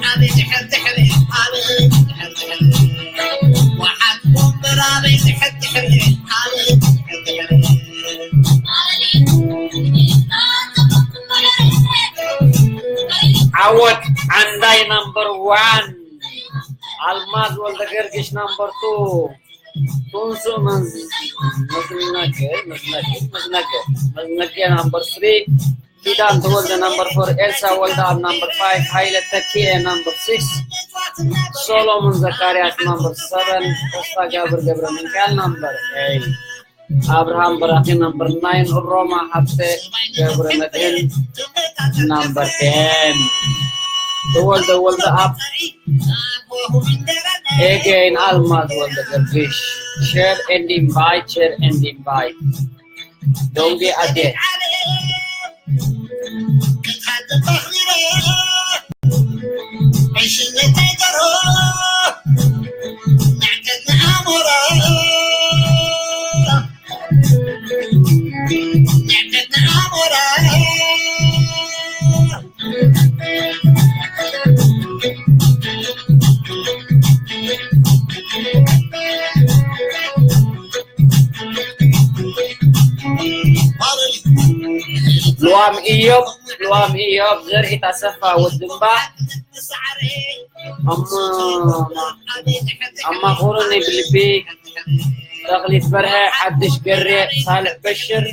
ኣበይ ድሕር ድሕሪ ኣበይ ድሕር ድሕሪ ወሓት ወንበር ኣበይ ድሕር ድሕሪ ኣበይ ድሕር ድሕሪ ዓወት ዓንዳይ ናምበር ዋን፣ ኣልማዝ ወልደ ገርግሽ ናምበር ቱ፣ ቱንሱ መዝ-፣ መዝነገ መዝነገ መዝነገ መዝነገ ናምበር ስሪ፣ ኪዳን ተወልደ ናምበር ፎር፣ ኤልሳ ወልደኣብ ናምበር ፋይቭ፣ ሃይለ ተኪኤ ናምበር ሲክስ፣ ሶሎሞን ዘካርያስ ናምበር ሰቨን፣ ተስፋ ጋብር ገብረ ሚካኤል ናምበር ኤይት፣ ኣብርሃም በራኺ ናምበር ናይን፣ ሮማ ሃብተ ገብረ መድህን ናምበር ቴን፣ ተወልደ ወልደኣብ ኤጌን፣ ኣልማዝ ወልደ ገርግሽ። ሼር ኤንድ ኢንቫይት፣ ሼር ኤንድ ኢንቫይት። ዶንጌ ኣዴ። ልዋም ኢዮብ፣ ልዋም ኢዮብ፣ ዘርኢት ኣሰፋ ወድምባ፣ ኣማ-፣ ኣማኹሩኒ ብልቢ፣ ተኽሊት በርሀ፣ ሓድሽ ገሬ፣ ሳልሕ በሽር፣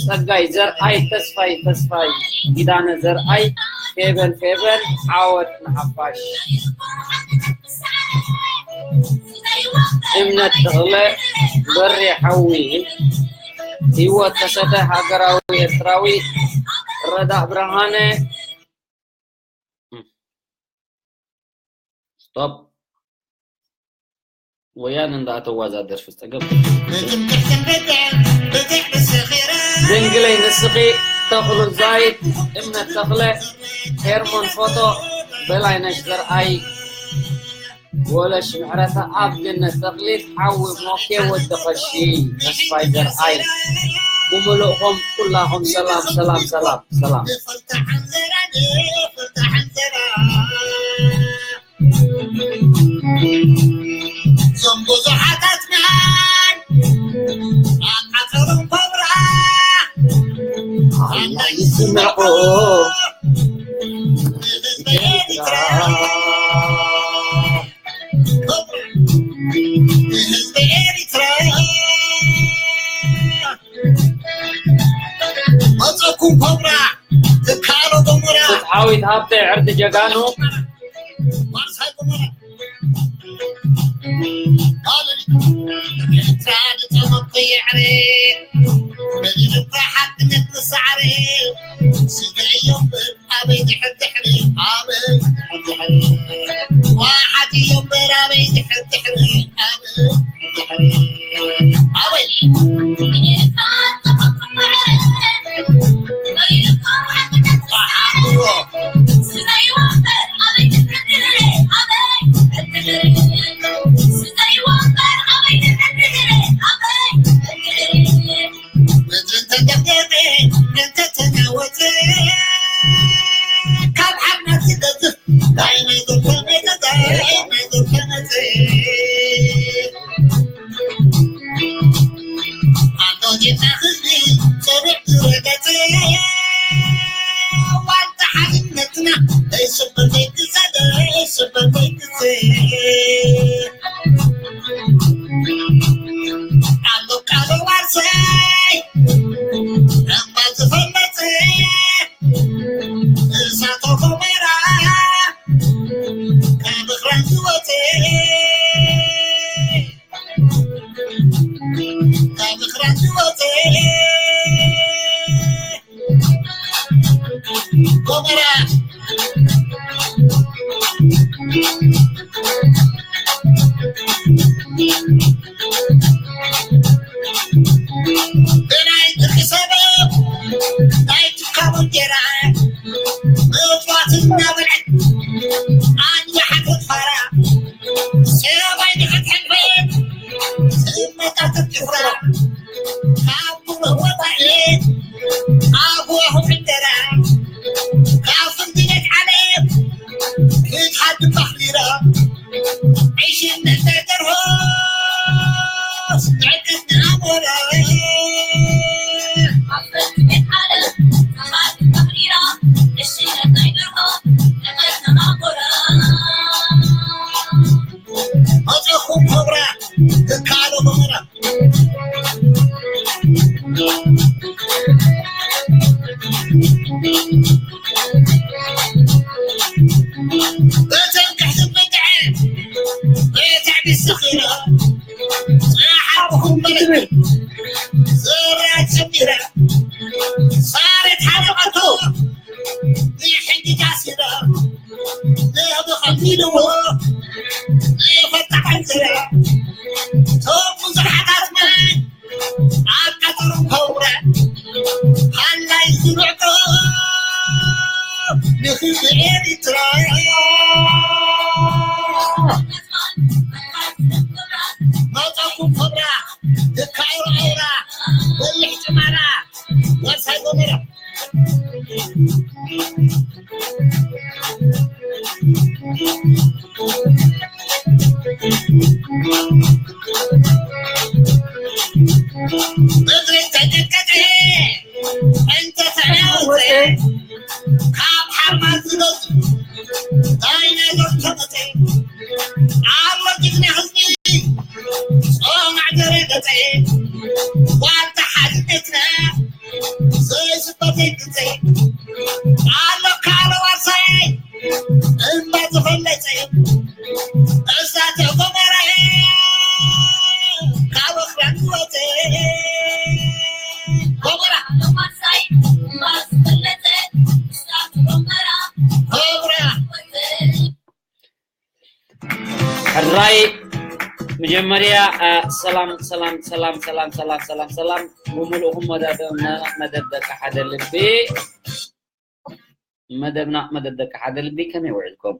ጸጋይ ዘርኣይ፣ ተስፋይ፣ ተስፋይ፣ ኪዳነ ዘርኣይ፣ ፌበን፣ ፌበን፣ ዓወት ንሓፋሽ። እምነት ተኽለ፣ በሬ ሓዊ፣ ህይወት ከሰተ፣ ሃገራዊ ኤርትራዊ፣ ረዳእ ብርሃነ፣ ስቶፕ። ወያነ እንዳኣተዋ እዛ ደርፊ ጸገም። ድንግለይ ንስኺ፣ ተኽሉ ዛይድ፣ እምነት ተኽለ፣ ሄርሞን ፎቶ፣ በላይነሽ ዘርኣይ፣ ወለሽ ምሕረተኣብ፣ ገነት ተኽሊት፣ ሓዊ ሞኬ፣ ወዲ ቐሺ፣ ተስፋይ ዘርኣይ፣ ብምሉእኹም ኩላኹም ሰላም፣ ሰላም፣ ሰላም፣ ሰላም። እዞም ብዙሓት ኣጽናን ኣቃጸሎም ኮብራ ኣላ ይስምዑ ንህዝቢ ኤርትራ፣ ንህዝቢ ኤርትራ። መጸኩም ኮብራ ትካሎ ገሞራ። ፍትሓዊት ሃብተ ዕርዲ ጀጋኑ። ዋርሳይ ገሞራ። ኤርትራ ዝጸመኩ የዕሪ። በዚ ልባ ሓድነት ንሳዕሪ። ስግዒ እዮም ኣበይ ድሕር ድሕሪ፣ ኣበይ ድሕር ድሕሪ። ዋሓት እዮም በር ኣበይ ድሕር ድሕሪ፣ ኣበይ ድሕር ድሕሪ። ኣበይ። ዘራ ጀሚረ ሳሬት ሓለቐቶ ንሕጂ ታሲረ ንህቢ ኸሚልዎ ንፈታሕ ዝረ ቶም ብዙሓታት ማይ ኣብ ቀጠሩ ከውረ ሃላይ ዝብዕቶ ንህቢ ኤሪትራ መጠኩም ኸብራ ትካይሮ ኤራ በልሕ ጭማራ ወርሳይ ጎመራ ምድሪ ተቀጥቀጠ እንተተናወጠ ካብ ሓማት ዝገጹ ዳይናዞር ተመጠ ኣሎ ጅግና ህዝቢ ጾማዕ ዘረገጸ ዋልታ ሓድነትና ዘይስበት ግዜ ኣሎ ካልእ ዋርሳይ እምባ ዝፈለጸ እሳተ ጎመራ ካብ ኣኽራን ዝወጸ ጎመራ ጎመራ ሕራይ መጀመርያ ሰላም ሰላም ሰላም ሰላም ሰላም ሰላም ሰላም ብምልእኹም መደብና መደብ ደቂ ሓደ ልቢ መደብና መደብ ደቂ ሓደ ልቢ ከመይ ውዒልኩም?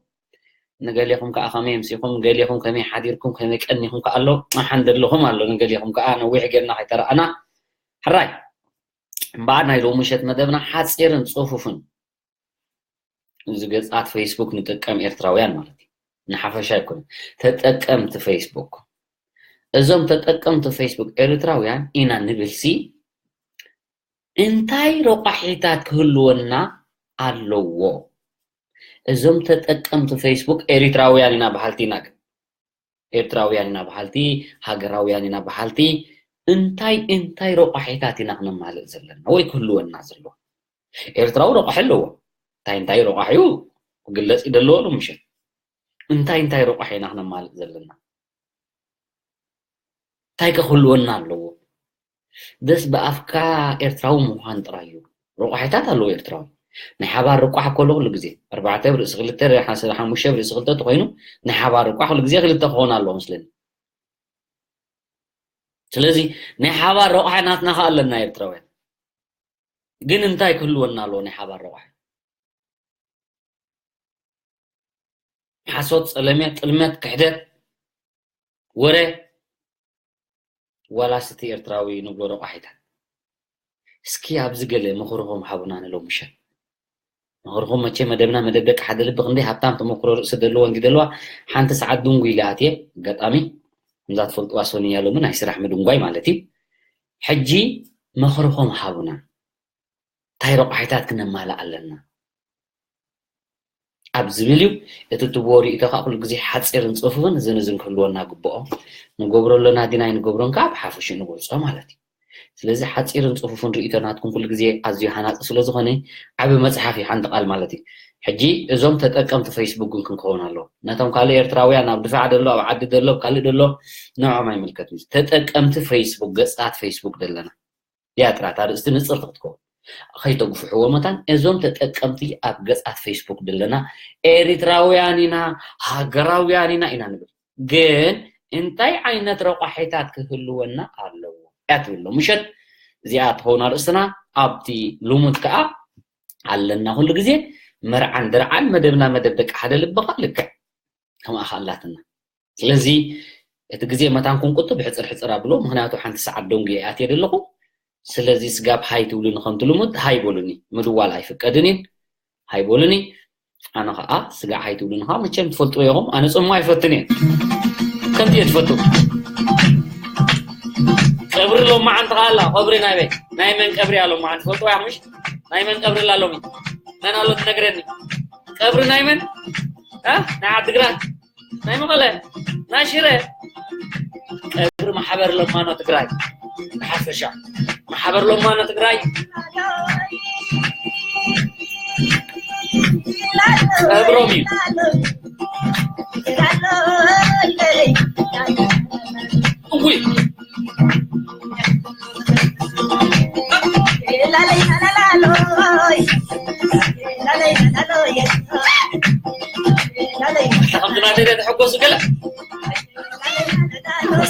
ንገሌኹም ከዓ ከመይ ኣምሲኹም? ገሌኹም ከመይ ሓዲርኩም? ከመይ ቀኒኹም? ከኣ ኣሎ መሓን ዘለኹም ኣሎ ንገሌኹም ከዓ ነዊሕ ጌርና ከይተረኣና ሕራይ እምበኣር ናይ ሎሚ ምሸት መደብና ሓፂርን ፅፉፍን እዚ ገፃት ፌስቡክ ንጥቀም ኤርትራውያን ማለት እዩ ንሓፈሻ ኣይኮነ ተጠቀምቲ ፌስቡክ እዞም ተጠቀምቲ ፌስቡክ ኤርትራውያን ኢና ንብል ሲ እንታይ ረቋሒታት ክህልወና ኣለዎ እዞም ተጠቀምቲ ፌስቡክ ኤሪትራውያን ኢና በሃልቲ ኢና ግን ኤርትራውያን ኢና በሃልቲ ሃገራውያን ኢና በሃልቲ እንታይ እንታይ ረቋሒታት ኢና ክነማልእ ዘለና ወይ ክህልወና ዘለዎ ኤርትራዊ ረቋሒ ኣለዎ እንታይ እንታይ ረቋሒኡ ክግለጽ ይደለዎ ሎ ምሸት እንታይ እንታይ ረቋሒ ኢና ክነማልእ ዘለና እንታይ ከክህልወና ኣለዎ ደስ ብኣፍካ ኤርትራዊ ምዃን ጥራይ እዩ። ረቋሒታት ኣለዎ ኤርትራዊ። ናይ ሓባር ርቋሕ እኮ ኣሎ ኩሉ ግዜ። ኣርባዕተ ብርእሲ ክልተ፣ ሓሙሽተ ብርእሲ ክልተ ተኮይኑ ናይ ሓባር ርቋሕ ኩሉ ግዜ ክልተ ክኾን ኣለዎ መስለኒ። ስለዚ ናይ ሓባር ረቋሒ ናትና ከ ኣለና ኤርትራውያን። ግን እንታይ ክህልወና ኣለዎ ናይ ሓባር ረቋሒ? ሓሶት፣ ጸለሜ፣ ጥልመት፣ ክሕደት፣ ወረ ዋላስ እቲ ኤርትራዊ ንብሎ ረቋሒታት? እስኪ ኣብዚ ገለ ምኽርኹም ሃቡና ንሎም ምሸት። ምኽርኹም መቸ መደብና መደብ ደቂ ሓደ ልቢ ክንደይ ሃብታም ተመክሮ ርእሲ ደለዎ እንዲ ደለዋ ሓንቲ ሰዓት ድንጉ ኢለ ኣትየ ኣጋጣሚ ከምዛ ትፈልጥዋ ሶንያ ሎሚ ናይ ስራሕ ምድንጓይ ማለት እዩ። ሕጂ ምኽርኹም ሃቡና። እንታይ ረቋሒታት ክነማልእ ኣለና ኣብ ዝብል እዩ። እቲ ትቦ ርእይቶ ከዓ ኩሉ ግዜ ሓፂርን ፅፉፍን እዝን እዝን ክህልወና ግብኦ። ንገብሮ ኣለና ዲና ኣይንገብሮን ከዓ ብሓፈሽኡ ንገልፆ ማለት እዩ። ስለዚ ሓፂርን ፅፉፍን ርእይቶ ናትኩም ኩሉ ግዜ ኣዝዩ ሃናፂ ስለዝኾነ ዓቢ መፅሓፍ እዩ ሓንቲ ቃል ማለት እዩ። ሕጂ እዞም ተጠቀምቲ ፌስቡክ ግን ክንከውን ኣለዎ። ነቶም ካልእ ኤርትራውያን ኣብ ድፋዕ ደሎ ኣብ ዓዲ ደሎ ኣብ ካልእ ደሎ ንዕኦም ኣይምልከትን እዩ። ተጠቀምቲ ፌስቡክ ገፅታት ፌስቡክ ደለና ያትራት ኣርእስቲ ንጽርቲ ክትከውን ከይተጉፍሕዎ መታን እዞም ተጠቀምቲ ኣብ ገጻት ፌስቡክ ድለና ኤሪትራውያን ኢና ሃገራውያን ኢና ኢና ንብል ግን እንታይ ዓይነት ረቋሒታት ክህልወና ኣለዎ እያ ትብሎ ምሸት እዚኣ ትኸውን ኣርእስትና ኣብቲ ልሙድ ከዓ ኣለና ኩሉ ግዜ መርዓን ድርዓን መደብና መደብ ደቂ ሓደ ልብኻ ልክዕ ከምኣ ከኣላትና ስለዚ እቲ ግዜ መታን ክንቁጥብ ሕፅር ሕፅር ኣብሎ ምክንያቱ ሓንቲ ሰዓት ደንጉየ ኣትየ ዘለኹ ስለዚ ስጋብ ሃይ ትብሉኒ ከምቲ ልሙድ ሃይ በሉኒ ምድዋል ኣይፍቀድን እየ ሃይ በሉኒ ኣነ ከዓ ስጋዕ ሃይ ትብሉኒ ከዓ መቸም ትፈልጥዎ ኢኹም ኣነ ፅሞ ኣይፈትን እየ ከምቲ እየ ትፈቱ ቀብሪ ሎማዓንቲ ከዓ ኣላ ቀብሪ ናይ በይ ናይ መን ቀብሪ እያ ሎማዓንቲ ትፈልጥዋ ኢኹም ናይ መን ቀብሪ ኣላ ሎሚ መን ኣሎ ትነግረኒ ቀብሪ ናይ መን ናይ ዓድግራት ናይ መቐለ ናይ ሽረ ቀብሪ ማሕበር ለማኖ ትግራይ ብሓፈሻ ማሕበር ለማኖ ትግራይ ቀብሮም እዩ እውይ ከምቲ ናተይ ተሐጎሱ ገለ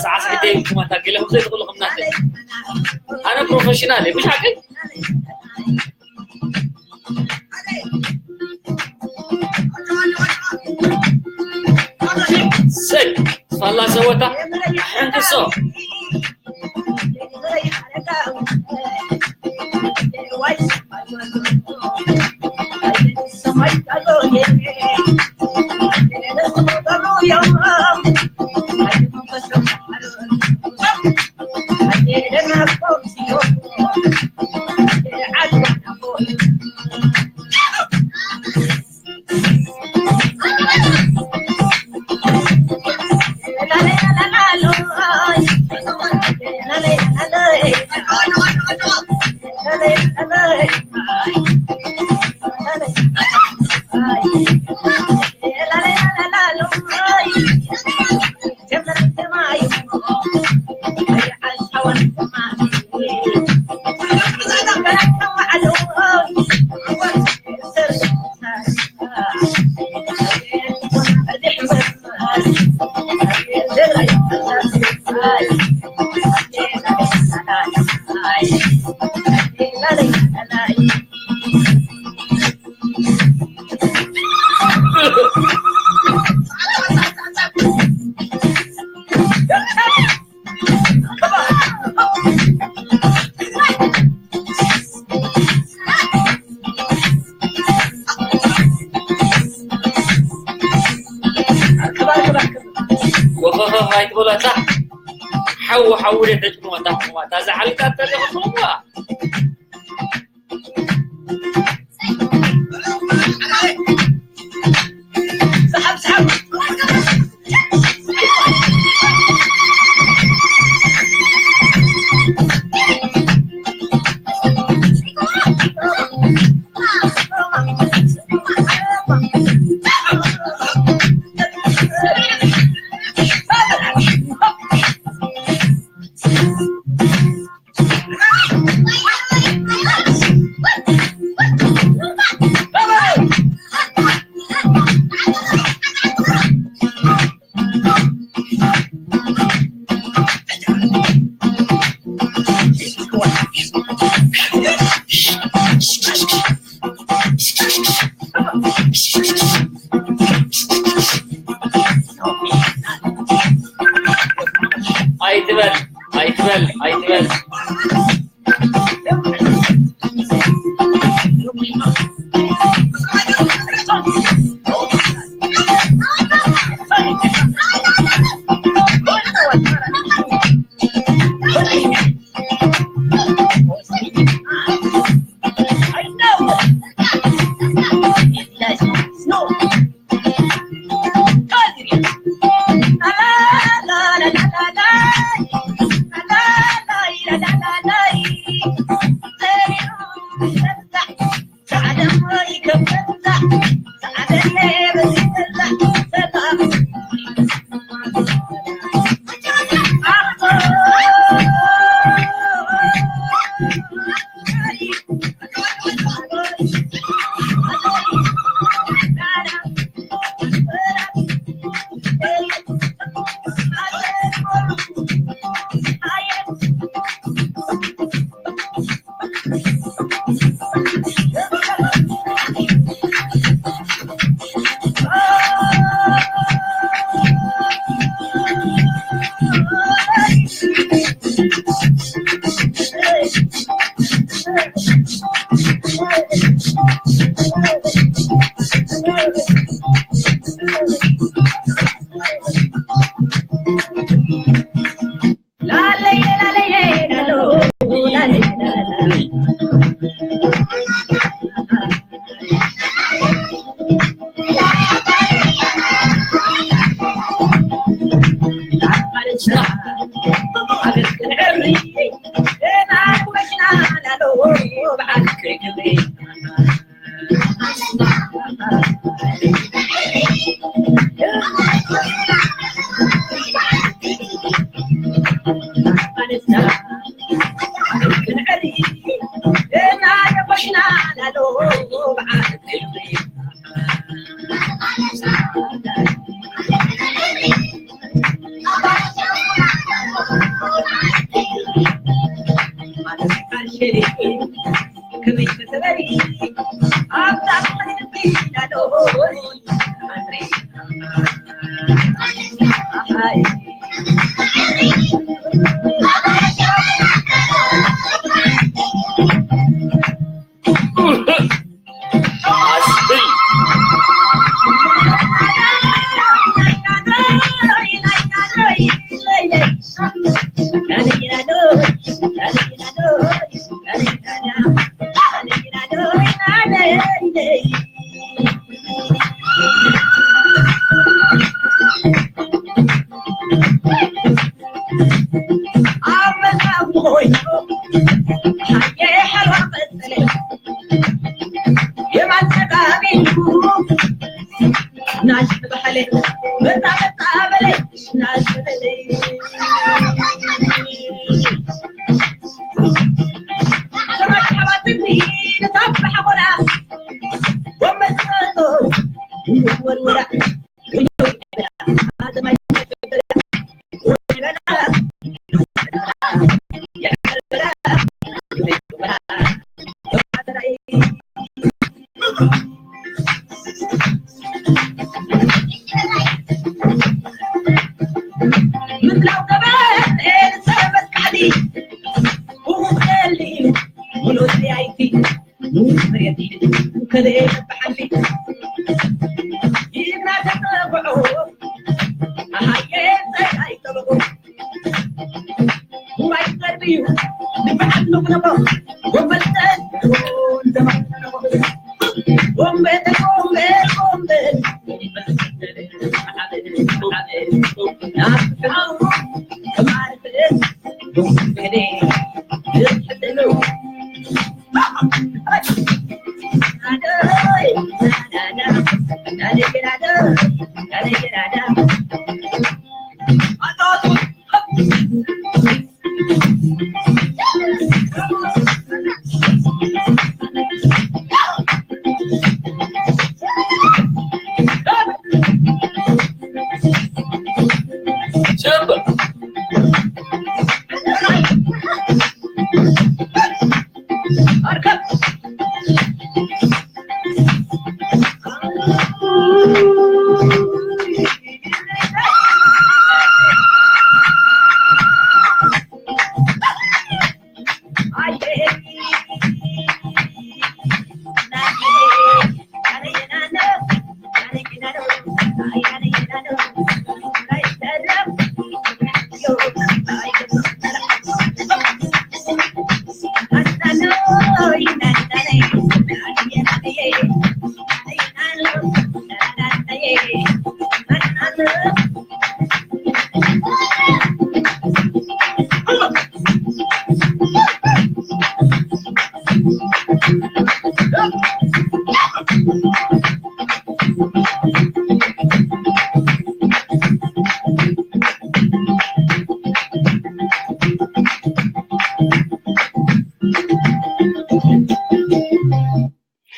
ሳዕሳዕተይ ኩማታ ገለ ከም ዘይትኽእሉ ከም ናተይ። ኣነ ፕሮፌሽናል እየ፣ ብሻቀይ። ሰይ ፋላ ሰወታ ኣሕንክሶ። ወኸኸ ኣይትበሏታ። ሓው ሓው ደተጭንዋ ታሕኩማ ታዛ ዓልቃ ተሪኹምዋ። ኣይትበል ኣይትበል ኣይትበል።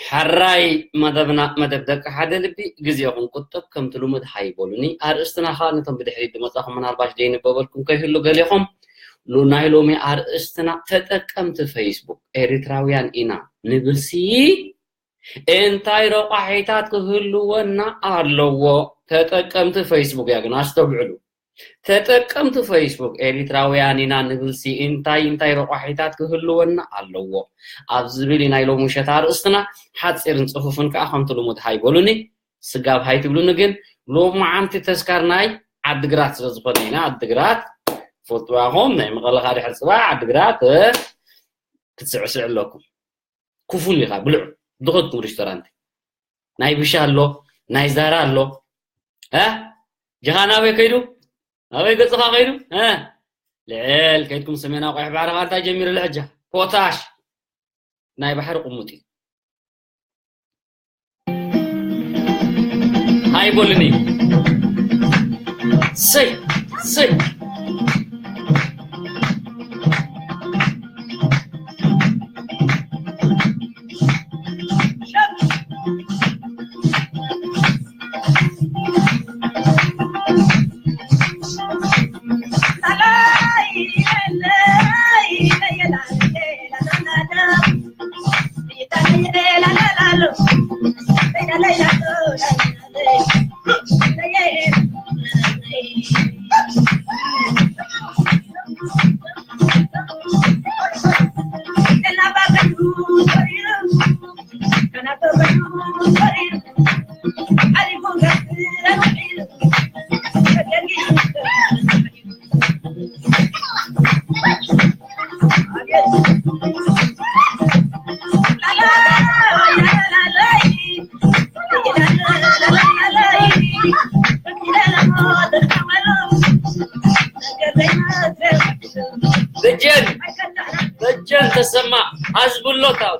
ሕራይ መደብና፣ መደብ ደቂ ሓደ ልቢ፣ ግዜኹም ቁጥብ፣ ከምቲ ልሙድ ሃይ በሉኒ። ኣርእስትና ኸኣ ነቶም ብድሕሪት ዝመጻኹም ምናልባሽ ዘይንበበልኩም ከይህሉ ገሌኹም፣ ሎ-፣ ናይ ሎሚ ኣርእስትና ተጠቀምቲ ፌስቡክ ኤሪትራውያን ኢና ንብልሲ እንታይ ረቋሒታት ክህልወና ኣለዎ? ተጠቀምቲ ፌስቡክ እያ ግን ኣስተውዕሉ። ተጠቀምቲ ፌስቡክ ኤሪትራውያን ኢና ንብልሲ እንታይ እንታይ ረቋሒታት ክህልወና ኣለዎ ኣብ ዝብል እዩ ናይ ሎሚ ምሸት ኣርእስትና። ሓጺርን ጽፉፍን ከኣ ከምቲ ልሙድ ሃይ በሉኒ። ስጋብ ሃይ ትብሉኒ ግን ሎማዓንቲ ተስካር ናይ ዓድግራት ስለ ዝኾነ ኢና። ዓድግራት ፈልጥዋ ኢኹም፣ ናይ መቐለ ከኣ ድሕሪ ጽባሕ ዓድግራት፣ እ፣ ክትስዕስዕ ኣለኩም። ኩፉን ኢኻ ብልዑ። ድኸድኩም ሬስቶራንት። ናይ ብሻ ኣሎ፣ ናይ ዛራ ኣሎ። እ? ጀኻ ናበይ ከይዱ? ናበይ ገጽኻ ከይዱ? እ? ልዕል ከይድኩም ሰሜናዊ ቀይሕ ባሕሪ ኸኣ እንታይ ጀሚሩ ኣሎ ሕጂ? ፖታሽ። ናይ ባሕሪ ቁሙጥ እዩ። ሃይ በሉኒ። ሰይ፣ ሰይ። ተሰማ ኣዝብሎ ታው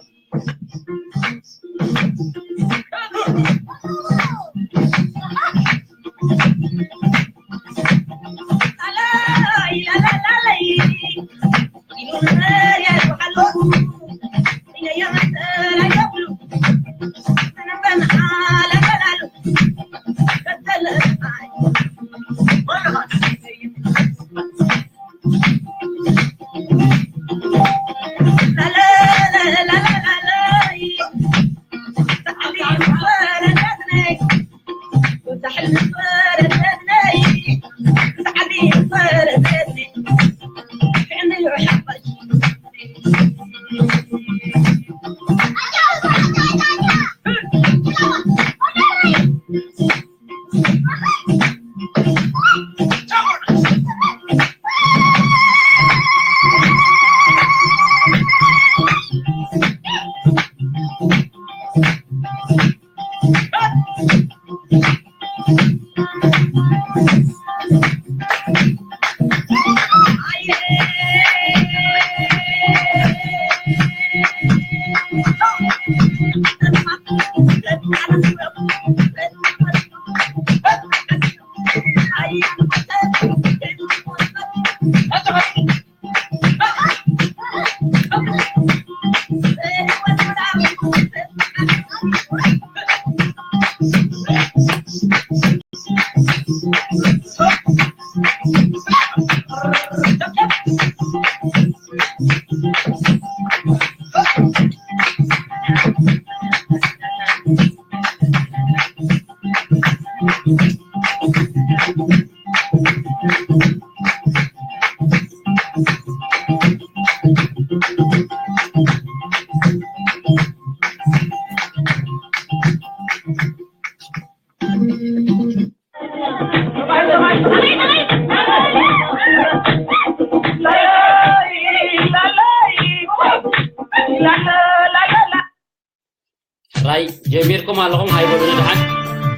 ራይ ጀሚርኩም ኣለኹም ኣይበሉኒ ደሓን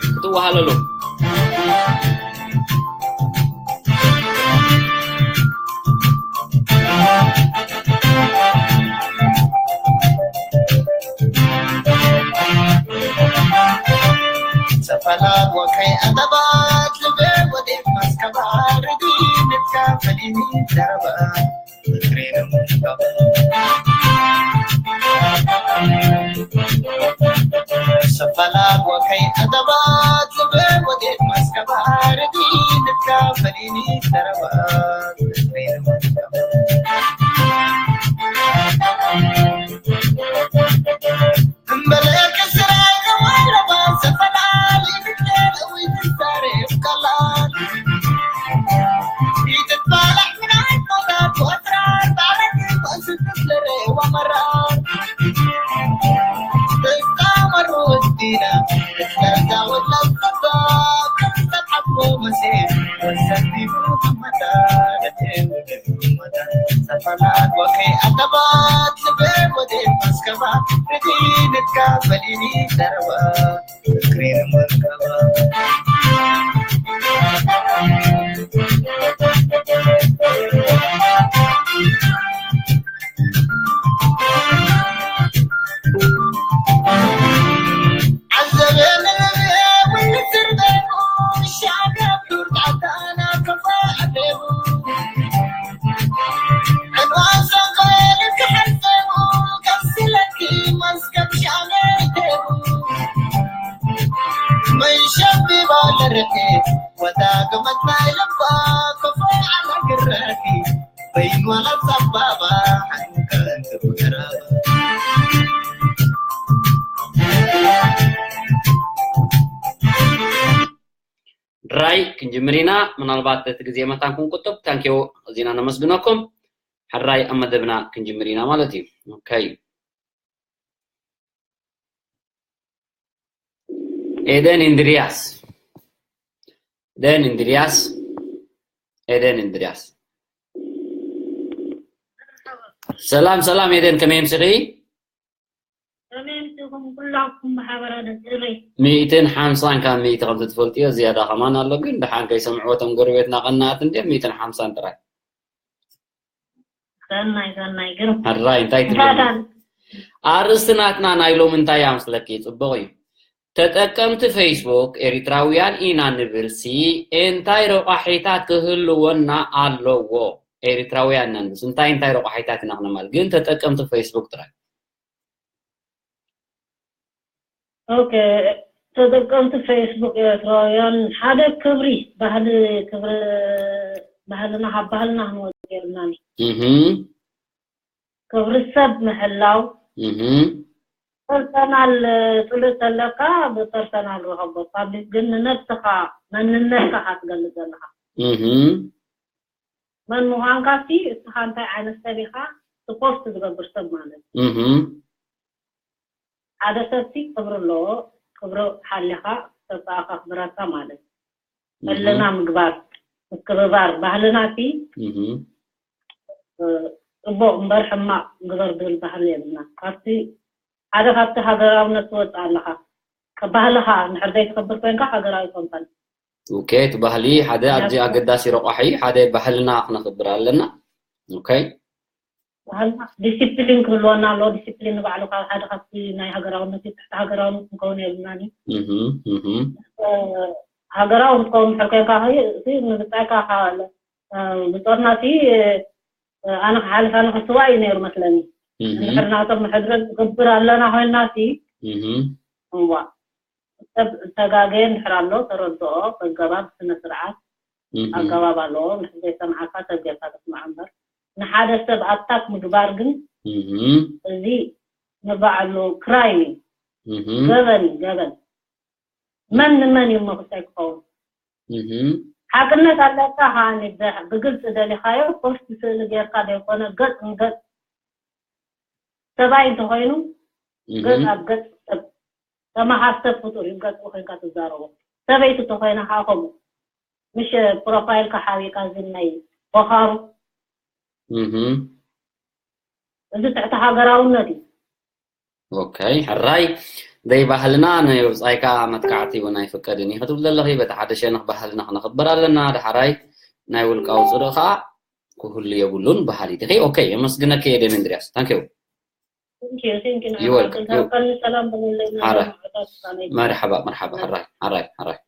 ክትወሃለሉ ሰፈላት ወከይ ኣተባት ልቤ ወዴት ማስከባርዲ ንካ ፈሊኒ ተረባ ሰፈላት ወከይ ኣተባት ልቤ ወዴት ማስከባርዲ ንካ ፈሊኒ ተረባ ሰፈራት ወከይ ኣተባት ልቤ ወዴት ማስከባ ርዲ ንካ ፈሊኒ ተረባ ፍቅሬ መርከባ ድራይ ክንጅምር ኢና። ምናልባት እቲ ግዜ መታን ክንቁጥብ ታንኪዩ እዚና ነመስግነኩም። ሕራይ ኣብ መደብና ክንጅምር ኢና ማለት እዩ። ኦኬ። ኤደን እንድሪያስ ኤደን እንድሪያስ ኤደን እንድሪያስ ሰላም ሰላም ኤደን ከመይ ኣምሲኺ? ሚእትን ሓምሳን ካብ ሚእቲ ከምቲ ትፈልጥዮ ዝያዳ ከማን ኣሎ ግን ደሓን ከይሰምዕዎ እቶም ጎረቤትና ቀናኣት እንድዮም ሚእትን ሓምሳን ጥራይ። ሰናይ ሰናይ ግርም። ሕራይ እንታይ እንታይ ትብል? ኣርእስቲ ናትና ናይ ሎሚ እንታይ እያ መስለኪ? ጽቡቕ እዩ። ተጠቀምቲ ፌስቡክ ኤሪትራውያን ኢና ንብል ሲ እንታይ ረቋሒታት ክህልወና ኣለዎ? ኤሪትራውያን ኢና ንብል እንታይ እንታይ ረቋሒታት ኢና ክነማል ግን ተጠቀምቲ ፌስቡክ ጥራይ። ኦኬ ተጠቀምቲ ፌስቡክ ኤርትራውያን ሓደ ክብሪ ባህሊ ክብሪ ባህልና ካብ ባህልና ክንወፅእ የብልናን እዩ። ክብሪ ሰብ ምሕላው ፐርሰናል ፅልእ ተለካ ብፐርሰናል ርኸቦ ፓብሊክ ግን ንነብስኻ መንነትካ ክትገልፅ ዘለካ መን ምዃንካ ሲ እስኻ እንታይ ዓይነት ሰብ ኢኻ ስፖርት ዝገብር ሰብ ማለት ሓደ ሰብ ሲ ክብሪ ኣለዎ ክብሪ ሓሊኻ ሰብ ከኣ ከኽብረካ ማለት ህልና ምግባር ምክብባር ባህልና ሲ ፅቡቅ እምበር ሕማቅ ግበር ዝብል ባህሊ የብልና ካብቲ ሓደ ካብቲ ሃገራውነት ትወፅእ ኣለኻ ባህልኻ እንድሕር ዘይትኽብር ኮይንካ ሃገራዊ ኮንካን ኦኬ እቲ ባህሊ ሓደ ኣዝዩ ኣገዳሲ ረቋሒ ሓደ ባህልና ክነኽብር ኣለና ኦኬ ባህልና ዲሲፕሊን ክህልወና ኣለዎ ዲሲፕሊን ንባዕሉ ካብ ሓደ ካብቲ ናይ ሃገራውነት እዩ ትሕቲ ሃገራውነት ክንከውን የብልናን እዩ ሃገራዊ ክትከውን ድሕር ኮይንካ እቲ ንብፃይካ ብፆትና እቲ ኣነ ክሓልፍ ኣነ ክስዋ እዩ ነይሩ መስለኒ እንድሕር ናቶም ሕድረት ንገብር ኣለና ኮይንና ሲ እዋ ሰብ ዝተጋገየ እንድሕር ኣሎ ተረድኦ በገባብ ስነ ስርዓት ኣገባብ ኣለዎ እንድሕር ዘይሰምዓካ ሰብ ጌርካ ተስምዓ እምበር ንሓደ ሰብ ኣታክ ምግባር ግን እዚ ንባዕሉ ክራይም እዩ ገበን እዩ ገበን መን ንመን እዩ መኽሰይ ክኸውን ሓቅነት ኣለካ ከዓኒ ብግልፂ ደሊኻዮ ፖስት ስእሊ ጌርካ ዘይኮነ ገፅ ንገፅ ሰብኣይ እንተኮይኑ ገፅ ኣብ ገፅ ሰብ ተመሃር ሰብ ፍጡር እዩ ገፅ ኮይንካ ትዛረቦ ሰበይቲ ተኮይና ከዓ ከምኡ ምሽ ፕሮፋይልካ ሓቢእካ እዚ ናይ ወኻሩ እዚ ትሕቲ ሃገራውነት እዩ ኦኬ ሕራይ ደይ ባህልና ናይ ወፃኢካ መጥቃዕቲ እውን ኣይፍቀድን እዩ ክትብል ዘለኺ በቲ ሓደ ሸነኽ ባህልና ክነኽብር ኣለና ዳሕራይ ናይ ውልቃዊ ፅልእ ከዓ ክህሉ የብሉን በሃሊ ዲኺ ኦኬ የመስግነኪ እየ ደሜንድርያስ ታንኪዩ ይወልቅ መርሓባ መርሓባ ሕራይ ሕራይ ሕራይ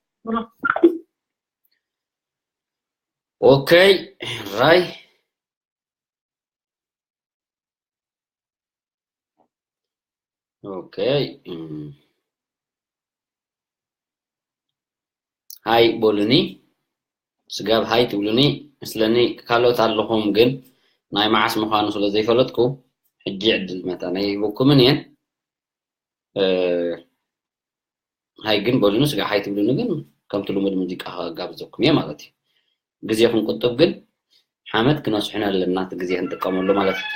ኦኬ ሕራይ ኦኬ ሃይ በሉኒ ስጋብ ሃይ ትብሉኒ መስለኒ ካልኦት ኣለኹም ግን ናይ መዓስ ምዃኑ ስለ ዘይፈለጥኩ ሕጂ ዕድል መጠን ኣይህበኩምን እየን ሃይ ግን በሉኒ ስጋ ሃይ ትብሉኒ ግን ከምቲ ልሙድ ሙዚቃ ክጋብዘኩም እየ ማለት እዩ ግዜ ክንቁጥብ ግን ሓመድ ክነስሑን ኣለና እቲ ግዜ ክንጥቀመሉ ማለት እዩ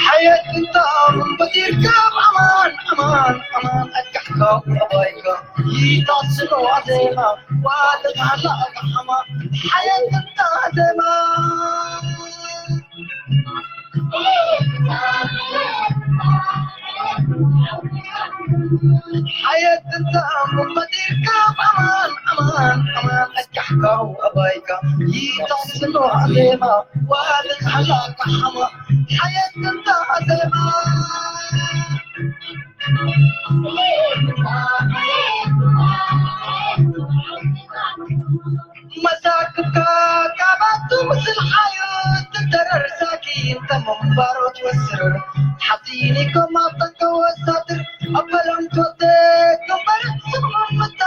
ሓየት እንታ ምን በዲርካ ኣማን ኣማን ኣማን ኣካሕካ ኣባይካ ይታስኖ ኣዜማ ዋደቃላ ኣቃሓማ ሓየት እንታ ዜማ ሓየት እንታ ምን በዲርካ ኣማን ኣማን ኣማን ኣካሕካ ኣባይካ ይታስኖ ኣዜማ መሳክብካ ካባቱ ምስል ሓዩ ትደረር ሳኪን ተመንባሮ ትወስር ሓፂኒ ከማጠቀ ወሳድር ኣበሎም ትወደድ ግንበር ስምምታ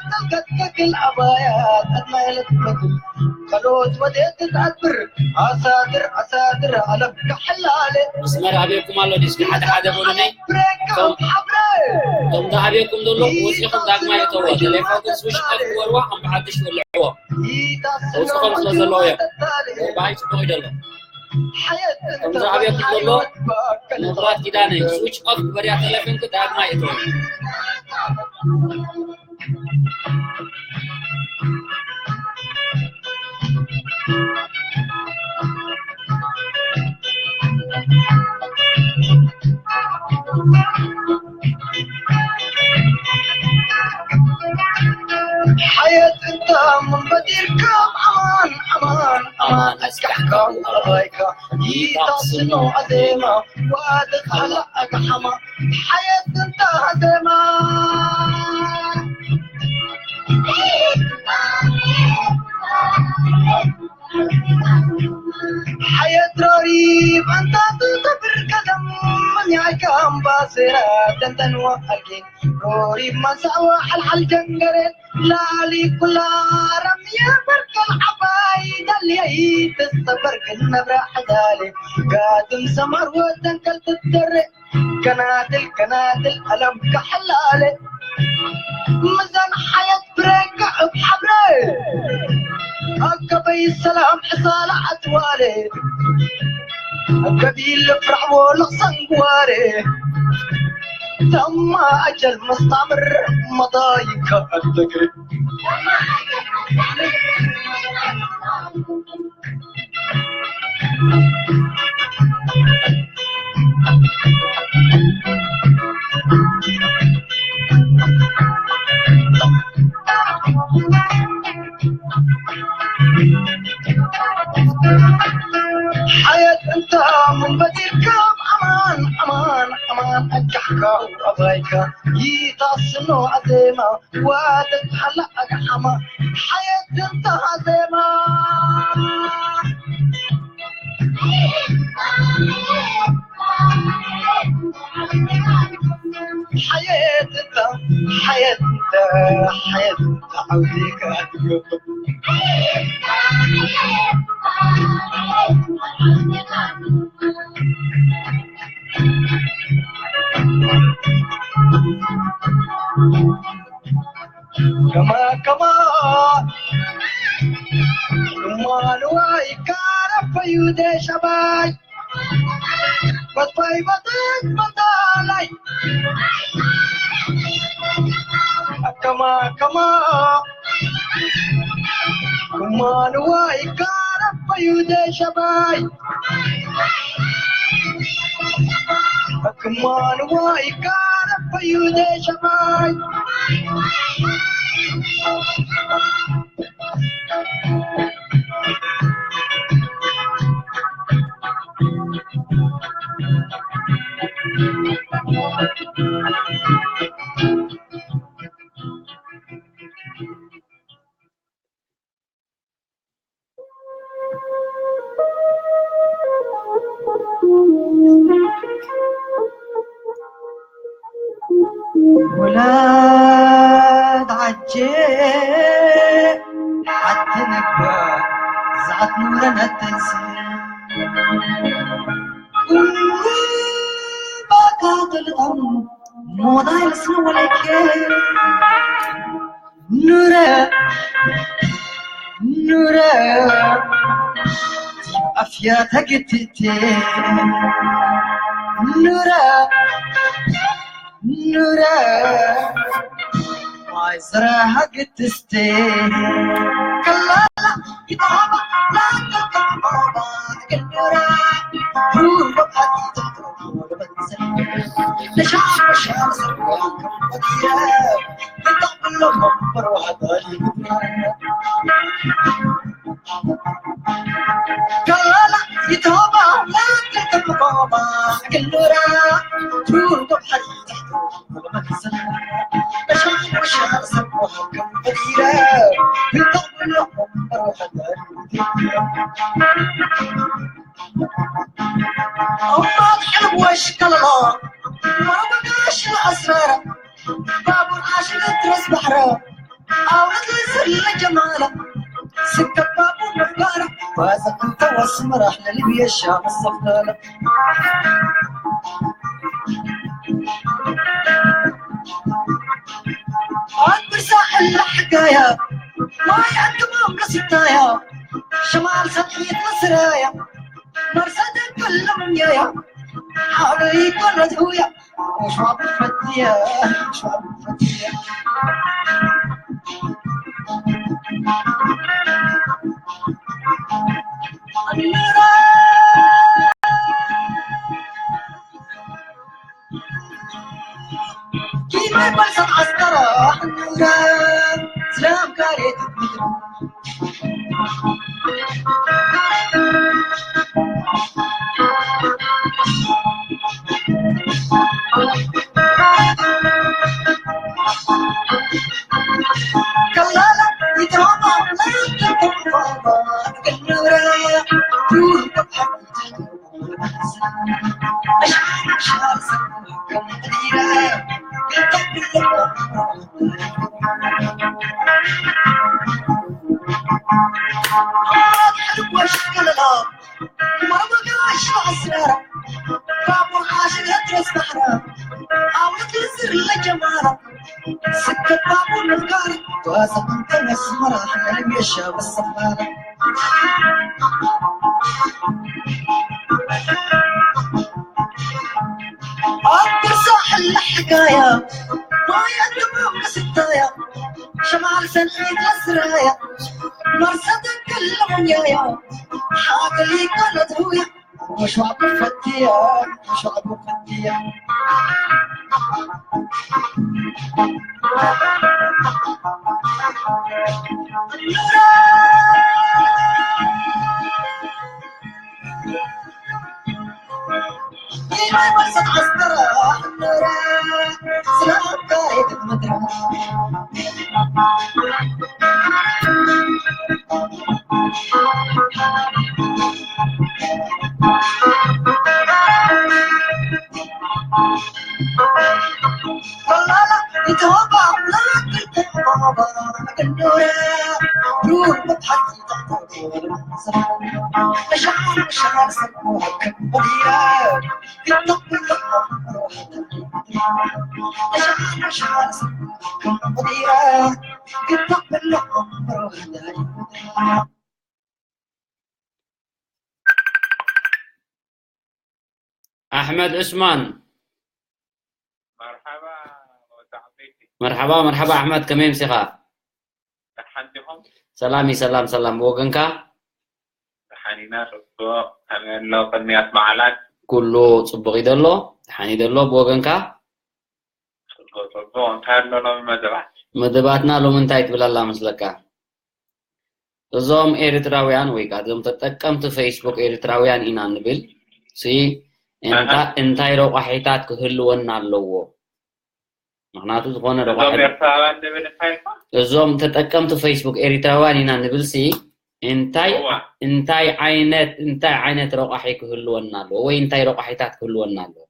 ተልገት ከግል ኣባያ ቀድማይለት ምግብ ጸሎት ወዴት ትትዓብር ኣሳድር ኣሳድር ኣለካ ሕላለ መስመር ኣበየኩም ኣሎ ድዩ እስኪ ሓደ ሓደ በሉኒ እቶም ዝሃበኩም ዘሎ ወፂኹም ዳግማይ እተዎ ቴሌፎንኩም ስዊች ኦፍ ግበርዋ ከም ብሓድሽ ትወልዕዎ ወፅኾም ስለ ዘለዎ እዮም ባይ ፅቡቅ ይደሎ ከምዚ ኣብየት ዘሎ መብራት ኪዳነ፣ ስዊች ኦፍ ግበርያ ተለፊንኪ፣ ዳግማይ እቶ። ሓየት እንታ ምን በዲርካ ኣማን ኣማን ኣማን ኣስካሕካ ኣባይካ ይታስኖ ኣዜማ ዋድኻላ ኣግሓማ ሓየት እንታ ኣዜማ ሓየት ሮሪብ ኣንታ ትገብር ቀደም ምን ያይካ ኣምባሴራ ተንተንዋ ኣልጌ ሮሪብ ማንሳዋ ሓልሓል ጀንገሬ ላሊ ኩላ ረምየ በርከል ዓባይ ደልየይ ተስተበርክን ነብራ ሕዳሌ ጋድም ሰማር ወተንከል ትደረ ከናድል ከናድል ኣለም ከሐላለ ምዛን ሓየት ብረካ እብ ሓብረ ኣከበይ ሰላም ሕሳላ ኣትዋለ ከቢል ፍራሕዎ ለኽሰንግዋረ ተማ ኣጀል መስታምር መዳይካ ኣደግር ሓየት እንታ ምን በዲርካ ኣማን ኣማን ኣማን ኣጋሕካ ኣባይካ ይታስኖ ኣዜማ ዋደት ሓላ ኣግሓማ ሓየት እንታ ኣዜማ ሓየት እንታ ሓየት እንታ ሓየት እንታ ዓውዲካ ትገብር ከማ ከማ እማንዋ ይካረፈዩ ደሸባይ በትባይ በትት በታላይ ከማ ከማ እማንዋ ይካረፈዩ ደሸባይ እክማንዋ ይካረፈዩ ደሸባይ ወላድ ዓጀ ዓዲ ነባ ዝዓት ኑረን ኣተንስ ባካ ተልጣም ሞባይል ስወለከ ኑረ ኑረ ኣፍያ ተግትቴ ኑረ ኑረ ማይ ስራሃ ግትስቴ ከላላ ይታባ ላተቀባባ ግንዱራ ሩሮ أمات حلوة شكلها مرة بقاش الأسرار بابور عاشق ترس بحرة أولاد الزل جمالة سكة بابور مبارك واسق انت واسمر أحلى ليبيا الشام الصفدالة أكبر ساحل الحكاية ما يعقبهم قصدايا شمال سطحية مصرايا መርሳተ ከለምኛያ ሓበይ ኮነት ሁያ ሸዋብ ፈትያ ሸዋብ ፈትያ ኣሕመድ ዑስማን። መርሓባ ወዲ ዓበይቲ። መርሓባ፣ መርሓባ ኣሕመድ፣ ከመይ ኣምሲኻ? ደሓን ዲኹም? ሰላም እዩ፣ ሰላም፣ ሰላም። ብወገንካ? ደሓን ኢና፣ ጽቡቕ። ከመይ ኣሎ ቅንያት በዓላት? ኩሉ ጽቡቕ እዩ ዘሎ፣ ደሓን እዩ ዘሎ። ብወገንካ? ጽቡቕ፣ ጽቡቕ። እንታይ ኣሎ ሎሚ መደባት? መደባትና ሎሚ እንታይ ትብል ኣላ መስለካ? እዞም ኤርትራውያን ወይ ከኣ እዞም ተጠቀምቲ ፌስቡክ ኤርትራውያን ኢና ንብል ሲ፣ እንታ-፣ ኣሃ። እንታይ ረቋሒታት ክህልወና ኣለዎ? ምኽንያቱ ዝኾነ እዞም ረቋሒ-፣ ኤርትራውያን ንብል እንታይ ኢልካ? እዞም ተጠቀምቲ ፌስቡክ ኤርትራውያን ኢና ንብል ሲ፣ እንታይ፣ እዋ። እንታይ ዓይነት፣ እንታይ ዓይነት ረቋሒ ክህልወና ኣለዎ? ወይ እንታይ ረቋሒታት ክህልወና ኣለዎ?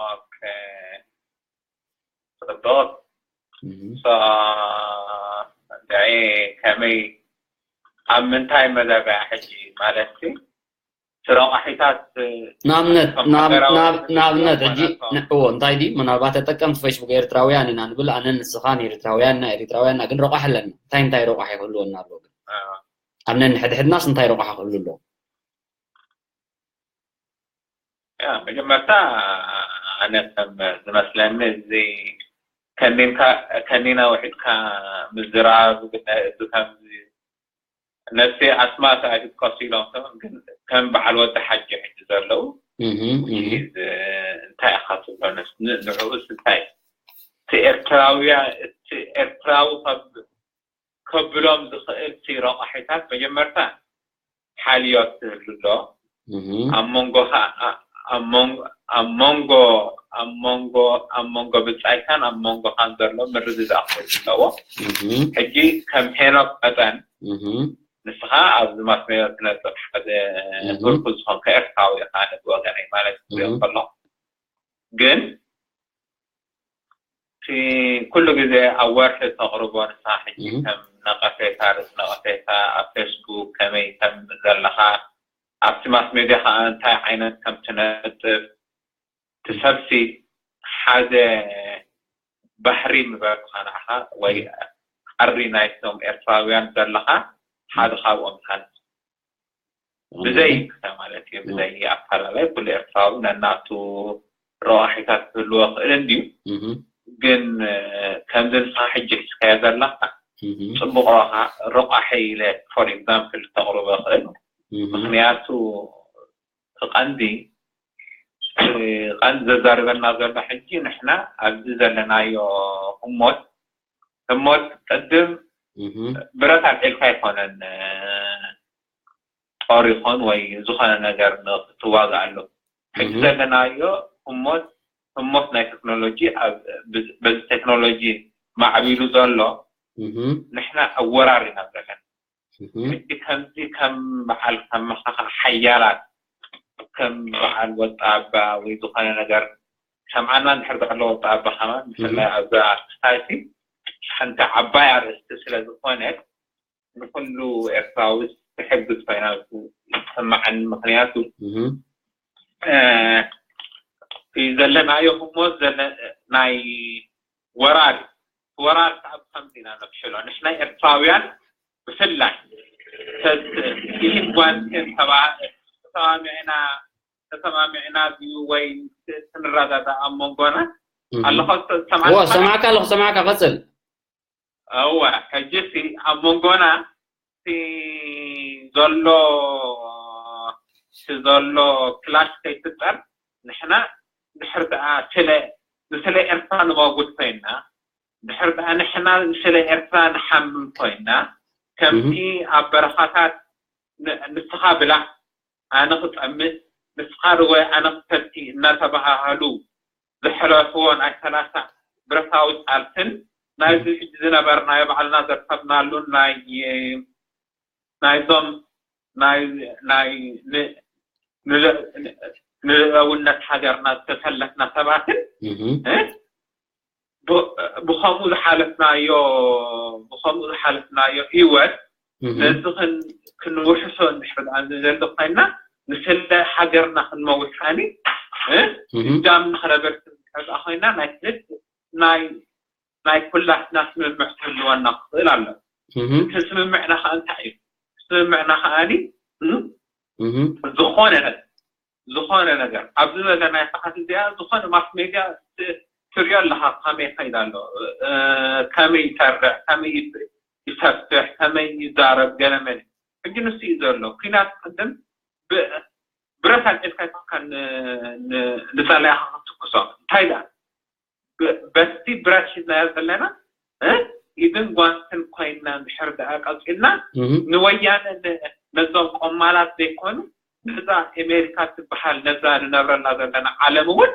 ኦኬ። ጽቡቕ። እህ። ሶ፣ እንታይ፣ ከመይ፣ ኣብ ምንታይ መደብ እያ ሕጂ? ማለት ሲ፣ እቲ ረቋሒታት፣ ንኣብነት፣ ከም ናብ-፣ ሃገራዊ ናብ-፣ ንብል ንኣብነት፣ ሕጂ፣ ዝኾነ ን-፣ እዎ፣ እንታይ ድዩ? ምናልባት ተጠቀምቲ ፌስቡክ ኤርትራውያን ኢና ንብል፣ ኣነን ንስኻን ኤርትራውያን ኢና፣ ኤርትራውያን ኢና፣ ግን ረቋሒ ኣለና። እንታይ፣ እንታይ ረቋሒ ክህልወና ኣለዎ ግን? ኣዎ። ኣብ ነንሕድሕድናስ እንታይ ረቋሒ ክህሉ ኣለዎ? ያ፣ መጀመርታ ኣነ ከም ዝመስለኒ፣ እዚ ከኒንካ፣ ከኒና ውሒድካ ምዝራብ፣ ግን እዚ ከምዚ ነፍሲ ኣስማት ኣይትጥቀሱ ኢሎም ሰብን፣ ግን ከም በዓል ወዲ ሓጂ ሕጂ ዘለዉ፣ እህ፣ እህ። እዚ እንታይ ኢኻ ትብሎ? ንስ-፣ ን-፣ ንዕኡስ እንታይ? እቲ ኤርትራውያ-፣ እቲ ኤርትራዊ ከብ-፣ ከብሎም ዝኽእል እቲ ረቋሒታት መጀመርታ ሓልዮት ክህሉ ኣሎ። እህ። ኣብ መንጎኻ፣ ኣ-፣ ኣብ መን-፣ ኣብ መንጎ፣ ኣብ መንጎ፣ ኣብ መንጎ ብጻይካን ኣብ መንጎኻን ዘሎ ምርድዳእ ክህሉ ኣለዎ። እህ። ሕጂ ከም ሄኖክ መጠን እህ። ንስኻ ኣብዚ ማስ ሜድያ ትነጥፍ ሓደ እህ። ምርኩዝ ዝኾንካ ኤርትራዊ ኢኻ፣ ኣነ ብወገነይ ማለት ክሪኦ እህ። ከለኹ። ግን እቲ ኩሉ ግዜ ኣብ ወርሒ ተቕርቦ ንስኻ ሕጂ እህ። ከም ነቐፌታ፣ ርእሲ ነቐፌታ ኣብ ፌስቡክ ከመይ ከም ዘለኻ፣ ኣብቲ ማስ ሜድያ ኸኣ እንታይ ዓይነት ከም ትነጥፍ፣ እቲ ሰብሲ ሓደ ባህሪ ምበልኩኻ ንዓኻ ወይ እህ። ቀሪ ናይቶም ኤርትራውያን ዘለኻ ሓደ እህ። ካብኦም ኢኻ። ብዘይ ክሳ ማለት እዩ፣ ብዘይ ኣፈላላይ ኩሉ ኤርትራዊ ነናቱ ረቋሒታት ክህልዎ ክእል እንድዩ። ግን ከምዚ ንስኻ ሕጂ ሒዝካዮ ዘለኻ ጽቡቕ ረቋሒ ኢለ for example ተቕርቦ ክእል። ምክንያቱ እቲ ቀንዲ ቀንዲ ዘዛርበና ዘሎ ሕጂ ንሕና ኣብዚ ዘለናዮ ህሞት ህሞት ቅድም ብረት ኣልዒልካ ኣይኮነን ጦር ይኾን ወይ ዝኾነ ነገር ክትዋጋኣሉ። ሕጂ ዘለናዮ ህሞት ህሞት ናይ ቴክኖሎጂ በዚ ቴክኖሎጂ ማዕቢሉ ዘሎ ንሕና ኣብ ወራር ኢና ዘለና። ሕጂ ከምዚ ከም በዓል ከም መኻኻ ሓያላት ከም በዓል ወጣ ኣባ ወይ ዝኾነ ነገር ሰምዓና እንድሕር ዘሎ ወጣ ኣባ ከማን ብፍላይ ኣብዛ ክስታይቲ ሓንቲ ዓባይ ኣርእስቲ ስለ ዝኾነት ንኩሉ ኤርትራዊ ትሕግዝ ኮይና ይሰማዓኒ። ምክንያቱ ዘለናዮ ህሞት ናይ ወራር ወራር ከዓ ብከምዚ ኢና ነፍሽሎ ንሕና ኤርትራውያን ብፍላይ ኢድ ጓንትን ተሰማሚዕና ተሰማሚዕና ድዩ ወይ ክንረዳዳ ኣብ መንጎና ኣለኹ ሰማዕካ ኣለኹ ሰማዕካ ቀፅል እወ ሕጂ ሲ ኣብ መንጎና ሲ ዘሎ ሲ ዘሎ ክላሽ ከይፍጠር ንሕና ድሕር ደኣ ስለ ንስለ ኤርትራ ንመጉት ኮይና ድሕር ደኣ ንሕና ስለ ኤርትራ ንሓምም ኮይና ከምቲ ኣብ በረኻታት ንስኻ ብላዕ ኣነ ክጠምእ ንስኻ ርወ ኣነ ክሰቲ እናተባሃሃሉ ዘሕለፍዎ ናይ ሰላሳ ብረታዊ ቃልስን ናይዚ ሕጂ ዝነበርናዮ ባዕልና ዘርከብናሉን ናይ ናይዞም ናይ ንልእውነት ሃገርና ዝተሰለፍና ሰባትን ብኸምኡ ዝሓለፍናዮ ብኸምኡ ዝሓለፍናዮ ህይወት ነዚ ክንውሕሶ እንድሕር ደኣ ንደሊ ኮይና ንስለ ሃገርና ክንመውት ከኣኒ እጃምና ክነበርክት እንድሕር ደኣ ኮይና ናይ ናይ ናይ ኩላትና ስምምዕ ክህልወና ክኽእል ኣሎ። እቲ ስምምዕና ከዓ እንታይ እዩ? ስምምዕና ከኣኒ ዝኾነ ዝኾነ ነገር ኣብዚ ዘለናዮ ሰዓት እዚኣ ዝኾነ ማስ ሜድያ ትሪኦ ኣለኻ ከመይ ይኸይድ ኣሎ፣ ከመይ ይሰርዕ፣ ከመይ ይሰፍሕ፣ ከመይ ይዛረብ ገለ መለ። ሕጂ ንሱ እዩ ዘሎ። ኲናት ቅድም ብረት ኣልዒልካ ኣይኮንካ ንፀላኢኻ ክትትኩሶ። እንታይ ደኣ በቲ ብረት ሒዝናዮ ዘለና ኢድን ጓንትን ኮይንና እንድሕር ደኣ ቀፂልና ንወያነ ነዞም ቆማላት ዘይኮኑ ነዛ ኤሜሪካ ትበሃል ነዛ ንነብረላ ዘለና ዓለም እውን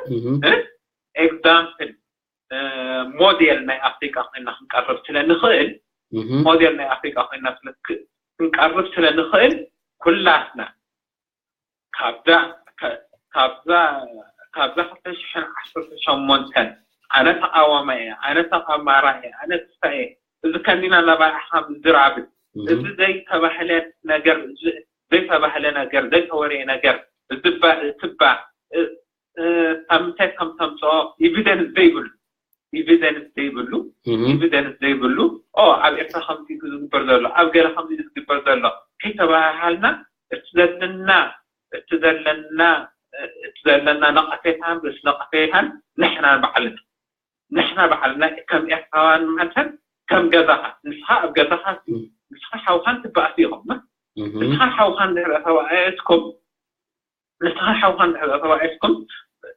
ኤግዛምፕል ሞዴል ናይ ኣፍሪቃ ኮይና ክንቀርብ ስለ ንኽእል ሞዴል ናይ ኣፍሪቃ ኮይና ክንቀርብ ስለ ንኽእል ኩላትና ካብዛ ካብዛ ካብዛ ክልተ ሽሕን ዓሰርተ ሸሞንተን ኣነ ተቃዋማይ እየ፣ ኣነ ተቃማራይ እየ፣ ኣነ ክስታይ እየ፣ እዚ ከኒና ናባይ ኣሕኻም ዝራብን እዚ ዘይተባህለ ነገር ዘይተባህለ ነገር ዘይተወረየ ነገር ዝባ ትባ ካብ ምንታይ ከም ተምፅኦ ኢቪደንስ ዘይብሉ ኢቪደንስ ዘይብሉ ኢቪደንስ ዘይብሉ ኦ ኣብ ኤርትራ ከምዚ ዝግበር ዘሎ ኣብ ገለ ከምዚ ዝግበር ዘሎ ከይተባሃሃልና እቲ ዘለና እቲ ዘለና እቲ ዘለና ነቐፌታን ርእሲ ነቐፌታን ንሕና ባዕልና ንሕና ባዕልና ከም ኤርትራውያን ማለተን ከም ገዛኻ ንስኻ ኣብ ገዛኻ ንስኻ ሓውኻን ትበኣስ ኢኹም ንስኻ ሓውኻን ድሕሪ ተባኣስኩም ንስኻ ሓውኻን ድሕሪ ተባኣስኩም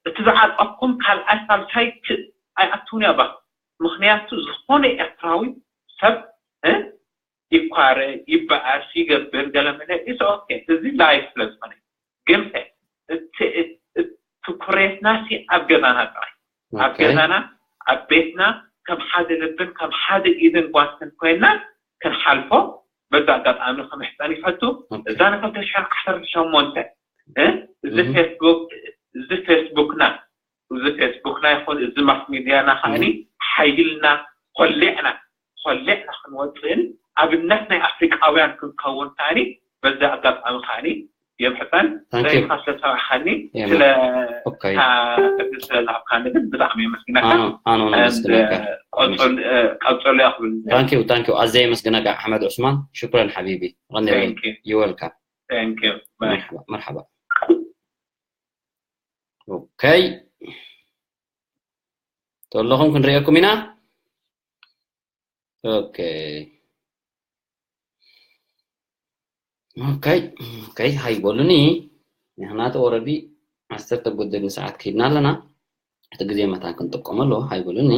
እቲ ዝዓጠፍኩም ካልኣይ ሳልሳይ ኣይኣትውን እያ ባ ምኽንያቱ ዝኾነ ኤርትራዊ ሰብ ይኳረ ይበኣስ ይገብር ገለመለ ኢትስ ኦኬ እዚ ላይፍ ስለ ዝኾነ ግን ትኩሬትና ሲ ኣብ ገዛና ጥራይ ኣብ ገዛና ኣብ ቤትና ከም ሓደ ልብን ከም ሓደ ኢድን ጓንትን ኮይና ክንሓልፎ በዚ ኣጋጣሚ ክምሕፀን ይፈቱ እዛ ንክልተ ሽሕን ዓሰርተ ሸሞንተ እዚ ፌስቡክ እዚ ፌስቡክና እዚ ፌስቡክና ይኹን እዚ ማስ ሚድያና ከዓኒ ሓይልና ኮሊዕና ኮሊዕና ክንወፅእን ኣብነት ናይ ኣፍሪቃውያን ክንከውን ከዓኒ በዚ ኣጋጣሚ ከዓኒ የምሕፀን ረይካ ስለዝሰማዕካኒ ስለ ዕድል ስለዝሃብካኒ ግን ብጣዕሚ የመስግነካ ኣነ ነመስግነካ ቀፀሉ እያ ክብል ታንኪዩ ታንኪዩ ኣዘ የመስግነካ ኣሕመድ ዑስማን ሽኩረን ሓቢቢ ቀኒለይ ይወልካ Thank you. Bye. መርሓባ መርሓባ። ኦኬ፣ ተለኹም ክንሪኤኩም ኢና። ኦኬ ኦኬ ኦኬ፣ ሃይ በሉኒ። ንሕና ተ ኦረዲ ዓሰርተ ጎደል ሰዓት ከይድና ኣለና። እቲ ግዜ መታን ክንጥቀመሉ ሃይ በሉኒ።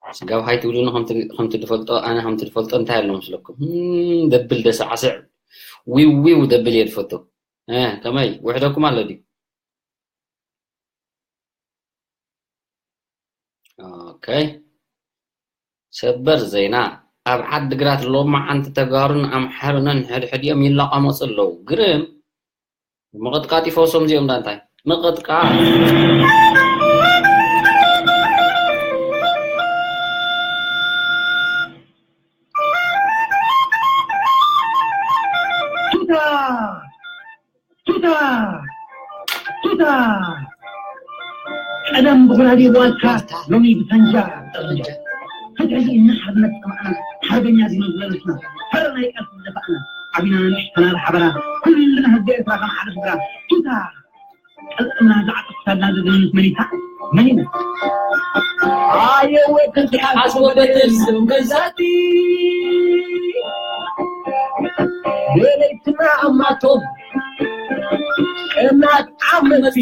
ስጋብ ሃይ ትብሉኒ ከምቲ ከምቲ ዝፈልጦ ኣነ ከምቲ ዝፈልጦ እንታይ ኣሎ መስለኩም? እም፣ ደብል ደሳዕስዕ ዊው ዊው ደብል እየ ዝፈቱ። እ፣ ከመይ ውሕደኩም ኣሎ ድዩ? ኦኬ፣ ሰበር ዜና። ኣብ ዓዲ ግራት ሎማዓንቲ ተጋሩን ኣምሓሩን ሕድሕዲኦም ይላቐመፁ ኣለዉ። ግርም፣ ምቕጥቃጥ ይፈውሶም እዚኦም። ዳ እንታይ ምቕጥቃጥ? ቱታ ቱታ ቱታ። ቀደም ብጉራዴ ጓልካ፣ ሎሚ ብፈንጃ ጠመንጃ። ሕጂ ሕጂ እናሓርነት ጠማዕና፣ ሓርበኛ ዲና ዝለበስና፣ ፈረ ናይ ቃልሲ ዝደፋእና፣ ዓቢና ንእሽተና ብሓበራ፣ ኩልና ህዝቢ ኤርትራ ከም ሓደ ስድራ። ቱታ ቀልጥምና ዝዓጠፍካልና ዘደንስ መኒታ፣ መኒና። ኣየወ ተዝሓስቦ በትር ስም ገዛቲ፣ ለለይትና ኣማቶም ቀናት ዓመቲ፣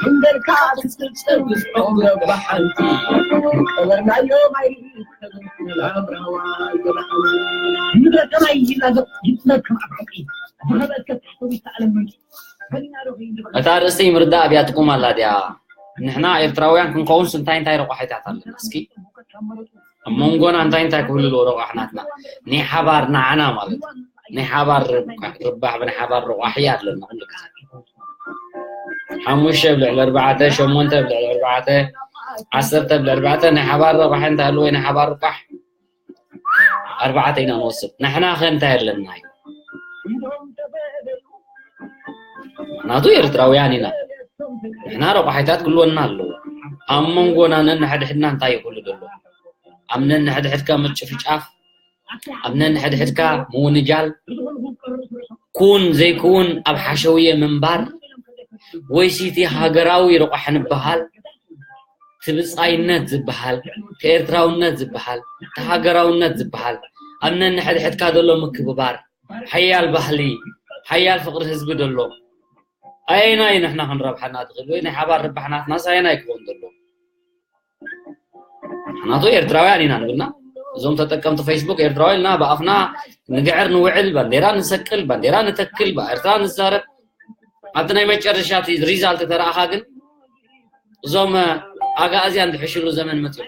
ክንደልካ ትጽብጽብ ብፍቕሪ ረባሓንቲ፣ ቀበርናዮ ማይ ምድረ ሰማይ ይላገብ ይጽለብ ከም ዓባቂ፣ ዝኸበትከ ታሕተዊት ተኣለም መንቂ። በሊና ዶ ከይንድበ እታ ኣርእስቲ ምርዳእ ኣብያትኩም ኣላ ድያ? ንሕና ኤርትራውያን ክንከውንስ እንታይ እንታይ ረቋሒታት ኣለና? እስኪ ኣብ መንጎና እንታይ እንታይ ክህሉ ኣለዎ ረቋሕ ናትና? ናይ ሓባር ንዓና ማለት እዩ። ናይ ሓባር ርባሕ፣ ርባሕ ብናይ ሓባር ረቋሒ ኣለና ኩሉ ግዜ። ሓሙሽተ ብልዕሊ ኣርባዕተ፣ ሸሞንተ ብልዕሊ ኣርባዕተ፣ ዓሰርተ ብልዕሊ ኣርባዕተ ናይ ሓባር ረቋሒ እንታይ ኣለዎ? ናይ ሓባር ርባሕ ኣርባዕተ ኢና ንወስድ። ንሕና ከ እንታይ ኣለና እዩ? ምኽንያቱ ኤርትራውያን ኢና። ንሕና ረቋሒታት ክህልወና ኣለዎ። ኣብ መንጎና ነንሕድሕድና እንታይ ይኹሉ ዘሎ? ኣብ ነንሕድሕድካ ምጭፍጫፍ፣ ኣብ ነንሕድሕድካ ምውንጃል፣ ኩን ዘይክውን ኣብ ሓሸውየ ምንባር፣ ወይሲ እቲ ሃገራዊ ረቋሒ ንበሃል፣ እቲ ብጻይነት ዝበሃል፣ እቲ ኤርትራውነት ዝበሃል፣ እቲ ሃገራውነት ዝበሃል፣ ኣብ ነንሕድሕድካ ዘሎ ምክብባር፣ ሓያል ባህሊ፣ ሓያል ፍቕሪ ህዝቢ ዘሎ፣ ኣየናይ ንሕና ክንረብሓና ትኽእል ወይ ናይ ሓባር ርባሕ ናትናስ ኣየናይ ክኸውን ዘለዎ? ንሕናቶ ኤርትራውያን ኢና ንብልና። እዞም ተጠቀምቲ ፌስቡክ ኤርትራውያን ኢና፣ ብኣፍና ንግዕር ንውዕል፣ ባንዴራ ንሰቅል፣ ባንዴራ ንተክል፣ ብኤርትራ ንዛረብ። ኣብቲ ናይ መጨረሻ እቲ ሪዛልት ተረኣኻ ግን እዞም ኣጋእዝያን ዝሕሽሉ ዘመን መጽዩ።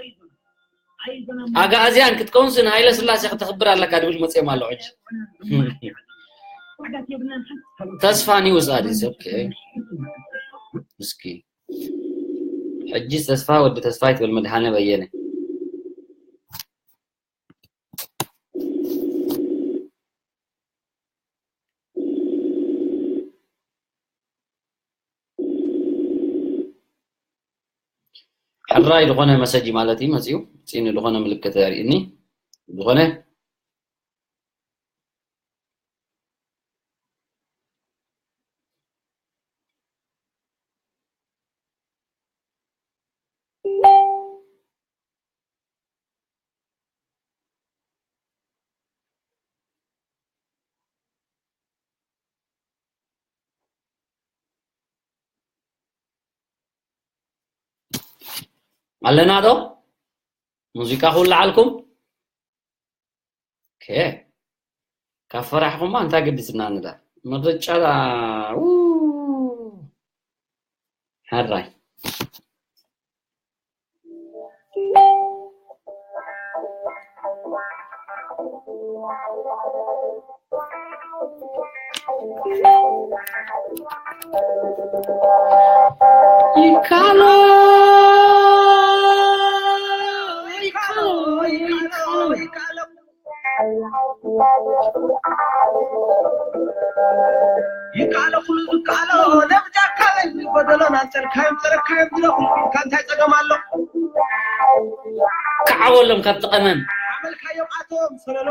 ኣጋእዝያን ክትከውንስ ንሃይለ ስላሴ ክተኽብር ኣለካ ድብል መጽዮም ኣሎ ሕጂ። ተስፋ ኒውስ ኣዲስ፣ ኦኬ። እስኪ ሕጂ ተስፋ ወዲ ተስፋ ይትብል መድሃነ በየነ። ሕራይ ዝኾነ መሰጂ ማለት እዩ መፅዩ፣ ፅኑ ዝኾነ ምልክት የርእኒ። ዝኾነ ኣለና ዶ? ሙዚቃ ክውልዓልኩም? ኦኬ። ካብ ፈራሕኹማ እንታይ ገዲስና ንዳ? ምርጫ ው-፣ ሕራይ። ይካሎ፣ ይካሎ፣ ይካሎ። ይካሎ ኩሉ ዝካሎ፣ ነብጃካ ጎደሎ ናንጸልካዮም ጸረካዮም ዝለኹ፣ እንታይ ጸገም ኣሎ? ክዓወሎም ካብ ጠቐመን። ኣመልካዮም ኣቶም ሰለሎ።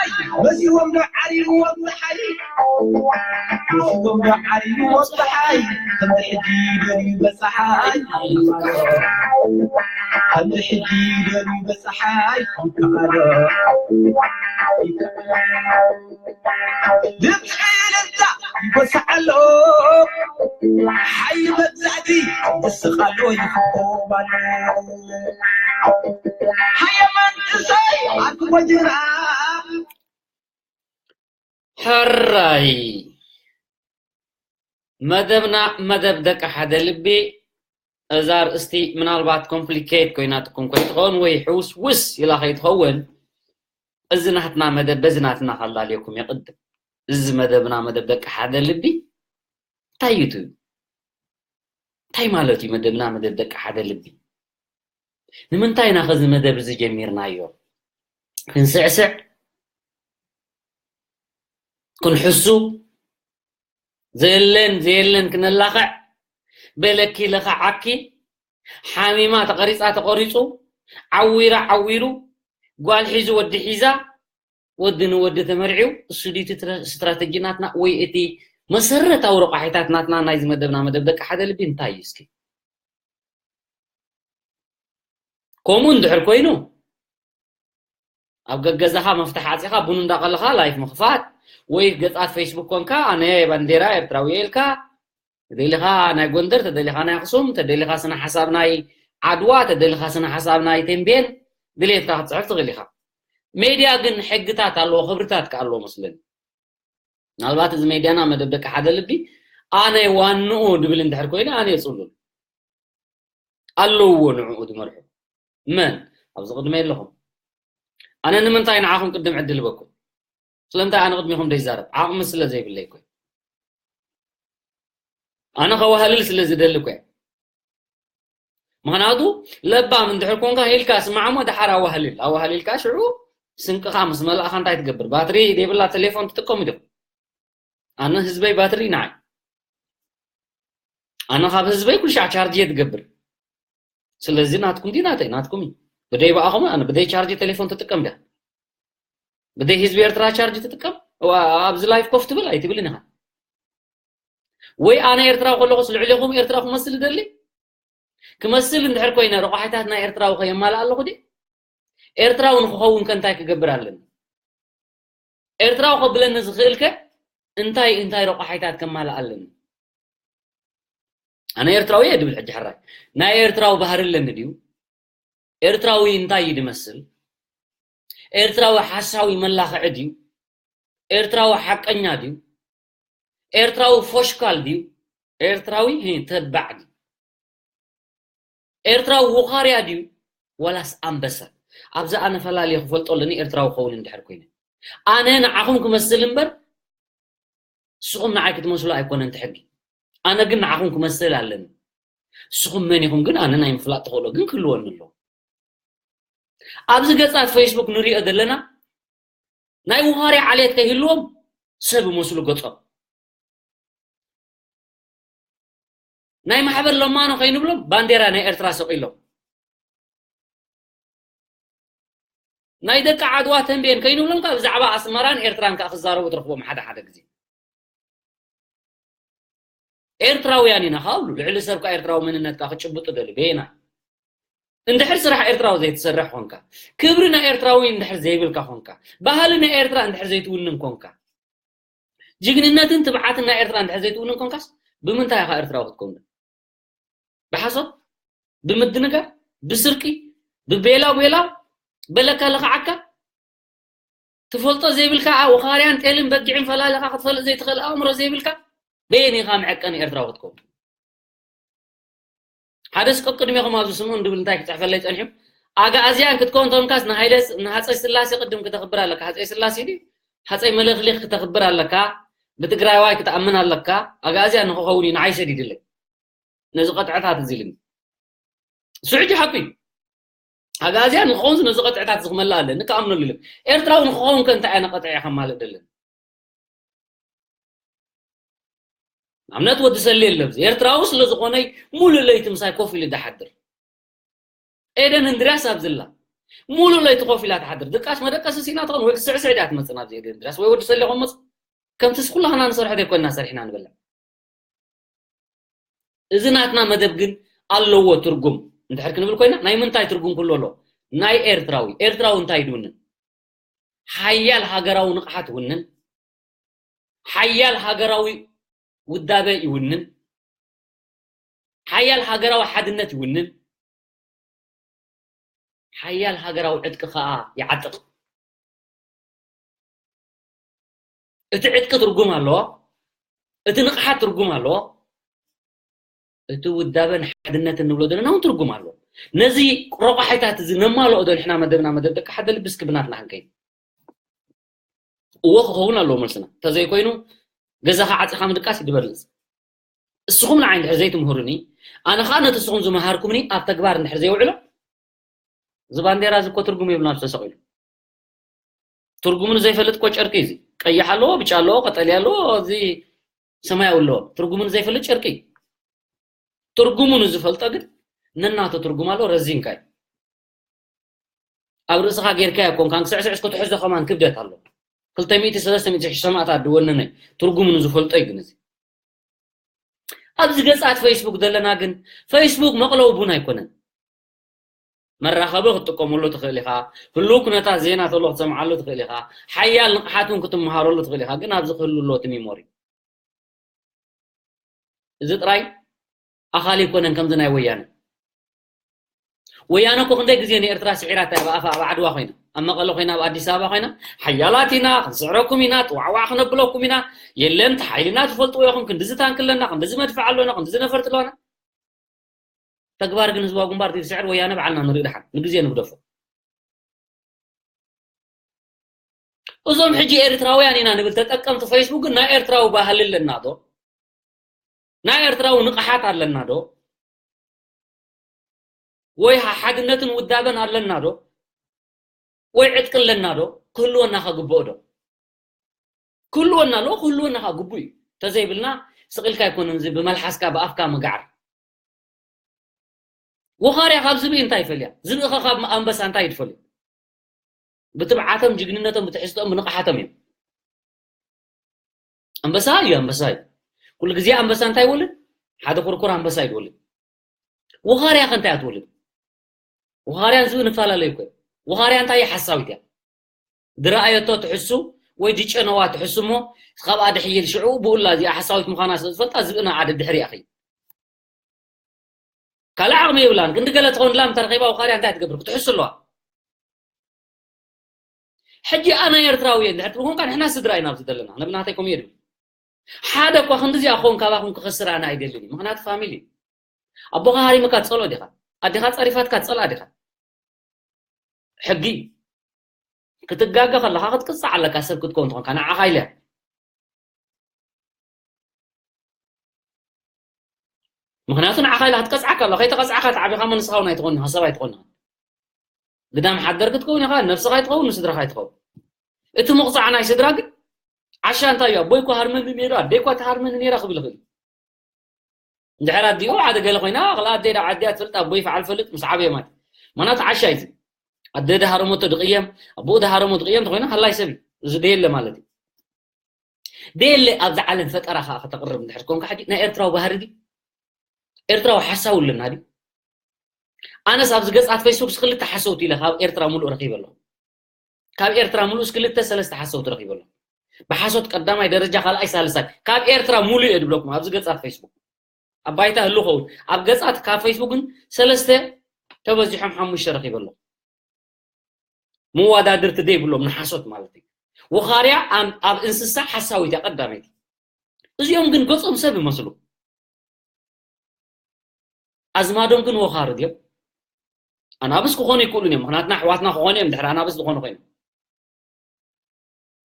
መሲዎም ዶ ዓሪዎም ፀሓይ? መሲዎም ዶ ዓሪዎም ፀሓይ? ከምዚ ሕጂ ደልዩ በፀሓይ። ከምዚ ሕጂ ደልዩ በፀሓይ። ይከኣሎ። ይከኣሎ። ድምፂ እልልታ ይጎስዕ ኣሎ። ሓይሊ መግዛእቲ ይስቕ ኣሎ፣ ይፍኮም ኣሎ። ሃየ መንእሰይ ኣትወጅራ። ሕራይ። መደብና መደብ ደቂ ሓደ ልቢ። እዛ ኣርእስቲ ምናልባት ኮምፕሊኬት ኮይናትኩም ከይትኸውን ወይ ሕውስውስ ኢላ ከይትኸውን፣ እዚ ናትና መደብ በዚ ናትና ከላልየኩም የቕድም። እዚ መደብና መደብ ደቂ ሓደ ልቢ እንታይ እዩ ትብሉ? እንታይ ማለት እዩ መደብና መደብ ደቂ ሓደ ልቢ? ንምንታይ ኢና ኸዚ መደብ እዚ ጀሚርናዮ? ክንስዕስዕ፣ ክንሕሱ፣ ዘየለን ዘየለን ክነላኽዕ፣ በለኪ ለኻዓኪ፣ ሓሚማ ተቐሪፃ ተቐሪፁ፣ ዓዊራ ዓዊሩ፣ ጓል ሒዙ ወዲ ሒዛ፣ ወዲ ንወዲ ተመርዒው፣ እሱ ድዩ እቲ ትረ-፣ ስትራተጂ ናትና ወይ እቲ መሰረታዊ ረቋሒታት ናትና ናይዚ መደብና መደብ ደቂ ሓደ ልቢ እንታይ እዩ እስኪ? ከምኡ እንድሕር ኮይኑ፣ ኣብ ገገዛኻ መፍትሕ ዓፂኻ ቡን እንዳቐለኻ ላይፍ ምኽፋት ወይ ገፃት ፌስቡክ ኮንካ ኣነ ባንዴራ ኤርትራዊ እየ ኢልካ ተደሊኻ ናይ ጎንደር፣ ተደሊኻ ናይ ኣኽሱም፣ ተደሊኻ ስነ ሓሳብ ናይ ዓድዋ፣ ተደሊኻ ስነ ሓሳብ ናይ ቴምቤን ድሌትካ ክትፅሕፍ ትኽእል ኢኻ። ሜድያ ግን ሕግታት ኣለዎ፣ ክብርታት ከ ኣለዎ መስለኒ። ምናልባት እዚ ሜድያና መደብ ደቂ ሓደ ልቢ ኣነ ዋንኡ ድብል እንድሕር ኮይኑ ኣነ የፅሉል ኣለዎ ንዕኡ ዝመርሑ መን ኣብዚ ቅድመ የለኹም። ኣነ ንምንታይ ንዓኹም ቅድም ዕድል በኩም? ስለምንታይ ኣነ ቅድሚኹም ዘይዛረብ? ዓቕሚ ስለ ዘይብለይ እኮ። ኣነ ከዋህልል ስለ ዝደሊ እኮ። ምኽንያቱ ለባም እንድሕር ኮንካ ኢልካ ስማዕሞ፣ ደሓር ኣዋህልል ኣዋህሊልካ ሽዑ ስንቅኻ ምስ መላእኻ እንታይ ትገብር? ባትሪ ዘይብላ ቴሌፎን ትጥቀሙ ዲኹም? ኣነ ህዝበይ ባትሪ ንዓይ፣ ኣነ ካብ ህዝበይ ኩሉ ሻዕ ቻርጅ እየ ትገብር። ስለዚ ናትኩም ዲ ናተይ ናትኩም እዩ። ብደይ ብኣኹም ኣነ ብደይ ቻርጅ ቴሌፎን ትጥቀም ድያ? ብደይ ህዝቢ ኤርትራ ቻርጅ ትጥቀም? እዋ፣ ኣብዚ ላይፍ ኮፍ ትብል ኣይትብልን ኢኻ። ወይ ኣነ ኤርትራዊ ከለኹስ ልዕሌኹም ኤርትራ ክመስል ይደሊ? ክመስል እንድሕር ኮይነ ረቋሒታት ናይ ኤርትራዊ ከየማልእ ኣለኹ ድየ? ኤርትራዊ ንክኸውን ከ እንታይ ክገብር ኣለኒ? ኤርትራዊ ከብለኒ ዝኽእል ከ እንታይ እንታይ ረቋሒታት ከማልእ ኣለኒ? ኣነ ኤርትራዊ እየ ድብል ሕጂ ሕራይ ናይ ኤርትራዊ ባህሪ ኣለኒ ድዩ? ኤርትራዊ እንታይ እዩ ድመስል? ኤርትራዊ ሓሳዊ መላኽዒ ድዩ? ኤርትራዊ ሓቀኛ ድዩ? ኤርትራዊ ፎሽካል ድዩ? ኤርትራዊ፣ ሄ፣ ተባዕ ድዩ? ኤርትራዊ ውኻርያ ድዩ? ዋላስ ኣንበሳ? ኣብዚ ኣነ ፈላልየ ክፈልጦ ኣለኒ ኤርትራዊ ክኸውን እንድሕር ኮይነ። ኣነ ንዓኹም ክመስል እምበር ንስኹም ንዓይ ክትመስሉ ኣይኮነን እቲ ሕጊ። ኣነ ግን ንዓኹም ክመስል ኣለኒ። ንስኹም መን ኢኹም ግን ኣነ ናይ ምፍላጥ ተኽእሎ ግን ክህልወኒ ኣለዎ። ኣብዚ ገጻት ፌስቡክ ንሪኦ ዘለና ናይ ውኻርያ ዓሌት ከይህልዎም ሰብ ይመስሉ ገጾም። ናይ ማሕበር ለማኖ ከይንብሎም ባንዴራ ናይ ኤርትራ ሰቒሎም። ናይ ደቂ ዓድዋ ተንቤን ከይንብሎም ካብ ብዛዕባ ኣስመራን ኤርትራን ከኣ ክዛረቡ ትረኽቦም ሓደ ሓደ ግዜ። ኤርትራውያን ኢና ካብሉ ልዕሊ ሰብ ከኣ ኤርትራዊ መንነትካ ክጭብጡ ደሊ በየና? እንድሕር ስራሕ ኤርትራዊ ዘይትሰርሕ ኮንካ፣ ክብሪ ናይ ኤርትራዊ እንድሕር ዘይብልካ ኮንካ፣ ባህሊ ናይ ኤርትራ እንድሕር ዘይትውንን ኮንካ፣ ጅግንነትን ትብዓትን ናይ ኤርትራ እንድሕር ዘይትውንን ኮንካስ ብምንታይ ኢኻ ኤርትራዊ ክትከውን? ብሓሶት፣ ብምድንጋር፣ ብስርቂ፣ ብቤላ ቤላ በለካ ለኽዓካ ትፈልጦ ዘይብልካ፣ ውኻርያን ጤልን በጊዕን ፈላሊኻ ክትፈልጥ ዘይትኽእል ኣእምሮ ዘይብልካ በየን ኢኻ መዐቀኒ ኤርትራዊ ክትከውን? ሓደስ ቀቅድሜኹም ኣብዚ ስምዑን ድብል እንታይ ክጽሕፈለይ ጸኒሑ? ኣግኣዝያን ክትከውን ተንካስ ንሃይለ ንሃጸይ ስላሴ ቅድም ክተኽብር ኣለካ። ሃጸይ ስላሴ ድዩ? ሃጸይ መለኽሊኽ ክተኽብር ኣለካ። ብትግራይዋይ ክትኣምን ኣለካ። ኣግኣዝያን ንክኸውን እዩ ንዓይ ሰዲድለይ። ነዚ ቀጥዕታት እዚ ኢልኒ። ስዑጂ ሓቂ እዩ። ኣግኣዝያን ንክኸውን ነዚ ቀጥዕታት እዚ ክመልእ ኣለኒ ክኣምነሉ ኢለ። ኤርትራዊ ንክኸውን ከ እንታይ ኣነ ቀጥዒ ከማልእ ደለኒ? ንኣብነት ወዲ ሰሌ የለ ኣብዚ። ኤርትራዊ ስለ ዝኾነይ ሙሉእ ለይቲ ምሳይ ኮፍ ኢሉ ዝሓድር። ኤደን እንድርያስ ኣብዚ ኣላ። ሙሉእ ለይቲ ኮፍ ኢላ ትሓድር። ድቃስ መደቀሲ ሲና ትኾን ወይ ክትስዕስዕ ድያ ትመጽእ ናብዚ ኤደን እንድርያስ ወይ ወዲ ሰሌ ኮን መጽእ። ከምቲስ ኩላህና ንሰርሖ ዘይኮንና ሰሪሕና ንበልዕ። እዚ ናትና መደብ ግን ኣለዎ ትርጉም። እንድሕር ክንብል ኮይና ናይ ምንታይ ትርጉም ክህልዎ ኣለዎ? ናይ ኤርትራዊ። ኤርትራዊ እንታይ ድውንን? ሓያል ሃገራዊ ንቕሓት ይውንን። ሓያል ሃገራዊ ውዳበ ይውንን። ሓያል ሃገራዊ ሓድነት ይውንን። ሓያል ሃገራዊ ዕጥቂ ከኣ ይዓጥቕ። እቲ ዕጥቂ ትርጉም ኣለዎ። እቲ ንቕሓት ትርጉም ኣለዎ። እቲ ውዳበን ሓድነትን ንብሎ ዘለና እውን ትርጉም ኣለዎ። ነዚ ረቋሒታት እዚ ነማልኦ ዶ ንሕና መደብና መደብ ደቂ ሓደ ልቢ እስኪ ብናትና ክንከይድ? እዎ ክኸውን ኣለዎ መልስና። እንተዘይኮይኑ ገዛኻ ዓጺኻ ምድቃስ እዩ ዝበልጽ። እስኹም ንዓይ እንድሕር ዘይትምህሩኒ፣ ኣነ ኸኣ ነቲ እስኹም ዝመሃርኩምኒ ኣብ ተግባር እንድሕር ዘይውዕሎ፣ እዚ ባንዴራ እዚ እኮ ትርጉም የብሉን ኣብዚ ተሰቒሉ። ትርጉሙ ንዘይፈልጥ እኮ ጨርቂ እዩ እዚ። ቀይሕ ኣለዎ፣ ብጫ ኣለዎ፣ ቀጠልያ ኣለዎ፣ እዚ ሰማያዊ ኣለዎ። ትርጉሙ ንዘይፈልጥ ጨርቂ እዩ። ትርጉሙ ንዝፈልጦ ግን ነናቱ ትርጉም ኣለዎ፣ ረዚንካ እዩ። ኣብ ርእስኻ ጌርካዮ ኮንካን ክስዕስዕ እስከ ትሕዞ ከማን ክብደት ኣለዎ። ክልተ ሚእቲ ሰለስተ ሚእቲ ሽሕ ሰማእታት ድወነነ ትርጉሙ ንዝፈልጦ እዩ ግን እዚ። ኣብዚ ገጻት ፌስቡክ ዘለና ግን ፌስቡክ መቕለዊ ቡን ኣይኮነን። መራኸቢ ክትጥቀመሉ ትኽእል ኢኻ። ህሉው ኩነታት ዜና ተሎ ክትሰምዓሉ ትኽእል ኢኻ። ሓያል ንቕሓት እውን ክትመሃረሉ ትኽእል ኢኻ። ግን ኣብዚ ክህሉ ኣለዎ እቲ ሚሞሪ። እዚ ጥራይ ኣኻሊ ኣይኮነን ከምዚ ናይ ወያነ። ወያነ እኮ ክንደይ ግዜ ንኤርትራ ስዒራታ እያ፣ ብኣፋ ኣብ ዓድዋ ኮይና፣ ኣብ መቐለ ኮይና፣ ኣብ ኣዲስ ኣበባ ኮይና፣ ሓያላት ኢና፣ ክንስዕረኩም ኢና፣ ጥዋዕዋዕ ክነብለኩም ኢና፣ የለን፣ እቲ ሓይልና ትፈልጥዎ ኢኹም፣ ክንድዚ ታንክ ኣለና፣ ክንድዚ መድፍዕ ኣለና፣ ክንድዚ ነፈርቲ ኣለና። ተግባር ግን ህዝባዊ ግንባር ዝስዕር ወያነ ባዕልና ንርኢ ደሓን፣ ንግዜ ንግደፎ። እዞም ሕጂ ኤርትራውያን ኢና ንብል ተጠቀምቲ ፌስቡክ ግን ናይ ኤርትራዊ ባህሊ ኣለና ዶ? ናይ ኤርትራዊ ንቕሓት ኣለና ዶ? ወይ ሓድነትን ውዳበን ኣለና ዶ? ወይ ዕጥቂ ኣለና ዶ? ክህልወና ከግብኦ ዶ? ክህልወና ኣለዎ፣ ክህልወና ከ ግቡእ እዩ። ተዘይብልና ስቕ ኢልካ ኣይኮነን፣ እዚ ብመልሓስካ ብኣፍካ ምግዓር። ወኻርያ ካብ ዝብኢ እንታይ ይፈልያ? ዝብኢ ኸ ካብ ኣንበሳ እንታይ እዩ ዝፈልዮ? ብትብዓቶም ጅግንነቶም ብትሕዝቶኦም ብንቕሓቶም እዮም። ኣንበሳ እዩ ኣንበሳ እዩ። ኩሉ ግዜ ኣንበሳ እንታይ ይወልድ? ሓደ ኩርኩር ኣንበሳ እዩ ዝወልድ። ወኻርያ ከ እንታይ እያ ትወልድ? ወኻርያን ዝብኢ ንፈላለዩ እኮ እዩ። ወኻርያ እንታይ እዩ? ሓሳዊት እያ። ድረኣየቶ ትሕሱ ወይ ድጨነዋ ትሕሱ እሞ ካብኣ ድሕይል ሽዑ ብኡላ እዚኣ ሓሳዊት ምዃና ስለ ዝፈልጣ ዝብኢ ንዓ ደድሕሪኣ ኸይድ። ካልእ ዓቕሚ የብላን። ክንዲ ገለ ትኸውን ድላ እንተረኺባ ወኻርያ እንታይ ትገብር? ክትሕሱ ኣለዋ። ሕጂ ኣነ ኤርትራዊ እየ እንድሕር ትብል ኮንካ ንሕና ስድራ ኢና ኣብዚ ዘለና። ነብናተይ ከምኡ እየ ድብል። ሓደ እኳ ክንድዚኣ ክኸውን ካባኹም ክኸስር ኣነ ኣይደልን እዩ። ምኽንያቱ ፋሚሊ እዩ። ኣቦኻ ሃሪምካ ትጸልኦ ዲኻ? ኣዴኻ ጸሪፋትካ ትጸልኣ ዲኻ? ሕጊ እዩ። ክትጋገ ከለኻ ክትቅጻዕ ኣለካ፣ ሰብ ክትከውን ትኾንካ ንዓኻ ኢለ። ምኽንያቱ ንዓኻ ኢላ ክትቀጽዓካ ኣላ። ከይተቐጻዕካ ተዓቢኻ እሞ ንስኻ እውን ኣይትኾን ኢኻ፣ ሰብ ኣይትኾን ኢኻ። ግዳም ሓደር ክትከውን ኢኻ፣ ነብስኻ ኣይትኸውን፣ ንስድራኻ ኣይትኸውን። እቲ ምቕጻዕ ናይ ስድራ ግን ዓሻ እንታይ እዩ? ኣቦይ እኮ ሃርመኒ ነይሩ፣ ኣደይ እኳ ትሃርመኒ ነይራ ክብል ይኽእል እዩ። እንድሕር ኣዲኡ ሓደ ገለ ኮይና፣ ኣቕላ ኣደይ ዳ ዓዲያ ትፈልጥ፣ ኣቦይ ፍዓል ፈልጥ ምስ ዓበየ ማለት እዩ። ማናት ዓሻ እዩ እዚ። ኣደ ድሃረመቶ ድቕየም፣ ኣቦኡ ድሃረሞ ድቕየም ተኾይና ሃላይ ሰብ እዩ። እዚ ደየለ ማለት እዩ። ደየለ ኣብዛ ዓለም ፈጠራ ከኣ ከተቕርብ እንድሕር ኮንካ ሕጂ ናይ ኤርትራዊ ባህሪ ድዩ? ኤርትራዊ ሓሳዊ ኣለና ድዩ? ኣነስ ኣብዚ ገጻት ፌስቡክ ክልተ ሓሰውቲ ኢለ ካብ ኤርትራ ሙሉእ ረኺበ ኣለኹ። ካብ ኤርትራ ሙሉእስ ክልተ ሰለስተ ሓሰውቲ ረኺበ ኣለኹ። ብሓሶት ቀዳማይ ደረጃ፣ ካልኣይ፣ ሳልሳይ ካብ ኤርትራ ሙሉእ እየ ድብለኩም ኣብዚ ገጻት ፌስቡክ። ኣብ ባይታ ህሉ ኸውን ኣብ ገጻት ካብ ፌስቡክ ግን ሰለስተ ተበዚሖም ሓሙሽተ ረኺበ ኣለኹ። መዋዳድርቲ ዘይብሎም ንሓሶት ማለት እዩ። ወኻርያ ኣብ ኣብ እንስሳ ሓሳዊት እያ ቀዳመይቲ። እዚኦም ግን ገጾም ሰብ ይመስሉ። ኣዝማዶም ግን ወኻሪ ድዮም? ኣናብስ ክኾኑ ይክእሉን እዮም። ምኽንያቱና ኣሕዋትና ክኾኑ እዮም፣ ድሕሪ ኣናብስ ዝኾኑ ኮይኖም።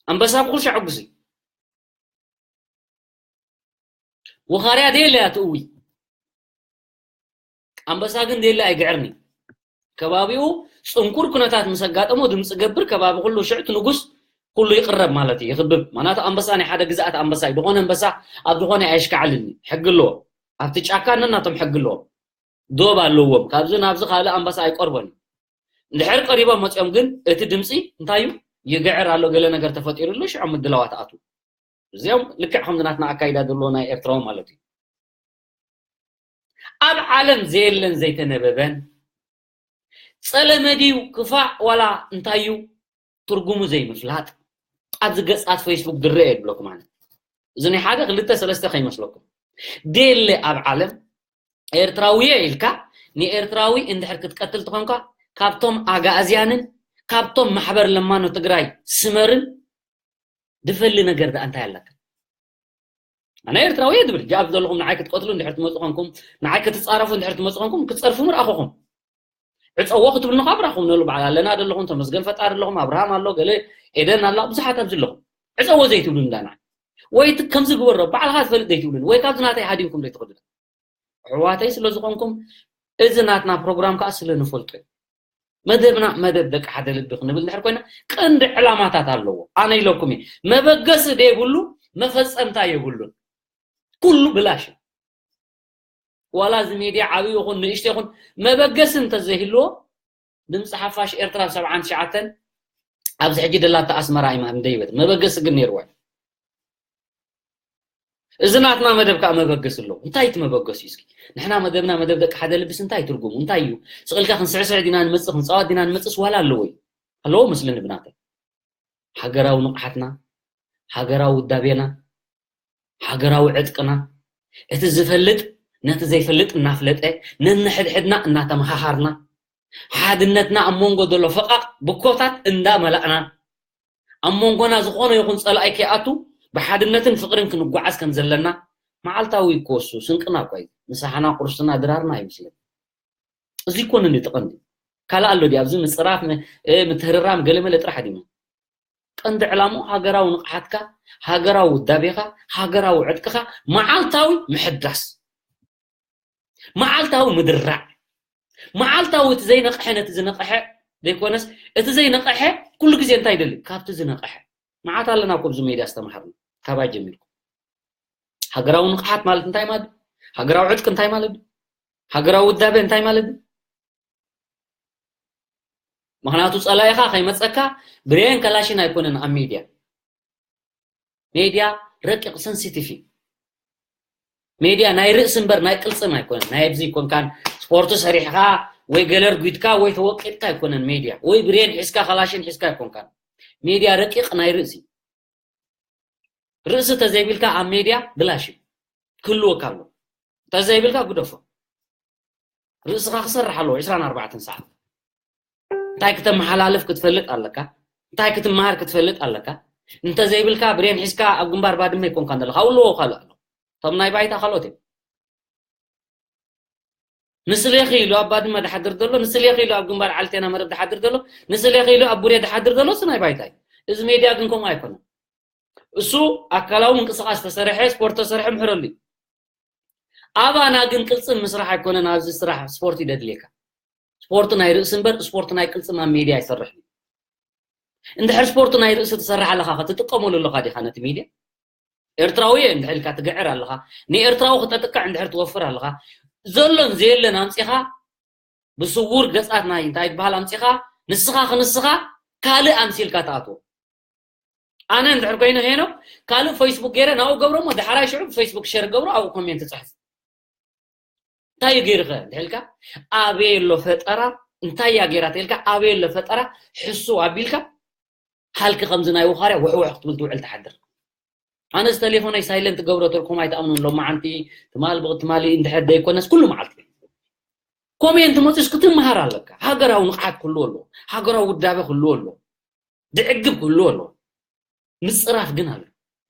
ኣንበሳ ብቑርሻ ዕጉስ እዩ። ወኻርያ ደየለ እያ ትእዊ። ኣንበሳ ግን ደየለ ኣይግዕርን እዩ። ከባቢኡ ጽንኩር ኩነታት ምስ ኣጋጠሞ ድምጺ ገብር፣ ከባቢ ኩሉ ሽዕት ንጉስ ኩሉ ይቕረብ ማለት እዩ፣ ይኽብብ። ማናቱ ኣንበሳ ናይ ሓደ ግዝኣት ኣንበሳ እዩ። ዝኾነ ኣንበሳ ኣብ ዝኾነ ኣየሽካዕልን እዩ። ሕጊ ኣለዎ። ኣብቲ ጫካ ነናቶም ሕጊ ኣለዎም። ዶብ ኣለዎም። ካብዚ ናብዚ ካልእ ኣንበሳ ኣይቀርቦን እዩ። እንድሕር ቀሪቦም መጺኦም ግን እቲ ድምጺ እንታይ እዩ? ይግዕር ኣሎ፣ ገለ ነገር ተፈጢሩ ኣሎ፣ ሽዑ ምድላዋት ኣቱ። እዚኦም ልክዕ ከምዚ ናትና ኣካይዳ ዘለዎ ናይ ኤርትራዊ ማለት እዩ። ኣብ ዓለም ዘየለን ዘይተነበበን ጸለመ ድዩ ክፋእ ዋላ እንታይ እዩ ትርጉሙ ዘይምፍላጥ ኣብዚ ገጻት ፌስቡክ ድረአ የብለኩም። ኣነ እዚ ናይ ሓደ ክልተ ሰለስተ ከይመስለኩም። ደየለ ኣብ ዓለም ኤርትራዊ እየ ኢልካ ንኤርትራዊ እንድሕር ክትቀትል ትኾንካ ካብቶም ኣጋእዝያንን ካብቶም ማሕበር ለማኖ ትግራይ ስመርን ድፈሊ ነገር ደኣ እንታይ ኣለካ? ኣነ ኤርትራዊ እየ ድብል። ጃብ ዘለኹም ንዓይ ክትቀትሉ እንድሕር ትመጹ ኮንኩም፣ ንዓይ ክትጻረፉ እንድሕር ትመጹ ኮንኩም፣ ክትጸርፉ ምርኣኹኹም። ዕጸዎ ክትብሉኒ ካብ ራኹም ነሉ በዓል ኣለና ደለኹም፣ ተመስገን ፈጣሪ ኣለኹም፣ ኣብርሃም ኣሎ፣ ገለ ኤደን ኣላ፣ ብዙሓት ኣብዚ ኣለኹም። ዕጸዎ ዘይትብሉኒ እንዳ ንዓይ። ወይ እቲ ከምዚ ግበሮ፣ ባዕልኻ ትፈልጥ ዘይትብሉኒ፣ ወይ ካብዚ ናተይ ሃዲምኩም ዘይትኸዱ። ኣሕዋተይ ስለ ዝኾንኩም፣ እዚ ናትና ፕሮግራም ከኣ ስለ ንፈልጦ እዩ። መደብና መደብ ደቂ ሓደ ልቢ ክንብል እንድሕር ኮይና፣ ቀንዲ ዕላማታት ኣለዎ። ኣነ ኢለኩም እየ፣ መበገሲ ደይብሉ መፈጸምታ የብሉን። ኩሉ ብላሽ እዩ። ዋላ እዚ ሚድያ ዓብዪ ይኹን ንእሽቶ ይኹን መበገሲ እንተዘይህልዎ፣ ድምፂ ሓፋሽ ኤርትራ ኣብ ሰብዓን ትሽዓተን ኣብዚ ሕጂ ደላታ ኣስመራ ኣይማ-፣ እንደይበት መበገሲ ግን ነይርዋ እዩ። እዚ ናትና መደብ ከዓ መበገሲ ኣለዎ። እንታይ እቲ መበገሲ እዩ እስኪ? ንሕና መደብና መደብ ደቂ ሓደ ልብስ እንታይ ትርጉሙ? እንታይ እዩ? ስቕ ኢልካ ክንስዕስዕ ዲና ንመጽእ፣ ክንጻወት ዲና ንመጽእስ ዋላ ኣለዎ እዩ? ኣለዎ መስለኒ ብናተይ። ሃገራዊ ንቕሓትና፣ ሃገራዊ ውዳቤና፣ ሃገራዊ ዕጥቅና፣ እቲ ዝፈልጥ ነቲ ዘይፈልጥ እናፍለጠ፣ ነንሕድሕድና እናተመኻኻርና፣ ሓድነትና ኣብ መንጎ ዘሎ ፈቓቕ ብኮታት እንዳመላእና፣ ኣብ መንጎና ዝኾነ ይኹን ጸላኢ ከይኣቱ ብሓድነትን ፍቕርን ክንጓዓዝ ከም ዘለና መዓልታዊ ይኮሱ ስንቅና እኳ እዩ። ምሳሕና፣ ቁርስና፣ ድራርና ኣይመስልን። እዚ ይኮነኒ እቲ ቀንዲ። ካልእ ኣሎ ድዩ ኣብዚ? ምጽራፍ፣ ም-፣ እ፣ ምትህርራም፣ ገለመለ ጥራሕ ድዩ? ቀንዲ ዕላምኡ ሃገራዊ ንቕሓትካ፣ ሃገራዊ ውዳቤኻ፣ ሃገራዊ ዕጥቅኻ መዓልታዊ ምሕዳስ፣ መዓልታዊ ምድራዕ፣ መዓልታዊ እቲ ዘይነቕሐ ነቲ ዝነቕሐ ዘይኮነስ፣ እቲ ዘይነቕሐ ኩሉ ግዜ እንታይ ይደሊ? ካብቲ ዝነቕሐ። መዓት ኣለና እኮ ኣብዚ ሜድያ ዝተምሃርና፣ ካባይ ጀሚርኩም። ሃገራዊ ንቕሓት ማለት እንታይ ማለት? ሃገራዊ ዕጥቂ እንታይ ማለት? ሃገራዊ ውዳበ እንታይ ማለት? ምኽንያቱ ጸላኢኻ ከይመጸካ ብሬን ከላሽን ኣይኮነን ኣብ ሜድያ። ሜድያ ረቂቕ ሰንሲቲቭ እዩ። ሜድያ ናይ ርእሲ እምበር ናይ ቅልጽም ኣይኮነን። ናይ ኣብዚ ኮንካን ስፖርት ሰሪሕኻ ወይ ገለ ኣርጒድካ ወይ ተወቂጥካ ኣይኮነን ሜድያ። ወይ ብሬን ሒዝካ ከላሽን ሒዝካ ኣይኮንካን። ሜድያ ረቂቕ ናይ ርእሲ። ርእሲ ተዘይብልካ ኣብ ሜድያ ብላሽ እዩ። ክህልወካ ኣሎ። ተዘይብልካ ግደፎ። ርእስኻ ክሰርሕ ኣለዎ ዕስራን ኣርባዕተን ሰዓት። እንታይ ክተመሓላልፍ ክትፈልጥ ኣለካ። እንታይ ክትመሃር ክትፈልጥ ኣለካ። እንተዘይብልካ ብሬን ሒዝካ ኣብ ግንባር ባድመ ኣይኮንካን ዘለኻ። ኣብኡ ኣለዎ ካልእ ኣሎ። እቶም ናይ ባይታ ካልኦት እዮም። ንስሌኺ ኢሉ ኣብ ባድመ ድሓድር ዘሎ፣ ንስሌኺ ኢሉ ኣብ ግንባር ዓልቴና መረብ ድሓድር ዘሎ፣ ንስሌኺ ኢሉ ኣብ ቡሬ ድሓድር ዘሎ እሱ ናይ ባይታ እዩ። እዚ ሜድያ ግን ከምኡ ኣይኮነን። እሱ ኣካላዊ ምንቅስቓስ ተሰርሐ፣ ስፖርት ተሰርሐ ምሕረሉ እዩ። ኣባና ግን ቅልጽም ምስራሕ ኣይኮነን ኣብዚ ስራሕ ስፖርት እዩ ደድልየካ። ስፖርት ናይ ርእሲ እምበር ስፖርት ናይ ቅልጽም ኣብ ሜድያ ኣይሰርሕን እዩ። እንድሕር ስፖርት ናይ ርእሲ ትሰርሕ ኣለኻ፣ ክትጥቀመሉ ኣለኻ ዲኻ ነቲ ሜድያ? ኤርትራዊ እየ እንድሕር ኢልካ ትግዕር ኣለኻ፣ ንኤርትራዊ ክተጥቅዕ እንድሕር ትወፍር ኣለኻ፣ ዘሎን ዘየለን ኣምጺኻ ብስውር ገጻት ናይ እንታይ ትበሃል ኣምጺኻ ንስኻ ክንስኻ ካልእ ኣምሲልካ ትኣትዎ። ኣነ እንድሕር ኮይነ ሄኖ ካልእ ፌስቡክ ገይረ ናብኡ ገብሮ እሞ ዳሕራይ ሽዑ ብፌስቡክ ሸር ገብሮ ኣብኡ ኮሜንት ጽሕፍ። እንታይ እዩ ገይሩ ከ እንድሕር ኢልካ ኣበይ ኣሎ ፈጠራ እንታይ እያ ገይራ ተልካ ኣበይ ኣሎ ፈጠራ ሕሱ ኣቢልካ ሃልኪ ከምዚ ናይ ውኻርያ ውሕውሕ ክትብል ትውዕል ትሓድር። ኣነስ ተሌፎነይ ሳይለንት ገብሮ ተልኩም ኣይትኣምኑን። ሎማዓንቲ ትማል ብቅ ትማሊ እንድሕር ዘይኮነስ ኩሉ መዓልቲ ኮሜንት መፂስ ክትመሃር ኣለካ። ሃገራዊ ንቕሓት ክህልዎ ኣለዎ። ሃገራዊ ውዳበ ክህልዎ ኣለዎ። ድዕግብ ክህልዎ ኣለዎ። ምፅራፍ ግን ኣሎ።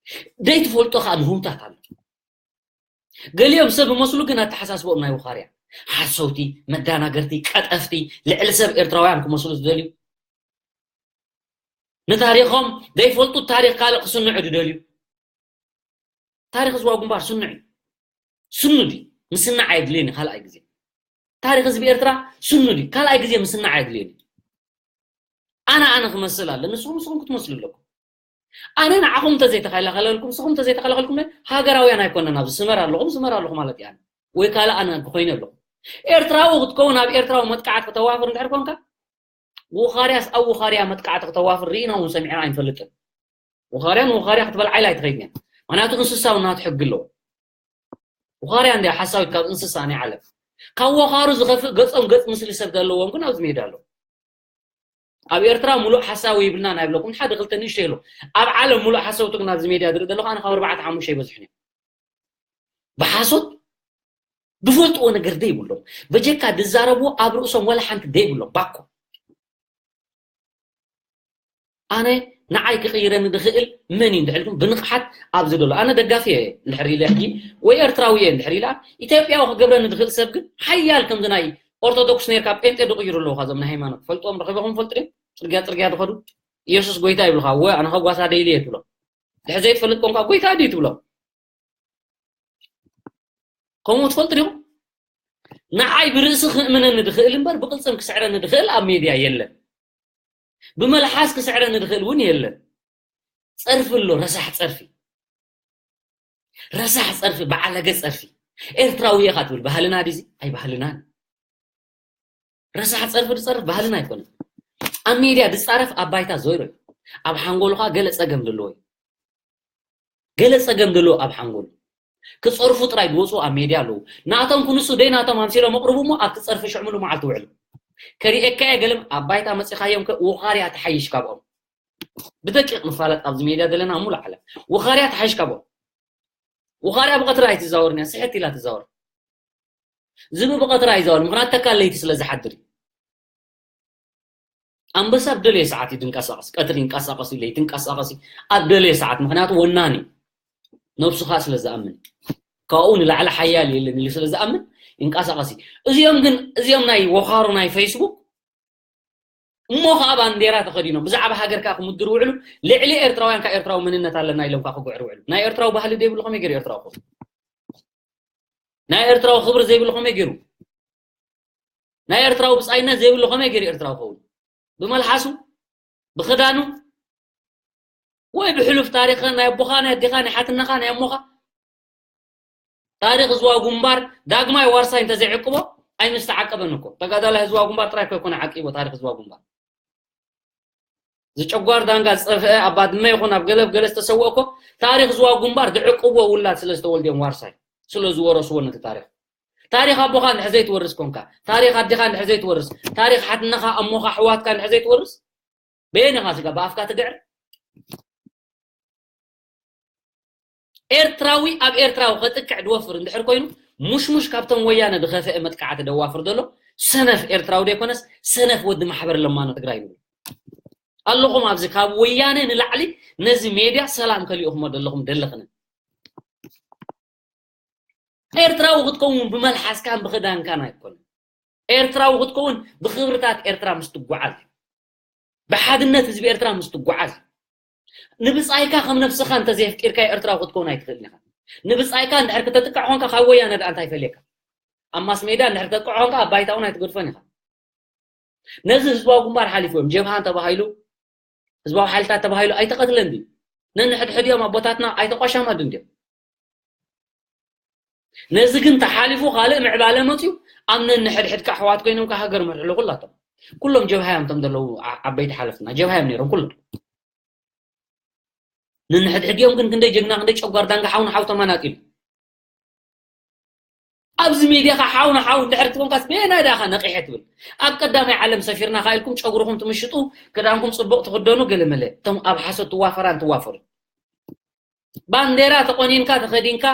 ዘይትፈልጦ ከዓ ምህውታት ኣሎ። ገሊኦም ሰብ መስሉ ግን ኣተሓሳስበኦም ናይ ውኻርያ ሓሰውቲ፣ መዳናገርቲ፣ ቀጠፍቲ፣ ልዕሊ ሰብ ኤርትራውያን ክመስሉ ዝደልዩ ንታሪኾም ዘይፈልጡ ታሪኽ ካልእ ክስንዑ ዝደልዩ። ታሪኽ ህዝባዊ ግንባር ስኑዕ እዩ። ስኑድ እዩ። ምስናዕ ኣየድልየኒ ካልኣይ ግዜ። ታሪኽ ህዝቢ ኤርትራ ስኑድ እዩ። ካልኣይ ግዜ ምስናዕ ኣየድልየኒ። ኣነ ኣነ ክመስል ኣለ ንስኹም ንስኹም ክትመስሉ ኣለኩም። ኣነ ንዓኹም እንተዘይተኸላኸለልኩም ንስኹም እንተዘይተኸላኸልኩም ሃገራውያን ኣይኮነን። ኣብዚ ስመር ኣለኹም ስመር ኣለኹ ማለት እያ። ወይ ካልእ ኣነ ክኮይነ ኣለኹ። ኤርትራዊ ክትከውን ኣብ ኤርትራዊ መጥቃዕት ከተዋፍር እንድሕር ኮንካ ውኻርያስ ኣብ ውኻርያ መጥቃዕቲ ክተዋፍር ርኢና እውን ሰሚዕና ኣይንፈልጥን። ውኻርያ ንውኻርያ ክትበልዓ ኢላ ኣይትኸይድን እያ። ምክንያቱ እንስሳ እውን ናቱ ሕጊ ኣለዎ። ውኻርያ እንድያ ሓሳዊት ካብ እንስሳ ናይ ዓለም። ካብ ወኻሩ ዝኸፍእ ገጾም ገጽ ምስሊ ሰብ ዘለዎም ግን ኣብዚ ሜዳ ኣለዉ። ኣብ ኤርትራ ሙሉእ ሓሳዊ ይብልና ናይ ብለኩም ሓደ ክልተ ንእሽቶ የሎ። ኣብ ዓለም ሙሉእ ሓሰውቲ ግን ኣብዚ ሜድያ ዝርኢ ዘለኹ ኣነ ካብ ኣርባዕተ ሓሙሽተ ይበዝሑን እዮም። ብሓሶት ዝፈልጥዎ ነገር ዘይብሎም በጀካ ዝዛረብዎ ኣብ ርእሶም ወላ ሓንቲ ዘይብሎም ባኮ ኣነ ንዓይ ክቕይረኒ ዝኽእል መን እዩ እንድሕር ኢልኩም ብንቕሓት ኣብዚ ዘሎ ኣነ ደጋፊ እየ እንድሕር ኢለ ሕጂ ወይ ኤርትራዊ እየ እንድሕር ኢላ ኢትዮጵያዊ ክገብረኒ ዝኽእል ሰብ ግን ሓያል ከምዚ ናይ ኦርቶዶክስ ነርካ ጴንጤ ዝቕይሩ ኣለዉ ካብዞም ናይ ሃይማኖት ፈልጦም ረኺበኹም ፈልጡ ድዮም ጽርግያ ጽርግያ ዝኸዱ ኢየሱስ ጎይታ ይብልኻ ወይ ኣነ ከጓሳ ደይሊ እየ ትብሎ ድሕር ዘይትፈልጥ ኮንካ ጎይታ ድዩ ትብሎ ከምኡ ትፈልጡ ዲኹም ንዓይ ብርእሲ ክእምነኒ ዝኽእል እምበር ብቕልጽም ክስዕረኒ ዝኽእል ኣብ ሜድያ የለን ብመልሓስ ክስዕረኒ ዝኽእል እውን የለን ጸርፊ ኣሎ ረሳሕ ጸርፊ ረሳሕ ጸርፊ በዓለገ ጸርፊ ኤርትራዊ ኢኻ ትብል ባህልና ድዚ ኣይ ባህልናን ረሳሕ ጸርፊ ዝጸርፍ ባህልና ኣይኮነን ኣብ ሜድያ ዝጻረፍ ኣብ ባይታ ዞይሮ እዩ ኣብ ሓንጎሉ ኸዓ ገለ ጸገም ዘለዎ እዩ ገለ ጸገም ዘለዎ ኣብ ሓንጎሉ ክጸርፉ ጥራይ ዝወፁ ኣብ ሜድያ ኣለዉ ናቶም ክንሱ ደይ ናቶም ኣምሲሎም ኣቕርቡ እሞ ኣብቲ ጸርፊ ሽዕምሉ መዓልቲ ውዕሉ ከሪኤካ እየ ገለም ኣብ ባይታ መፂኻዮም ከ ውኻርያ ትሓይሽ ካብኦም ብደቂቕ ንፋለጥ ኣብዚ ሜድያ ዘለና ሙሉ ዓለም ውኻርያ ትሓይሽ ካብኦም ውኻርያ ብቐትሪ ኣይትዛወርን እያ ስሕት ኢላ ትዛወር ዝቢ ብቐትሪ ኣይዛወር ምክንያት ተካ ለይቲ ስለ ዝሓድር እዩ ኣንበሳ ኣብ ደለየ ሰዓት እዩ ድንቀሳቐስ ቀትሪ ይንቀሳቐስ እዩ ለይቲ ይንቀሳቐስ እዩ ኣብ ደለየ ሰዓት ምክንያቱ ወናኒ ነብሱ ከዓ ስለ ዝኣምን ካብኡ ንላዕሊ ሓያል የለን ኢሉ ስለ ዝኣምን ይንቀሳቐስ እዩ እዚኦም ግን እዚኦም ናይ ወኻሩ ናይ ፌስቡክ እሞ ከዓ ባንዴራ ተኸዲኖም ብዛዕባ ሃገር ከዓ ክምድሩ ውዕሉ ልዕሊ ኤርትራውያን ከዓ ኤርትራዊ መንነት ኣለና ኢሎም ከዓ ክጉዕሩ ውዕሉ ናይ ኤርትራዊ ባህሊ ዘይብሉ ከመይ ገይሩ ኤርትራዊ ክኸውን ናይ ኤርትራዊ ክብሪ ዘይብሉ ከመይ ገይሩ ናይ ኤርትራዊ ብጻይነት ዘይብሉ ከመይ ገይሩ ኤርትራዊ ኸውን? ብመልሓሱ፣ ብኽዳኑ፣ ወይ ብሕሉፍ ታሪኽ ናይ ኣቦኻ፣ ናይ ኣዴኻ፣ ናይ ሓትነኻ፣ ናይ ኣሞኻ? ታሪኽ ህዝባዊ ግንባር ዳግማይ ዋርሳይ እንተዘይዕቅቦ ኣይምስተዓቀበን እኮ። ተጋዳላይ ህዝባዊ ግንባር ጥራይ እኮ ኣይኮነ ዓቂቦ ታሪኽ ህዝባዊ ግንባር። ዝጨጓር ዳንጋ ዝጸፍአ ኣብ ባድመ ይኹን ኣብ ገለ ገለ ዝተሰወ እኮ ታሪኽ ህዝባዊ ግንባር ዝዕቅብዎ ውላድ ስለ ዝተወልድዮም ዋርሳይ ስለ ዝወረስዎ ነቲ ታሪኽ። ታሪኽ ኣቦኻ እንድሕር ዘይትወርስ ኮንካ፣ ታሪኽ ኣዴኻ እንድሕር ዘይትወርስ፣ ታሪኽ ሓትነኻ፣ ኣሞኻ፣ ኣሕዋትካ እንድሕር ዘይትወርስ፣ በየን ኢኻ ስጋ ብኣፍካ ትግዕር? ኤርትራዊ ኣብ ኤርትራዊ ከጥቅዕ ድወፍር እንድሕር ኮይኑ፣ ሙሽሙሽ ካብቶም ወያነ ዝኸፍአ መጥቃዕቲ ደዋፍር ዘሎ ሰነፍ ኤርትራዊ ዘይኮነስ ሰነፍ ወዲ ማሕበር ለማኖ ትግራይ እዩ። ኣለኹም ኣብዚ ካብ ወያነ ንላዕሊ ነዚ ሜድያ ሰላም ከሊኡኹሞ ዘለኹም ደለኽነ። ኤርትራዊ ክትከውን ብመልሓስካን ብኽዳንካን ኣይኮነን። ኤርትራዊ ክትከውን ብኽብርታት ኤርትራ ምስ ትጓዓዝ እዩ። ብሓድነት ህዝቢ ኤርትራ ምስ ትጓዓዝ እዩ። ንብጻይካ ከም ነብስኻ እንተዘየፍቂርካ ኤርትራዊ ክትከውን ኣይትኽእልን ኢኻ። ንብጻይካ እንድሕር ክተጥቅዕ ኾንካ ካብ ወያነ ደኣ እንታይ ይፈልየካ? ኣብ ማስ ሜድያ እንድሕር ክተጥቅዖ ኾንካ ኣብ ባይታ እውን ኣይትገድፎን ኢኻ። ነዚ ህዝባዊ ግንባር ሓሊፎም ጀብሃ እንተባሂሉ፣ ህዝባዊ ሓይልታት ተባሂሉ ኣይተቐትለን ድዩ? ነንሕድሕድዮም ኣቦታትና ኣይተቋሻማዱን ድዮም? ነዚ ግን ተሓሊፉ ካልእ ምዕባለ መፅዩ ኣብ ነንሕድሕድካ ኣሕዋት ኮይኖም ከ ሃገር መርሕሉ ኩላቶም። ኩሎም ጀብሃ እዮም እቶም ዘለዉ ዓ-፣ ዓበይቲ ሓለፍትና ጀብሃ እዮም ነይሮም ኩሎም። ነንሕድሕድዮም ግን ክንደይ ጀግና ክንደይ ጨጓር ዳንጋ ሓው ንሓው ተመናጢሉ። ኣብዚ ሜድያ ኻ ሓው ንሓው እንድሕር ትኮንካስ በየናይ ዳኻ ነቂሐ ትብል? ኣብ ቀዳማይ ዓለም ሰፊርና ካ ኢልኩም ጨጉርኹም ትምሽጡ፣ ክዳንኩም ጽቡቕ ትኽደኑ ገለመለ። እቶም ኣብ ሓሶት ትዋፈራን ትዋፈሩ። ባንዴራ ተቆኒንካ ተኸዲንካ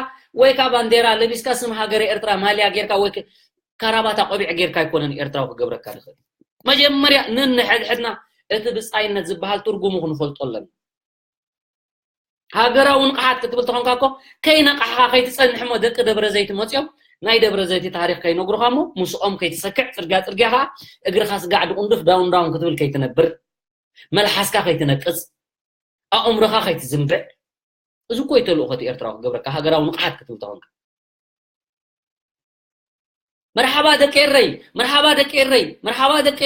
ወይ ካ ባንዴራ ለቢስካ ስም ሃገረ ኤርትራ ማልያ ጌርካ ወይ ክ-፣ ካራባታ ቆቢዕ ጌርካ ኣይኮነን ኤርትራዊ ክገብረካ ዝኽእል። መጀመርያ ነንሕድሕድና እቲ ብጻይነት ዝበሃል ትርጉሙ ክንፈልጦ ኣለና። ሃገራዊ ንቕሓት ክትብል ተኾንካ እኮ ከይነቃሕኻ ከይትጸንሕ እሞ ደቂ ደብረ ዘይት መጽዮም ናይ ደብረ ዘይት ታሪኽ ከይነግሩኻ እሞ ምስኦም ከይትሰክዕ ጽርግያ ጽርግያ ኸዓ እግርኻ ስጋዕ ድቁንድፍ ዳውን ዳውን ክትብል ከይትነብር መልሓስካ ከይትነቅጽ ኣእምሮኻ ከይትዝንብዕ እዚ እኮ እዩ ተልእኾ እቲ ኤርትራዊ ክገብረካ ሃገራዊ ንቕሓት ክትብል ተኾንካ። መርሓባ ደቂ ኤረይ፣ መርሓባ ደቂ ኤረይ፣ መርሓባ ደቂ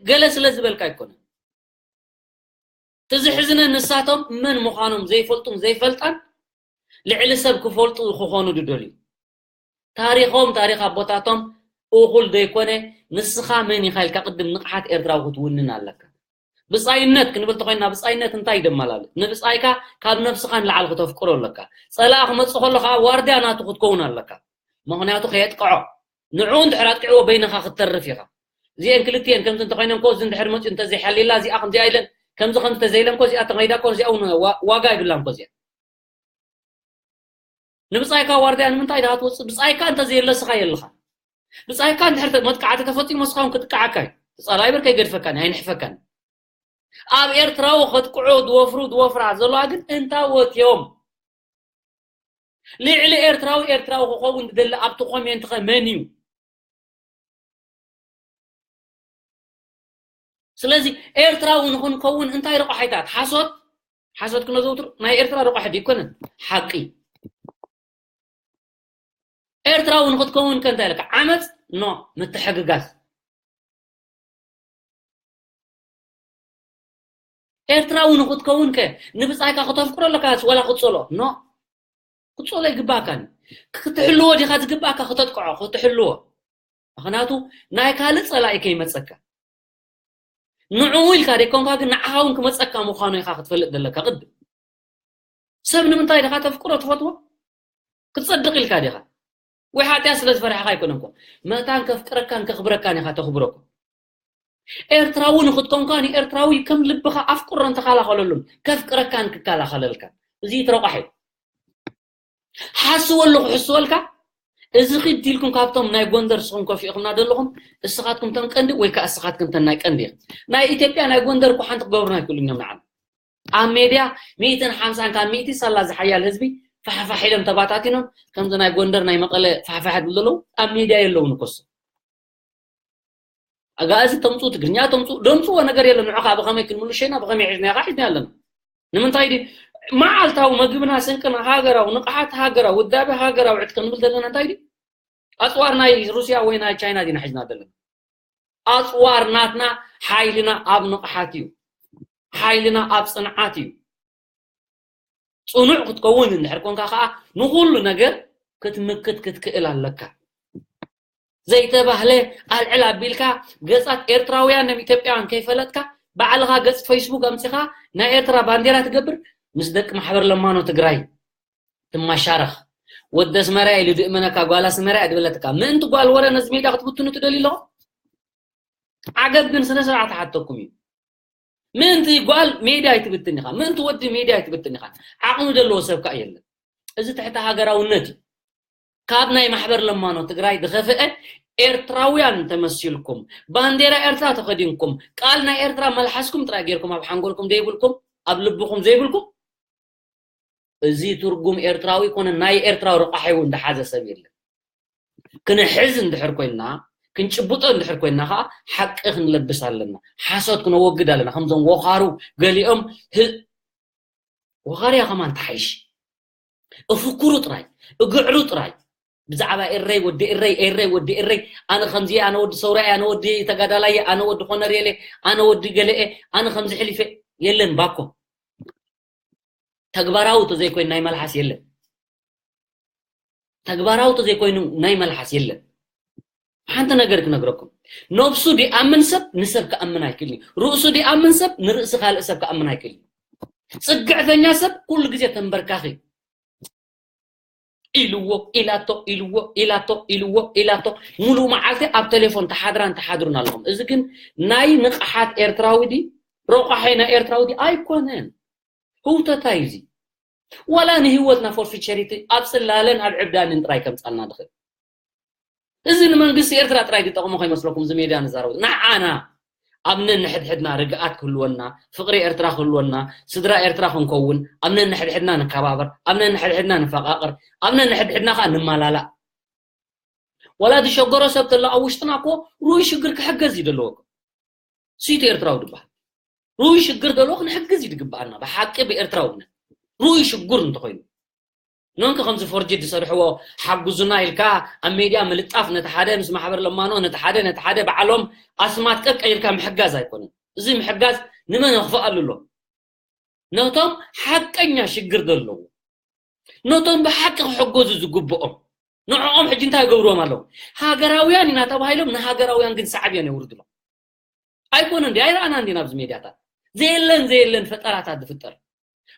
ገለ ስለ ዝበልካ ኣይኮነን። እቲ ዝሕዝነ ንሳቶም መን ምዃኖም ዘይፈልጡን ዘይፈልጣን ልዕሊ ሰብ ክፈልጡ ክኾኑ ዝደልዩ። ታሪኾም፣ ታሪኽ ኣቦታቶም እኹል ዘይኮነ ንስኻ መን ኢኻ ኢልካ ቅድም ንቕሓት ኤርትራዊ ክትውንን ኣለካ። ብጻይነት ክንብል ተኾይንና ብጻይነት እንታይ ይደመላልእ? ንብጻይካ ካብ ነብስኻ ንላዕሊ ክተፍቅሮ ኣለካ። ጸላኢ ክመጽእ ከሎ ከኣ ዋርድያ ናቱ ክትከውን ኣለካ። ምኽንያቱ ከየጥቅዖ። ንዕኡ እንድሕር ኣጥቂዕዎ በይንኻ ክትተርፍ ኢኻ። እዚአን ክልቲአን ከምዚ እንተኾይነን ኮ እዚ እንድሕር መጽኡ እንተዘይሓሊላ እዚኣ ከምዚኣ ኢለን ከምዚ ከምዚ እንተዘይለን ኮ እዚኣ ተኸይዳ ኮ እዚኣ እውን ዋ-፣ ዋጋ ይብላን ኮ እዚኣ። ንብጻይካ ዋርድያ ንምንታይ ድኻ ትወጽእ? ብጻይካ እንተዘየለ እስኻ የለኻ። ብጻይካ እንድሕር ተ-፣ መጥቃዕቲ ተፈጺሙ እስኻ እውን ክትቃዓካ እዩ። ተጻላኢ በር ከይገድፈካን ኣይንሕፈካን። ኣብ ኤርትራዊ ከጥቅዑ ዝወፍሩ ዝወፍራ ዘለዋ ግን እንታወት እዮም? ልዕሊ ኤርትራዊ ኤርትራዊ ክኸውን ዝደሊ ኣብቲ ኮሜንት ኸ መን እዩ? ስለዚ ኤርትራዊ ንኽንከውን እንታይ ረቋሒታት? ሓሶት፣ ሓሶት ክነዘውትር ናይ ኤርትራ ረቋሒ ኣይኮነን። ሓቂ። ኤርትራዊ ንኽትከውን ከ እንታይ ኢልካ? ዓመፅ? ኖ፣ ምትሕግጋዝ። ኤርትራዊ ንኽትከውን ከ ንብጻይካ ክተፍቅሮ ኣለካ ወላ ክትጸልኦ? ኖ። ክትጸልኦ ይግባእካን። ክትሕልዎ ዲኻ ዝግባእካ ክተጥቅዖ፣ ክትሕልዎ። ምኽንያቱ ናይ ካልእ ጸላኢ ከይመጸካ። ንዕኡ ኢልካ ደይኮንካ ግን ንዓኻ እውን ክመጸካ ምዃኑ ኢኻ ክትፈልጥ ዘለካ ቅድም። ሰብ ንምንታይ ዲኻ ተፍቅሮ ትፈትዎ? ክትጸድቕ ኢልካ ዲኻ? ወይ ሓጢኣት ስለ ዝፈራሕኻ ኣይኮነን እኮ። መታን ከፍቅረካን ከኽብረካን ኢኻ ተኽብሮ እኮ። ኤርትራዊ ንኽትኮንካ ንኤርትራዊ ከም ልብኻ ኣፍቅሮን ተኸላኸለሉን፣ ከፍቅረካን ክከላኸለልካን። እዚ እዩ እቲ ረቋሒ። ሓስወሉ ክሕስወልካ፣ እዚ ኺድ ኢልኩም ካብቶም ናይ ጎንደር ንስኹም ኮፍ ኢኹምና ዘለኹም፣ እስኻትኩም ተን ቀንዲ ወይ ከኣ እስኻትኩም ተን ናይ ቀንዲ ኢኹም። ናይ ኢትዮጵያ ናይ ጎንደር እኮ ሓንቲ ክገብሩና ኣይክእሉን እዮም ንዓና። ኣብ ሜድያ ሚእትን ሓምሳን ካብ ሚእቲ ሳላ ዝሓያል ህዝቢ ፋሕፋሕ ኢሎም ተባታቲኖም፣ ከምዚ ናይ ጎንደር ናይ መቐለ ፋሕፋሕ ዝብሉ ዘለዉ ኣብ ሜድያ የለውን እኮ እሱ። ኣጋእዚ ተምፅኡ፣ ትግርኛ ተምፅኡ፣ ደምፅዎ ነገር የለን። ንዑ ከዓ ብኸመይ ክንምልሾ ኢና፣ ብኸመይ ሒዝና ኢኻ ሒዝና ኣለና። ንምንታይ ድዩ መዓልታዊ መግብና ስንቅና ሃገራዊ ንቕሓት፣ ሃገራዊ ውዳቤ፣ ሃገራዊ ዕጥቂ ክንብል ዘለና እንታይ ድዩ? ኣፅዋር ናይ ሩስያ ወይ ናይ ቻይና ዲና ሒዝና ዘለና? ኣፅዋር ናትና ሓይልና ኣብ ንቕሓት እዩ። ሓይልና ኣብ ፅንዓት እዩ። ፅኑዕ ክትከውን እንድሕር ኮንካ ከዓ ንኩሉ ነገር ክትምክት ክትክእል ኣለካ። ዘይተባህለ ኣልዕል ኣቢልካ ገፃት ኤርትራውያን ም ኢትዮጵያውያን ከይፈለጥካ ባዕልኻ ገፅ ፌስቡክ ኣምፅኻ ናይ ኤርትራ ባንዴራ ትገብር፣ ምስ ደቂ ማሕበር ለማኖ ትግራይ ትማሻረኽ። ወደ ኣስመራ ኢሉ ድእመነካ፣ ጓል ኣስመራ እያ ድበለትካ። ምእንቲ ጓል ወረ ነዚ ሜዳ ክትብትኑ ትደልዩ ኣለኹም? ዓገብ ግን ስነ ስርዓት ሓተኩም እዩ። ምእንቲ ጓል ሜዳ ኣይትብትን ኢኻ፣ ምእንቲ ወዲ ሜዳ ኣይትብትን ኢኻ። ዓቕሚ ዘለዎ ሰብ ከኣ የለን። እዚ ትሕቲ ሃገራውነት እዩ። ካብ ናይ ማሕበር ለማኖ ትግራይ ዝኸፍአ ኤርትራውያን ተመሲልኩም፣ ባንዴራ ኤርትራ ተኸዲንኩም፣ ቃል ናይ ኤርትራ መልሓስኩም ጥራይ ጌርኩም ኣብ ሓንጎልኩም ዘይብልኩም፣ ኣብ ልብኹም ዘይብልኩም፣ እዚ ትርጉም ኤርትራዊ ኮነ ናይ ኤርትራዊ ረቋሒ እውን ዝሓዘ ሰብ የለን። ክንሕዝ እንድሕር ኮይንና፣ ክንጭብጦ እንድሕር ኮይንና ከዓ ሓቂ ክንለብስ ኣለና። ሓሶት ክነወግድ ኣለና። ከምዞም ወኻሩ ገሊኦም ህ- ወኻርያ ከማን ተሓይሽ። እፍክሩ ጥራይ፣ እግዕሩ ጥራይ። ብዛዕባ ኤረይ ወዲ ኤረይ፣ ኤረይ ወዲ ኤረይ፣ ኣነ ከምዚ እየ፣ ኣነ ወዲ ሰውራ እየ፣ ኣነ ወዲ ተጋዳላይ እየ፣ ኣነ ወዲ ኮነር የለ፣ ኣነ ወዲ ገለ እየ፣ ኣነ ከምዚ ሕሊፈ የለን ባኮ። ተግባራዊ ተዘይኮይኑ ናይ መልሓስ የለን። ተግባራዊ ተዘይኮይኑ ናይ መልሓስ የለን። ሓንቲ ነገር ክነግረኩም፣ ነብሱ ዲኣምን ሰብ ንሰብ ክኣምን ኣይክእልን እዩ። ርእሱ ዲኣምን ሰብ ንርእሲ ካልእ ሰብ ክኣምን ኣይክእልን እዩ። ጽግዕተኛ ሰብ ኩሉ ግዜ ተንበርካኺ ኢልዎ ኢላቶ ኢልዎ ኢላቶ ኢልዎ ኢላቶ ሙሉእ መዓልቲ ኣብ ቴሌፎን ተሓድራን ተሓድሩን ኣለኹም። እዚ ግን ናይ ንቕሓት ኤርትራዊ ዲ ረቋሒ ናይ ኤርትራዊ ዲ ኣይኮነን። ህውተታ እዩ እዚ። ዋላ ንህይወትና ፎርፊቸሪቲ ኣብ ጽላለን ኣብ ዕብዳንን ጥራይ ከምጻልና ድኽእል። እዚ ንመንግስቲ ኤርትራ ጥራይ ዝጠቕሞ ከይመስለኩም እዚ ሜድያ ንዛረቡ። ንዓና ኣብ ነንሕድሕድና ርግኣት ክህልወና፣ ፍቕሪ ኤርትራ ክህልወና፣ ስድራ ኤርትራ ክንከውን፣ ኣብ ነንሕድሕድና ንከባበር፣ ኣብ ነንሕድሕድና ንፈቓቕር፣ ኣብ ነንሕድሕድና ከዓ ንመላላእ። ዋላ ዝሸገሮ ሰብ ተሎ ኣብ ውሽጥና እኮ ሩይ ሽግር ክሕገዝ እዩ ዘለዎ። ስይቱ ኤርትራዊ ዝበሃል ሩይ ሽግር ዘሎ ክንሕግዝ እዩ ዝግብኣና ብሓቂ ብኤርትራውነት። ሩይ ሽጉር እንተኾይኑ ኖንከ ከምዚ ፎርጅድ ዝሰርሕዎ ሓጉዙና ኢልካ ኣብ ሜድያ ምልጣፍ ነቲ ሓደ ምስ ማሕበር ለማኖ ነቲ ሓደ ነቲ ሓደ ባዕሎም ኣስማት ቀቀይርካ ምሕጋዝ ኣይኮነን። እዚ ምሕጋዝ ንመን የኽፍኣሉ ኣሎ? ነቶም ሓቀኛ ሽግር ዘለዎ ነቶም ብሓቂ ክሕገዙ ዝግብኦም ንዕኦም ሕጂ እንታይ ይገብርዎም ኣለዉ? ሃገራውያን ኢና ተባሂሎም ንሃገራውያን ግን ሳዕብያን የውርድሎም። ኣይኮነ እንዲ ኣይረኣና እንዲ ናብዚ ሜድያታት ዘየለን ዘየለን ፈጠራታት ዝፍጠር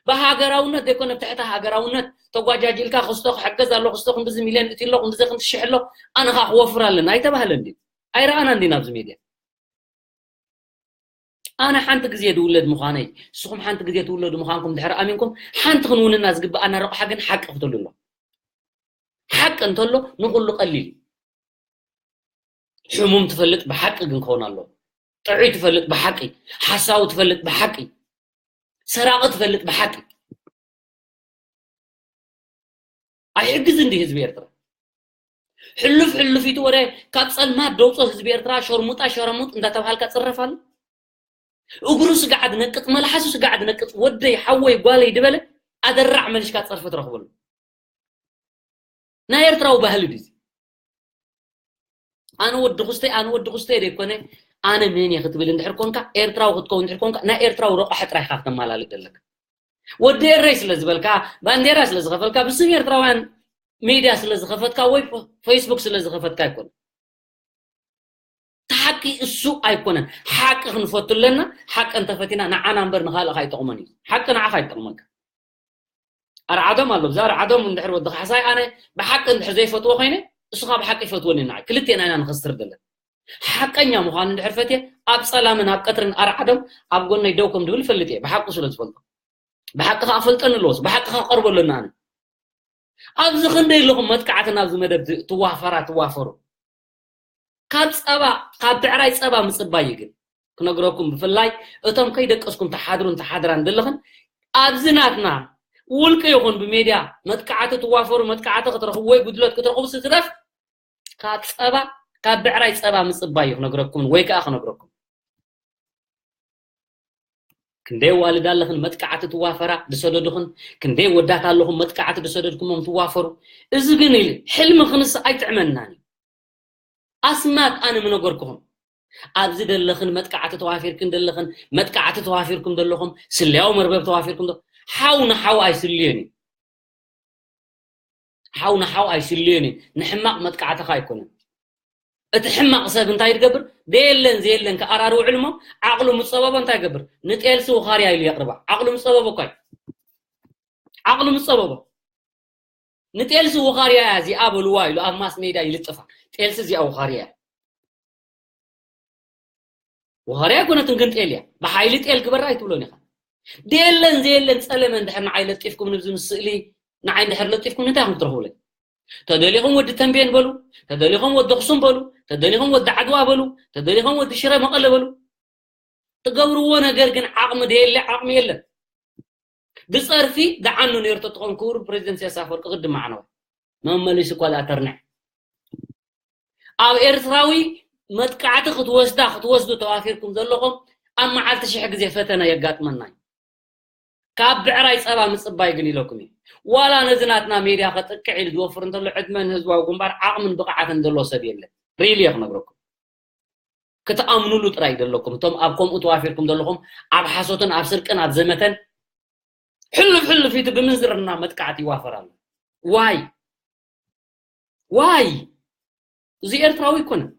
ብሃገራውነት ዘይኮነ ብትሕቲ ሃገራውነት ተጓጃጅልካ ክስቶ ክሕገዝ ኣሎ ክስቶ ክንድዚ ሚልዮን እቲ ኣሎ ክንድዚ ክንዲ ሽሕ ኣሎ ኣነ ከዓ ክወፍር ኣለና ኣይተባህለ እንዲ ኣይረኣና እንዲ ናብዚ ሜድያ ኣነ ሓንቲ ግዜ ድውለድ ምዃነይ ንስኹም ሓንቲ ግዜ ትውለዱ ምዃንኩም ድሕሪ ኣሚንኩም ሓንቲ ክንውንና ዝግብኣና ረቑሓ ግን ሓቂ ክትሉ ኣሎ ሓቂ እንተሎ ንኹሉ ቀሊል እዩ ሕሙም ትፈልጥ ብሓቂ ግን ክኸውን ኣለዎ ጥዑይ ትፈልጥ ብሓቂ ሓሳዊ ትፈልጥ ብሓቂ ሰራቒ ትፈልጥ ብሓቂ ኣይሕግዝ እንዲ ህዝቢ ኤርትራ ሕሉፍ ሕሉፊቱ ወረ ካብ ጸልማት ደውጾ ህዝቢ ኤርትራ ሸርሙጣ ሸረሙጥ እንዳተባሃልካ ጽረፍ ኣሎ እግሩ ስጋዕ ድነቅጥ መልሓሱ ስጋዕ ድነቅጥ ወደይ ሓወይ ጓለይ ድበለ ኣደራዕ መልሽካ ጸርፊ ትረኽበሉ ናይ ኤርትራዊ ባህሊ ድዚ ኣነ ወዲ ኩስተይ ኣነ ወዲ ኩስተይ ዘይኮነ ኣነ መን እየ ክትብል እንድሕር ኮንካ ኤርትራዊ ክትከውን እንድሕር ኮንካ ናይ ኤርትራዊ ረቋሒ ጥራይ ኢኻ ክተማላልእ ዘለካ ወዲ ኤረይ ስለ ዝበልካ ባንዴራ ስለ ዝኸፈልካ ብስም ኤርትራውያን ሜድያ ስለ ዝኸፈትካ ወይ ፌስቡክ ስለ ዝኸፈትካ ኣይኮነ ሓቂ እሱ ኣይኮነን ሓቂ ክንፈቱ ኣለና ሓቂ እንተፈቲና ንዓና እምበር ንኻልእ ካይጠቕሞን እዩ ሓቂ ንዓኻ ይጠቕመካ ኣርዓዶም ኣሎ ብዛ ኣርዓዶም እንድሕር ወዲ ካሕሳይ ኣነ ብሓቂ እንድሕር ዘይፈትዎ ኮይነ እሱ ካብ ሓቂ ይፈትወኒ ንዓይ ክልቴና ኢና ንኸስር ደለን ሓቀኛ ምዃኑ እንድሕር ፈትየ ኣብ ጸላምን ኣብ ቀትርን ኣርዓዶም ኣብ ጎነይ ደው ከም ድብል ፈልጥ እየ ብሓቁ ስለ ዝፈልጦ ብሓቂ ከዓ ፈልጠኒ ኣለዎስ ብሓቂ ከዓ ቀርቦ ኣለና ኣነ ኣብዚ ክንደይ ኣለኹም መጥቃዕቲ ናብዚ መደብ ትዋፈራ ትዋፈሩ ካብ ጸባ ካብ ብዕራይ ጸባ ምጽባይ እዩ ግን ክነግረኩም ብፍላይ እቶም ከይደቀስኩም ተሓድሩን ተሓድራን ዘለኽን ኣብዚ ናትና ውልቂ ይኹን ብሜድያ መጥቃዕቲ ትዋፈሩ መጥቃዕቲ ክትረኽቡ ወይ ጉድለት ክትረኽቡ ስትረፍ ካብ ጸባ ካብ ብዕራይ ጸባ ምጽባይ እዩ ክነግረኩም ወይ ከዓ ክነግረኩም ክንደይ ዋልድ ኣለኽን መጥቃዕቲ ትዋፈራ ዝሰደዱኽን ክንደይ ወዳት ኣለኹም መጥቃዕቲ ዝሰደድኩሞም ትዋፈሩ እዚ ግን ኢሉ ሕልሚ ክንስ ኣይጥዕመናን እዩ ኣስማት ኣነ ምነገርኩኹም ኣብዚ ደለኽን መጥቃዕቲ ተዋፊርክን ደለኽን፣ መጥቃዕቲ ተዋፊርኩም ደለኹም፣ ስለያዊ መርበብ ተዋፊርኩም ደ-፣ ሓው ንሓው ኣይስልዮን እዩ። ሓው ንሓው ኣይስልዮን እዩ። ንሕማቕ መጥቃዕትኻ ኣይኮነን። እቲ ሕማቕ ሰብ እንታይ ዝገብር? ደየለን ዘየለን ከኣራርውዕል እሞ ዓቕሉ ምጸበቦ እንታይ ይገብር? ንጤልሲ ውኻርያ ኢሉ የቕርባ። ዓቕሉ ምጸበቦ እኳ እዩ። ዓቕሉ ምጸበቦ። ንጤልሲ ውኻርያ እያ እዚኣ በልዋ ኢሉ ኣብ ማስ ሜድያ ይልጥፋ። ጤልሲ እዚኣ ውኻርያ እያ። ውኻርያ ኣይኮነትን ግን ጤል እያ። ብሓይሊ ጤል ግበራ ኣይትብሎን ኢኻ። ደየለን ዘየለን ጸለመ እንድሕር ንዓይ ለጢፍኩም ንብዚ ምስ ስእሊ ንዓይ እንድሕር ለጢፍኩም እንታይ ኢኹም ትረኽቡለይ? ተደሊኹም ወዲ ተንቤን በሉ፣ ተደሊኹም ወዲ ኣኽሱም በሉ፣ ተደሊኹም ወዲ ዓድዋ በሉ፣ ተደሊኹም ወዲ ሽረ መቐለ በሉ። ትገብርዎ ነገር ግን ዓቕሚ ደየለ ዓቕሚ የለን። ብጸርፊ ደዓኑ ነይሩ ተትኾን ክቡር ፕሬዚደንት ኢሳያስ ኣፈወርቂ ቅድም ዓነወ መመሊሱ እኳ ዝኣተርንዕ። ኣብ ኤርትራዊ መጥቃዕቲ ክትወስዳ ክትወስዱ ተዋፊርኩም ዘለኹም ኣብ መዓልቲ ሽሕ ግዜ ፈተነ የጋጥመና እዩ። ካብ ብዕራይ ጸባ ምጽባይ ግን ኢለኩም እዩ። ዋላ ነዚ ናትና ሜድያ ከጥቅዕ ኢሉ ዝወፍር እንተሎ ዕድመ ንህዝባዊ ግንባር ዓቕምን ብቕዓትን ዘለዎ ሰብ የለን። ሪሊ እየ ክነግረኩም። ክትኣምኑሉ ጥራይ ዘለኩም። እቶም ኣብ ከምኡ ተዋፊርኩም ዘለኹም ኣብ ሓሶትን ኣብ ስርቅን ኣብ ዘመተን ሕልፍ ሕልፍ ኢቲ ብምንዝርና መጥቃዕቲ ይዋፈር ኣሎ። ዋይ ዋይ እዚ ኤርትራዊ ኣይኮነን።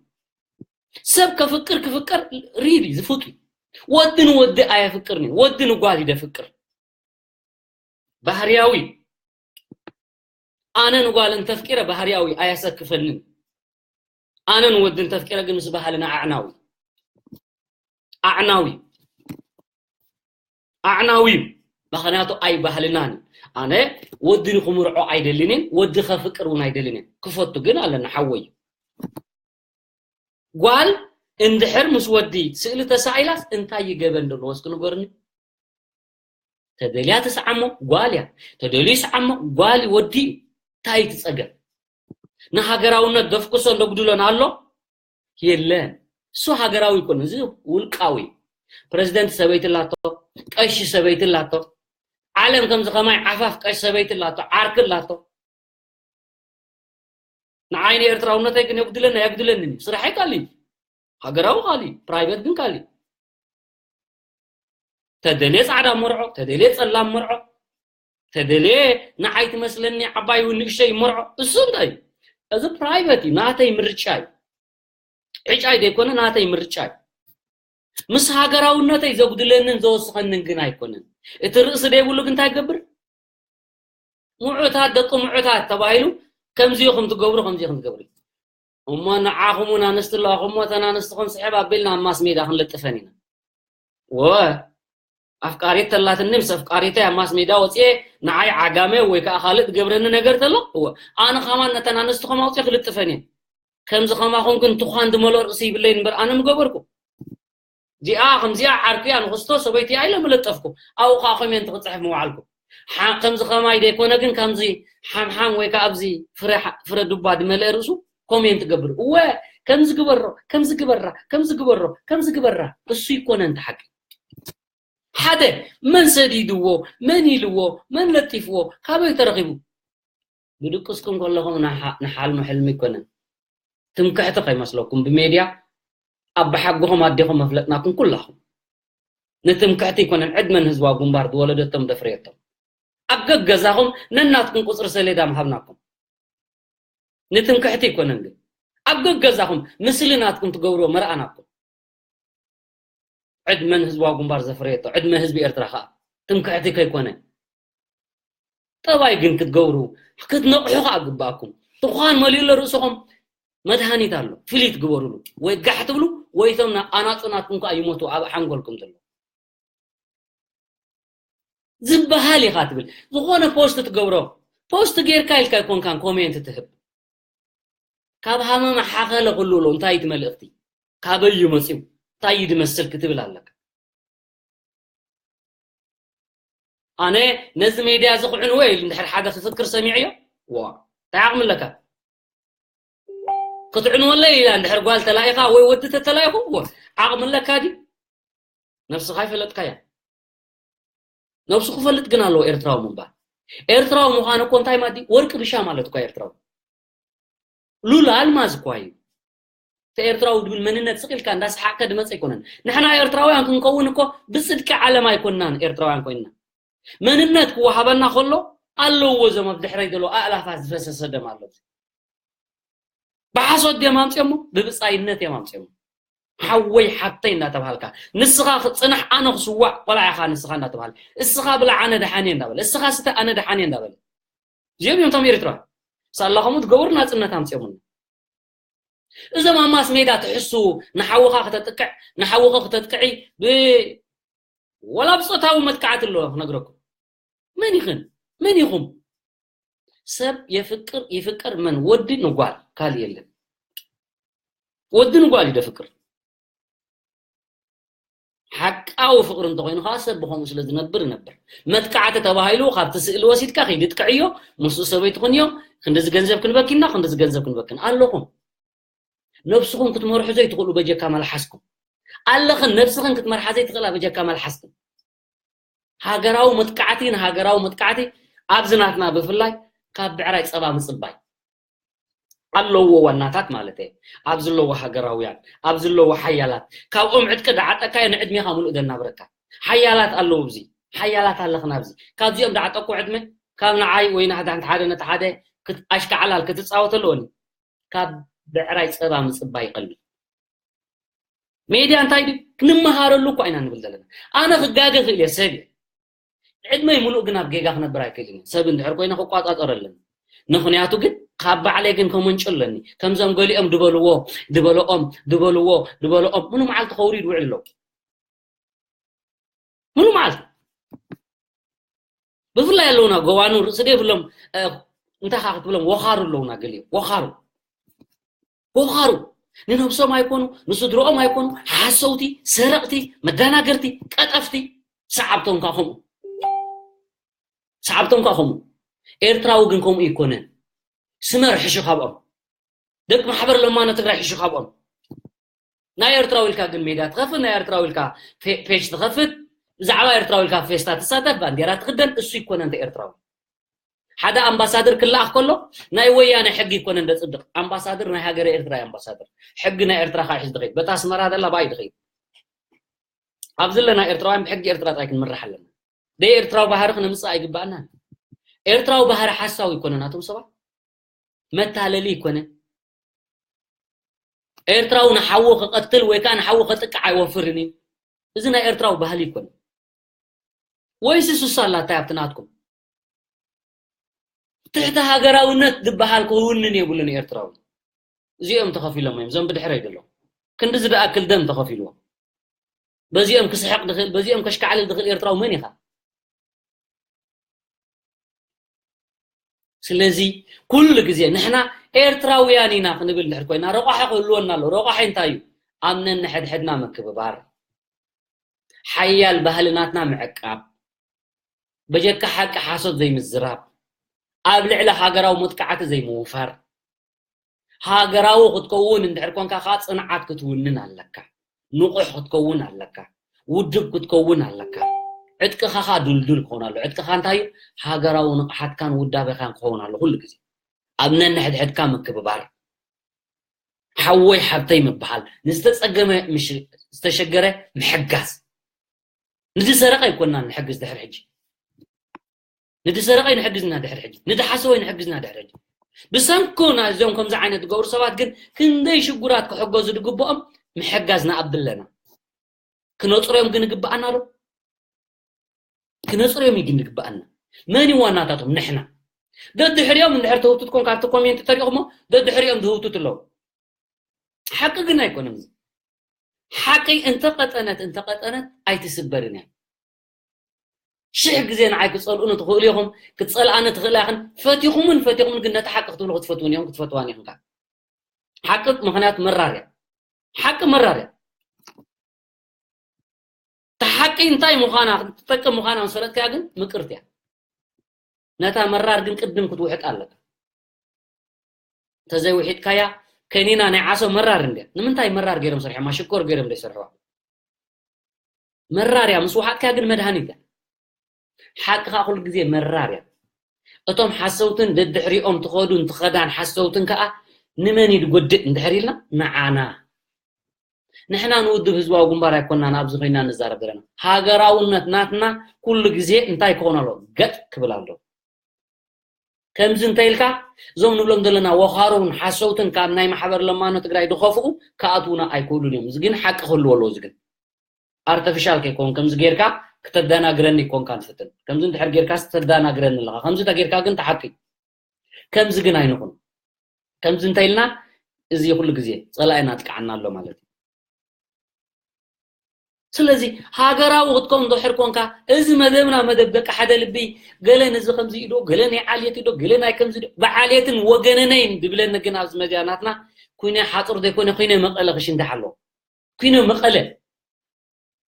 ሰብ ከፍቅር ክፍቀር ሪሊ ዝፍቱ ወዲ ንወዲ ኣየፍቅርን እዩ። ወዲ ንጓል ይደፍቅር ባህርያዊ። ኣነ ንጓል እንተፍቂረ ባህርያዊ ኣየሰክፈንን። ኣነ ንወዲ እንተፍቂረ ግን ምስ ባህልና ኣዕናዊ ኣዕናዊ ኣዕናዊ እዩ። ምኽንያቱ ኣይ ባህልናን እዩ። ኣነ ወዲ ንክምርዖ ኣይደልንን፣ ወዲ ከፍቅር እውን ኣይደልንን። ክፈቱ ግን ኣለና ሓወይ። ጓል እንድሕር ምስ ወዲ ስእሊ ተሳኢላስ እንታይ ይገበን ደሎ እስኪ ንገርኒ። ተደልያ ትስዓሞ ጓል እያ፣ ተደልዩ ይስዓሞ ጓል ወዲ እዩ። እንታይ እቲ ጸገም? ንሃገራውነት ደፍቅሶ ደጉድሎን ኣሎ የለን። እሱ ሃገራዊ ይኮን፣ እዚ ውልቃዊ። ፕሬዚደንት ሰበይቲ ኣላቶ፣ ቀሺ ሰበይቲ ኣላቶ። ዓለም ከምዚ ከማይ ዓፋፍ ቀሺ ሰበይቲ ኣላቶ፣ ዓርኪ ኣላቶ። ንዓይ ንኤርትራውነተይ ግን የጉድለኒ ኣየጉድለንን እዩ። ስራሐይ ካልእ እዩ። ሃገራዊ ካልእ እዩ፣ ፕራይቬት ግን ካልእ እዩ። ተደልየ ጻዕዳ መርዖ፣ ተደልየ ጸላም መርዖ፣ ተደልየ ንዓይ ትመስለኒ ዓባይ እውን ንእሽተይ መርዖ። እሱ እንታይ እዩ? እዚ ፕራይቬት እዩ፣ ናተይ ምርጫ እዩ። ዕጫይ ዘይኮነ ናተይ ምርጫ እዩ። ምስ ሃገራውነተይ ዘጉድለንን ዘወስኸንን ግን ኣይኮነን። እቲ ርእሲ ዘይብሉ ግን እንታይ ይገብር? ምዑታት ደቂ ምዑታት ተባሂሉ ከምዚ ኢኹም ትገብሩ፣ ከምዚ ኢኹም ትገብሩ። እሞ ንዓኹም እውን ኣንስቲ ኣለዋኹም እሞ እተን ኣንስትኹም ስሕብ ኣቢልና ኣብ ማስ ሜዳ ክንልጥፈን ኢና። ወ ኣፍቃሪት ተላትኒ ምስ ኣፍቃሪተይ ኣብ ማስ ሜዳ ወፅየ ንዓይ ዓጋመ ወይ ከዓ ካልእ ትገብረኒ ነገር ተሎ እወ ኣነ ከማን ነተን ኣንስቲ ከም ኣውፅየ ክልጥፈን እየ። ከምዚ ከማኹም ግን ትኳን ድመሎ ርእሲ ይብለይ እምበር ኣነ ምገበርኩ። እዚኣ ከምዚኣ ዓርኩያ ንክስቶ ሰበይቲ ኢለ ምለጠፍኩ። ኣብኡ ከዓ ኮሜንት ክፅሕፍ ምውዓልኩ። ሓ- ከምዚ ከማይ ዘይኮነ ግን ከምዚ ሓምሓም ወይ ከዓ ኣብዚ ፍረ ሓ- ፍረ ዱባ ድመልአ ርእሱ ኮሜንት ገብር እወ ከምዚ ግበሮ ከምዚ ግበራ ከምዚ ግበሮ ከምዚ ግበራ። እሱ ይኮነ እንተ ሓቂ ሓደ መን ሰዲድዎ መን ኢልዎ መን ለጢፍዎ ካበይ ተረኺቡ? ብድቅስኩም ከለኹም ንሓ- ንሓልሞ ሕልሚ ኣይኮነን። ትምክሕቲ ከይመስለኩም ብሜድያ ኣብ ብሓጎኹም ኣዴኹም መፍለጥናኩም ኩላኹም ንትምክሕቲ ኣይኮነን። ዕድመ ንህዝባዊ ግንባር ዝወለደቶም ደፍረየቶም ኣብ ገገዛኹም ነናትኩም ቁፅሪ ሰሌዳ ምሃብናኩም። ንትምክሕቲ ኣይኮነን ግን ኣብ ገገዛኹም ምስሊ ናትኩም ትገብርዎ መርኣናኩም። ዕድመ ንህዝባዊ ግንባር ዘፍረየቶ ዕድመ ህዝቢ ኤርትራ ከዓ ትምክሕቲ ከይኮነ ጠባይ ግን ክትገብሩ ክትነቕሑ ከዓ ግባኣኩም። ትኳን መሊኡ ኣሎ ርእስኹም መድሃኒት ኣሎ ፍሊት ግበሩሉ ወይ ጋሕ ትብሉ ወይ እቶም ኣናጹ ናትኩም ከዓ ይሞቱ ኣብ ሓንጎልኩም ዘሎ ዝበሃል ኢኻ ትብል ዝኾነ ፖስት ትገብሮ ፖስት ጌርካ ኢልካ ኣይኮንካን ኮሜንት ትህብ ካብ ሃመማ ሓኸለ ክልሎ እንታይ እቲ መልእኽቲ ካበይ እዩ መፅዩ እንታይ እዩ ድመስል ክትብል ኣለካ ኣነ ነዚ ሜድያ እዚ ክዕንወ ኢሉ እንድሕር ሓደ ክፍክር ሰሚዐዮ ዋ እንታይ ዓቕሚ ኣለካ ክትዕንወለይ ኢላ እንድሕር ጓል ተላኢኻ ወይ ወዲ ተተላኢኹ ዓቕሚ ኣለካ ድዩ ነብስኻ ይፈለጥካያ ነብሱ ክፈልጥ ግን ኣለዎ ኤርትራዊ ምንባር ኤርትራዊ ምዃን እኮ እንታይ ማለት ወርቂ ብሻ ማለት እኳ ኤርትራዊ ሉል ኣልማዝ እኳ እዩ ኤርትራዊ ድብል መንነት ስቕ ኢልካ እንዳሰሓቕካ ድመጽእ ኣይኮነን። ንሕና ኤርትራውያን ክንከውን እኮ ብጽድቂ ዓለም ኣይኮንናን ኤርትራውያን ኮይንና። መንነት ክወሃበና ከሎ ኣለዎ እዞም ኣብ ድሕረይ ዘሎ ኣእላፋት ዝፈሰሰ ደም ኣሎ። ብሓሶት ድዮም ኣምፅኦሞ? ብብፃይነት እዮም ኣምፅኦሞ። ሓወይ ሓብተይ እንዳተባሃልካ ንስኻ ክፅናሕ ኣነ ክስዋዕ ቆልዓ ኢኻ ንስኻ እንዳተባሃለ እስኻ ብላ ኣነ ደሓን እየ እንዳበለ እስኻ ስተ ኣነ ደሓን እየ እንዳበለ እዚኦም እዮም እቶም ኤርትራ ሳላ ከምኡ ትገብሩ ናፅነት ኣምፅኦምና። እዞም ኣብ ማስ ሜዳ ትሕሱ ንሓውኻ ክተጥቅዕ ንሓውኻ ክተጥቅዒ ብ ወላ ብጾታዊ መጥቃዕቲ ኣለዎ ክነግረኩም። መን ይኽን መን ይኹም ሰብ የፍቅር ይፍቀር መን ወዲ ንጓል ካልእ የለን። ወዲ ንጓል እዩ ደፍቅር። ሓቃዊ ፍቅሪ እንተኮይኑ ከዓ ሰብ ብኸምኡ ስለ ዝነብር ይነብር። መጥቃዕቲ ተባሂሉ ካብቲ ስእሊ ወሲድካ ከይድጥቅዕዮ ምስኡ ሰበይትኹንዮ ክንድዚ ገንዘብ ክንበኪና ክንድዚ ገንዘብ ክንበክን ኣለኹም። ነብስኹም ክትመርሑ ዘይትኽእሉ በጀካ መልሓስኩም ኣለኽን ነብስኽን ክትመርሓ ዘይትኽእላ በጀካ መልሓስክን። ሃገራዊ መጥቃዕቲ ንሃገራዊ መጥቃዕቲ ኣብዚ ናትና ብፍላይ ካብ ብዕራይ ፀባ ምፅባይ ኣለዎ ዋናታት ማለት እየ። ኣብዚ ኣለዎ ሃገራውያን ኣብዚ ኣለዎ ሓያላት ካብኦም ዕጥቂ ዳዓጠካዮ ንዕድሜኻ ምሉእ ደናብረካ። ሓያላት ኣለዉ ኣብዚ ሓያላት ኣለኽን ኣብዚ ካብዚኦም ዳዓጠቁ ዕድመ ካብ ንዓይ ወይ ናሕዳንት ሓደ ነቲ ሓደ ኣሽካዓላል ክትፃወት ኣለወኒ። ካብ ብዕራይ ፀባ ምፅባይ ይቐልል። ሜድያ እንታይ ድዩ ክንመሃረሉ እኳ ኢና ንብል ዘለና። ኣነ ክጋገ ክእል እየ ሰብ እየ። ዕድመይ ሙሉእ ግን ኣብ ጌጋ ክነብር ኣይክእልን እየ። ሰብ እንድሕር ኮይነ ክቋፃፀር ኣለኒ። ምክንያቱ ግን ካብ ባዕለይ ግን ከመንጮ ኣለኒ። ከምዞም ገሊኦም ድበልዎ ድበልኦም ድበልዎ ድበልኦም ምኑ መዓልቲ ከውሪድ ውዕል ኣለዉ። ሙሉ መዓልቲ ብፍላይ ኣለውና ጎባኑ ርእሲ ዘይብሎም እንታይ ካ ክትብሎም ወኻሩ ኣለውና ገሊኦም ወኻሩ ወኻሩ ንነብሶም ኣይኮኑ ንስድሮኦም ኣይኮኑ ሓሰውቲ ሰረቕቲ መደናገርቲ ቀጠፍቲ ሰዓብቶም ካ ከምኡ ሰዓብቶም ካ ከምኡ ኤርትራዊ ግን ከምኡ ይኮነን ስመር ሕሹ ካብኦም ደቂ ማሕበር ለማኖ ትግራይ ሕሹ ካብኦም ናይ ኤርትራዊ ኢልካ ግን ሜድያ ትኸፍት ናይ ኤርትራዊ ኢልካ ፔጅ ትኸፍት ብዛዕባ ኤርትራዊ ኢልካ ፌስታ ትሳተፍ ባንዴራ ትክደን እሱ ይኮነ እንተ ኤርትራዊ ሓደ ኣምባሳደር ክለኣኽ ከሎ ናይ ወያነ ሕጊ ይኮነ እንደ ፅድቅ ኣምባሳደር ናይ ሃገረ ኤርትራ ኣምባሳደር ሕጊ ናይ ኤርትራ ካሕዝ ድኸይድ በታ ኣስመራ ዘላ ባይ ድኸይድ ኣብዚ ኣለና ኤርትራውያን ብሕጊ ኤርትራ ጥራይ ክንምራሕ ኣለና ደይ ኤርትራዊ ባህሪ ክነምፅእ ኣይግባእናን ኤርትራዊ ባህሪ ሓሳዊ ይኮነ ናቶም ሰባት መታለሊ ይኮነ ኤርትራዊ ንሓዉ ክቐትል ወይ ከዓ ንሓዉ ከጥቅዕ ኣይወፍርን እዩ እዚ ናይ ኤርትራዊ ባህሊ ይኮነ ወይስ ሱሳ ኣላታይ ኣብቲ ናትኩም ትሕቲ ሃገራውነት ዝበሃል ክውንን የብሉን ኤርትራዊ እዚኦም ተኸፊሎም እዮም ዘንብ ድሕረይ ደሎ ክንዲ ዝደኣክል ደም ተኸፊልዎ በዚኦም ክስሕቕ ድኽእል በዚኦም ከሽካዕልል ድኽእል ኤርትራዊ መን ኢኻ ስለዚ ኩሉ ግዜ ንሕና ኤርትራውያን ኢና ክንብል ድሕር ኮይና ረቋሒ ክህልወና ኣሎ ረቋሒ እንታይ እዩ ኣብ ነንሕድሕድና ምክብባር ሓያል ባህልናትና ምዕቃብ በጀካ ሓቂ ሓሶት ዘይምዝራብ ኣብ ልዕሊ ሃገራዊ መጥቃዕቲ ዘይምውፋር ሃገራዊ ክትከውን እንድሕር ኮንካ ከዓ ፅንዓት ክትውንን ኣለካ ንቑሕ ክትከውን ኣለካ ውድብ ክትከውን ኣለካ ዕጥቅኻ ከዓ ድልዱል ክኸውን ኣሎ ዕጥቅኻ እንታይ እዩ ሃገራዊ ንቕሓትካን ውዳቤኻን ክኸውን ኣሎ ኩሉ ግዜ ኣብ ነንሕድሕድካ ምክብባር ሓወይ ሓብተይ ምበሃል ንዝተፀገመ ዝተሸገረ ምሕጋዝ ንዝሰረቐ ኣይኮናን ንሕግዝ ድሕር ሕጂ ንድሰረቐይ ንሕግዝና ድሕር ሕጂ ንድሓሰወይ ንሕግዝና ድሕር ሕጂ ብሰንኩ ናይዞም ከምዚ ዓይነት ዝገብሩ ሰባት ግን ክንደይ ሽጉራት ክሕገዙ ዝግብኦም ምሕጋዝ ንኣብ ኣለና ክነፅሮዮም ግን ይግብኣና ዶ ክነፅሮዮም ግን ይግብኣና መን ዋናታቶም ንሕና ደድሕሪኦም እንድሕር ተህውትት ኮን ካብቲ ኮሜንት ተሪኦሞ ደድሕሪኦም ዝህውትት ኣለዉ ሓቂ ግን ኣይኮነን ሓቂ እንተቀጠነት እንተቀጠነት ኣይትስበርን እያ ሽሕ ግዜ ንዓይ ክፀልኡኒ ትኽእሉ ኢኹም ክትፀልኣኒ ትኽእላ ኢኽን ፈቲኹምን ፈቲኹምን ግን ነቲ ሓቂ ክትብሉ ክትፈትውን ኢኹም ክትፈትዋን ኢኹም ከዓ ሓቂ ምኽንያት መራር እያ ሓቂ መራር እያ እታ ሓቂ እንታይ ምዃና ክትጠቅም ምዃና ምስ ፈለጥካያ ግን ምቅርቲ እያ ነታ መራር ግን ቅድም ክትውሕጥ ኣለካ እንተዘይውሒጥካያ ከኒና ናይ ዓሶ መራር እንድያ ንምንታይ መራር ገይሮም ሰርሖማ ሽኮር ገይሮም ዘይሰርሕዋ መራር እያ ምስ ውሓጥካያ ግን መድሃኒት እያ ሓቂ ከዓ ኩሉ ግዜ መራር እያ እቶም ሓሰውትን ደድሕሪኦም ትኸዱን ትኸዳን ሓሰውትን ከዓ ንመን እዩ ዝጎድእ እንድሕር ኢልና ንዓና ንሕና ንውድብ ህዝባዊ ግንባር ኣይኮናን ኣብዚ ኮይና ንዛረብ ዘለና። ሃገራውነት ናትና ኩሉ ግዜ እንታይ ክኾን ኣሎ? ገጥ ክብል ኣሎ። ከምዚ እንተ ኢልካ፣ እዞም ንብሎም ዘለና ወኻሩን ሓሰውትን ካብ ናይ ማሕበር ለማኖ ትግራይ ድኸፍኡ ክኣትዉና ኣይክእሉን እዮም። እዚ ግን ሓቂ ክህልዎ ኣለዎ። እዚ ግን ኣርተፊሻል ከይኮን ከምዚ ጌርካ ክተደናግረኒ ይኮንካ ንፍትን። ከምዚ እንድሕር ጌርካ ተደናግረኒ ኣለኻ። ከምዚ ተጌርካ ግን ተሓቂ። ከምዚ ግን ኣይንኹን። ከምዚ እንተ ኢልና እዚ ኩሉ ግዜ ጸላኢና ጥቃዓና ኣሎ ማለት እዩ። ስለዚ ሃገራዊ ክትከውን ድሕር ኮንካ፣ እዚ መደብና መደብ ደቂ ሓደ ልቢ፣ ገለ ነዚ ከምዚ ኢዶ፣ ገለ ናይ ዓልየት ኢዶ፣ ገለ ናይ ከምዚ ኢዶ፣ ብዓልየትን ወገነነይን ድብለኒ ግን ኣብዚ መድያ ናትና ኩነ ሓጹር ዘይኮነ ኩነ መቐለ ክሽንዳሕ ኣለዎ። ኩነ መቐለ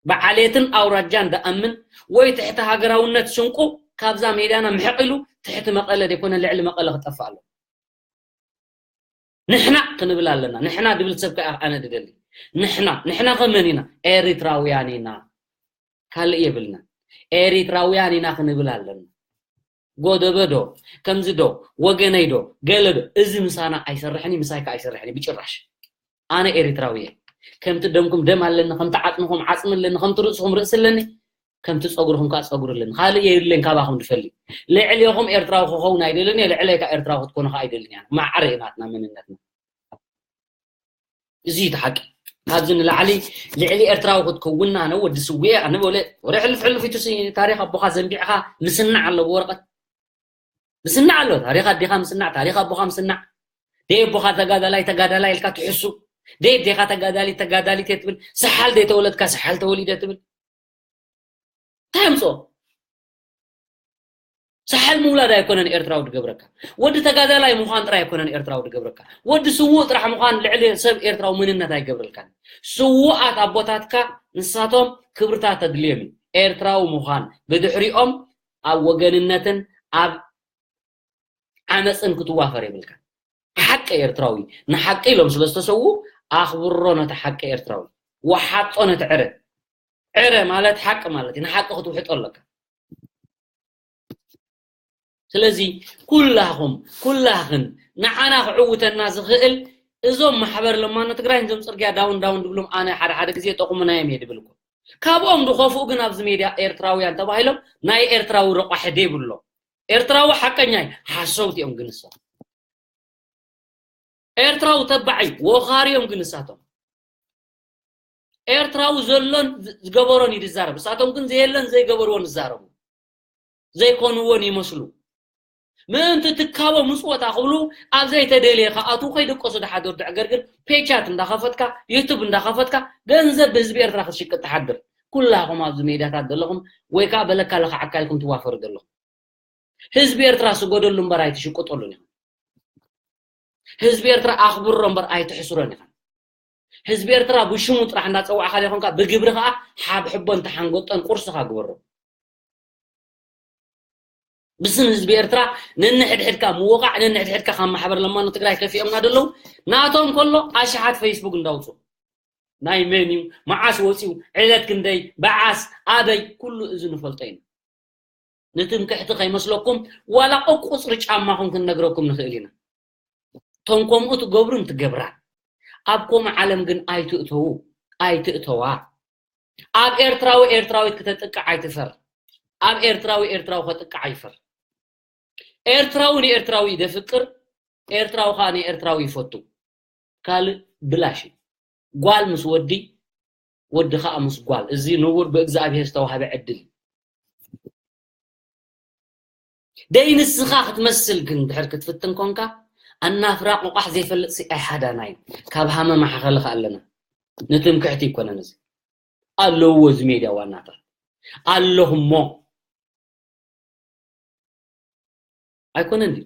ብዓልየትን ኣውራጃን ደኣምን ወይ ትሕቲ ሃገራውነት ስንቁ ካብዛ ሜዳና ምሕቕ ኢሉ ትሕቲ መቐለ ዘይኮነ ልዕሊ መቐለ ክጠፍእ ኣሎ። ንሕና ክንብል ኣለና። ንሕና ድብል ሰብ ከኣ ኣነ ድደሊ። ንሕና፣ ንሕና ከመን ኢና? ኤሪትራውያን ኢና። ካልእ የብልና። ኤሪትራውያን ኢና ክንብል ኣለና። ጎደበ ዶ፣ ከምዚ ዶ፣ ወገነይ ዶ፣ ገለ ዶ፣ እዚ ምሳና ኣይሰርሕን እዩ፣ ምሳይ ከኣ ኣይሰርሕን እዩ ብጭራሽ። ኣነ ኤሪትራዊ እየ። ከምቲ ደምኩም ደም ኣለኒ፣ ከምቲ ዓጽምኹም ዓጽሚ ኣለኒ፣ ከምቲ ርእስኹም ርእሲ ኣለኒ፣ ከምቲ ጸጉርኹም ከኣ ጸጉሪ ኣለኒ። ካልእ የብለይን ካባኹም ድፈሊ። ልዕሌኹም ኤርትራዊ ክኸውን ኣይደልን እየ፣ ልዕለይ ከኣ ኤርትራዊ ክትኮኑ ከኣ ኣይደልን እየ። ማዕረ እዩ ናትና መንነትና። እዚ እዩ እቲ ሓቂ። ካብዚ ንላዕሊ ልዕሊ ኤርትራዊ ክትከውን ኣነ ወዲ ስዌ ኣነ ወለ ወረ ሕልፍ ሕልፍ ኢቱ ሲ ታሪኽ ኣቦኻ ዘንቢዕኻ ምስናዕ ኣሎ ብወረቐት። ምስናዕ ኣሎ። ታሪኽ ኣዴኻ ምስናዕ፣ ታሪኽ ኣቦኻ ምስናዕ። ደይ ኣቦኻ ተጋዳላይ፣ ተጋዳላይ ኢልካ ትሕሱ። ደይ ኣዴኻ ተጋዳሊት፣ ተጋዳሊት እየ ትብል። ሰሓል ደይ ተወለድካ፣ ሰሓል ተወሊደ ትብል። እንታይ ኣምጽኦ? ሰሓል ምውላድ ኣይኮነን ኤርትራዊ ድገብረካ። ወዲ ተጋዳላይ ምዃን ጥራይ ኣይኮነን ኤርትራዊ ድገብረካ። ወዲ ስዉእ ጥራሕ ምዃን ልዕሊ ሰብ ኤርትራዊ መንነት ኣይገብረልካን። ስዉኣት ኣቦታትካ ንሳቶም ክብርታት ተድልዮም እዩ። ኤርትራዊ ምዃን ብድሕሪኦም ኣብ ወገንነትን ኣብ ዓመጽን ክትዋፈር የብልካን። ሓቂ ኤርትራዊ ንሓቂ ኢሎም ስለ ዝተሰዉ ኣኽብሮ ነቲ ሓቂ ኤርትራዊ። ወሓጦ ነቲ ዕረ። ዕረ ማለት ሓቂ ማለት እዩ። ንሓቂ ክትውሕጦ ኣለካ። ስለዚ ኩላኹም፣ ኩላኽን ንዓና ክዕውተና ዝኽእል እዞም ማሕበር ለማኖ ትግራይ፣ እዞም ጽርግያ ዳውን ዳውን ድብሎም ኣነ ሓደ ሓደ ግዜ ጠቑሙና እዮም እየ ድብል እኮ። ካብኦም ዝኸፍኡ ግን ኣብዚ ሜድያ ኤርትራውያን ተባሂሎም ናይ ኤርትራዊ ረቋሒ ደይብሎም። ኤርትራዊ ሓቀኛ እዩ፣ ሓሰውቲ እዮም ግን ንሶም። ኤርትራዊ ተባዕ እዩ፣ ወኻሪ እዮም ግን ንሳቶም። ኤርትራዊ ዘሎን ዝ-፣ ዝገበሮን እዩ ዝዛረብ። ንሳቶም ግን ዘየለን ዘይገበርዎን ይዛረቡ። ዘይኮንዎን ይመስሉ። ምእንቲ ትካቦ ምጽወታ ክብሉ ኣብ ዘይተደልየ ክኣትዉ ከይድቀሱ ድሓደሩ ድዕገርግር ፔጃት እንዳኸፈትካ፣ ዩቱብ እንዳኸፈትካ ገንዘብ ብህዝቢ ኤርትራ ክትሽቅጥ ትሓድር። ኩላኹም ኣብዚ ሜድያታት ዘለኹም ወይ ከኣ በለካ ለኽዓካ ኢልኩም ትዋፈሩ ዘለኹም። ህዝቢ ኤርትራ ስጎደሉ እምበር ኣይትሽቅጠሉን ኢኻ። ህዝቢ ኤርትራ ኣኽብሮ እምበር ኣይትሕስሮን ኢኻ። ህዝቢ ኤርትራ ብሽሙ ጥራሕ እንዳጸዋዕካ ዘይኮንካ ብግብሪ ከኣ ሓብሕቦን ተሓንጎጦን ቁርስኻ ግበሮ። ብስም ህዝቢ ኤርትራ ነንሕድሕድካ ምውቓዕ፣ ነንሕድሕድካ ካብ ማሕበር ለማኖ ትግራይ ከፊኦምና ደለዉ። ናቶም ከሎ ኣሽሓት ፌስቡክ እንዳውጹ ናይ መን እዩ፣ መዓስ ወጺኡ፣ ዕለት ክንደይ፣ በዓስ ኣበይ፣ ኩሉ እዚ ንፈልጦ ኢና። ንትምክሕቲ ከይመስለኩም ዋላ ቁጽሪ ጫማኹም ክንነግረኩም ንኽእል ኢና። እቶም ከምኡ ትገብሩን ትገብራን ኣብ ከምኡ ዓለም ግን ኣይትእተዉ፣ ኣይትእተዋ። ኣብ ኤርትራዊ ኤርትራዊት ክተጥቅዕ ኣይትፈር። ኣብ ኤርትራዊ ኤርትራዊ ከጥቅዕ ኣይፈር። ኤርትራዊ ንኤርትራዊ ደፍቅር፣ ኤርትራዊ ከኣ ንኤርትራዊ ይፈቱ። ካልእ ብላሽ እዩ። ጓል ምስ ወዲ፣ ወዲ ከኣ ምስ ጓል። እዚ ንቡር ብእግዚኣብሄር ዝተዋህበ ዕድል እዩ። ደይ ንስኻ ክትመስል ግን ድሕር ክትፍትን ኮንካ፣ ኣናፍራ ቆቋሕ ዘይፈልጥ ሲ ኣይሓዳናይ። ካብ ሃመ ማሕኸልኻ ኣለና። ንትምክሕቲ ይኮነን እዚ። ኣለዎ እዚ ሜድያ ዋናታት። ኣለኹሞ። ኣይኮነን ድዩ?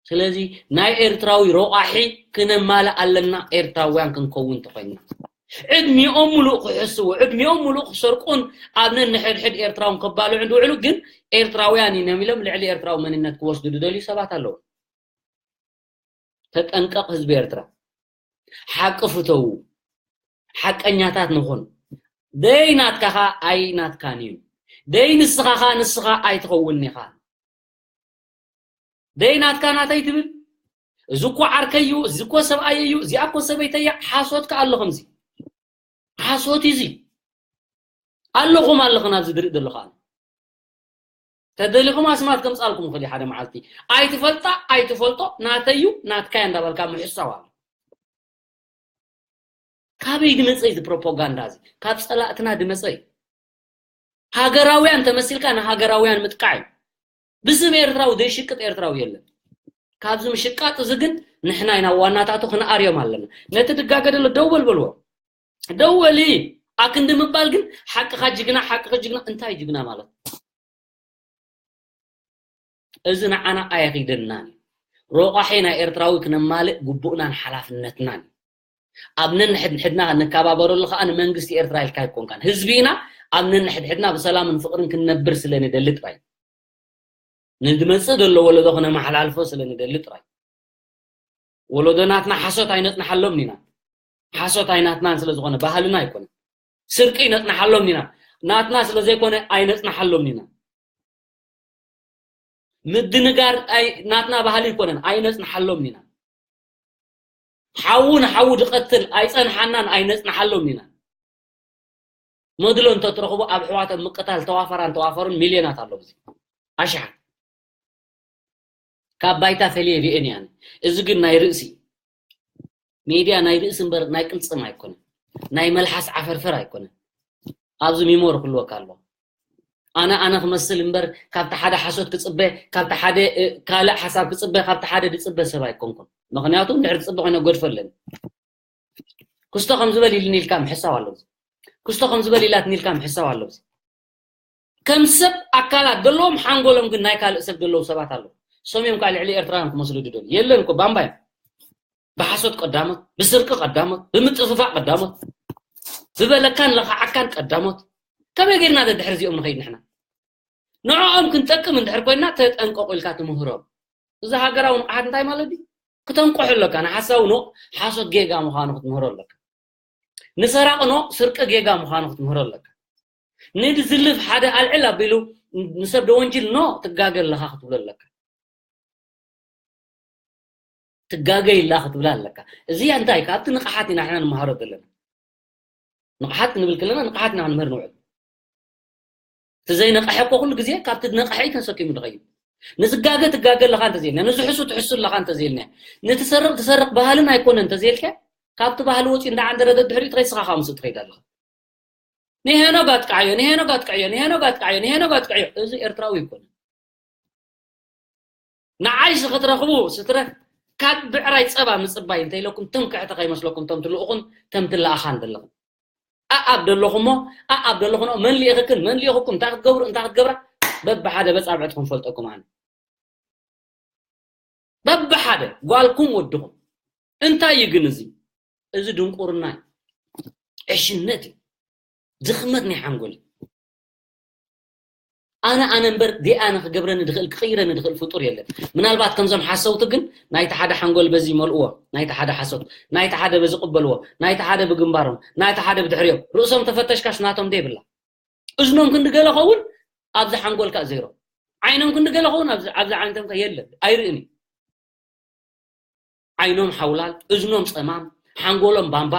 ስለዚ ናይ ኤርትራዊ ረቋሒ ክነማልእ ኣለና፣ ኤርትራውያን ክንከውን ተኾይንና። ዕድሚኦም ሙሉእ ክሕስዉ፣ ዕድሚኦም ሙሉእ ክሰርቁን ኣብ ነንሕድሕድ ኤርትራውን ከባልዑን ዝውዕሉ ግን ኤርትራውያን እዮም ኢሎም ልዕሊ ኤርትራዊ መንነት ክወስዱ ዝደልዩ ሰባት ኣለዉ። ተጠንቀቕ ህዝቢ ኤርትራ። ሓቂ ፍተዉ። ሓቀኛታት ንኹን። ደይ ናትካ ኸኣ ኣይ ናትካን እዩ። ደይ ንስኻ ኸኣ ንስኻ ኣይትኸውን ኢኻ። ደይ ናትካ ናተይ ትብል፣ እዚ እኮ ዓርከይ እዩ፣ እዚ እኮ ሰብኣይ እዩ፣ እዚኣ እኮ ሰበይተይ እያ። ሓሶት ከኣ ኣሎ ከምዚ። ሓሶት እዩ እዚ። ኣለኹም ኣለኽን ኣብዚ ዝርኢ ዘለኹ ኣነ። ተደሊኹም ኣስማት ከምጻልኩም ይኽእል እዩ ሓደ መዓልቲ። ኣይትፈልጣ ኣይትፈልጦ ናተይ እዩ ናትካ እያ እንዳበልካ ምሕሳው ኣሎ። ካበይ ድመጸ እዚ ፕሮፓጋንዳ እዚ? ካብ ጸላእትና ድመጸ እዩ። ሃገራውያን ተመሲልካ ንሃገራውያን ምጥቃዕ እዩ። ብስም ኤርትራዊ ዘይሽቅጥ ኤርትራዊ የለን። ካብዚ ምሽቃጥ እዚ ግን ንሕና ኢና ዋናታቱ ክንኣርዮም ኣለና። ነቲ ድጋገ ደሎ ደው በል በልዎ። ደው በሊ ኣክንዲ ምባል ግን ሓቅኻ ጅግና፣ ሓቅኺ ጅግና። እንታይ ጅግና ማለት? እዚ ንዓና ኣየኺደናን እዩ። ሮቋሒ ናይ ኤርትራዊ ክነማልእ ግቡእናን ሓላፍነትናን እዩ። ኣብ ነንሕድሕድና ንከባበረሉ ከኣ ንመንግስቲ ኤርትራ ኢልካ ኣይኮንካን። ህዝቢ ኢና፣ ኣብ ነንሕድሕድና ብሰላምን ፍቕርን ክንነብር ስለ ንደሊ ጥራይ። ንድመጽእ ዘሎ ወለዶ ክነመሓላልፎ ስለ ንደሊ ጥራይ። ወለዶ ናትና ሓሶት ኣይነጽንሓሎም ኢና። ሓሶት ኣይናትናን ስለ ዝኾነ ባህልና ኣይኮነ። ስርቂ ነጽንሓሎም ኢና። ናትና ስለ ዘይኮነ ኣይነጽንሓሎም ኢና። ምድንጋር ኣይ ናትና ባህሊ ኣይኮነን፣ ኣይነጽንሓሎም ኢና። ሓዉ ንሓዉ ድቐትል ኣይጸንሓናን ኣይነጽንሓሎም ኢና። መድሎ እንተትረኽቡ ኣብ ኣሕዋቶም ምቅታል ተዋፈራን ተዋፈሩን ሚልዮናት ኣለዉ። እዚ ኣሽሓት ካብ ባይታ ፈልየ ሪኤን እየ ኣነ። እዚ ግን ናይ ርእሲ ሚድያ ናይ ርእሲ እምበር ናይ ቅልጽም ኣይኮነን። ናይ መልሓስ ዓፈርፈር ኣይኮነን። ኣብዚ ሚሞሪ ክህልወካ ኣለዎ። ኣነ ኣነ ክመስል እምበር ካብቲ ሓደ ሓሶት ክጽበ፣ ካብቲ ሓደ እ፣ ካልእ ሓሳብ ክጽበ፣ ካብቲ ሓደ ድጽበ ሰብ ኣይኮንኩን። ምኽንያቱ እንድሕር ዝጽበ ኮይነ ገድፎ ኣለኒ። ክስቶ ከም ዝበል ኢልኒ ኢልካ ምሕሳው ኣለዎ። ክስቶ ከም ዝበል ኢላትኒ ኢልካ ምሕሳው ኣለዎ። ከም ሰብ ኣካላት ዘለዎም ሓንጎሎም ግን ናይ ካልእ ሰብ ዘለዉ ሰባት ኣለዉ። ሰም እዮም ከዓ ልዕሊ ኤርትራውያን ክመስሉ ድደልዩ። የለን እኮ ባምባ እዮም። ብሓሶት ቀዳሞት፣ ብስርቂ ቀዳሞት፣ ብምጥፍፋእ ቀዳሞት፣ ብበለካን ለኻዓካን ቀዳሞት። ከመይ ጌርና ደድሕሪ እዚኦም ንኸይድ ንሕና? ንዕኦም ክንጠቅም እንድሕር ኮይንና ተጠንቀቑ ኢልካ ትምህሮም። እዚ ሃገራዊ ንቕሓት እንታይ ማለት ድዩ? ክተንቅሑ ኣለካ። ንሓሳዊ ኖቕ ሓሶት ጌጋ ምዃኑ ክትምህሮ ኣለካ። ንሰራቒ ኖቕ ስርቂ ጌጋ ምዃኑ ክትምህሮ ኣለካ። ንድዝልፍ ሓደ ኣልዕል ኣቢሉ ንሰብ ደወንጅል ኖቕ ትጋገ ኣለኻ ክትብሎ ኣለካ። ትጋገ ኢላ ክትብላ ኣለካ። እዚ እንታይ ካብቲ ንቕሓት ኢና ንሕና ንመሃሮ ዘለና። ንቕሓት ክንብል ከለና ንቕሓት ኢና ክንምህር ንውዕል። እቲ ዘይነቕሐ እኮ ኩሉ ግዜ ካብቲ ዝነቕሐ እዩ ተሰኪሙ ዝኸይድ። ንዝጋገ ትጋገ ኣለኻ እንተዘይልና፣ ንዝሕሱ ትሕሱ ኣለኻ እንተዘይልና፣ ንትሰርቕ ትሰርቕ ባህልን ኣይኮነን እንተዘይልካ፣ ካብቲ ባህሊ ወፂኡ እንዳዓንደረ ደድሕሪኡ ጥራይ ስኻ ከዓ ምስኡ ትኸይድ ኣለኻ። ንሄኖግ ኣጥቅዓዮ፣ ንሄኖግ ኣጥቅዓዮ፣ ንሄኖግ ኣጥቅዓዮ፣ ንሄኖግ ኣጥቅዓዮ። እዚ ኤርትራዊ ኣይኮነን። ንዓይሲ ክትረኽቡ ስትረፍ ካብ ብዕራይ ጸባ ምጽባይ እንተኢለኩም ትምክሕቲ ከይመስለኩም ተም ትልእኹን ተም ትለኣኻን ዘለኹም። ኣኣብ ደለኹሞ ኣኣብ ደለኹኖ መን ልኢኽክን መን ልኢኽኩም እንታይ ክትገብሩ እንታይ ክትገብራ በብሓደ በጻብዕትኹም ፈልጠኩም ኣነ በብሓደ ጓልኩም ወድኹም እንታይ እዩ ግን እዚ እዚ ድንቁርና እዩ ዕሽነት እዩ ድኽመት ናይ ሓንጎል እዩ ኣነ ኣነ እምበር ዲኣነ ክገብረኒ ድኽእል ክቕይረኒ ድኽእል ፍጡር የለን ምናልባት ከምዞም ሓሰውቲ ግን ናይቲ ሓደ ሓንጎል በዚ ይመልእዎ ናይቲ ሓደ ሓሶት ናይቲ ሓደ በዚ ቅበልዎ ናይቲ ሓደ ብግንባሮም ናይቲ ሓደ ብድሕሪኦም ርእሶም ተፈተሽካስ ናቶም ዶ የብላ እዝኖም ክንዲ ገለ ኸውን ኣብዚ ሓንጎልካ ዜሮ ዓይኖም ክንዲ ገለ ኸውን ኣብዚ ዓይነቶም ከ የለን ኣይርእን እዩ ዓይኖም ሓውላል፣ እዝኖም ጸማም፣ ሓንጎሎም ባምባ፣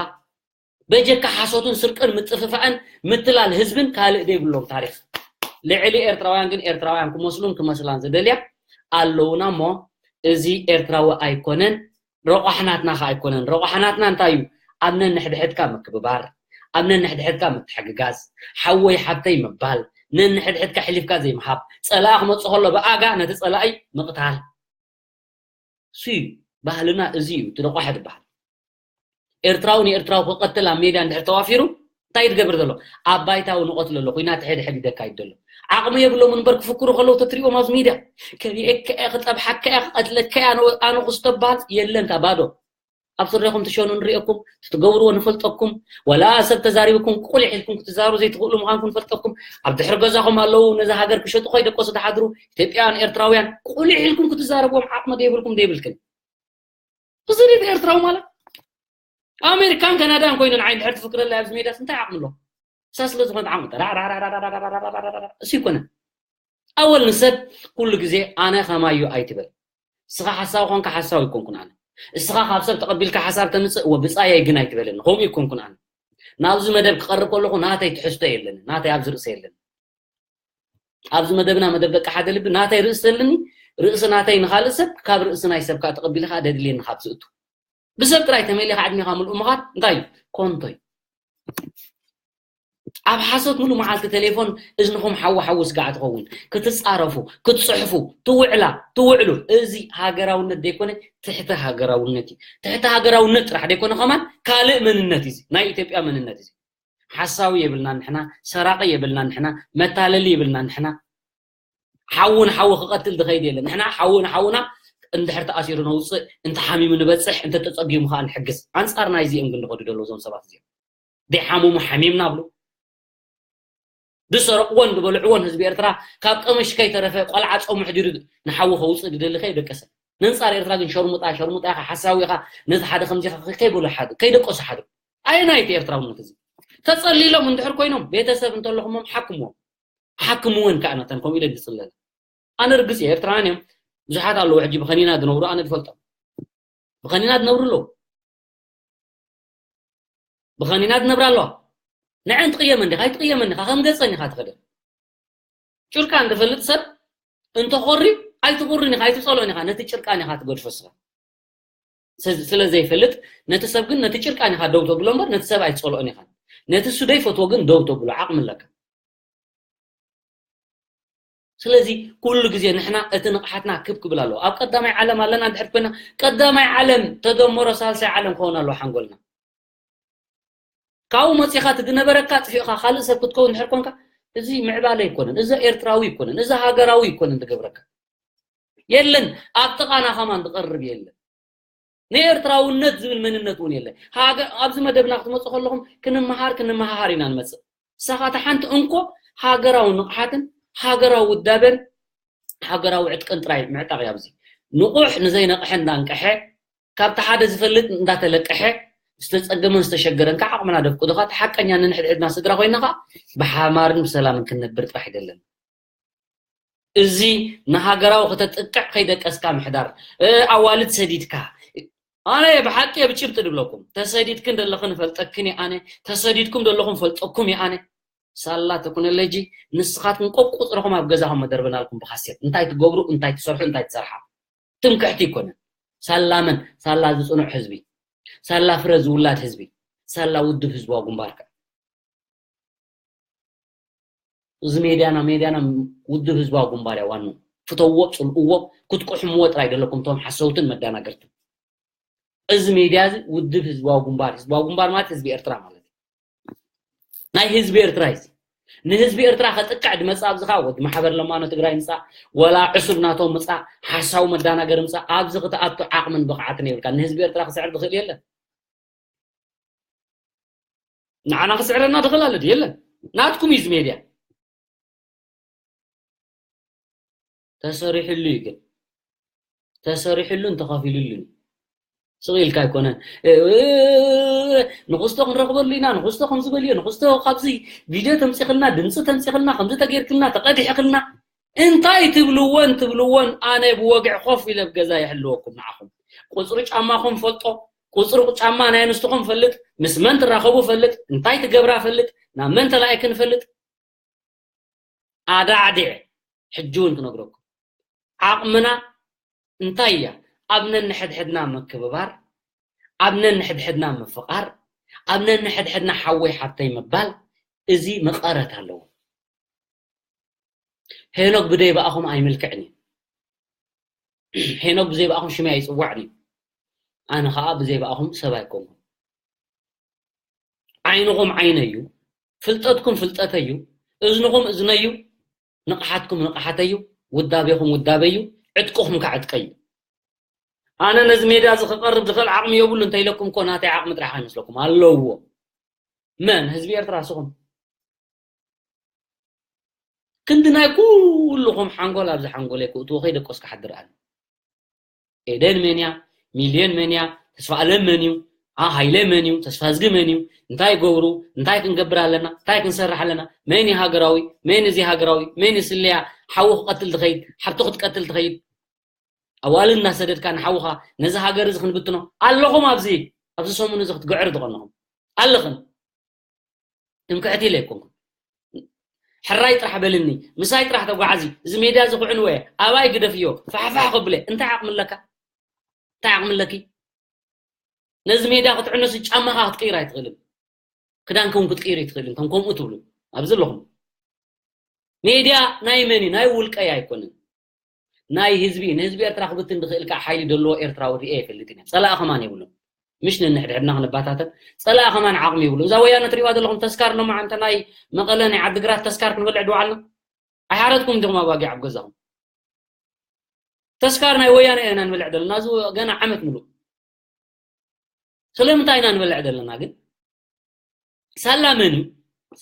በጀካ ሓሶትን ስርቅን ምጥፍፋእን ምትላል ህዝብን ካልእ ደይብሎም ታሪኽ። ልዕሊ ኤርትራውያን ግን ኤርትራውያን ክመስሉን ክመስላን ዝደልያ ኣለውና እሞ እዚ ኤርትራዊ ኣይኮነን ረቋሕናትና ከ ኣይኮነን ረቋሕናትና እንታይ እዩ ኣብ ነንሕድሕድካ ምክብባር ኣብ ነንሕድሕድካ ምትሕግጋዝ ሓወይ ሓብተይ ምባል ነንሕድሕድካ ሕሊፍካ ዘይምሃብ ጸላኢ ክመጽእ ከሎ ብኣጋ ነቲ ጸላኢ ምቕታል እሱ እዩ ባህልና እዚ እዩ እቲ ደቋሒ ዝበሃል ኤርትራዊ ንኤርትራዊ ክቐትል ኣብ ሜዳ እንድሕር ተዋፊሩ እንታይ ትገብር ዘሎ ኣብ ባይታዊ ንቐትሎ ኣሎ ኩናት ሕድ ሕድ ይደካይድ ዘሎ ዓቕሚ የብሎምን እምበር ክፍክሩ ከለዉ ተትሪኦም ኣብዚ ሚድያ ከቢኤካ እየ ክጠብሓካ እየ ክቐትለካ እየ ኣነ ክስተባሃል የለንካ ባዶ ኣብ ስረኹም ትሸኑ ንሪኤኩም ትትገብርዎ ንፈልጠኩም ወላ ሰብ ተዛሪብኩም ቁሊሕ ኢልኩም ክትዛሩ ዘይትኽእሉ ምዃንኩም ንፈልጠኩም ኣብ ድሕሪ ገዛኹም ኣለዉ ነዛ ሃገር ክሸጡ ከይደቆሱ ዝሓድሩ ኢትዮጵያውያን ኤርትራውያን ቁሊሕ ኢልኩም ክትዛረብዎም ዓቕሚ ዘይብልኩም ዘይብልክን እዚ ድዩ ኤርትራዊ ማለት ኣሜሪካን ካናዳን ኮይኑ ንዓይ ድሕር ትፍክረላ ኣብዚ ሜዳስ እንታይ ዓቕሚ ኣሎ እሳ ስለ ዝኾነት ዓቕሚ እሱ ይኮነ ኣወል ንሰብ ኩሉ ግዜ ኣነ ከማዩ ኣይትበል ስኻ ሓሳዊ ኮንካ ሓሳዊ ይኮንኩን ኣነ እስኻ ካብ ሰብ ተቐቢልካ ሓሳብ ተምፅእ፣ እወ ብፃየይ ግን ኣይትበለኒ። ከምኡ ይኮንኩን ኣነ። ናብዚ መደብ ክቐርብ ከለኹ ናተይ ትሕዝቶ የለኒ፣ ናተይ ኣብዚ ርእሰ የለኒ። ኣብዚ መደብና፣ መደብ ደቂ ሓደ ልቢ፣ ናተይ ርእሲ ዘለኒ፣ ርእሲ ናተይ ንኻልእ ሰብ፣ ካብ ርእሲ ናይ ሰብ ከዓ ተቐቢለ ከዓ ደድልየኒ ካብ ዝእቱ። ብሰብ ጥራይ ተመሊኻ ዕድሜኻ ምልኡ ምኻድ እንታይ እዩ? ኮንቶ እዩ። ኣብ ሓሶት ሙሉ መዓልቲ ቴሌፎን እዝንኹም ሓዊ ሓዊ ስጋዕ ትኸውን። ክትጻረፉ፣ ክትጽሕፉ፣ ትውዕላ፣ ትውዕሉ። እዚ ሃገራውነት ዘይኮነ ትሕቲ ሃገራውነት እዩ። ትሕቲ ሃገራውነት ጥራሕ ዘይኮነ ከማን ካልእ መንነት እዩ። ናይ ኢትዮጵያ መንነት እዩ። ሓሳዊ የብልና ንሕና፣ ሰራቂ የብልና ንሕና፣ መታለሊ የብልና ንሕና። ሓውን ሓዊ ክቐትል ዝኸይድ የለን። ንሕና ሓውን ሓውና እንድሕር ተኣሲሩ ነውፅእ፣ እንተ ሓሚሙ ንበፅሕ፣ እንተ ተፀጊሙ ከዓ ንሕግዝ። ኣንፃር ናይዚኦም ግን ዝኸዱ ዘለዉ እዞም ሰባት እዚኦም። ደይሓመሙ ሓሚምና ብሉ። ዝሰረቕዎን ዝበልዕዎን ህዝቢ ኤርትራ ካብ ቀምሽ ከይተረፈ ቆልዓ ጾሙ ሕዲሩ ንሓዊ ከውፅእ ዝደሊ ከየደቀሰ። ነንጻር ኤርትራ ግን ሸርሙጣ፣ ሸርሙጣ ኢኻ፣ ሓሳዊ ኢኻ፣ ነዚ ሓደ ከምዚ ኢኻ ከይበሉ ሓደ፣ ከይደቀሱ ሓደ። ኣየናይ እቲ ኤርትራውነት እዚ? ተጸሊሎም እንድሕር ኮይኖም ቤተሰብ እንተለኹሞም ሓክምዎም። ሓክምወን ከኣ ናተን ከምኡ ኢለን ዝጽለላ። ኣነ ርግጽ እየ፣ ኤርትራውያን እዮም። ብዙሓት ኣለዉ ሕጂ ብኸኒና ዝነብሩ ኣነ ዝፈልጦም። ብኸኒና ዝነብሩ ኣለዉ። ብኸኒና ዝነብራ ኣለዋ። ንዐን ትቕየመን ዲኻ? ኣይትቕየመን ኢኻ። ከም ገጸን ኢኻ ትኸደን። ጭርቃን ዝፈልጥ ሰብ እንተኾሪ ኣይትቑርን ኢኻ፣ ኣይትጸልኦን ኢኻ። ነቲ ጭርቃን ኢኻ ትገድፎ ስኻ። ስለ ዘይፈልጥ ነቲ ሰብ ግን ነቲ ጭርቃን ኢኻ ደው ተብሎ እምበር ነቲ ሰብ ኣይትጸልኦን ኢኻ። ነቲ እሱ ዘይፈትዎ ግን ደው ተብሎ ዓቕሚ ኣለካ። ስለዚ ኩሉ ግዜ ንሕና እቲ ንቕሓትና ክብ ክብል ኣለዎ። ኣብ ቀዳማይ ዓለም ኣለና እንድሕር ኮይና ቀዳማይ ዓለም ተደመሮ ሳልሳይ ዓለም ክኸውን ኣለዎ ሓንጎልና። ካብኡ መጺኻ እቲ ዝነበረካ ጥፊእኻ ካልእ ሰብ ክትከውን እንድሕር ኮንካ እዚ ምዕባለ ኣይኮነን፣ እዚ ኤርትራዊ ኣይኮነን፣ እዚ ሃገራዊ ኣይኮነን ዝገብረካ። የለን ኣብ ጥቓና ከማን ዝቐርብ የለን። ንኤርትራውነት ዝብል መንነት እውን የለን። ሃገ-፣ ኣብዚ መደብና ክትመፁ ከለኹም ክንመሃር ክንመሃሃር ኢና ንመፅእ። ንሳኻ እታ ሓንቲ እንኮ ሃገራዊ ንቕሓትን ሃገራዊ ውዳበን ሃገራዊ ዕጥቅን ጥራይ ምዕጣቕ እዩ። ኣብዚ ንቑሕ ንዘይነቕሐ እንዳንቀሐ ካብቲ ሓደ ዝፈልጥ እንዳተለቀሐ ዝተፀገመን ዝተሸገረን ከዓ ዓቕምና ደፍቅዱኻ እቲ ሓቀኛ ነንሕድሕድና ስድራ ኮይና ከዓ ብሓማርን ብሰላምን ክንነብር ጥራሕ ይደለን። እዚ ንሃገራዊ ከተጥቅዕ ከይደቀስካ ምሕዳር፣ እ፣ ኣዋልድ ሰዲድካ። ኣነ ብሓቂ እየ ብጭብጢ ድብለኩም። ተሰዲድክን ዘለኽን እፈልጠክን እየ ኣነ። ተሰዲድኩም ዘለኹም ፈልጠኩም እየ ኣነ። ሳላ ቴክኖሎጂ ንስኻትኩም ቆብ ቁፅርኹም ኣብ ገዛኹም መደርበናልኩም ብካሴት። እንታይ ትገብሩ፣ እንታይ ትሰርሑ፣ እንታይ ትሰርሓ። ትምክሕቲ ይኮነን። ሳላ መን? ሳላ ዝፅኑዕ ህዝቢ። ሳላ ፍረ ዝውላድ ህዝቢ። ሳላ ውድብ ህዝባዊ ግንባር ከ። እዚ ሜድያና፣ ሜድያና ውድብ ህዝባዊ ግንባር እያ ዋንኡ። ፍተዎ፣ ጽልእዎ፣ ክትቅሕምዎ ጥራይ ዘለኩም እቶም ሓሰውትን መዳናገርትን። እዚ ሜድያ እዚ ውድብ ህዝባዊ ግንባር፣ ህዝባዊ ግንባር ማለት ህዝቢ ኤርትራ ማለት እዩ። ናይ ህዝቢ ኤርትራ እዩ። ንህዝቢ ኤርትራ ከጥቅዕ ድመጽእ ኣብዚ ኸኣ ወዲ ማሕበር ለማኖ ትግራይ ምጻእ፣ ወላ ዕሱብ ናቶም ምጻእ፣ ሓሳዊ መዳናገሪ ምጻእ፣ ኣብዚ ክትኣቱ ዓቕምን ብቕዓትን የብልካ። ንህዝቢ ኤርትራ ክስዕር ዝኽእል የለን። ንዓና ክስዕረና ድኽእል ኣሎ ድዩ? የለን። ናትኩም እዩ እዚ ሜድያ። ተሰሪሕሉ እዩ ግን። ተሰሪሕሉን ተኸፊልሉን እዩ። ስቕ ኢልካ ኣይኮነን። እ፣ እ፣ ንኽስቶ ክንረኽበሉ ኢና፣ ንኽስቶ ከምዚ በልዮ፣ ንኽስቶ ካብዚ ቪድዮ ተምፂኽልና፣ ድምፂ ተምፂኽልና፣ ከምዚ ተገይርክልና፣ ተቐዲሕክልና። እንታይ ትብልዎን ትብልዎን ኣነ ብወግዒ ኮፍ ኢለ ኣብ ገዛ ይሕልወኩም ንዓኹም። ቁፅሪ ጫማኹም ፈልጦ፣ ቁፅሪ ጫማ ናይ ኣንስትኹም ፈልጥ፣ ምስ መን ትራኸቡ ፈልጥ፣ እንታይ ትገብራ ፈልጥ፣ ናብ መን ተላኢክን ፈልጥ። ኣዳዕዲዐ ሕጂ እውን ክነግረኩም። ዓቕምና እንታይ እያ? ኣብ ነንሕድሕድና ምክብባር፣ ኣብ ነንሕድሕድና ምፍቓር፣ ኣብ ነንሕድሕድና ሓወይ ሓብተይ ምባል፣ እዚ መቐረት ኣለዎ። ሄኖክ ብደይ ብኣኹም ኣይምልክዕን እዩ። ሄኖክ ብዘይ ብኣኹም ሽመይ ኣይጽዋዕን እዩ። ኣነ ኸኣ ብዘይ ብኣኹም ሰብ ኣይኮንኩን። ዓይንኹም ዓይነይ እዩ፣ ፍልጠትኩም ፍልጠተይ እዩ፣ እዝንኹም እዝነይ እዩ፣ ንቕሓትኩም ንቕሓተይ እዩ፣ ውዳቤኹም ውዳበይ እዩ፣ ዕጥቅኹም ከዓ ዕጥቀይ እዩ። ኣነ ነዚ ሜዳ እዚ ክቐርብ ዝኽእል ዓቕሚ የብሉ እንተኢለኩም እኮ ናተይ ዓቕሚ ጥራሕ ኣይመስለኩም ኣለዎ። መን? ህዝቢ ኤርትራ ንስኹም። ክንዲ ናይ ኩልኹም ሓንጎል ኣብዚ ሓንጎለይ ክእትዎ ከይደቀስኩ ሓድር ኣነ። ኤደን መን እያ? ሚልዮን መን እያ? ተስፋ ኣለም መን እዩ? ኣ፣ ሃይለ መን እዩ? ተስፋ ዝጊ መን እዩ? እንታይ ይገብሩ? እንታይ ክንገብር ኣለና? እንታይ ክንሰርሕ ኣለና? መን እዩ ሃገራዊ? መን እዩ ዘይሃገራዊ? መን እዩ ስለያ? ሓዊ ክቐትል ትኸይድ? ሓብቲ ክትቀትል ትኸይድ? ኣዋልድ እናሰደድካ ንሓውኻ ነዚ ሃገር እዚ ክንብትኖ ኣለኹም። ኣብዚ ኣብዚ ሰሙን እዚ ክትግዕሩ ዝቐነኹም ኣለኽን። ትምክሕቲ ኢለ ኣይኮንኩን። ሕራይ ጥራሕ በልኒ፣ ምሳይ ጥራሕ ተጓዓዚ። እዚ ሜድያ እዚ ክዕንወ እየ፣ ኣባይ ግደፍዮ፣ ፋሕፋሕ ከብለ። እንታይ ዓቕሚ ኣለካ? እንታይ ዓቕሚ ኣለኪ? ነዚ ሜድያ ክትዕንስ ጫማኻ ክትቅይር ኣይትኽእልን። ክዳንካ እውን ክትቅይር ኣይትኽእልን። ከም ከምኡ ትብሉ ኣብዚ ኣለኹም። ሜድያ ናይ መን እዩ? ናይ ውልቀይ ኣይኮንን። ናይ ህዝቢ እዩ። ንህዝቢ ኤርትራ ክብትን ዝኽእል ከዓ ሓይሊ ዘለዎ ኤርትራዊ ርእየ ኣይፈልጥን እየ። ጸላኢ ከማን የብሉን። ምሽ ነንሕድሕድና ክንባታተን ጸላኢ ከማን ዓቕሚ የብሉን። እዛ ወያነ ትሪእዋ ዘለኹም ተስካር ሎማዓንቲ ናይ መቐለ ናይ ዓድግራት ተስካር ክንበልዕ ድዋዓልና ኣይሓረድኩም እንዲኹም ኣባጊዕ ኣብ ገዛኹም። ተስካር ናይ ወያነ ኢና ንበልዕ ዘለና። እዚ ገና ዓመት ምሉእ ስለምንታይ ኢና ንበልዕ ዘለና ግን? ሳላ መን እዩ?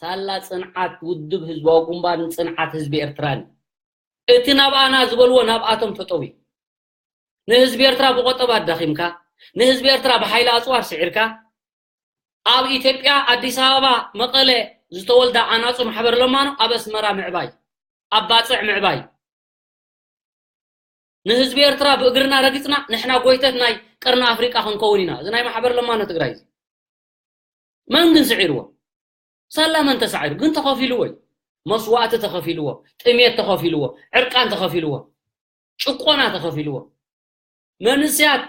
ሳላ ጽንዓት ውድብ ህዝባዊ ግንባርን ጽንዓት ህዝቢ ኤርትራን እዩ። እቲ ናብኣና ዝበልዎ ናብኣቶም ተጠውዩ። ንህዝቢ ኤርትራ ብቆጠባ ኣዳኺምካ፣ ንህዝቢ ኤርትራ ብሓይሊ ኣጽዋር ስዒርካ፣ ኣብ ኢትዮጵያ ኣዲስ ኣበባ፣ መቐለ ዝተወልዳ ኣናጹ ማሕበር ለማኖ ኣብ ኣስመራ ምዕባይ፣ ኣብ ባጽዕ ምዕባይ። ንህዝቢ ኤርትራ ብእግርና ረጊጽና ንሕና ጎይተት ናይ ቀርኒ ኣፍሪቃ ክንከውን ኢና። እዚ ናይ ማሕበር ለማኖ ትግራይ እዚ መን ግን ስዒርዎ? ሳላ መን ተሳዒሩ? ግን ተኸፊልዎ እዩ። መስዋእቲ ተኸፊልዎ፣ ጥሜት ተኸፊልዎ፣ ዕርቃን ተኸፊልዎ፣ ጭቆና ተኸፊልዎ፣ መንእሰያት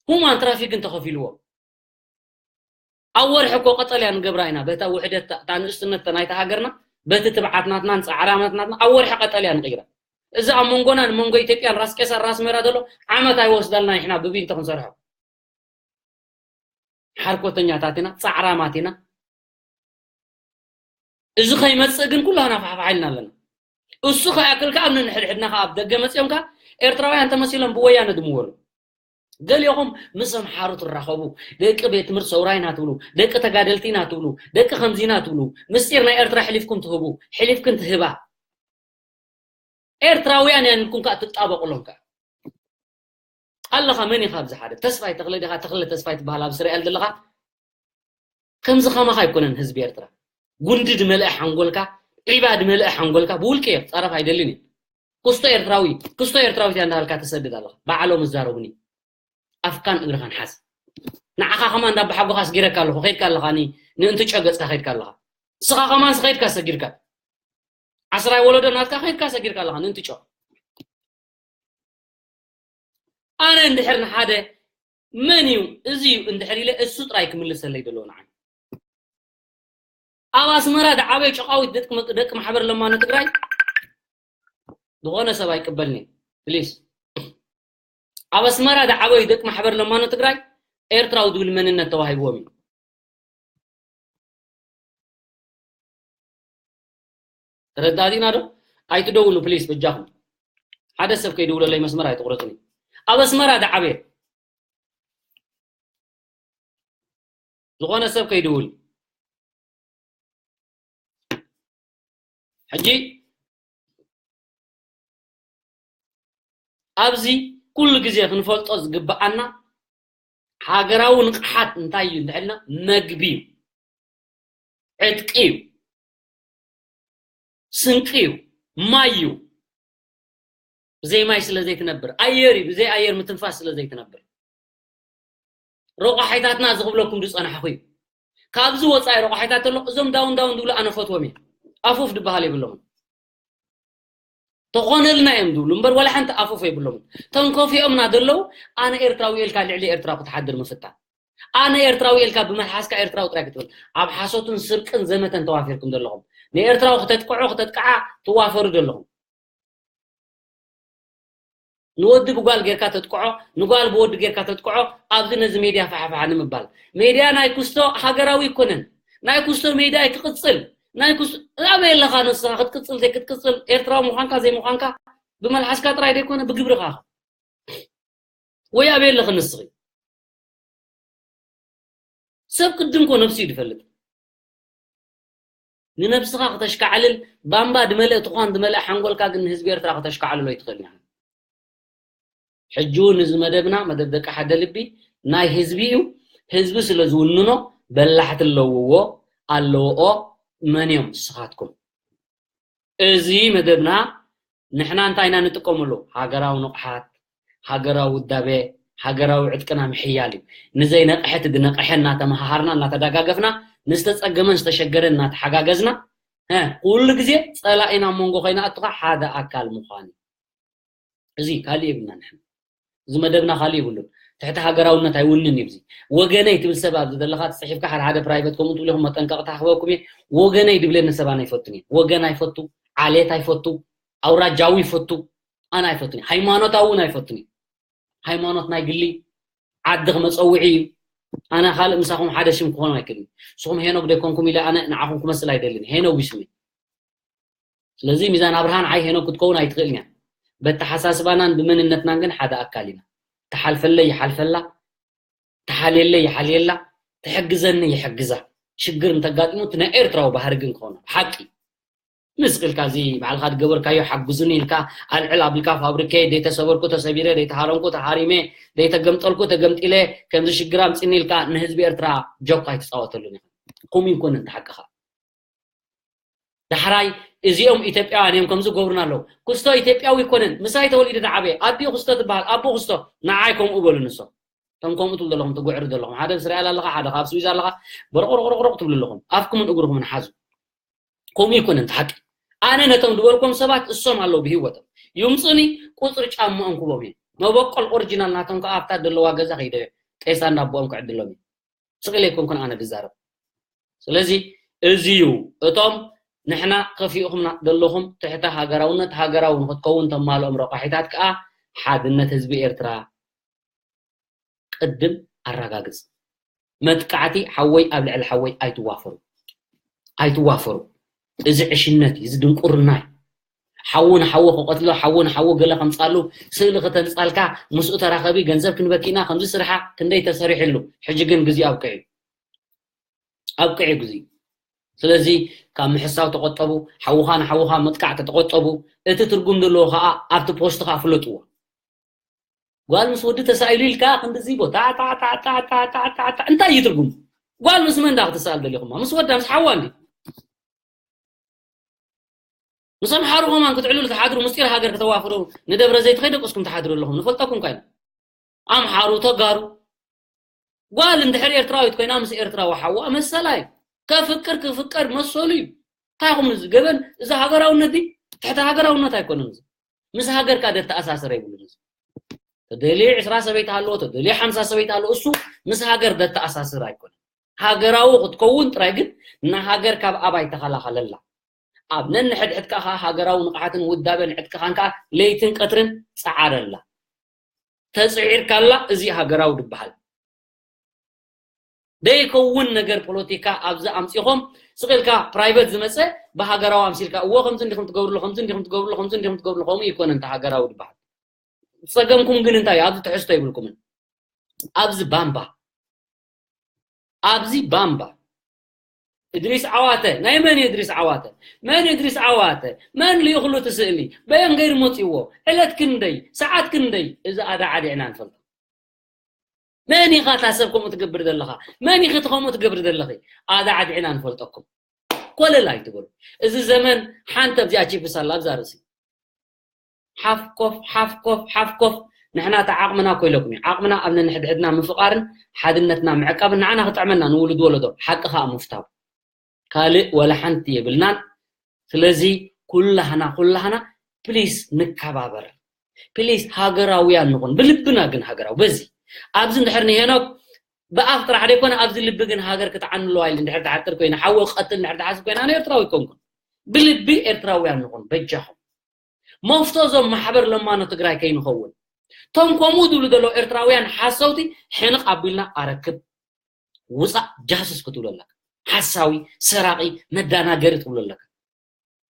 ሁማን ትራፊክን ተኸፊልዎ። ኣብ ወርሒ እኮ ቀጠልያ ንገብራ ኢና፣ በታ ውሕደት፣ እታ ንእስነት ናይታ ሃገርና፣ በቲ ትብዓት ናትናን ጻዕራማት ናትና ኣብ ወርሒ ቀጠልያ ንቕይራ። እዚ ኣብ መንጎና ንመንጎ ኢትዮጵያን ራስ ቄሳር ራስ ሜራ ዘሎ ዓመት ኣይወስዳልና፣ ንሕና ብቢንቶ ክንሰርሖ። ሓርኮተኛታት ኢና፣ ጻዕራማት ኢና። እዚ ከይመጽእ ግን ኩላህና ፋሕፋሕ ኢልና ኣለና። እሱ ከይኣክል ከኣ ኣብ ነንሕድሕድና ከኣ ኣብ ደገ መጺኦም ከኣ ኤርትራውያን ተመሲሎም ብወያነ ድምወሉ። ገሊኹም ምስ ኣምሓሩ ትራኸቡ፣ ደቂ ቤት ትምህርቲ ሰውራ ኢና ትብሉ፣ ደቂ ተጋደልቲ ኢና ትብሉ፣ ደቂ ከምዚ ኢና ትብሉ፣ ምስጢር ናይ ኤርትራ ሕሊፍኩም ትህቡ፣ ሕሊፍክን ትህባ። ኤርትራውያን እያን ኢልኩም ከኣ ትጣበቑሎም ከኣ ኣለኻ። መን ኢኻ ኣብዚ ሓደ? ተስፋይ ተኽለ ዲኻ? ተኽለ ተስፋይ ትበሃል ኣብ እስራኤል ዘለኻ። ከምዚ ከማኻ ኣይኮነን ህዝቢ ኤርትራ። ጉንዲ ድመልአ ሓንጎልካ፣ ዒባ ድመልአ ሓንጎልካ፣ ብውልቂ እየ ክጻረፍ ኣይደልን እየ። ክስቶ ኤርትራዊ፣ ክስቶ ኤርትራዊት እያ እንዳበልካ ትሰድድ ኣለኻ። ባዕሎም ይዛረቡኒ። ኣፍካን እግርኻን ሓዝ። ንዓኻ ከማን እንዳባሓጎኻ ኣስጊረካ ኣለኹ። ከይድካ ኣለኻ፣ ኒ-፣ ንእንትጮ ገጽካ ከይድካ ኣለኻ። ንስኻ ከማን ከይድካ ሰጊርካ። ዓስራይ ወለዶ ናትካ ከይድካ ሰጊርካ ኣለኻ፣ ንእንትጮ። ኣነ እንድሕር ንሓደ መን እዩ፣ እዚ እዩ እንድሕር ኢለ፣ እሱ ጥራይ ክምልሰለይ ዘለዎ ንዓይ። ኣብ ኣስመራ ዝዓበዩ ጨቃዊት ደቂ መ-፣ ደቂ ማሕበር ለማኖ ትግራይ ዝኾነ ሰብ ኣይቅበልኒ፣ ፕሊስ። ኣብ ኣስመራ ዝዓበዩ ደቂ ማሕበር ለማኖ ትግራይ ኤርትራዊ ዝብል መንነት ተዋሂብዎም እዩ። ተረዳእና ዶ? ኣይትደውሉ ፕሊስ፣ በጃኹም። ሓደ ሰብ ከይድውለለይ መስመር ኣይትቑረጹኒ። ኣብ ኣስመራ ዝዓበየ ዝኾነ ሰብ ከይድውል። ሕጂ ኣብዚ ኩሉ ግዜ ክንፈልጦ ዝግብኣና ሃገራዊ ንቕሓት እንታይ እዩ እንድሕልና፣ መግቢ እዩ፣ ዕጥቂ እዩ፣ ስንቂ እዩ፣ ማይ እዩ። ብዘይ ማይ ስለ ዘይትነብር፣ ኣየር እዩ፣ ብዘይ ኣየር ምትንፋስ ስለ ዘይትነብር። ረቋሒታትና እዚ ክብለኩም ዝጸናሕኹ እዩ። ካብዚ ወጻኢ ረቋሒታት ኣሎ፣ እዞም ዳውን ዳውን ዝብሉ ኣነ ፈትዎም እየ። ኣፉፍ ዝበሃል የብሎምን። ተኾነልና እዮም ዝብሉ እምበር ዋላ ሓንቲ ኣፉፍ የብሎምን። ተንከፊኦምና ዘለዉ ኣነ ኤርትራዊ ኢልካ ልዕሊ ኤርትራ ክትሓድር ምፍታን። ኣነ ኤርትራዊ ኢልካ ብመልሓስካ ኤርትራዊ ጥራይ ክትብል። ኣብ ሓሶትን ስርቅን ዘመተን ተዋፊርኩም ዘለኹም። ንኤርትራዊ ክተጥቅዑ ክተጥቅዓ ትዋፈሩ ዘለኹም። ንወዲ ብጓል ጌርካ ተጥቅዖ፣ ንጓል ብወዲ ጌርካ ተጥቅዖ፣ ኣብዚ ነዚ ሜድያ ፋሕፋሕ ንምባል። ሜድያ ናይ ኩስቶ ሃገራዊ ኣይኮነን። ናይ ኩስቶ ሜድያ ኣይክቕጽል። ናይ ኩስቶ፣ ኣበይ ኣለኻ ንስኻ ክትቅጽል ዘይክትቅጽል፣ ኤርትራዊ ምዃንካ ዘይምዃንካ ብመልሓስካ ጥራይ ዘይኮነ ብግብርኻ። ወይ ኣበይ ኣለኺ ንስኺ? ሰብ ቅድም እኮ ነብሱ እዩ ዝፈልጥ። ንነብስኻ ክተሽካዕልል፣ ባምባ ዝመልአ፣ ትዃን ዝመልአ ሓንጎልካ ግን ንህዝቢ ኤርትራ ክተሽካዕልሎ ኣይትኽእልን ኢኻ። ሕጂ እውን እዚ መደብና፣ መደብ ደቂ ሓደ ልቢ፣ ናይ ህዝቢ እዩ። ህዝቢ ስለ ዝውንኖ፣ በላሕቲ ኣለውዎ፣ ኣለውኦ፣ መን እዮም ንስኻትኩም? እዚ መደብና ንሕና እንታይ ኢና ንጥቀመሉ? ሃገራዊ ንቕሓት፣ ሃገራዊ ውዳበ፣ ሃገራዊ ዕጥቅና ምሕያል እዩ። ንዘይነቕሐት ዝነቕሐ እናተመሃሃርና እናተደጋገፍና፣ ንዝተጸገመን ዝተሸገረን እናተሓጋገዝና፣ እ፣ ኩሉ ግዜ ጸላኢና ኣብ መንጎ ከይንኣቱ ሓደ ኣካል ምዃን እዩ። እዚ ካልእ የብልና ንሕና። እዚ መደብና ካልእ የብሉን። ትሕቲ ሃገራውነት ኣይውንን እዩ። እዚ ወገነይ ትብል ሰብ ኣብዚ ዘለኻ ጽሒፍካ ሓደ ሓደ ፕራይቨት ከምኡ ትብሉ ኢኹም፣ መጠንቀቕታ ክህበኩም እየ። ወገነይ ድብለኒ ሰብ ኣነ ኣይፈቱን እየ። ወገን ኣይፈቱ፣ ዓሌት ኣይፈቱ፣ ኣውራጃዊ ይፈቱ፣ ኣነ ኣይፈቱን እየ። ሃይማኖታዊ እውን ኣይፈቱን እየ። ሃይማኖት ናይ ግሊ፣ ዓዲ ክመጸውዒ እዩ። ኣነ ካልእ ምሳኹም ሓደ ሽም ክኾን ኣይክእልን። ንስኹም ሄኖክ ደይኮንኩም ኢለ ኣነ ንዓኹም ክመስል ኣይደልን። ሄኖክ እዩ ስመይ። ስለዚ ሚዛን ኣብርሃን ዓይ ሄኖክ ክትከውን ኣይትኽእልን እያ። በተሓሳስባናን ብመንነትናን ግን ሓደ ኣካል ኢና። ትሓልፈለይ ይሓልፈላ፣ ትሓልየለይ ይሓልየላ፣ ትሕግዘኒ ይሕግዛ። ሽግር እንተጋጢሙ እቲ ናይ ኤርትራዊ ባህሪ ግን ክኸውን ብሓቂ። ምስ ኢልካ እዚ ባዕልኻ ዝገበርካዮ ሓግዙኒ ኢልካ ኣልዕል ኣብልካ ፋብሪከ ደይተሰበርኩ ተሰቢረ ደይተሃረምኩ ተሃሪመ ደይተገምጠልኩ ተገምጢለ ከምዚ ሽግር ኣምፅኒ ኢልካ ንህዝቢ ኤርትራ ጆክ ኣይትፃወተሉን ኢኻ። ኩም ይኮንን ተሓቅኻ። ዳሕራይ እዚኦም ኢትዮጵያውያን እዮም ከምዚ ገብሩና ኣለዉ። ክስቶ ኢትዮጵያዊ ይኮነን ምሳይ ተወሊዱ ዝዓበየ ኣዲኡ ክስቶ ትበሃል ኣቦ ክስቶ ንዓይ ከምኡ በሉ ንሶም። እቶም ከምኡ ትብሉ ዘለኹም ትጉዕሩ ዘለኹም ሓደ ምስ ሪኣል ኣለኻ ሓደ ካብ ስዊዝ ኣለኻ በረቆሮቆሮቆሮቅ ትብሉ ኣለኹም ኣፍኩምን እግርኩምን ሓዙ። ከምኡ ይኮነን እቲ ሓቂ። ኣነ ነቶም ዝበልኮም ሰባት እሶም ኣለዉ ብህይወቶም ይምፁኒ ቁፅሪ ጫማኦም ክቦም እየ መበቆል ኦሪጂናል ናቶም ከዓ ኣብታ ዘለዋ ገዛ ከይደ ጤሳ እንዳቦኦም ክዕድሎም እዩ። ስቕ ኢለ ኣይኮንኩን ኣነ ዝዛረብ። ስለዚ እዚ እዩ እቶም ንሕና ከፊእኹምና ዘለኹም ትሕተ ሃገራውነት ሃገራዊ ንክትከውን ተማልኦም ረቋሒታት ከዓ ሓድነት ህዝቢ ኤርትራ ቅድም ኣረጋግጽ። መጥቃዕቲ ሓወይ ኣብ ልዕሊ ሓወይ ኣይትዋፈሩ ኣይትዋፈሩ። እዚ ዕሽነት እዩ፣ እዚ ድንቁርና እዩ። ሓዉ ንሓዉ ክቐትሎ፣ ሓዉ ንሓዉ ገለ ከምጻሉ፣ ስእሊ ከተንጻልካ፣ ምስኡ ተራኸቢ፣ ገንዘብ ክንበኪና፣ ከምዚ ስርሓ፣ ክንደይ ተሰሪሕሉ። ሕጂ ግን ግዜ ኣብቅዑ ኣብቅዑ ግዜ። ስለዚ ካብ ምሕሳው ተቆጠቡ፣ ሓውኻ ንሓውኻ ምጥቃዕ ተተቆጠቡ። እቲ ትርጉም ዘለዎ ከዓ ኣብቲ ፖስትኻ ፍለጥዎ። ጓል ምስ ወዲ ተሳኢሉ ኢልካ ክንድዚ ቦታ እንታይ እዩ ትርጉም? ጓል ምስ መን ዳ ክትሰኣል ደሊኹማ? ምስ ወዳ ምስ ሓዋ እንዲ ምስ ኣምሓሩ ከማን ክትዕልሉ ትሓድሩ ምስጢር ሃገር ከተዋፍሩ ንደብረ ዘይት ከይደቀስኩም ትሓድሩ ኣለኹም ንፈልጠኩም ካይና ኣምሓሩ ተጋሩ ጓል እንድሕር ኤርትራዊት ኮይና ምስ ኤርትራዊ ሓዋ መሰላ እዩ ከፍቅር ክፍቀር መሰሉ እዩ እንታይ ኹም እዚ ገበን እዚ ሃገራውነት ድዩ ትሕቲ ሃገራውነት ኣይኮነን እዚ ምስ ሃገር ካ ደተኣሳስር ኣይብሉን እዚ ተደልዩ ዕስራ ሰበይቲ ኣለዎ ተደልዩ ሓምሳ ሰበይቲ ኣለዎ እሱ ምስ ሃገር ደተኣሳስር ኣይኮነን ሃገራዊ ክትከውን ጥራይ ግን ንሃገር ካብ ኣባይ ተኸላኸለላ ኣብ ነንሕድሕድካ ከኣ ሃገራዊ ንቕሓትን ውዳበን ዕጥቅኻን ከኣ ለይትን ቀትርን ጸዓረላ። ተጽዒርካላ እዚ ሃገራዊ ድበሃል። ደይከውን ነገር ፖለቲካ ኣብዚ ኣምጺኹም ስቕ ኢልካ ፕራይቨት ዝመጸ ብሃገራዊ ኣምሲልካ እዎ ከምዚ እንዲኹም ትገብርሉ ከምዚ እንዲኹም ትገብርሉ ከምዚ እንዲኹም ትገብርሉ ከምኡ ይኮነ እንተ ሃገራዊ ድበሃል። ጸገምኩም ግን እንታይ ኣብዚ ትሕዝቶ ይብልኩምን ኣብዚ ባምባ ኣብዚ ባምባ እድሪስ ዓዋተ ናይ መን እዩ እድሪስ ዓዋተ መን እዩ እድሪስ ዓዋተ መን ልኢኽሉ እቲ ስእሊ በየን ገይሩ መፂዎ ዕለት ክንደይ ሰዓት ክንደይ እዚ ኣዳዓዲዕና ንፈልጦ መን ኢኻ እታ ሰብ ከምኡ ትገብር ዘለኻ መን ኢኺ እቲ ከምኡ ትገብር ዘለኺ ኣዳዓዲዕና ንፈልጠኩም ኮለል ኣይትበሉ እዚ ዘመን ሓንቲ ኣብዚኣ ቺፕስ ኣላ ኣብዛ ርእሲ ሓፍኮፍ ሓፍኮፍ ሓፍኮፍ ንሕና እቲ ዓቕምና እኮ ኢለኩም እዩ ዓቕምና ኣብ ነንሕድሕድና ምፍቓርን ሓድነትና ምዕቃብን ንዓና ክጥዕመና ንውሉድ ወለዶ ሓቂ ከዓ ምፍታው ካልእ ወላ ሓንቲ የብልናን ስለዚ ኩላህና ኩላህና ፕሊስ ንከባበር ፕሊስ ሃገራውያን ንኹን ብልብና ግን ሃገራዊ በዚ ኣብዚ እንድሕር ንሄኖክ ብኣፍ ጥራሕ ደይኮነ ኣብዚ ልቢ ግን ሃገር ክትዓንለዋ ኢሉ እንድሕር ትሓጥር ኮይነ ሓወ ክቐትል እንድሕር ትሓስብ ኮይነ ኣነ ኤርትራዊ ኣይኮንኩን ብልቢ ኤርትራውያን ንኹን በጃኹም መፍቶ እዞም ማሕበር ለማኖ ትግራይ ከይንኸውን ቶም ከምኡ ዝብሉ ዘለዉ ኤርትራውያን ሓሰውቲ ሕንቕ ኣቢልና ኣረክብ ውፃእ ጃሱስ ክትብሉ ኣለካ ሓሳዊ ሰራቂ መዳናገሪ ትብሉ ኣለካ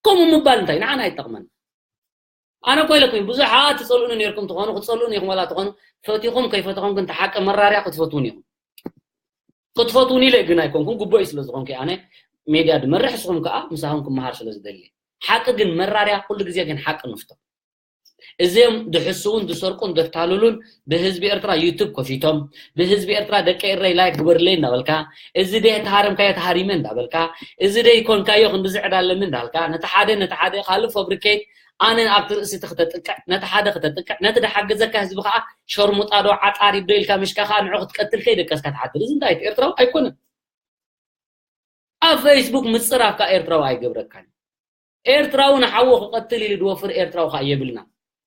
ከምኡ ምባል እንታይ ንዓና ኣይጠቕመና ኣነ እኮ ኢለኩም ብዙሓት ትፀልኡኒ ነርኩም ትኾኑ ክትፀልኡኒ ኢኹም ዋላ ትኾኑ ፈቲኹም ከይፈተኹም ግን ተሓቂ መራርያ ክትፈትዉን ኢኹም ክትፈትዉን ኢለ ግን ኣይኮንኩም ግቦ እዩ ስለ ዝኾንኩ ኣነ ሜድያ ድመርሕ እስኹም ከዓ ምሳኹም ክመሃር ስለ ዝደሊ ሓቂ ግን መራርያ ኩሉ ግዜ ግን ሓቂ ንፍቶ እዚም ድሕስውን ድሰርቁን ደታልሉን ብህዝቢ ኤርትራ ዩቱብ ከፊቶም ብህዝቢ ኤርትራ ደቂ ኤረይ ላይክ ግበርለይ እንዳበልካ እዚ ደይ ተሃረምካዮ ተሃሪመ እንዳበልካ እዚ ደይ ኮንካዮ ክንድዚ ዕዳ ኣለኒ እንዳልካ ነቲ ሓደ ነቲ ሓደ ካልእ ፎብሪኬት ኣነ ኣብቲ ርእሲ እቲ ክተጥቅዕ፣ ነቲ ሓደ ክተጥቅዕ፣ ነቲ ድሓገዘካ ህዝቢ ከዓ ሸርሙጣ ዶ ዓጣሪት ዶ ኢልካ ምሽካ ከዓ ንዑ ክትቀትል ከይደቀስካ ትሓድር። እዚ እንታይ እዩ? ኤርትራዊ ኣይኮነን። ኣብ ፌስቡክ ምፅራፍካ ኤርትራዊ ኣይገብረካን። ኤርትራዊ ንሓዎ ክቐትል ኢሉ ዝወፍር ኤርትራዊ ከዓ የብልና።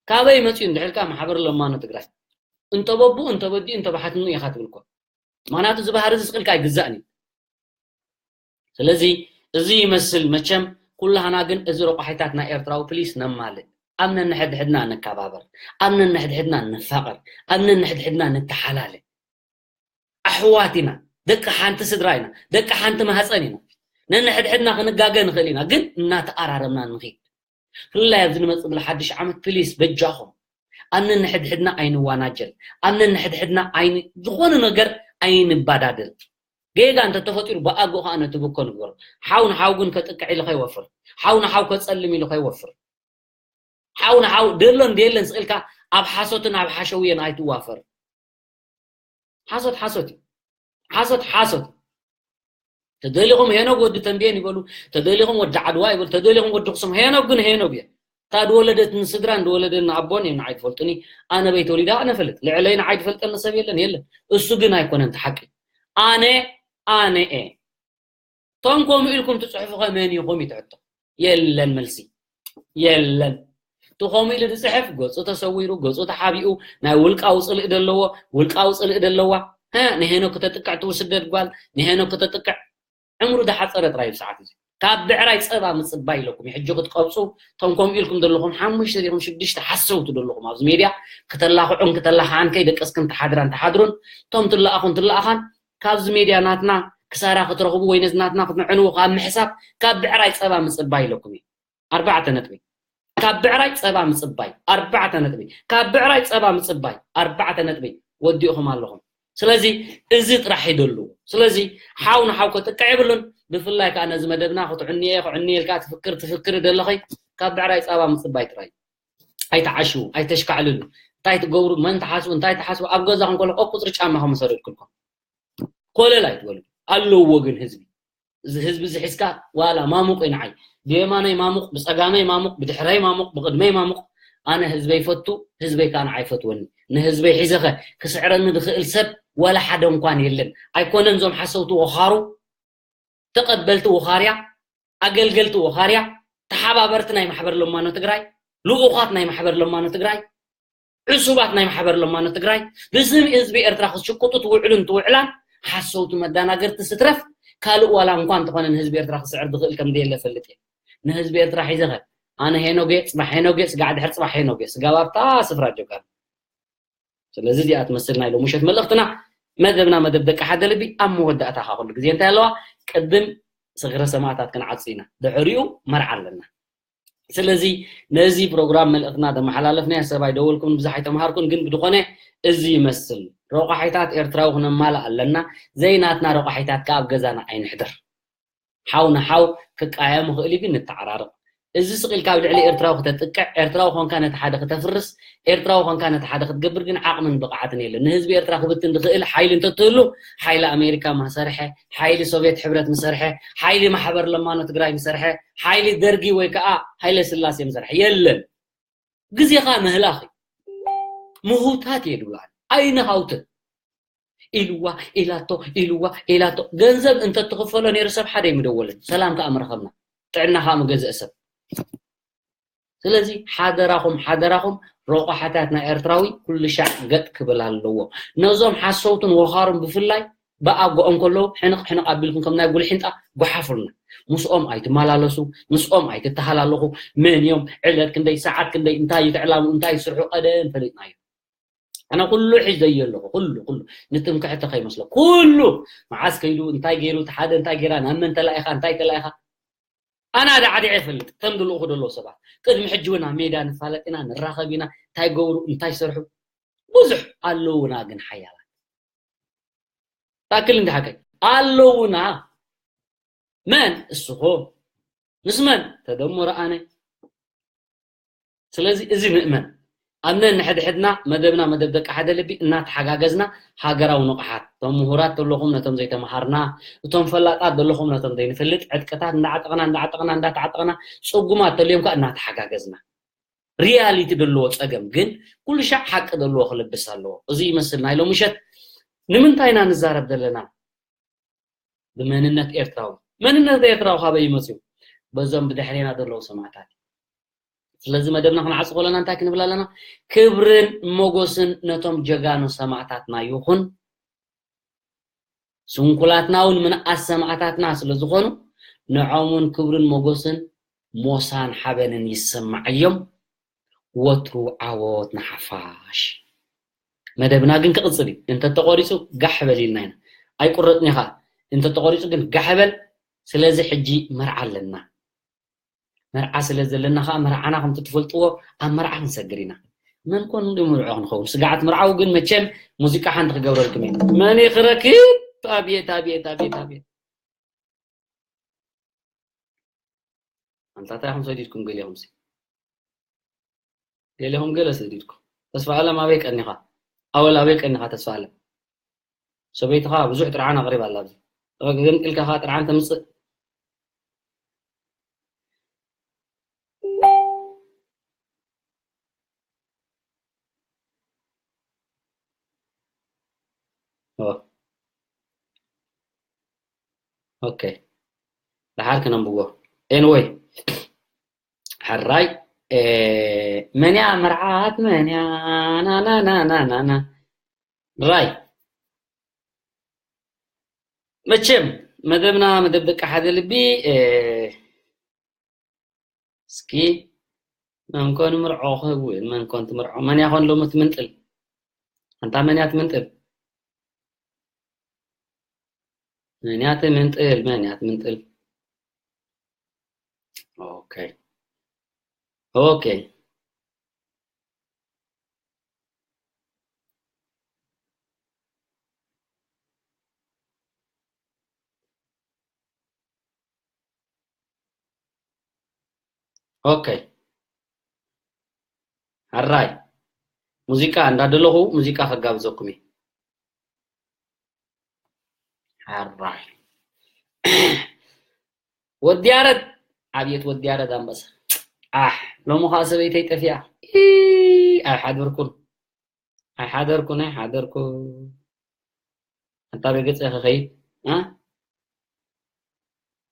ካበይ መፅኡ እንድሕልካ ማሕበር ለማኖ ትግራይ እንተበቡ እንተበዲኡ እንተባሓትኑ ኢኻ ትብል እኮ። ምክንያቱ እዚ ባህሪ እዚ ስቕልካ ኣይግዛእን እዩ። ስለዚ እዚ ይመስል። መቸም ኩላህና ግን እዚ ረቋሒታት ናይ ኤርትራዊ ፕሊስ ነማልእ። ኣብ ነንሕድሕድና ንከባበር፣ ኣብ ነንሕድሕድና ንፋቐር፣ ኣብ ነንሕድሕድና ንተሓላለ። ኣሕዋት ኢና፣ ደቂ ሓንቲ ስድራ ኢና፣ ደቂ ሓንቲ ማህፀን ኢና። ነንሕድሕድና ክንጋገ ንኽእል ኢና፣ ግን እናተኣራረምና ንኺድ። ፍልላይ ኣብዚ ንመፅእ ብለ ሓድሽ ዓመት ፕሊስ በጃኹም ኣብ ነንሕድሕድና ኣይንዋናጀል፣ ኣብ ነንሕድሕድና ኣይን ዝኾነ ነገር ኣይንባዳደል። ጌጋ እንተተፈጢሩ ብኣግኡ ከዓ ነቲ ብኮ ንግበሮ። ሓው ንሓው ግን ከጥቅዕ ኢሉ ከይወፍር፣ ሓው ንሓው ከፀልም ኢሉ ከይወፍር፣ ሓው ንሓው ደሎን ደየለን ስቕ ኢልካ ኣብ ሓሶትን ኣብ ሓሸውየን ኣይትዋፈር። ሓሶት ሓሶት እዩ። ሓሶት ሓሶት። ተደሊኹም ሄኖግ ወዲ ተንቤን ይበሉ፣ ተደሊኹም ወዲ ዓድዋ ይበሉ፣ ተደሊኹም ወዲ ኣኽሱም። ሄኖግ ግን ሄኖግ እየ። እታ ዝወለደትኒ ስድራ ዝወለደኒ ኣቦን እዮም ንዓይ ዝፈልጡኒ። ኣነ በይ ተወሊዳ ኣነ ፈልጥ። ልዕለይ ንዓይ ዝፈልጠኒ ሰብ የለን፣ የለን። እሱ ግን ኣይኮነን እቲ ሓቂ። ኣነ ኣነ እየ። እቶም ከምኡ ኢልኩም ትፅሕፉ ከ መን ኢኹም እዩ እቲ ሕቶ። የለን መልሲ። የለን። እቲ ከምኡ ኢሉ ዝፅሕፍ ገፁ ተሰዊሩ፣ ገፁ ተሓቢኡ፣ ናይ ውልቃዊ ፅልኢ ዘለዎ፣ ውልቃዊ ፅልኢ ዘለዋ። ሀ፣ ንሄኖክ ክተጥቅዕ ትውስደድ ጓል፣ ንሄኖክ ክተጥቅዕ ዕምሩ ዝሓፀረ ጥራይ እዩ ሰዓት እዚ። ካብ ብዕራይ ፀባ ምፅባይ ኢለኩም እዩ። ሕጂ ክትቀብፁ፣ እቶም ከምኡ ኢልኩም ዘለኹም ሓሙሽተ ዲኹም ሽዱሽተ ሓሰውቲ ዘለኹም ኣብዚ ሜድያ፣ ክተላኽዑን ክተላኽዓን ከይደቀስክን ትሓድራን ትሓድሩን፣ እቶም ትለኣኹን ትለኣኻን፣ ካብዚ ሜድያ ናትና ክሳራ ክትረኽቡ ወይ ነዚ ናትና ክትንዕንዉ ካብ ምሕሳብ፣ ካብ ብዕራይ ፀባ ምፅባይ ኢለኩም እዩ። ኣርባዕተ ነጥቢ። ካብ ብዕራይ ፀባ ምፅባይ፣ ኣርባዕተ ነጥቢ። ካብ ብዕራይ ፀባ ምፅባይ፣ ኣርባዕተ ነጥቢ። ወዲእኹም ኣለኹም። ስለዚ እዚ ጥራሕ ይደልዎ። ስለዚ ሓው ንሓው ከጥቅዕ የብሉን። ብፍላይ ከዓ ነዚ መደብና ክትዕንየ፣ ክዕንየ ኢልካ ትፍክር፣ ትፍክሪ ዘለኸይ፣ ካብ ብዕራይ ፀባ ምፅባይ ጥራይ። ኣይትዓሽዉ፣ ኣይተሽካዕልሉ። እንታይ ትገብሩ፣ መን ትሓስቡ፣ እንታይ ትሓስቡ፣ ኣብ ገዛኹም ከለኹ ቁፅሪ ጫማኹም እሰደድኩልኩም። ኮለል ኣይትበሉ። ኣለዎ ግን ህዝቢ። እዚ ህዝቢ እዚ ሒዝካ ዋላ ማሙቕ እዩ ንዓይ። ብየማናይ ማሙቕ፣ ብጸጋማይ ማሙቕ፣ ብድሕረይ ማሙቕ፣ ብቕድመይ ማሙቕ። ኣነ ህዝበይ ይፈቱ፣ ህዝበይ ከኣ ንዓይ ይፈትወኒ። ንህዝበይ ሒዘኸ ክስዕረኒ ዝኽእል ሰብ ዋላ ሓደ እንኳን የለን። ኣይኮነን እዞም ሓሰውቲ ወኻሩ፣ ተቐበልቲ ወኻርያ፣ ኣገልገልቲ ወኻርያ፣ ተሓባበርቲ ናይ ማሕበር ለማኖ ትግራይ፣ ልኡኻት ናይ ማሕበር ለማኖ ትግራይ፣ ዕሱባት ናይ ማሕበር ለማኖ ትግራይ ብስም ህዝቢ ኤርትራ ክሽቅጡ ትውዕሉን ትውዕላን ሓሰውቲ መዳናገርቲ ስትረፍ ካልእ ዋላ እንኳ እንተኾነ ንህዝቢ ኤርትራ ክስዕር ዝኽእል ከም ዘየለ ፈልጥ እየ። ንህዝቢ ኤርትራ ሒዘኸ ኣነ ሄኖግ እየ፣ ጽባሕ ሄኖግ እየ፣ ስጋዕ ድሕር ጽባሕ ሄኖግ እየ። ስጋብ ኣብታ ስፍራ ጀጋኑ። ስለዚ እዚኣ ትመስል ናይ ሎሚ ምሸት መልእኽትና። መደብና መደብ ደቂ ሓደ ልቢ ኣብ መወዳእታ ኸዓ ኩሉ ግዜ እንታይ ኣለዋ? ቅድም ዝኽረ ሰማእታት ክንዓጽ ኢና። ድሕሪኡ መርዓ ኣለና። ስለዚ ነዚ ፕሮግራም መልእኽትና ዘመሓላለፍናዮ ሰብ ኣይደወልኩምን፣ ብዙሕ ኣይተምሃርኩን፣ ግን ብዝኾነ እዚ ይመስል። ረቋሒታት ኤርትራዊ ክነማልእ ኣለና። ዘይናትና ረቋሒታት ከኣ ኣብ ገዛና ኣይንሕድር። ሓው ንሓው ክቃየም ይኽእል እዩ፣ ግን ንተዓራረቕ። እዚ ስቕ ኢልካ ኣብ ልዕሊ ኤርትራዊ ክተጥቅዕ፣ ኤርትራዊ ኾንካ ነቲ ሓደ ክተፍርስ፣ ኤርትራዊ ኾንካ ነቲ ሓደ ክትገብር ግን ዓቕምን ብቕዓትን የለን። ንህዝቢ ኤርትራ ክብትን ዝኽእል ሓይሊ እንተትህሉ፣ ሓይሊ ኣሜሪካ ምሰርሐ፣ ሓይሊ ሶቭየት ሕብረት ምሰርሐ፣ ሓይሊ ማሕበር ለማኖ ትግራይ ምሰርሐ፣ ሓይሊ ደርጊ ወይ ከዓ ሃይለ ስላሴ ምሰርሐ። የለን። ግዜኻ ምህላኽ እዩ። ምህውታት እየ ዝብሎ ኣነ። ኣይንሃውትት። ኢልዋ፣ ኢላቶ፣ ኢልዋ፣ ኢላቶ። ገንዘብ እንተትኽፈሎ ነይሩ ሰብ ሓደ ኣይምደወለን። ሰላም ከኣ ምረኸብና። ጥዕና ከኣ ምገዝአ ሰብ። ስለዚ ሓደራኹም፣ ሓደራኹም፣ ረቋሓታት ናይ ኤርትራዊ ኩሉ ሻዕ ገጥ ክብል ኣለዎ። ነዞም ሓሰውትን ወኻሩን ብፍላይ ብኣግኦም ከለዉ ሕንቕ ሕንቕ ኣቢልኩም ከም ናይ ጉልሒንጣ ጓሓፉልና። ምስኦም ኣይትመላለሱ፣ ምስኦም ኣይትተሃላለኹ። መን እዮም፣ ዕለት ክንደይ፣ ሰዓት ክንደይ፣ እንታይ እዩ እቲ ዕላምኡ፣ እንታይ እዩ ስርሑ ቀደም ፈሊጥናዮ። ኣነ ኩሉ ሒዘዮ ኣለኹ፣ ኩሉ፣ ኩሉ። ንትምክሕቲ ከይመስሎ። ኩሉ መዓስ ከይዱ፣ እንታይ ገይሩ፣ እቲ ሓደ እንታይ ገይራ፣ ናብ መን ተላኢኻ፣ እንታይ ተላኢኻ። ኣነ ኣዳዕዲዐ ይፈልጥ፣ ከም ዝልእኹ ዘለዉ ሰባት። ቅድሚ ሕጂ እውን ኣብ ሜዳ ንፋለጥ ኢና፣ ንራኸብ ኢና፣ እንታይ ገብሩ፣ እንታይ ሰርሑ። ብዙሕ ኣለዉና ግን ሓያላት። ታክል እንዲ ሓቀይ ኣለዉና። መን? እስኹም። ምስ መን? ተደምሮ ኣነ። ስለዚ እዚ ንእመን። ኣብ ነንሕድሕድና መደብና መደብ ደቂ ሓደ ልቢ እናተሓጋገዝና ሃገራዊ ንቕሓት፣ እቶም ምሁራት ዘለኹም ነቶም ዘይተምሃርና፣ እቶም ፈላጣት ዘለኹም ነቶም ዘይንፈልጥ፣ ዕጥቅታት እንዳዓጠቕና፣ እንዳዓጠቕና፣ እንዳተዓጠቕና፣ ጽጉማት ተልዮም ከኣ እናተሓጋገዝና። ሪያሊቲ ዘለዎ ጸገም ግን ኩሉ ሻዕ ሓቂ ዘለዎ ክልብስ ኣለዎ። እዚ ይመስል ናይ ሎሚ ምሸት። ንምንታይ ኢና ንዛረብ ዘለና? ብመንነት ኤርትራዊ። መንነት ኤርትራዊ ካበይ ይመጽኡ? በዞም ብድሕሬና ዘለዉ ሰማዕታት። ስለዚ መደብና ክንዓጽ ከለና እንታይ ክንብል ኣለና? ክብርን ሞጎስን ነቶም ጀጋኑ ሰማዕታትና ይኹን። ስንኩላትና እውን ምንኣስ ሰማዕታትና ስለ ዝኾኑ፣ ንዖም እውን ክብርን ሞጎስን ሞሳን ሓበንን ይሰማዓዮም። ወትሩ ዓወት ንሓፋሽ። መደብና ግን ክቕጽል እዩ። እንተተቖሪጹ ጋሕ በል ኢልና ኢና። ኣይቁረጽን ኢኻ። እንተተቖሪጹ ግን ጋሕ በል። ስለዚ ሕጂ መርዓ ኣለና። መርዓ ስለ ዘለና ኸዓ መርዓና ከምቲ ትፈልጥዎ ኣብ መርዓ ክንሰግር ኢና። መን ኮን እንዲ ምርዖ ክንኸውን? ስግዓት ምርዓው ግን መቸም ሙዚቃ ሓንቲ ክገብረልኩም እየ። መን እዩ ክረክብ? ኣብየት፣ ኣብየት፣ ኣብየት፣ ኣብየት። ኣንታ እንታይ ኢኹም ሰዲድኩም ገሊኹምሲ? ገሊኹም ገለ ሰዲድኩም። ተስፋ ኣለም ኣበይ ቀኒኻ? ኣወል ኣበይ ቀኒኻ ተስፋ ኣለም? ሰበይትኻ ብዙሕ ጥርዓን ኣቕሪባ ኣላ ኣብዚ። ገምጢልካ ኸዓ ጥርዓን ተምጽእ። ኦ። ኦኬ። ደሓር ክነንብቦ። ኤንወይ። ሕራይ፣ ኤ፣ መንያ መርዓት መንያ፣ ናናናናናና። ራይ። መቸም፣ መደብና መደብ ደቂ ሓደ ልቢ፣ ኤ፣ እስኪ፣ መን ኮን ምርዖ ክህብ፣ መን ኮን ትምርዖ፣ መን ያኾን ሎሚ ትምንጥል? ኣንታ መን እያ ትምንጥል? መን እያ ትምንጥል? መን እያ ትምንጥል? ኦኬ። ኦኬ። ኦኬ። ሕራይ። ሙዚቃ እንዳደለኹ ሙዚቃ ከጋብዘኩም እየ። ሕራይ። ወዲ ያረድ፣ ኣብየት ወዲ ያረድ ኣንበሳ። ኣሕ፣ ሎሚ ኸዓ ሰበይተይ ጠፊኣ። ኢ፣ ኣይሓደርኩን። ኣይሓደርኩን፣ ኣይሓደርኩን። ኣንታ በገጸ ክኸይድ፣ እ?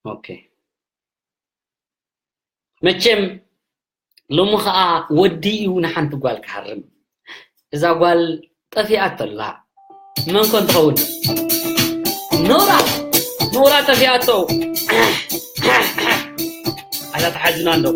ኦኬ። መቸም ሎሚ ኸዓ ወዲ እዩ ንሓንቲ ጓል ክሃርም። እዛ ጓል ጠፊኣቶ ኣላ። መን ኮን ትኸውን? ኖራ! ኖራ ጠፊኣቶ። ኣታ ተሓዝና እንዶ።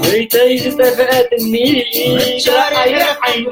ወይተይ ዝጠፍአትኒ ሻራየ ዓይኒ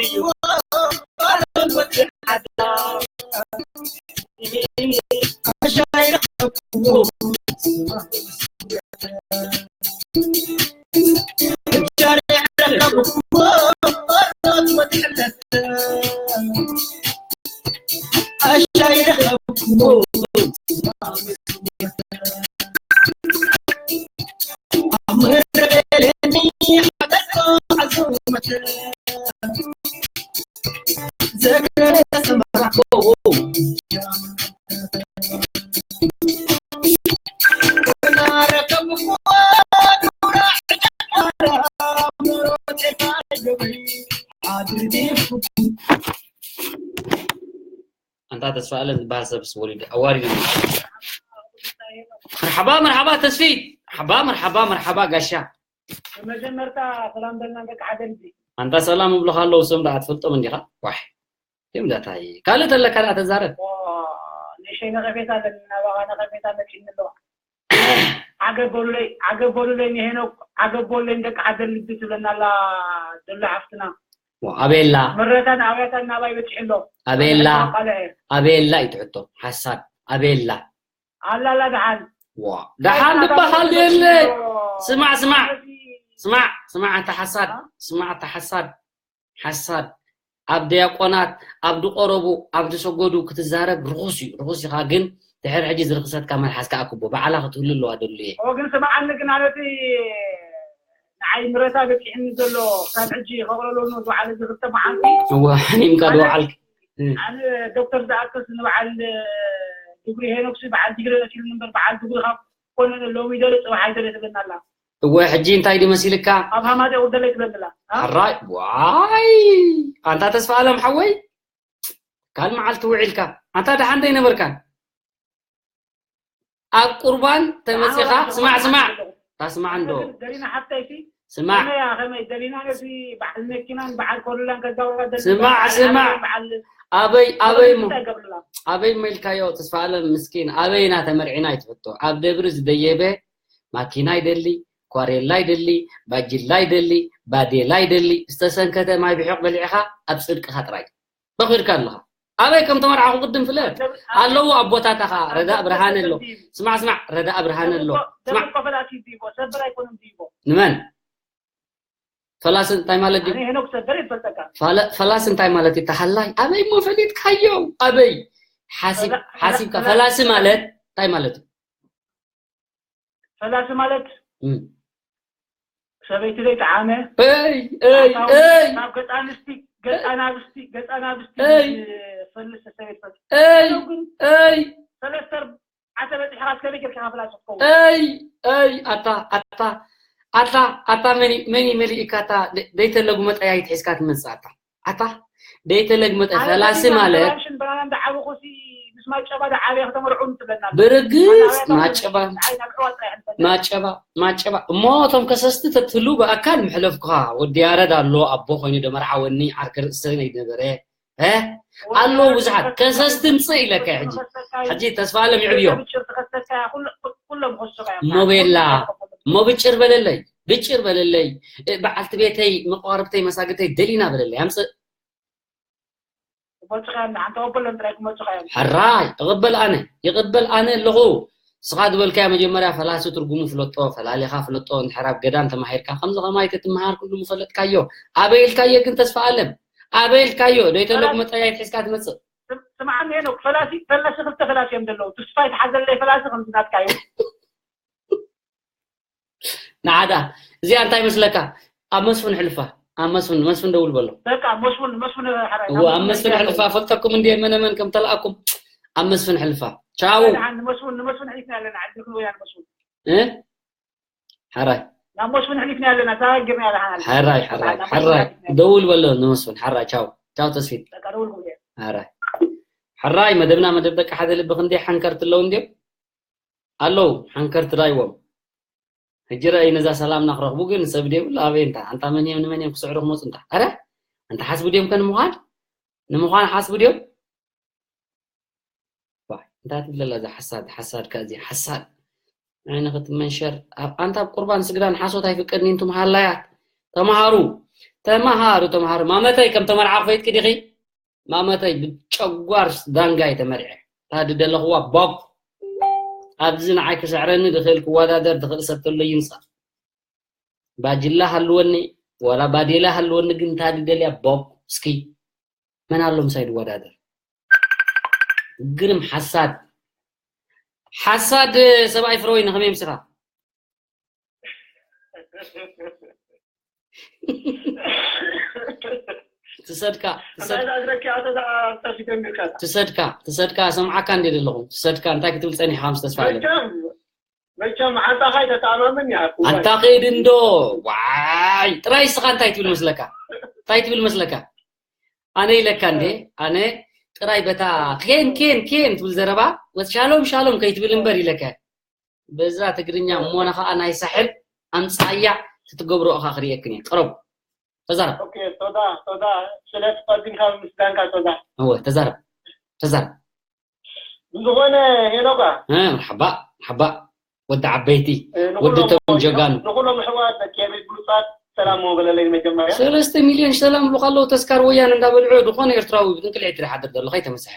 እታ ተስፋ ኣለም ዝበሃል ሰብስ ወሪዱ ኣዋሪዱ። መርሓባ መርሓባ ተስፊት። መርሓባ መርሓባ መርሓባ ጋሻ። መጀመርታ ሰላም በልና ደቂ ሓደ ልቢ። ኣንታ ሰላም እብሉኻ ኣለዉ፣ እሶም ደኣ ትፈልጦም እንዲኻ? ዋሕ። እዮም ዳታይ። ካልእ ተለካ ደኣ ተዛረብ። ንእሽተይ ነቐፌታ ኣለኒ ናባኻ፣ ነቐፌታ መፂእኒ ኣለዋ። ዓገብ በሉለይ፣ ዓገብ በሉለይ ንሄኖክ፣ ዓገብ በሉለይ ንደቂ ሓደ ልቢ ትብለና ኣላ ዘሎ ሓፍትና። ዋ፣ ኣቤላ ምረታን ኣብያታን ናባይ በፂሑ ኣሎ። ኣቤላ ኣቤላ እዩ ትሕቶ። ሓሳድ ኣቤላ ኣላላ ደሓን ዋ ደሓን ዝበሃል የለ። ስማዕ ስማዕ ስማዕ ስማዕ፣ ኣንታ ሓሳድ፣ ስማዕ ኣንታ ሓሳድ፣ ሓሳድ ኣብ ደያቆናት፣ ኣብ ዝቆረቡ፣ ኣብ ዝሰገዱ ክትዛረብ ርኹስ እዩ። ርኹስ ኢኻ ግን ድሕሪ ሕጂ ዝርኽሰትካ መልሓስካ ኣክቦ። ባዕላ ክትህሉ ኣለዋ ደሉ እየ። ኦ ግን ስምዓኒ ግን ኣነቲ ንዓይ ምረታ በፂሕኒ ዘሎ ክሳብ ሕጂ ከቕለሎ ዝወዓለ እዚ ክልተ መዓልቲ እወ ሓኒምካ ዝወዓልክ እ። ኣነ ዶክተር ዝኣክስ ንበዓል ዲግሪ ሄኖክሲ በዓል ዲግሪ መሲሉ እምበር በዓል ዲግሪ ካብ ኮነ ሎሚ ደለ ፅባሕ ኣይደለ ትብለና ኣላ እወ ሕጂ እንታይ ድዩ መሲልካ ኣብ ሃማደ ውርደለ ትብለና ኣላ እ? ሕራይ ዋይ ኣንታ ተስፋ ኣለም ሓወይ ካል መዓልቲ ውዒልካ ኣንታ ደሓን ደይነበርካን ኣብ ቁርባን ተመፂኻ ስማዕ ስማዕ ታስማዕ እንዶ ደሊና ሓፍተይ ሲ ስማዕ ከመያ ከመይ ደሊና ነዚ በዓል መኪናን በዓል ኮሉላን ከዛወራ ደሊ ስማዕ በዓል ስማዕ በዓል ኣበይ ኣበይ እሞ እንታይ ገብርላ ኣበይ እሞ ኢልካዮ ተስፋ ኣለም ምስኪን ኣበይና ተመርዒና ይትፈቶ ኣብ ደብሪ ዝደየበ ማኪና ይደሊ ኳሬላ ይደሊ ባጅላ ይደሊ ባዴላ ይደሊ ዝተሰንከተ ማይ ብሒቕ በሊዕኻ ኣብ ፅድቅኻ ጥራይ በኺርካ ኣለኻ ኣበይ ከም ተመርዓኹ ቅድም ፍለጥ ኣለዉ ኣቦታታኻ ረዳእ ብርሃነ ኣሎ ስማዕ ስማዕ ረዳእ ብርሃነ ኣሎ ስማዕ ንመን ፈላሲ እንታይ ማለት እዩ ፈላሲ እንታይ ማለት እዩ ተሃላይ ኣበይ እሞ ፈሊጥካዮ ኣበይ ሓሲብካ ፈላሲ ማለት እንታይ ማለት እዩ ፈላሲ ማለት ሰበይቲ ዘይጠዓመ ካብ ገፃ ኣንስቲ ገፃ ናብስቲ ገፃ ናብስቲ ፈልስ ሰበይቲ ፈላሲ ሰለስተ ኣተ በፂሕኻ እስከ ከመይ ጌርካ ፈላሲ ክትከውን ኣይ ኣይ ኣታ ኣታ ኣታ ኣታ መኒ መኒ መሊእካ ኣታ ደይተለጉ መጠያይት ሒዝካ ትመፅእ ኣታ ኣታ ደይተለግመጠ ፈላሲ ማለት ሽን በናና እንዳዓበኹ ሲ ምስ ማጨባ ዳዓበ ከተመርዑ ትብለና ብርግፅ ማጨባ ማጨባ ማጨባ እሞ እቶም ከሰስቲ ተትህሉ ብኣካል ምሕለፍኩኻ ወዲ ያረድ ኣሎ ኣቦ ኮይኑ ደመርዓወኒ ዓርከ ርእሰ ነይነበረ ኣለዉ ብዙሓት ከሰስቲ ምፅእ ኢለካ ሕጂ ሕጂ ተስፋ ኣለም ይዕብዮ ሞቤላ እሞ ብጭር በለለይ ብጭር በለለይ በዓልቲ ቤተይ መቋርብተይ መሳግተይ ደሊና በለለይ ኣምፅእ ሕራይ እቕበል ኣነ ይቕበል ኣነ ኣለኹ ስኻ ዝበልካዮ መጀመርያ ፈላሲ ትርጉሙ ፍለጦ ፈላሊኻ ፍለጦ እንድሕር ኣብ ገዳም ተማሂርካ ከምዚ ኸማይ ተትምሃር ኩሉ ምፈለጥካዮ ኣበይ ኢልካዮ ግን ተስፋ ኣለም ኣበይ ኢልካዮ ደይተለጉ መጠያየት ሒዝካ ትመፅእ ስምዓኒ ሄኖክ ፈላሲ ፈላሲ ክልተ ፈላሲ እዮም ዘለዉ ትስፋይ ተሓዘለይ ፈላሲ ከምዚ ናትካ እዩ ንዓዳ እዚኣ እንታይ መስለካ ኣብ መስፍን ሕልፋ ኣብ መስፍን መስፍን ደውል በሎ በቃ መስፍን መስፍን ሓራይ እዎ ኣብ መስፍን ሕልፋ ፈልጠኩም እንዲ መነ መን ከም ተላኣኩም ኣብ መስፍን ሕልፋ ቻው ንመስፍን ንመስፍን ሕሊፍና ኣለና ዓዲ ክንወያ ንመስፍን እ ሓራይ ናብ መስፍን ሕሊፍና ኣለና ተባጊርና ኣለና ሓራይ ሓራይ ሓራይ ደውል በሎ ንመስፍን ሓራይ ቻው ቻው ተስፊት በቃ ደውል ሓራይ ሕራይ መደብና መደብ ደቂ ሓደ ልቢ ክንደይ ሓንከርቲ ኣለዉ እንድዮም ኣለዉ ሓንከርቲ ዳይዎም ሕጂ ረኣይ ነዛ ሰላምና ክረኽቡ ግን ሰብ ደይብሉ ኣበይ እንታ ኣንታ መን እዮም ንመን እዮም ክስዕሩ ክመፁ እንታ ኣረ ኣንታ ሓስቡ ድዮም ከ ንምዃን ንምዃን ሓስቡ ድዮም እንታይ ትብለላ እዛ ሓሳድ ሓሳድ ከዚ ሓሳድ ንዓይኒ ክትመንሸር ኣንታ ኣብ ቁርባን ስግዳን ሓሶት ኣይፍቀድኒ እንቱም ሃላያት ተማሃሩ ተማሃሩ ተማሃሩ ማመተይ ከም ተመርዓ ክፈይጥቂ ዲኺ ማመተይ ብጨጓር ዳንጋይ ተመርዐ ታዲ ደለኽዋ ቦብ ኣብዚ ንዓይ ክስዕረኒ ዝኽእል ክወዳደር ዝኽእል ሰብ ተሎ ይምፃእ ባጅላ ሃልወኒ ዋላ ባዴላ ሃልወኒ ግን ታዲ ደልያ ቦብ እስኪ መን ኣሎ ምሳይ ዝወዳደር ግርም ሓሳድ ሓሳድ ሰብኣይ ፍረወይ ንኸመይ ምስኻ ትሰድካ ትሰድካ ትሰድካ ሰምዓካ እንደ ዘለኹ ትሰድካ እንታይ ክትብል ፀኒሕካ ምስ ተስፋ ኣለ መቸም ዓንታኻ ኣይተተኣማምን ኢኻ ኣንታ ኸይድ እንዶ ዋይ ጥራይ ስኻ እንታይ ትብል መስለካ እንታይ ትብል መስለካ ኣነ ኢለካ እንዴ ኣነ ጥራይ በታ ኬን ኬን ኬን ትብል ዘረባ ወት ሻሎም ሻሎም ከይትብል እምበር ኢለከ። በዛ ትግርኛ እሞና ከዓ ናይ ሳሕል ኣምፃያ ክትገብሮ እኻ ክርእየክን እየ። ቅረብ ተዛረብ። ኦኬ፣ ቶዳ፣ ቶዳ፣ ስለ ተቐዲምካ ብምስጋንካ ቶዳ። እወ፣ ተዛረብ። ተዛረብ። ብዝኾነ ሄኖካ። እ፣ መርሓባ፣ መርሓባ። ወዲ ዓበይቲ፣ እ፣ ወዲ ንኹሎም ቶም ጀጋኑ። ንኹሎም ኣሕዋት ደቂ ኤረይ ብሉጻት ሰላም በለለይ መጀመርያ። ሰለስተ ሚልዮን ሰላም ብሉኻ ኣለዉ ተስካር ወያነ እንዳበልዑ ዝኾነ ኤርትራዊ ብጥንቅልዒት ይሓድር ዘሎ ከይተመሰሐ።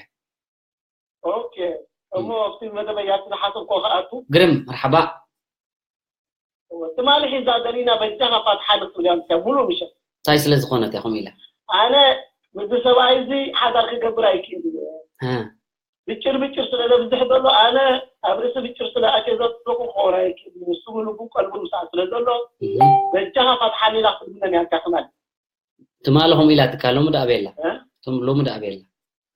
ኦኬ፣ እሞ ኣብቲ መደበኛ ዝሓሰብኮ ክኣቱ። ግርም፣ መርሓባ። ትማሊ ሒዛ ደሊና በጃኻ ፋትሓ ንኽብል እያ ምሳያ ሙሉእ ምሸት። እንታይ ስለ ዝኾነት እያ ከምኡ ኢላ? ኣነ ምስዚ ሰብኣይ እዚ ሓዳር ክገብር ኣይክእል እየ። እ። ብጭር ብጭር ስለ ዘብዝሕ ዘሎ ኣነ ኣብ ርእሲ ብጭር ስለ ኣትየ ዘለኹ ክኸውን ኣይክእል እዩ። ንሱ ብልቡን ቀልቡን ምስኣ ስለ ዘሎ እህ። በጃኻ ፋትሓኒ ኢላ ክትልምነኒ እያ ትማሊ። ትማሊ ከምኡ ኢላትካ፣ ሎሚ ደኣ ኣበይ ኣላ? እ? ትም-፣ ሎሚ ደኣ ኣበይ ኣላ?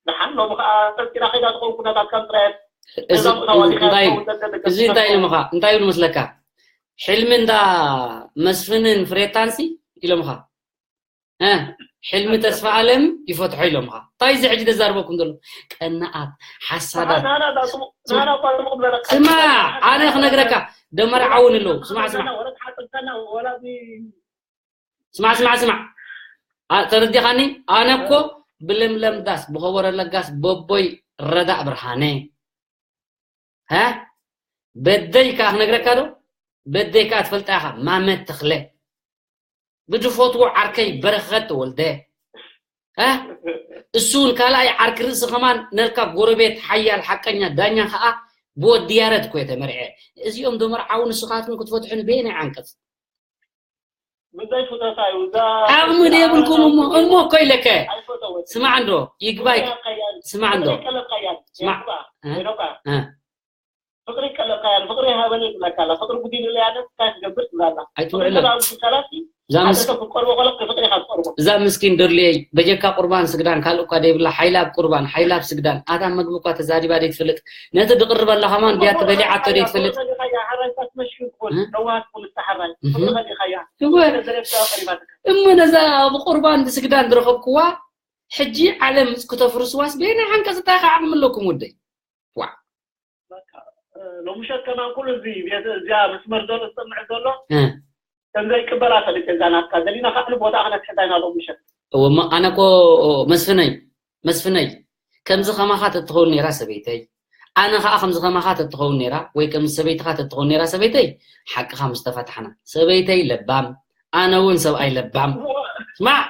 ደሓን ሎሚ ኸዓ ጸርቂራ ከይዳ ትኸውን ኩነታት ካብ ጥራየት። እዚ ገዛ ምእታዋ ዲኻ እንታይ፣ ትኸውን ዘገድድ እዚ እንታይ ኢሎምኻ? እንታይ ይብሉ መስለካ? ሕልሚ እንዳ መስፍንን ፍሬታንሲ ኢሎምኻ። እ፣ ሕልሚ ተስፋ ኣለም ይፈትሖ ኢሎምኻ። እንታይ እዚ ሕጂ ተዛርበኩም ዘሎ? ቀናኣት፣ ሓሳዳት። ናና እዛ ጽቡቕ፣ ስም-፣ ናና እኳ ጽቡቕ ዝበለ ቃል ስማዕ፣ ኣነ ክነግረካ፣ ደመርዓ እውን ኣለዉ። ስማዕ፣ ስማዕ። ወላ ተሓጥብካና፣ ወላ እዚ ስማዕ፣ ስማዕ፣ ስማዕ። ኣ-፣ ተረዲኻኒ? ኣነ እኮ ብለምለም ዳስ፣ ብኸበረ ለጋስ፣ በቦይ ረዳእ ብርሃነ። ሀ? በደይ ከኣ ክነግረካ ዶ? በደይ ከኣ ትፈልጣ ኢኻ፣ ማመት ተኽለ። ብድፈትዎ ዓርከይ በረኸት ተወልደ። ሀ? እሱ እውን ካልኣይ ዓርኪ ርእሲ ከማን ነርካ ጎረቤት ሓያል ሓቀኛ ዳኛ ከኣ ብወዲ ያረድ እኮ እየ ተመርዐ። እዚኦም ዶ መርዓዊ ንስኻትኩም ክትፈትሑኒ በየናይ ዓንቀጽ? ብዘይ ፍቶታ እዩ። እዛ ዓቕሚ ዶ የብልኩም እሞ? እሞ እኮ ኢለከ። ኣይፈተወት። ስማዕ እንዶ፣ ይግባይ። ፍቅሪ ቀለብ ቀያል። ስማዕ እንዶ። ፍቅሪ ቀለብ ቀያል። ስማዕ። የግባ። እ? ሄኖካ። እ። ፍቅሪ ቀለብ ቀያል። ፍቅሪ ሃበኒ ትብለካ ኣላ። ፍቅሪ ጉዲልለይ ኣነ እንታይ ክገብር ትብላ ኣላ። ኣይትውዕለን። ፍቅሪ ቀለብ ቀያል። እዛ ሓደ ምስ-፣ ሰብ ክትቀርቦ ከለክ ብፍቅሪ ኢኻ ትቀርቦ። እዛ ምስኪን ደድልየይ፣ በጀካ ቁርባን ስግዳን ካልእ እኳ ደይብላ፣ ሓይላ ኣብ ቁርባን፣ ሓይላ ኣብ ስግዳን። ኣታ መግቢ እኳ ተዛሪባ ደይትፈልጥ። ነቲ ድቕርበላ ከማን ብያቲ በሊዓቶ ደይትፈልጥ። እ? እወ። እሞ ነዛ ብቁርባን ብስግዳን ዝረኸብክዋ ሕጂ ዓለም ክተፍርስዋስ በየናይ ዓንቀጽ እንታይ ኢኻ ዓቕሚ ኣለኩም ወደይ? ዋዕ። በቃ፣ እ፣ ሎምሸት ከማን ኩሉ እዚ ቤት፣ እዚኣ መስመር ዘሎ ዝሰምዕ ዘሎ እ። ከም ዘይቅበላ ፈሊጠ እዛ ናትካ። ደሊና ከዓ ንቦታ ክነትሕዛ ኢና ሎምሸት። እወ፣ እሞ ኣነ እኮ መስፍነይ፣ መስፍነይ፣ ከምዚ ከማኻ ተትኸውን ነይራ ሰበይተይ፣ ኣነ ከዓ ከምዚ ከማኻ ተትኸውን ነይራ፣ ወይ ከም ሰበይትኻ ተትኸውን ነይራ ሰበይተይ፣ ሓቅኻ ምስ ተፋታሕና። ሰበይተይ ለባም፣ ኣነ እውን ሰብኣይ ለባም። እወ። ስማዕ፣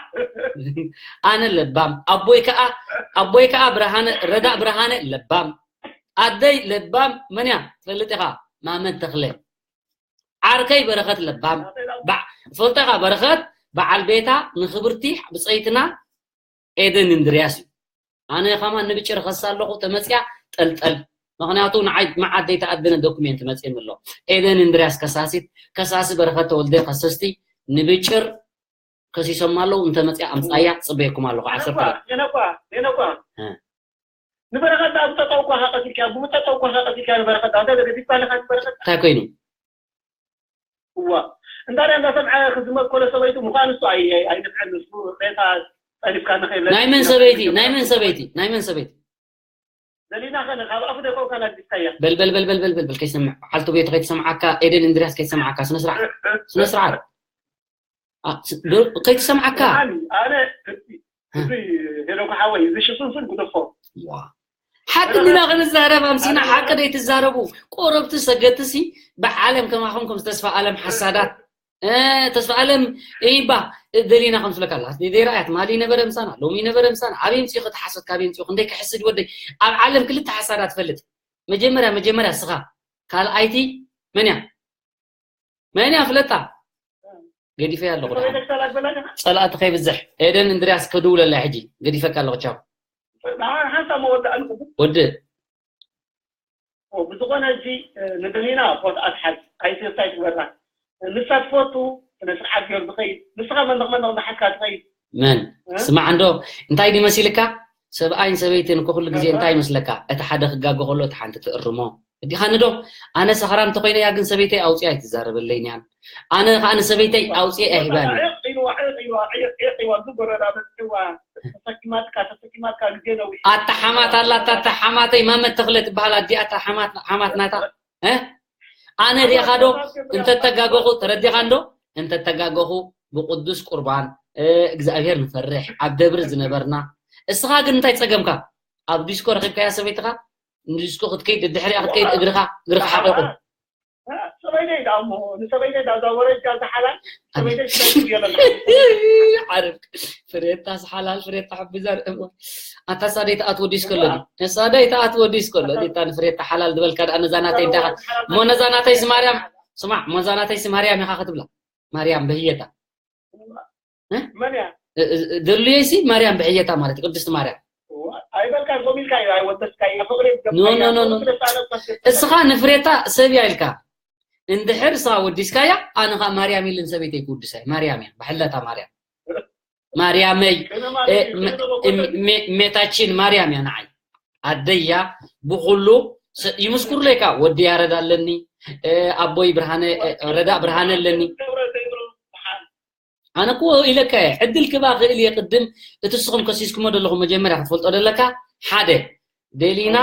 ኣነ ለባም፣ ኣቦይ ከዓ፣ ኣቦይ ከዓ ብርሃነ፣ ረዳእ ብርሃነ ለባም። ኣደይ ለባም መን እያ ትፈልጥ ኢኻ? ማመን ተኽለ። ዓርከይ በረኸት ለባም። በዓ-፣ ትፈልጦ ኢኻ በረኸት በዓል ቤታ ንኽብርቲ ብፀይትና ኤደን እንድርያስ እዩ። ኣነ ከማን ንብጭር ኸሳ ኣለኹ ተመፅያ ጠልጠል። ምኽንያቱ ንዓይ መዓት ዘይተኣደነ ዶኩሜንት መፅእኒ ኣሎ። ኤደን እንድርያስ ከሳሲት፣ ከሳሲ በረኸት ተወልደ ከሰስቲ ንብጭር ከሲሶም ኣለዉ። እንተመፅያ ኣምፃያ ፅበየኩም ኣለኹ። ዓሰርተ ኣነ እኳ፣ ኣነ እኳ፣ ኣነ እኳ። እ። ንበረኸት ኣብ ጠጠው እኳ ሃቀሲልካ፣ ብጠጠው እኳ ሃቀሲልካ ንበረኸት፣ ኣንተ ገዲፍካ ኣለኻ ንበረኸት። እንታይ ኮይኑ? እዋ። እንታይ ደኣ እንዳሰምዐ ክዝመት ኮሎ ሰበይቱ ምዃኑ እሱ ኣይ-፣ ኣይ-፣ ኣይንፍዕን፣ ንሱ ሬሳ ጸኒፍካ ንኸይብለኒ ናይ መን ሰበይቲ? ናይ መን ሰበይቲ? ናይ መን ሰበይቲ? ደሊና ኸነ ካብ ኣፉ ደቀውካ ናዲስካያ። በል፣ በል፣ በል፣ በል፣ በል፣ በል፣ በል፣ ከይሰምዕ። ዓልቱ ቤቱ ከይትሰምዓካ፣ ኤደን እንድርያስ ከይትሰምዓካ፣ ስነ ስርዓት። ስነ ስርዓት። ኣ፣ ስ-፣ ዶ-፣ ከይትሰምዓካ። ኣነ፣ ኣነ፣ እዚ፣ እ። እዚ ሄኖክ ሓወይ፣ እዚ ሽፍንፍን ግደፎ። ዋ። ሓቂ እንዲና ክንዛረብ ኣምሲና፣ ሓቂ ደይትዛረቡ። ቆረብቲ ሰገትሲ ብዓለም ከማኹም ከም ተስፋ ኣለም ሓሳዳት። እ፣ ተስፋ ኣለም እይባ፣ ደሊና ከም ትብለካ ኣላ። ዘይረኣያ ትማሊ ነበረ ምሳና፣ ሎሚ ነበረ ምሳና። ኣበይ ምጽኡ ከተሓሰት፣ ካበይ ምጽኡ፣ ክንደይ ክሕስድ ወደይ። ኣብ ዓለም ክልተ ሓሳዳት ትፈልጥ። መጀመርያ፣ መጀመርያ እስኻ። ካልኣይቲ መን እያ? መን እያ ፍለጣ? ገዲፈያ ኣለኹ ደሓን። ጸላእቲ ከይብዝሕ። ኤደን እንድርያስ ክድውለላ ሕጂ። ገዲፈካ ኣለኹ፣ ቻው። ደሓን ሓንሳብ መወዳእንኹም። ወዲ። ኦ፣ ብዝኾነ ሕጂ፣ እ፣ ንደሊና ቦታ ኣትሓዝ። ኣይትንሳ ኣይትግበራ። ንሳ ትፈቱ፣ ስነ ስርዓት ገይሩ ዝኸይድ። ንስኻ መንደቕ መንደቕ እንዳሓዝካ ትኸይድ። መን? እ? ስማዕ እንዶ፣ እንታይ ድዩ መሲልካ? ሰብኣይን ሰበይትን እኮ ኩሉ ግዜ እህ። እንታይ ይመስለካ? እቲ ሓደ ክጋገ ከሎ እቲ ሓንቲ ትእርሞ። እዲኻኒ ዶ? ኣነ ሰኽራም እንተኾይነ እያ ግን ሰበይተይ ኣውፅኣ ኣይትዛረበለይን እያን። ኣነ ኸዓ ንሰበይተይ ኣውፅአ ኣይህባን እየ። ኣትዋ፣ ዒቕ ዒቕ ይዋ፣ ዝጎረዳ በጽሕዋ፣ ተሰኪማትካ፣ ተሰኪማትካ፣ ግዜ ነዊሕ። ኣታ ሓማት ኣላታ፣ ኣታ ሓማተይ ማመት ተኽለ ትበሃል ኣዲኣ፣ ኣታ ሓማት፣ ሓማት ናታ። እ? ኣነ ሪኢኻ ዶ? እንተተጋገኹ፣ ተረዲኻ እንዶ? እንተተጋገኹ፣ ብቅዱስ ቁርባን፣ እ፣ እግዚኣብሔር ንፈርሕ፣ ኣብ ደብሪ ዝነበርና። እስኻ ግን እንታይ ጸገምካ? ኣብ ዲስኮ ረኺብካያ ሰበይትኻ? ንዲስኮ ክትከይድ፣ ድድሕሪኣ ክትከይድ፣ እግርኻ፣ እግርኻ ሓቂቑ። ሰበይተይ ደኣ እሞ፣ ንሰበይተይ ደኣ እዛ ወረጃ፣ እዛ ሓላል፣ ሰበይተይ ስለዚ የለና። ዓርብ፣ ፍሬታ ሓላል፣ ፍሬታ ሕብዛ ርእሞ። ኣታ ሳደይ ተኣትዎ ዲስኮ ኣሎ ድዩ? ሳደይ ተኣትዎ ዲስኮ ኣሎ ድዩ? እታ ንፍሬታ ሓላል ዝበልካ ደኣ ነዛ ናተይ እንታይ ኢኻ? እሞ ነዛ ናተይሲ ማርያም፣ ስማዕ፣ እሞ ነዛ ናተይሲ ማርያም ኢኻ ክትብላ። ማርያም በህየታ። እ? መን እያ? እ-፣ እ-፣ ደሉየይሲ ማርያም በህየታ ማለት እዩ፣ ቅድስቲ ማርያም። ኣይበልካን፣ ከምኡ ኢልካ እዩ፣ ኣይወደስካያ፣ ፍቕሪ ኖ፣ ኖ፣ ኖ፣ ኖ። ስለ ሳለት መስገድ እስኻ ንፍሬታ ሰብ እያ ኢልካ። እንድሕር ንስኻ ወዲስካያ፣ ኣነ ኸኣ ማርያም ኢልን ሰበይተይ ክውድሳ እየ። ማርያም እያ፣ ብሕለታ ማርያም። ማርያመይ፣ ቅድሚ ማለት እ፣ እዩ፣ ሜ-፣ ቅድሚ እ፣ ሜ-፣ ሜታችን ማርያም እያ ንዓይ። ኣደያ ብኹሉ ስ-፣ ይምስክሩለይ ከኣ፣ ወዲ ያረድ ኣለኒ፣ እ፣ ኣቦይ ብርሃነ፣ እ፣ ረዳእ ብርሃነ ኣለኒ። ገብረ ዘይብሉ በዓል። ኣነ እኮ ኢለካ እየ፣ ዕድል ክባ ክእል እየ። ቅድም እቲ ንስኹም ከሲስኩሞ ዘለኹም መጀመርያ ክትፈልጦ ዘለካ፣ ሓደ፣ ደሊና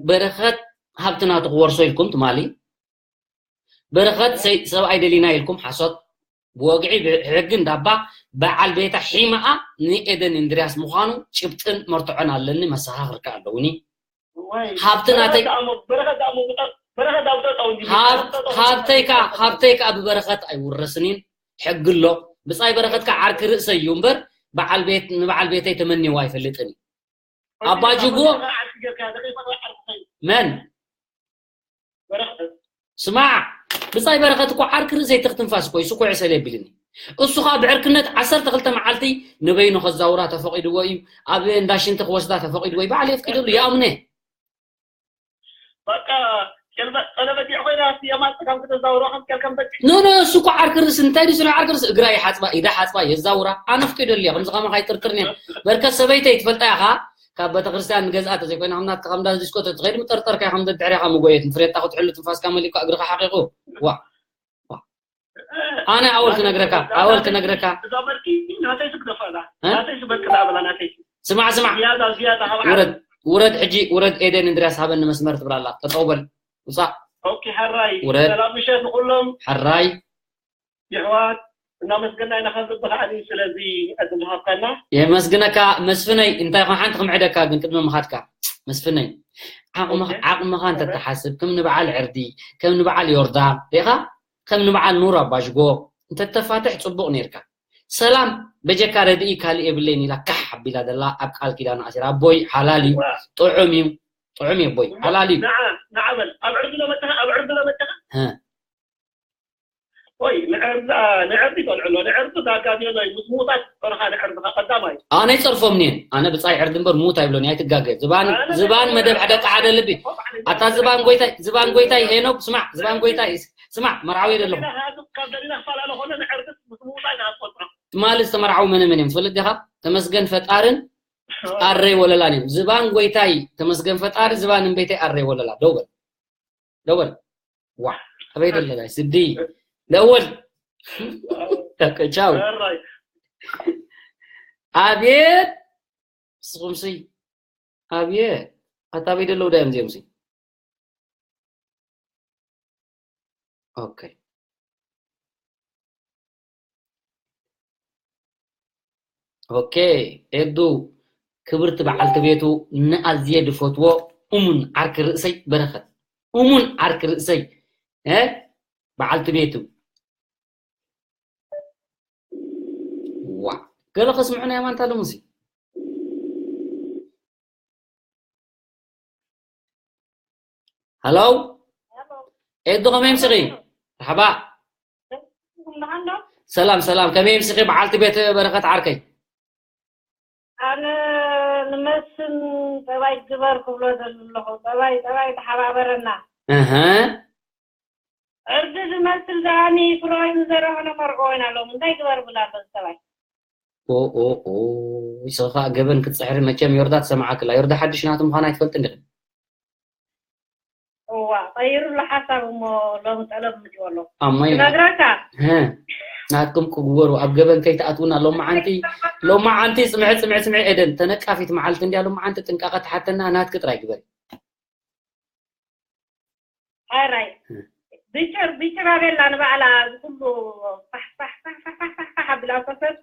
በረኸት ሃብቲ ናቱ ክወርሶ ኢልኩም ትማሊ፣ በረኸት ሰይ-፣ ሰብኣይ ደሊና ኢልኩም ሓሶት፣ ብወግዒ ብሕጊ እንዳባ በዓል ቤታ ሒማኣ ንኤደን እንድርያስ ምዃኑ ጭብጥን መርትዖን ኣለኒ፣ መሰኻኽር ከኣ ኣለውኒ። ወይ፣ ሃብቲ ናተይ በረኸት ደኣ እሞ፣ በረኸት ደኣ እሞ፣ በረኸት ደኣ እሞ ጠጠው እንጂ፣ ሃብ-፣ በረኸት ጠጠው ሃብተይ ከኣ፣ እንጂ። ሃብተይ ከኣ ብበረኸት ኣይውረስን እዩን፣ ሕጊ ኣሎ። ብጻይ በረኸት ከኣ ዓርኪ ርእሰይ እዩ እምበር፣ በዓል ቤት፣ ንበዓል ቤተይ ተመንየዋ ኣይፈልጥን እዩ። ኣባ ጅጎ፣ በረኸት ዓርኪ ጌርካ፣ ደቂቕካ ዓርኪ ኸይኑ። መን? በረኸት። ስማዕ፣ ብጻይ በረኸት እኮ ዓርኪ ርእሰይ ትኽ ትንፋስ እኮ እዩ፣ እሱ እኮ ዕሰል የብልኒ። እሱ ኸኣ ብዕርክነት ዓሰርተ ክልተ መዓልቲ ንበይኑ ከዛውራ ተፈቒድዎ እዩ፣ ኣብ እንዳ ሽንቲ ክወስዳ ተፈቒድዎ እዩ፣ ባዕሉ የፍቂደሉ፣ ይኣምነ። በቃ፣ ቀለበ-፣ ቀለበት እያ ኮይና፣ የማን ጸጋም ክተዛውሮ ከም ከልከም በቂ። ኖ፣ ኖ፣ እሱ እኮ ዓርኪ ርእሲ፣ እንታይ ድዩ ስለ ዓርኪ ርእሲ? እግራ ይሓጽባ፣ ኢዳ ሓጽባ፣ የዛውራ። ኣነ ኣፍቂደሉ እየ፣ ከምዚ ከማኻ ኣይጥርጥርን እየ። በርከት ሰበይተይ ትፈልጣ ኢኻ፣ ካብ ቤተክርስትያን ንገዝኣ ተዘይኮይና፣ ከም ናትካ፣ ከም ዳስ ዲስኮ ተትኸይድ፣ ምጠርጠርካ ኢኻ፣ ከም ደድሕሪኻ ምጎየት፣ ንፍሬታ ክትሕሉ ትንፋስካ መሊእኳ፣ እግርኻ ሓቂቑ። ዋ፣ ዋ። ኣነ ኣወል ክነግረካ፣ ኣወል ክነግረካ። እዛ በርቂ ናተይ ትግደፋ እዛ። እ? ናተይ ዝበርቂ ዳኣ በላ ናተይ። ስማዕ፣ ስማዕ። ዝያዳ፣ ዝያዳ ካብ ውረድ፣ ዓለም። ውረድ ሕጂ፣ ውረድ ኤደን እንድርያስ ሃበኒ መስመር ትብላ ኣላ። ጠጠው በል። ውጻእ። ኦኬ፣ ሕራይ። ውረድ። ሰላም ምሸት ንኹሎም። ሕራይ። የሕዋት፣ እናመስገና ኢና ካብ ልቢ ከዓኒ ስለዚ ዕድል ዝሃብካና። የመስግነካ መስፍነይ። እንታይ ኮን ሓንቲ ክምዕደካ ግን ቅድሚ ምኻድካ። መስፍነይ፣ ዓቕምኻ፣ ኦኬ። ዓቕምኻ እንተትሓስብ፣ ከም ንበዓል ዕርዲ፣ ከም ንበዓል ዮርዳ፣ ዲኻ? ከም ንበዓል ኑር ኣባሽጎ እንተተፋትሕ ጽቡቕ ኔርካ። ሰላም በጀካ ረድኢ ካልእ የብለይን ኢላ ካሕ ኣቢላ ዘላ ኣብ ቃል ኪዳኑ ኣሲራ። ኣቦይ ሓላል እዩ፣ ዋ። ጥዑም እዩ፣ ጥዑም እዩ ኣቦይ፣ ሓላል እዩ። ንዓ፣ ንዓ በል። ኣብ ዕርዲ ዶ መተኻ? ኣብ ዕርዲ ዶ መተኻ? ሀ። ወይ፣ ንዕርዲ፣ ንዕርዲ ይበልዕሎ። ንዕርዲ ዳጋ ድዮ ናይ ምስ ምዉታት ጸርኻ ንዕርድኻ ቀዳማይ። ኣነ ይጸርፎም እኔን። ኣነ ብጻይ ዕርዲ እምበር ምዉት ኣይብሎን፣ ኣይትጋገ። ዝባን፣ ኣነ ዝባን መደብ ሓደ ደቂ ሓደ ልቢ። ኣታ ዝባን ጎይታይ፣ ዝባን ጎይታይ ሄኖክ፣ ስማዕ፣ ዝባን ጎይታይ፣ ስማዕ፣ መርዓዊ ዘለኹ። ካብ ደሊና ክፈላለ ኾነ ንዕርዲ ምስ ምዉታይ ኢና ንቆጽሮ። ትማሊ ዝተመርዓዉ መነ መን እዮም ትፈልጥ ዲኻ? ተመስገን ፈጣርን ኣረይ ወለላን እዮም። ዝባን ጎይታይ ተመስገን ፈጣሪ፣ ዝባን እምበይተይ ኣረይ ወለላ። ደው በል። ደው በል። ዋ፣ ኣበይ ደለና? ስዲ። ደወል። ኦኬ፣ ቻው። ኣራይ። ኣቤት። ንስኹምሲ? ኣቤት። ኣታ ኣበይ ደለዉ ዳዮም እዚኦምሲ? ኦኬ። ኦኬ፣ ኤዱ ክብርቲ በዓልቲ ቤቱ ንኣዝየ ድፈትዎ እሙን ዓርኪ ርእሰይ በረኸት። እሙን ዓርኪ ርእሰይ፣ እ፣ በዓልቲ ቤቱ። ዋ፣ ገለ ከስምዑና እዮም ኣንታ ሎምሲ። ሃሎ፣ ሄሎ። ኤዱ ከመይ ኣምስኺ? መርሓባ። ደሓን ዶ? ሰላም፣ ሰላም። ከመይ ኣምስኺ በዓልቲ ቤት በረኸት ዓርከይ? ኣነ ንመስፍን ጠባይ ግበር ክብሎ ዘለኹ። ጠባይ፣ ጠባይ ተሓባበረና። እህ። ዕርዲ ዝመስል ደኣኒ ፍሮይን ዘረኸነ መርዕዎ ኢና ሎሚ። እንታይ ግበር ብላ ኣሎ እዚ ሰብኣይ? ኦ፣ ኦ፣ ኦ፣ ንስኺ ኸኣ ገበን ክትጽሕሪ መቸም ዮርዳ ትሰምዓኪ ኣላ። ዮርዳ ሓድሽ ናቱ ምዃና ኣይትፈልጥን ዲኺ? እዋ ቀይሩሉ ሓሳብ እሞ ሎሚ ጠለብ ምጭወሎ ኣሞይ ትነግረካ ሀ፣ ናትኩም ክግበሩ ኣብ ገበን ከይትኣትውና። ሎማዓንቲ ሎማዓንቲ ጽምዒ ጽምዒ ጽምዒ ኤደን ተነቃፊት መዓልቲ እንድያ። ሎማዓንቲ ጥንቃቐ ትሓተና ናትኪ ጥራይ ግበሪ። ሕራይ ብጭር ብጭር ኣበላ ንባዕላ እዚ ኩሉ ፋሕ ፋሕ ፋሕ ፋሕ ፋሕ ፋሕ ፋሕ ኣብላቶ ሰብ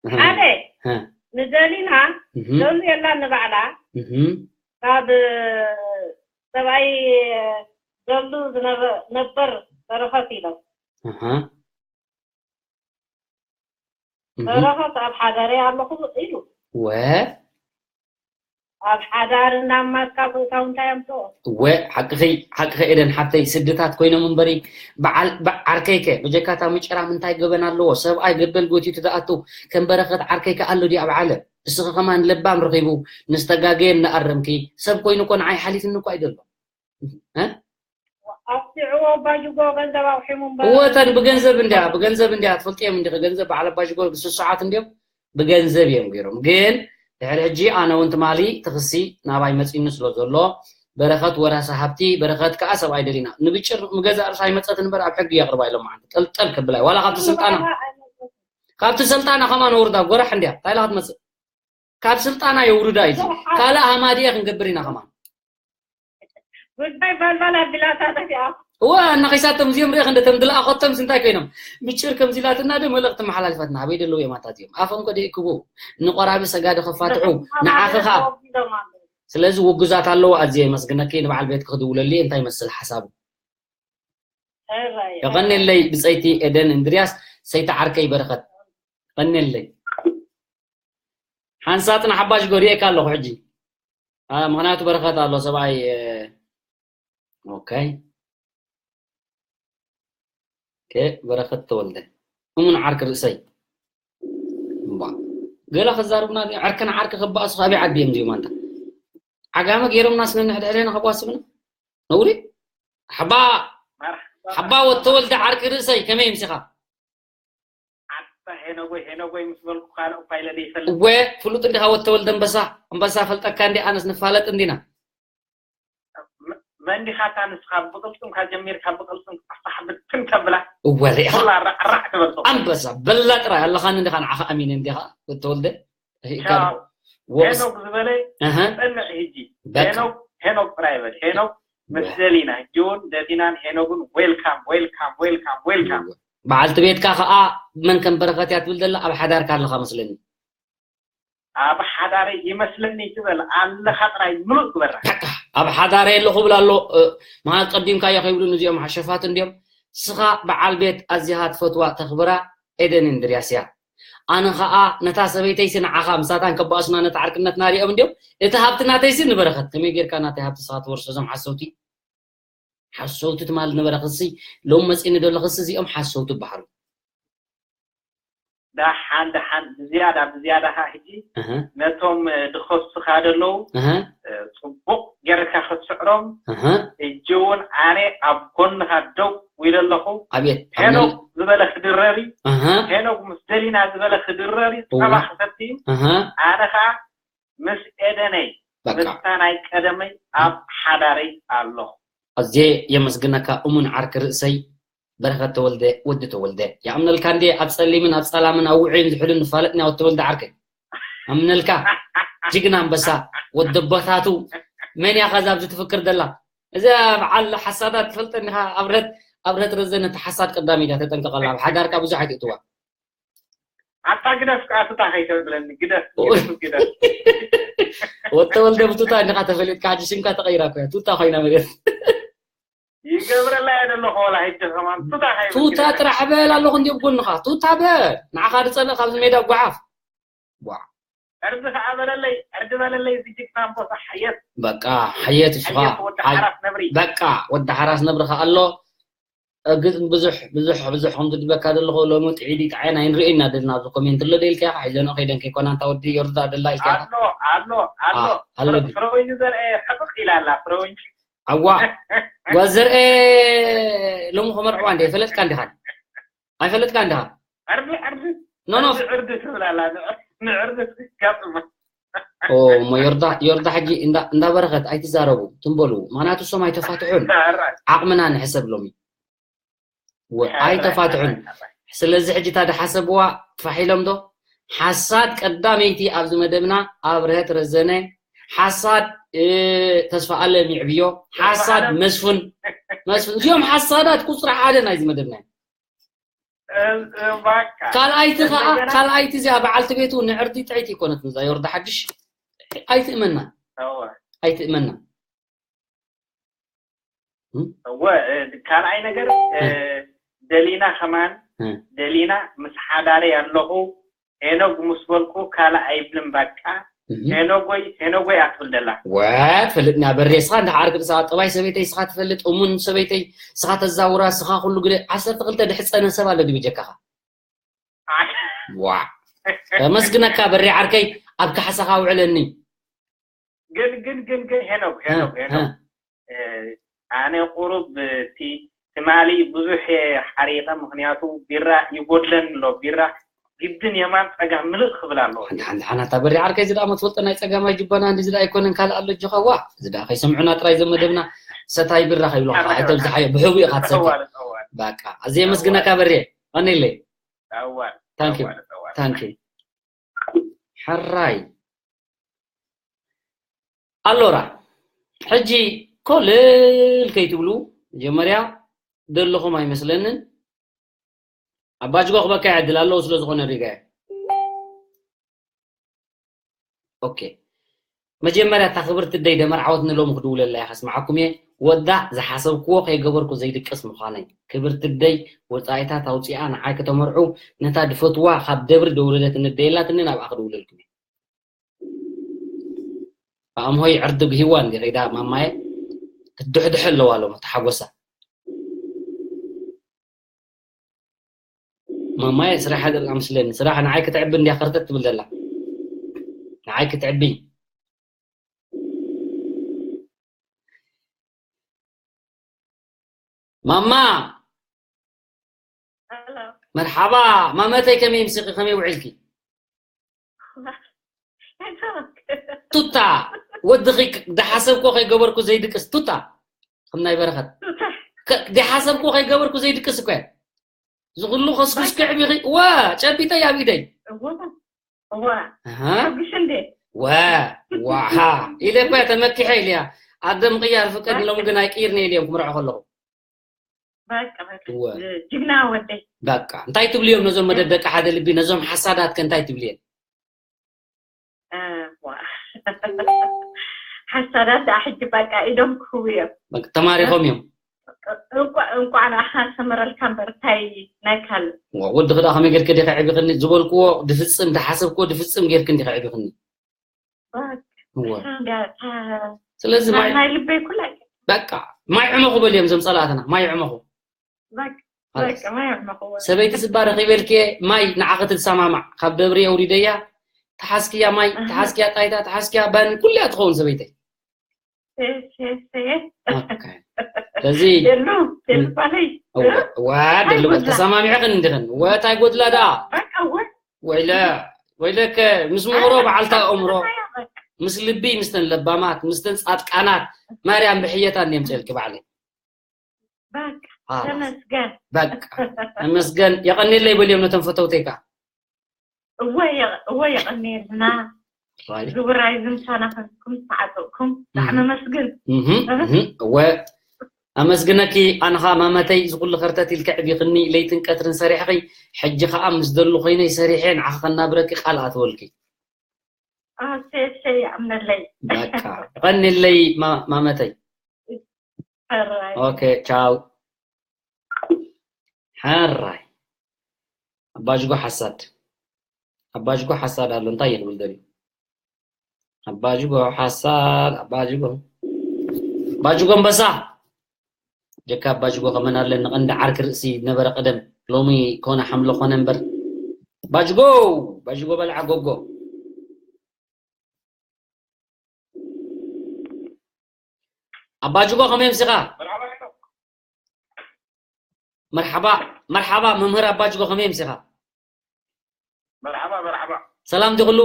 ሓደ ሀ፣ ንዘሊና እህ፣ ዘሉ የላን ንባዕላ እህ፣ ካብ ሰብኣይ ዘሉ ዝነበ ነበር በረኸት ኢሎም ኣሃ፣ እህ፣ በረኸት ኣብ ሓዳረይ ኣለኹ ኢሉ ወ ኣብ ሓዳር እናማትካ ብእታው እንታይ ኣምፅኦ ወ ሓቅኺ ሓቅኺ ኤደን ሓብተይ፣ ስድታት ኮይኖም እምበሪ በዓል በ- ዓርከይከ ብጀካታ ምጭራም እንታይ ገበን ኣለዎ? ሰብኣይ ገደል ጎቲቱ ዝኣቱ ከም በረኸት ዓርከይከ ኣሎ ድዩ ኣብ ዓለም? እስኺ ከማን ለባም ረኺቡ ንዝተጋገየ እናኣረምኪ ሰብ ኮይኑ እኮ ንዓይ ሓሊፍኒ እኮ ኣይደሎ እ? ኣብቲዕዎ ባጅጎ ገንዘብ ኣውሒሙ እምበር እወ እተን ብገንዘብ እንድያ ብገንዘብ እንድያ ትፈልጥዮም እንዲኺ ገንዘብ በዓል ኣባጅጎ ብስሱዓት እንድዮም ብገንዘብ እዮም ገይሮም ግን ድሕሪ ሕጂ ኣነ እውን ትማሊ ትኽሲ ናባይ መፂኒ ስለ ዘሎ በረኸት ወራሲ ሃብቲ በረኸት ከዓ ሰብኣይ ደሊና ንብጭር ምገዛእ ርሳ ይመፀት እምበር ኣብ ሕጊ የቕርባ ኢሎም ማለት ጠልጠል ከብላይ ዋላ ካብቲ ስልጣና ካብቲ ስልጣና ከማን ወርዳ ጎራሕ እንድያ እንታይ ኢላ ክትመፅእ ካብ ስልጣና የውርዳ እዩ ካልእ ሃማድያ ክንገብር ኢና ከማን ጉዳይ ባልባል ኣቢላታ ጠፊኣ እዋ እናኺሳቶም እዚኦም ሪኦ ክንደ ተም ድልኣኸቶም እንታይ ኮይኖም ምጭር ከምዚ ኢላትና ዶ መልእኽቲ መሓላልፋትና ኣበይ ደለዉ እዮም ኣታት እዮም ኣፎም ከደ ይክቡ ንቆራቢ ሰጋዲ ከፋትሑ ንዓኺ ከዓ ስለዚ ውጉዛት ኣለዉ ኣዝየ የመስግነኪ ንበዓል ቤት ክክድውለሊ እንታይ ይመስል ሓሳቡ የቐንየለይ ብፀይቲ ኤደን እንድርያስ ሰይቲ ዓርከይ በረኸት የቐንየለይ ሓንሳጥ ንሓባሽ ጎሪኤካ ኣለኹ ሕጂ ምክንያቱ በረኸት ኣሎ ሰብኣይ ኦኬ በረኸት ተወልደ እሙን ዓርኪ ርእሰይ ገለ ክዛርብና ዓርክን ዓርኪ ክባኣሱ ካበይ ዓዲ እዮም እዚኦም ኣንታ ዓጋመ ገይሮምና ስነንሕድሕደና ክባስብና ነውሪ ሓባ ሓባ ወተወልደ ዓርኪ ርእሰይ ከመይ ምሲኻ ኣታ ሄኖጎይ ሄኖጎይ ምስ በልኩ ካልእ እኳ ኢለ ዘይፈልጥ እወ ፍሉጥ እንዲኻ ወተወልደ ኣንበሳ ኣንበሳ ፈልጠካ እንዲ ኣነስ ንፋለጥ እንዲና መንዲኻ እታ ንስኻ ብቕልጽምካ ጀሚርካ ብቕልጽም ክጠፋሕ ብትን ተብላ እወ ሪኢኻ ኩላ ራዕራዕ ትበል ሰው ኣንበሳ በላ ጥራይ ኣለኻኒ እንዲኻ ንዓኻ ኣሚነ እንዲኻ ወተወልደ ሪኢካ ቻው። ወቅስ ሄኖግ ዝበለ ኣሃ ጸንዕ ህጂ በቃ ሄኖግ ሄኖግ ጥራይ በል ሄኖግ ምስ ደሊና ህጂ እውን ደሊናን ሄኖግን ዌልካም ዌልካም ዌልካም ዌልካም በዓልቲ ቤትካ ከዓ መን ከም በረኸት እያ ትብል ዘላ ኣብ ሓዳርካ ኣለኻ መስለኒ ኣብ ሓዳረይ ይመስለኒ ትበል ኣለኻ ጥራይ ምሉእ ግበራ ኣብ ሓዳረ ኣለኹ ብላ ኣሎ እ፣ መሃዝ ቀዲምካዮ ከይብሉ ንዚኦም ሓሸፋት እንዲዮም ስኻ በዓል ቤት ኣዚኻ ትፈትዋ ተኽብራ ኤደን እንድርያስ እያ ኣነ ኸዓ ነታ ሰበይተይሲ ንዓኻ ምሳታን ከባእሱና ነቲ ዓርክነትና ሪኦም እንዲዮም እቲ ሃብቲ ናተይሲ ንበረኸት ከመይ ጌርካ ናተይ ሃብቲ ስኻ ትወርሶ እዞም ሓሰውቲ ሓሰውቲ ትማል ነበረ ክሲ ሎም መፂኒ ደሎ ክሲ እዚኦም ሓሰውቲ በሃሉ ዳሓን ዳሓን ብዝያዳ ብዝያዳ ኸዓ ሕጂ እህ፣ ነቶም ድኸሱኻ ደለዉ እህ፣ ፅቡቕ ጌርካ ክትስዕሮም እህ። ሕጂ እውን ኣነ ኣብ ጎንኻ ደው ኢለ ኣለኹ ኣብየት ሄኖግ ዝበለ ክድረር እዩ እህ፣ ሄኖግ ምስ ደሊና ዝበለ ክድረር እዩ እወ። ፀባ ክሰቲ እዩ እህ። ኣነ ኸዓ ምስ ኤደነይ በቃ ምስታ ናይ ቀደመይ ኣብ ሓዳረይ ኣለኹ ኣዝየ የመስግነካ እሙን ዓርኪ ርእሰይ በረኸት ተወልደ ወዲ ተወልደ ይኣምነልካ እንዴ ኣብ ጸሊምን ኣብ ጸላምን ኣብ ውዑይን ዝሑልን ንፋለጥና ወዲ ተወልደ ዓርከይ ኣምነልካ ጅግና ኣንበሳ ወዲ ኣቦታቱ መን እያ ከዛ ኣብዚ ትፍክር ደላ እዛ በዓል ሓሳዳት ትፈልጠኒ ኢኻ ኣብረት ኣብረት ረዘነ ተሓሳድ ቀዳሚ ኢላ ተጠንቀቐላ ኣብ ሓዳርካ ብዙሕ ኣይትእትዋ ኣታ ግደፍ ከዓ ትታ ከይተብለኒ ግደፍ ግደፍ ግደፍ ወተወልደ ብቱታ እንዲኻ ተፈሊጥካ ሕጂ ሽምካ ተቐይራ እኮ እያ ቱታ ኮይና መሬት ይገብረላ እየ ዘለኹ ወላ ሕጂ ከማን ቱታ ከይብል ቱታ ግደፍ ጥራሕ በል ኣለኹ እንዲኦም ጎንኻ ቱታ በል ንዓኻ ዝፀልእ ካብዚ ሜዳ ጓሓፍ ዕርዲ ከዓ በለለይ ዕርዲ በለለይ ዝጅግና ኣንበሳ ሓየት በቃ ሓየት እሱኻ ሓየት ወዲ ሓራስ ነብሪ በቃ ወዲ ሓራስ ነብሪ ከኣ ኣሎ ግን ብዙሕ ብዙሕ ብዙሕ ከም ዝድበካ ዘለኹ ሎሚ ጥዒዲ ጣዓና ይንርኢ ኢና ደልና ኣብዚ ኮሜንት ኣሎ ደልካ ኢኻ ሒዘንኦ ከይደን ከይኮና እንታ ወዲ ዮርዳ ደላ ኢልካ ኢኻ ኣሎ ኣሎ ኣሎ ኣሎ ፍረ- ፍረወይኒ ዘርአ ሕቕቕ ኢላ ኣላ ፍረወይኒ ኣዋ ጓል ዘርአ ሎሚ ክመርዕዋ እንደ ይፈለጥካ እንዲኻ ኣይፈለጥካ እንዲኻ ዕርዲ ዕርዲ ኖ ኖ ዕርዲ ዕርዲ ትብል ኣላ ንዕር- ንዕርዲ ትጋጥም ኦ እሞ ዮርዳ ዮርዳ ሕጂ እንዳ እንዳ በረኸት ኣይትዛረቡ ትንበሉ። ምኽንያቱ እሶም ኣይተፋትሑን። ሕራይ። ዓቕምና ንሕሰብ ሎሚ። ወ- ኣይተፋትሑን። ስለዚ ሕጂ እታ ድሓሰብዋ ፋሕ ኢሎም ዶ? ሓሳድ ቀዳመይቲ ኣብዚ መደብና ኣብርሀት ረዘነ፣ ሓሳድ እ፣ ተስፋ ኣለም ይዕብዮ፣ ሓሳድ ተስፋ መስፍን መስፍን እዚኦም ሓሳዳት ቁፅሪ ሓደ ናይዚ መደብና እዮም። ካልኣይቲ ከዓ ካልኣይቲ እዚኣ በዓልቲ ቤቱ ንዕርዲ ጥዕይቲ ይኮነት ንዛ ዮርዳ ሓድሽ ኣይትእመና ኣይትእመና እወ ካልኣይ ነገር ደሊና ከማን ደሊና ምስ ሓዳረይ ኣለኹ ሄኖግ ምስ በልኩ ካልእ ኣይብልን በቃ ሄኖጎይ ሄኖጎይ ኣትብል ደላ ወ ትፈልጥና በሬ እስኻ እንዳ ዓርክ ንስኻ ጠባይ ሰበይተይ እስኻ ትፈልጥ እሙን ሰበይተይ እስኻ ተዛውራ እስኻ ኩሉ ግደ ዓሰርተ ክልተ ድሕፀነ ሰብ ኣሎ ድዩ በጀካኻ ዋ ከመስግነካ በሬ ዓርከይ ኣብ ካሕሳኻ ውዕለኒ ግን ግን ግን ግን ሄኖግ ሄኖግ ሄኖግ ኣነ ቁሩብ እቲ ትማሊ ብዙሕ ሓሪቀ ምክንያቱ ቢራ ይጎድለን ኣሎ ቢራ ግድን የማን ፀጋም ምልእ ክብል ኣለዎ ሓንቲ ሓንቲ ሓናታ በሪ ዓርከይ እዚ ደኣ መትፈልጦ ናይ ፀጋማይ ጅባና እንዲ እዚ ደኣ ኣይኮነን ካልእ ኣሎ ጆኻዋ እዚ ደኣ ከይሰምዑና ጥራይ ዘመደብና ሰታይ ቢራ ከይብሉ ኣይተብዝሓዮ ብሕቡ ኢኻ ትሰቲ በቃ ኣዘ የመስግነካ በሪ ቀኒለይ ታንኪ ታንኪ ሕራይ ኣሎራ ሕጂ ኮልል ከይትብሉ መጀመርያ ደለኹም ኣይመስለንን ኣባጅጎ ክበካ ይዕድል ኣለዉ ስለ ዝኾነ ሪጋ ኦኬ መጀመርያ እታ ክብርቲ ደይ ደመርዓወት ንሎሚ ክድውለላ እየ ከስምዓኩም እየ ወዳእ ዝሓሰብክዎ ከይገበርኩ ዘይድቅስ ምዃነይ ክብርቲ ደይ ወፃኢታት ኣውፂኣ ንዓይ ከተመርዑ ነታ ድፈትዋ ካብ ደብሪ ደውለለት ንደየላትኒ ናብኣ ክድውለልኩም እየ ኣእምሆይ ዕርድግ ሂዋ እንዲ ከይዳ ማማየ ክትድሕድሐ ኣለዋ ሎም ተሓጎሳ ማማየ ስራሕ ደላ ምስለኒ ስራሕ ንዓይ ክትዕቢ እንዲያ ከርተት ትብል ደላ ንዓይ ክትዕቢ ማማ መርሓባ ማመተይ ከመይ ምሲኺ ከመይ ውዒልኪ ቱታ ወድኺ ድሓሰብኮ ከይገበርኩ ዘይድቅስ ቱታ ከም ናይ በረኸት ድሓሰብኮ ከይገበርኩ ዘይድቅስ እኮ ዝኩሉ ከስኩስ ክዕቢኺ ወ ጨቢጠይ ኣብ ኢደይ እዋ እዋ ኣሃ። ሓጉሽ እንዴ? ወ ዋሃ ኢለ እኮ ተመኪሐ ኢለያ ኣደ ምቕያር ፍቀድ ኢሎም ግን ኣይቅይርኒ ኢለዮም ክምርዖ ከለኹ በቃ በቃ እወ። ጅግና ወደይ በቃ እንታይ ትብልዮም ነዞም መደብ ደቂ ሓደ ልቢ ነዞም ሓሳዳት ከ እንታይ ትብልዮም ሓሳዳት ደኣ ሕጂ በቃ ኢዶም ክህቡ እዮም በቃ ተማሪኾም እዮም እንቋዕ ንዓኻ ሰመረልካ እምበር እንታይ ናይ ካልእ ወዲ ክዳ ከመይ ጌርክ ዲኻ ዕቢኽኒ ዝበልክዎ ድፍፅም ድሓሰብክዎ ድፍፅም ጌርክ እንዲኻ ዕቢኽኒ ስለዚ ማይ ናይ ልበይ ኩላ በቃ ማይ ዕመኹ በልዮም እዞም ፀላእትና ማይ ዕመኹ ሰበይቲ ስባ ረኺበልክየ ማይ ንዓኺ ትሰማማዕ ካብ ደብሪ የውሪደያ ተሓዝክያ ማይ ተሓዝክያ ጣይታ ተሓዝክያ ባኒ ኩልያ ትኸውን ሰበይተይ ስለዚ ዋ ደሉ ተሰማሚዕኽን እንዲኽን ወታይ ጎድላ ደኣ ወይለ ወይለከ ምስ ምሁሮ በዓልታ ኣእምሮ ምስ ልቢ ምስተን ለባማት ምስተን ፃድቃናት ማርያም ብሕየታ እኔምፅእልኪ ባዕለይ ተመስገን በቃ ተመስገን የቐኔለይ በልዮም ነቶም ፈተውተይካ እወ የቐኔልና ግብራይ ዝምሳና ከንኩም ዝተዓጠቕኩም ብጣዕሚ ኣመስግን እወ ኣመስግነኪ ኣንኻ ማመተይ ዝኩሉ ከርተት ኢልከ ዕቢኽኒ ለይትን ቀትርን ሰሪሕኺ ሕጂ ከዓ ምስ ደሉ ኮይነይ ሰሪሐ ንዓኺ ከናብረኪ ቃል ኣትወልኪ ኣሰሰይ ይኣምነለይ በቃ ቀኒለይ ማመተይ ኦኬ ቻው ሓራይ ኣባጅጎ ሓሳድ ኣባጅጎ ሓሳድ ኣሎ እንታይ ይኽብል ደልዩ ኣባጅጎ ሓሳድ ኣባጅጎ ኣባጅጎ ኣንበሳ ጀካ ኣባጅጎ ከመን ኣለኒ ቀንዲ ዓርኪ ርእሲ ነበረ ቀደም ሎሚ ኮነ ሓምሎ ኮነ እምበር ኣባጅጎ ኣባጅጎ በልዓ ጎጎ ኣባጅጎ ከመይ ምሲኻ መርሓባ መርሓባ መምህር ኣባጅጎ ከመይ ምሲኻ ሰላም ዲ ኩሉ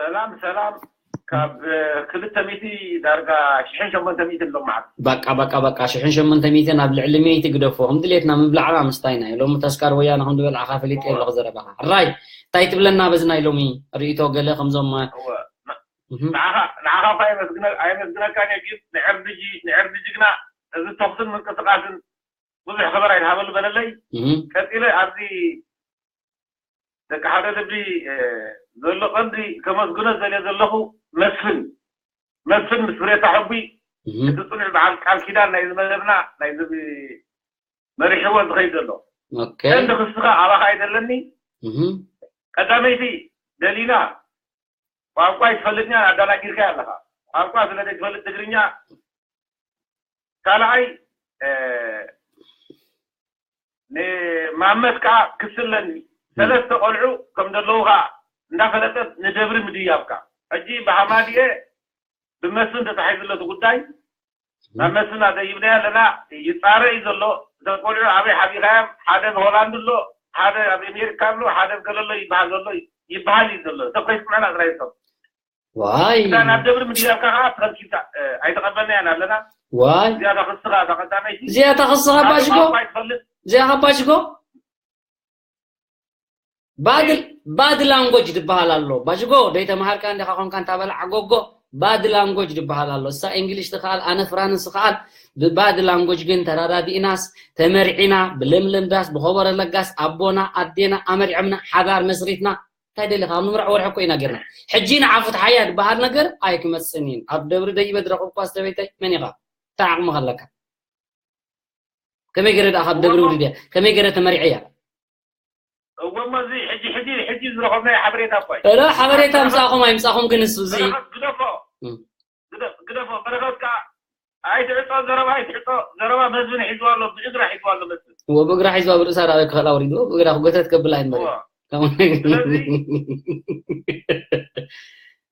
ሰላም ሰላም። ካብ ክልተ ሚእቲ ዳርጋ ሽሕን ሸሞንተ ሚእቲ ኣሎ ማለት። በቃ በቃ በቃ ሽሕን ሸሞንተ ሚእቲ ናብ ልዕሊ ሚእቲ ግደፎ። ከም ድሌትና ምብላዕና ምስታይና እዩ። ሎሚ ተስካር ወያነ ከም ዝበልዓኻ ፈሊጠ ኣለኹ ዘረባኻ። ሕራይ እንታይ ትብለና በዚ ናይ ሎሚ ርእይቶ ገለ ከምዞም እወ። እህ፣ ንዓኻ ንዓኻ እኳ ኣየመስግነ- ኣየመስግነካን እየ፣ ግን ንዕርድጂ ንዕርዲ ጅግና እዚ ተኹስን ምንቅስቃስን ብዙሕ ክብር ኣይትሃበሉ በለለይ። እህ፣ ቀፂለ ኣብዚ ደቂ ሓደ ልቢ እ፣ ዘሎ ቀንዲ ከመስግኖ ዘልየ ዘለኹ መስፍን መስፍን ምስ ፍሬታ ሕቡይ እህ፣ እቲ ፅኑዕ በዓል ቃል ኪዳን ናይ ዝመደብና ናይ ዝብ መሪሕዎ ዝኸይድ ዘሎ ኦኬ። ቀንዲ ክስኻ ኣባኻ ኣይደለኒ። እህ፣ ቀዳመይቲ ደሊና ቋንቋ ይትፈልጥኛ ኣዳናጊርካ ኣለኻ። ቋንቋ ስለ ዘይትፈልጥ ትግርኛ ካልኣይ እ፣ ንማመት ከዓ ክስለኒ ሰለስተ ቆልዑ ከም ዘለዉ ከዓ እንዳፈለጠት ንደብሪ ምድያብካ ሕጂ ብሃማድኤ ብመስፍን ተታሒዙ ኣሎ እቲ ጉዳይ ናብ መስፍን ኣደይብናዮ ኣለና። ይፃረ እዩ ዘሎ። እዞም ቆልዑ ኣበይ ሓቢኻዮም? ሓደ ብሆላንድ ኣሎ፣ ሓደ ኣብ ኣሜሪካ ኣሎ፣ ሓደ ብገለሎ ይበሃል ዘሎ ይበሃል እዩ ዘሎ። ሰብ ከይስምዕና ጥራይ ሰብ ዋይ እታ ናብ ደብሪ ምድያብካ ከዓ ተኸልኪልካ እ፣ ኣይተቐበልናያን ኣለና። ዋይ እዚኣታ ክስኻ እታ ቀዳመይቲ እዚኣ ተኸስኻ ሓደ ባሽጎ ቋንቋ ኣይትፈልጥ እዚኣ ኸባሽጎ ባድ ባድ ላንጎጅ ዝበሃል ኣሎ። ባሽጎ ደይተምሃርካ እንዲኻ ኮንካ እንታበላ ዓጎጎ ባድ ላንጎጅ ዝበሃል ኣሎ። እሳ እንግሊሽ ትኽኣል ኣነ ፍራንስ እኽኣል። ብባድ ላንጎጅ ግን ተራዳዲእናስ ተመርዒና ብለምለም ዳስ ብኸበረ ለጋስ ኣቦና ኣዴና ኣመሪዖምና ሓዳር መስሪትና እንታይ ደሊኻ ኣብ ምምራዕ ወርሒ እኮ ኢና ጌርና። ሕጂ ንዓፉት ሓያ ዝበሃል ነገር ኣይክመፅን እዩ። ኣብ ደብሪ ደይበ ዝረኸብኳ ዝተበይተይ መን ኢኻ? እንታይ ዓቕሚ ከለካ? ከመይ ገይረ ደኣ ካብ ደብሪ ውሪደ እያ? ከመይ ገይረ ተመሪዐ እያ? እወ እሞ እዚ ሕጂ ሕጂ ሕጂ ዝረኸብናዮ ሓበሬታ እኮ እዩ። እረ ሓበሬታ ምሳኹም ኣይምሳኹም ግን እሱ እዚ በረኸት ግደፎ እም። ግደ- ግደፎ በረኸት ከዓ ኣይትዕጦ ዘረባ ኣይትዕጦ ዘረባ መስፍን ሒዝዋ ኣሎ ብእግራ ሒዝዋ ኣሎ መስፍን እዎ ብእግራ ሒዝዋ ብርእሳ ዳበይ ክኽእላ ውሪድዎ ብእግራ ክጎተት ከብላ ኣይንበረ እወ ስለዚ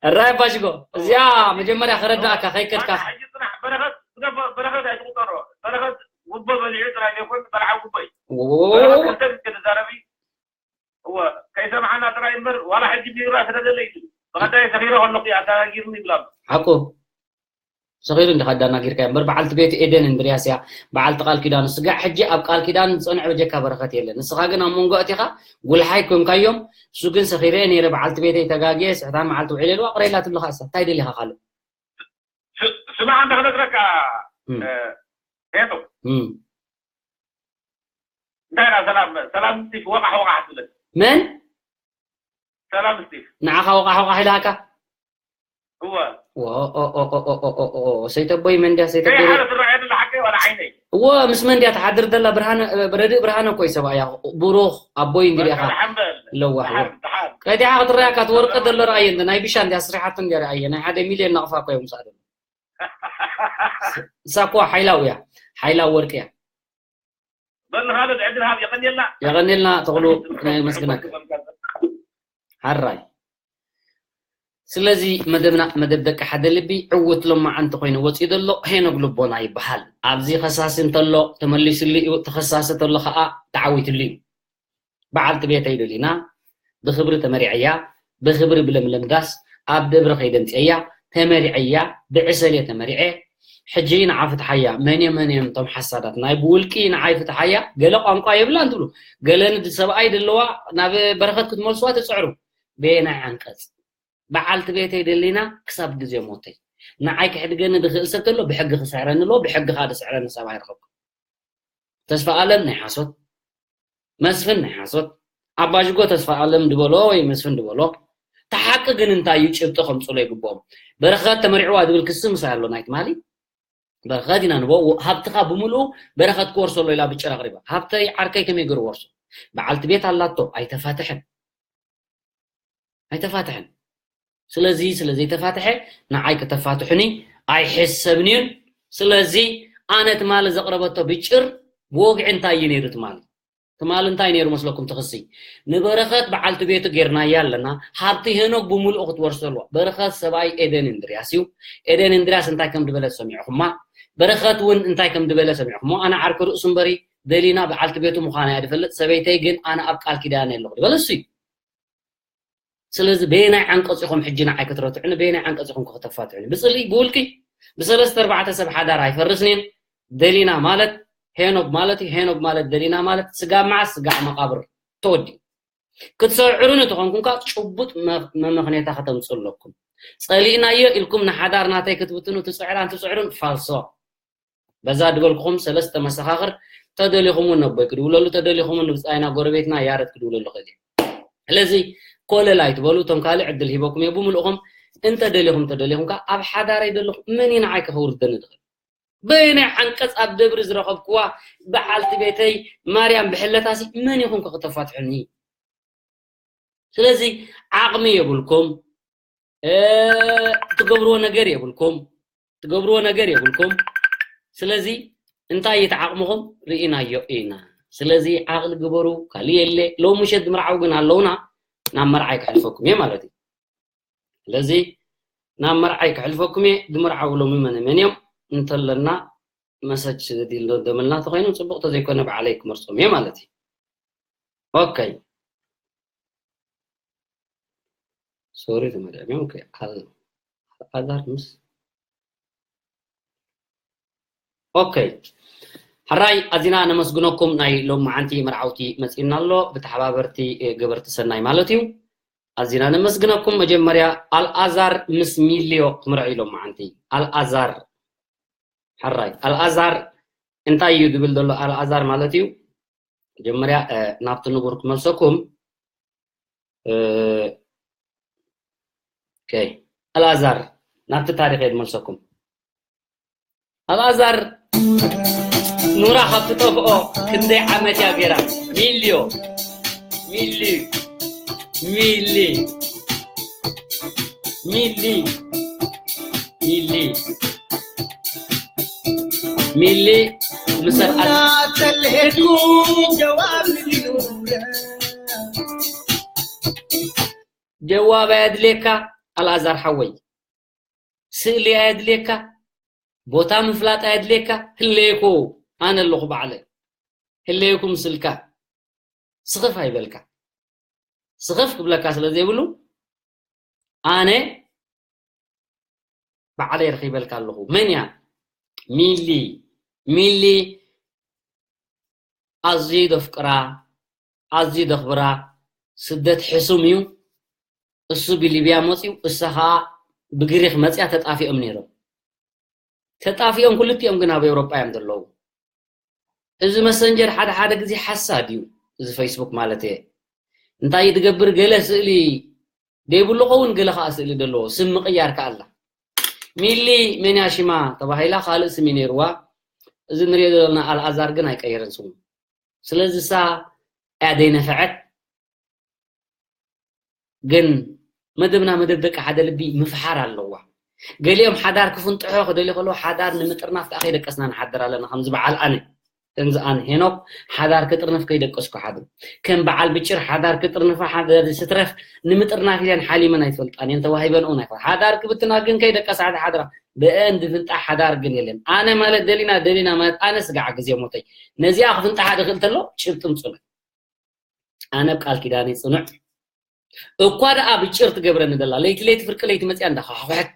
እራይ ባሽጎ እዚኣ መጀመርያ ከረዳእካ ከይከድካ ሕጂ ፅናሕ በረኸት ግደፎ በረኸት ኣይትቁጠሮ በረኸት ጉቦ በሊዑ ጥራይ ዘይኮን በልዓ ጉቦ እዩ በረኸት ክልተ ግዜ ተዛረቢ እወ ከይሰምዓና ጥራይ እምበር ዋላ ሕጂ ቢራ ስለ ዘለ እዩ ብቐዳይ ሰኺረ ከለኹ እዩ ኣዳጋጊርኒ ይብላ ኣሎ ሓቁ ሰኺሩ እንዲኻ ኣዳናጊርካዮ እምበር በዓልቲ ቤቱ ኤደን እንድርያስ እያ በዓልቲ ቃል ኪዳኑ ስጋዕ ሕጂ ኣብ ቃል ኪዳን ዝፀንዐ በጀካ በረኸት የለን ንስኻ ግን ኣብ መንጎ ኣቲኻ ጉልሓይ ኮንካዮም እሱ ግን ሰኺረ ነይረ በዓልቲ ቤተይ ተጋግየ ስሕታን መዓልቲ ውዒለ ኢልዋ ቅረ ኢላ ትብልኻ እሳ እንታይ ደሊኻ ካልእ ስ- ስማዕ እንደ ክነግረካ እም፣ እ፣ ሄጡ እም። እንታይ ዳ ሰላም ሰላም ስቲፍ ወቃሕ ወቃሕ ትብል መን ሰላም ስቲፍ ንዓኻ ወቃሕ ወቃሕ ኢልሃካ እወ ሰይተቦይ መንድያ ሰይተቦይ ከይሓለ ትረኣየ ደላ ሓቀይ ዋላ ዓይነይ እወ ምስ መንድያ ትሓድር ደላ ብርሃነ ረድእ ብርሃነ እኮ እዩ ሰብኣያ ብሩኽ ኣቦይ እንዲሪኻ ሓንበል ለዋህ ድሓን ድሓን ቀዲዓ ክትረኣካ ትወርቀ ዘሎ ረኣየ እንደ ናይ ብሻ እንዲያ ስሪሓቶ እንዲያ ረኣየ ናይ ሓደ ሚልዮን ናቕፋ እኮ እዮም ምሳኣ እሳ እኮ ሓይላው እያ ሓይላው ወርቂ እያ በል ንኻልድ ዕድል ሃብ የቐንየልና የቐንየልና ተኽሉ ናይ መስግናካ ሓራይ ስለዚ መደብና መደብ ደቂ ሓደ ልቢ ዕውት ሎማዓንቲ ኮይኑ ወፂኡ ዘሎ ሄኖግ ልቦና ይበሃል ኣብዚ ከሳሲ እንተሎ ተመሊስሉ እዩ ተኸሳሲ ተሎ ከዓ ተዓዊትሉ እዩ በዓልቲ ቤተይ ደሊና ብኽብሪ ተመሪዐያ ብኽብሪ ብለምለም ዳስ ኣብ ደብሪ ከይደምፅየያ ተመሪዐያ ብዕሰል እየ ተመሪዐ ሕጂ ንዓ ፍትሓያ መን እዮም መን እዮም እቶም ሓሳዳት ናይ ብውልቂ ንዓይ ፍትሓያ ገለ ቋንቋ የብላን ትብሉ ገለ ንሰብኣይ ደለዋ ናብ በረኸት ክትመልስዋ ትፅዕሩ በየናይ ዓንቀፅ በዓልቲ ቤተይ ደሊና ክሳብ ግዜ ሞተይ ንዓይ ክሕድገኒ ዝኽእል ሰብ ተሎ ብሕጊ ክስዕረኒ ኣለዎ ብሕጊ ከዓ ዝስዕረኒ ሰብ ኣይረኸብኩ ተስፋ ኣለም ናይ ሓሶት መስፍን ናይ ሓሶት ኣባጅጎ ተስፋ ኣለም ድበሎ ወይ መስፍን ድበሎ ተሓቂ ግን እንታይ እዩ ጭብጢ ከምፅሎ ይግብኦም በረኸት ተመሪዕዋ ዝብል ክሲ ምሳይ ኣሎ ናይ ትማሊ በረኸት ኢና ንቦ ሃብትኻ ብምልኡ በረኸት ክወርሶ ኣሎ ኢላ ብጭር ኣቕሪባ ሃብተይ ዓርከይ ከመይ ገይሩ ወርሶ በዓልቲ ቤት ኣላቶ ኣይተፋትሐን ኣይተፋትሐን ስለዚ ስለ ዘይተፋትሐ ንዓይ ከተፋትሑኒ ኣይሕሰብን እዩን ስለዚ ኣነ ትማሊ ዘቕረበቶ ብጭር ብወግዒ እንታይ እዩ ነይሩ ትማሊ ትማሊ እንታይ ነይሩ መስለኩም ትኽሲ ንበረኸት በዓልቲ ቤቱ ጌርናያ ኣለና ሃብቲ ሄኖክ ብምልኡ ክትወርሶ ኣለዋ በረኸት ሰብኣይ ኤደን እንድርያስ እዩ ኤደን እንድርያስ እንታይ ከም ዝበለት ሰሚዕኹማ በረኸት እውን እንታይ ከም ዝበለ ሰሚዕኹሞ ኣነ ዓርኪ ርእሱ እምበሪ ደሊና በዓልቲ ቤቱ ምዃና እያ ዝፈልጥ ሰበይተይ ግን ኣነ ኣብ ቃል ኪዳን ኣለኹ ዝበለ እሱ እዩ ስለዚ በየናይ ዓንቀፅ ኢኹም ሕጂ ንዓይ ክትረትዑኒ? በየናይ ዓንቀፅ ኢኹም ከተፋትሑኒ? ብፅልኢ ብውልቂ ብሰለስተ ኣርባዕተ ሰብ ሓዳር ኣይፈርስን እየን። ደሊና ማለት ሄኖግ ማለት እዩ። ሄኖግ ማለት ደሊና ማለት ስጋብ መዓስ? ስጋዕ መቓብር ተወዲኡ። ክትሰዕሩኒ ተኾንኩም ከዓ ጭቡጥ መ- መመኽነይታ ከተምፅኡ ኣለኩም። ፀሊእናዮ ኢልኩም ንሓዳር ናተይ ክትብትኑ ትፅዕራን ትፅዕሩን ፋልሶ። በዛ ድበልኩኹም ሰለስተ መሰኻኽር ተደሊኹም እውን ነቦይ ክድውለሉ ተደሊኹም እውን ንብፃይና ጎረቤትና ያረድ ክድውለሉ ክእል እዩ። ስለዚ ኮለል ኣይትበሉ። እቶም ካልእ ዕድል ሂበኩም እየ ብምልእኹም። እንተደሊኹም ተደሊኹም ከዓ ኣብ ሓዳረይ ዘለኹ መን እዩ ንዓይ ከኸውርደኒ ዝኽእል? በየናይ ዓንቀፅ ኣብ ደብሪ ዝረኸብክዋ በዓልቲ ቤተይ ማርያም ብሕለታሲ መን ኢኹም ከ ክተፋትሑኒ? ስለዚ ዓቕሚ የብልኩም፣ ትገብርዎ ነገር የብልኩም፣ ትገብርዎ ነገር የብልኩም። ስለዚ እንታይ እዩ እቲ ዓቕምኹም? ርኢናዮ ኢና። ስለዚ ዓቕሊ ግበሩ። ካልእ የለ። ሎሚ ምሸት ዝምርዓው ግን ኣለውና። ናብ መርዓይ ክሕልፈኩም እየ ማለት እዩ። ስለዚ ናብ መርዓይ ክሕልፈኩም እየ። ዝምርዓው ሎሚ መነ መን እዮም እንተለና መሰጅ ስደድልና ደመልና ተኮይኑ ፅቡቅ ተዘይኮነ ባዕለይ ክመርፆም እየ ማለት እዩ። ኦኬ ሶሪ ተመደብዮም። ኦኬ ኣል ኣዛር ምስ ኦኬ ሕራይ ኣዚና ነመስግነኩም። ናይ ሎም መዓንቲ መርዓውቲ መፂና ኣሎ ብተሓባበርቲ ገበርቲ ሰናይ ማለት እዩ። ኣዚና ነመስግነኩም። መጀመርያ ኣልኣዛር ምስ ሚልዮ ክምርዐ ኢሎም መዓንቲ ኣልኣዛር ሕራይ ኣልኣዛር እንታይ እዩ ዝብል ዘሎ ኣልኣዛር ማለት እዩ። መጀመርያ ናብቲ ንቡር ክመልሰኩም። ኣልኣዛር ናብቲ ታሪክ እየ ዝመልሰኩም። ኣልኣዛር ኑራ ካብ ትጠፍኦ ክንደይ ዓመት እያ ገይራ? ሚልዮ ሚሊ ሚሊ ሚሊ ሚሊ ሚሊ ምሰር ጀዋብ ኣየድልየካ ኣልኣዛር ሓወይ፣ ስእሊ ኣየድልየካ፣ ቦታ ምፍላጥ ኣየድልየካ። ህለየኮ ኣነ ኣለኹ ባዕለ ህለየኩ ምስልካ ስኽፍ ኣይበልካ። ስኽፍ ክብለካ ስለ ዘይብሉ ኣነ ባዕለይ ረኺበልካ ኣለኹ። መን እያ? ሚሊ ሚሊ ኣዝዩ ደፍቅራ ኣዝዩ ደኽብራ። ስደት ሕሱም እዩ። እሱ ብሊብያ መፅዩ እሳ ከዓ ብግሪክ መፅያ ተጣፊኦም ነይሮም። ተጣፊኦም ክልቲኦም ግን ኣብ ኤውሮጳ እዮም ዘለዉ። እዚ መሰንጀር ሓደ ሓደ ግዜ ሓሳድ እዩ። እዚ ፌስቡክ ማለት እየ እንታይ ትገብር ገለ ስእሊ ደይብሉ ኸውን ገለ ከዓ ስእሊ ዘለዎ ስም ምቕያር ከዓ ኣላ። ሚሊ መን እያ ሽማ ተባሂላ ካልእ ስም እዩ ነይርዋ። እዚ ንሪኦ ዘለና ኣልኣዛር ግን ኣይቀየረን ስሙ። ስለዚ እሳ እያ ዘይነፈዐት። ግን መደብና መደብ ደቂ ሓደ ልቢ ምፍሓር ኣለዋ። ገሊኦም ሓዳር ክፍንጥሖ ክደልዩ ከለዉ ሓዳር ንምጥርናፍ ከዓ ከይደቀስና ንሓድር ኣለና። ከምዚ በዓል ኣነ ከምዚ ኣነ ሄኖክ ሓዳር ክጥርንፍ ከይደቀስኩ ሓድር ከም በዓል ብጭር ሓዳር ክጥርንፋ ሓዳር ስትረፍ ንምጥርናፍ ኢለን ሓሊመን ኣይትፈልጣን እየን ተዋሂበን እውን ኣይፈልጣ ሓዳር ክብትና ግን ከይደቀሳ ሓድራ ብአን ዝፍንጣ ሓዳር ግን የለን። ኣነ ማለት ደሊና ደሊና ማለት ኣነ ስጋዕ ግዜ ሞተይ ነዚኣ ክፍንጣሓ ድኽእል ተሎ ጭብጥም ፅኑዕ ኣነ ብ ቃል ኪዳነይ ፅኑዕ። እኳ ደኣ ብጭር ትገብረኒ ዘላ ለይቲ ለይቲ ፍርቂ ለይቲ መፅያ እንዳኳሓኩሐት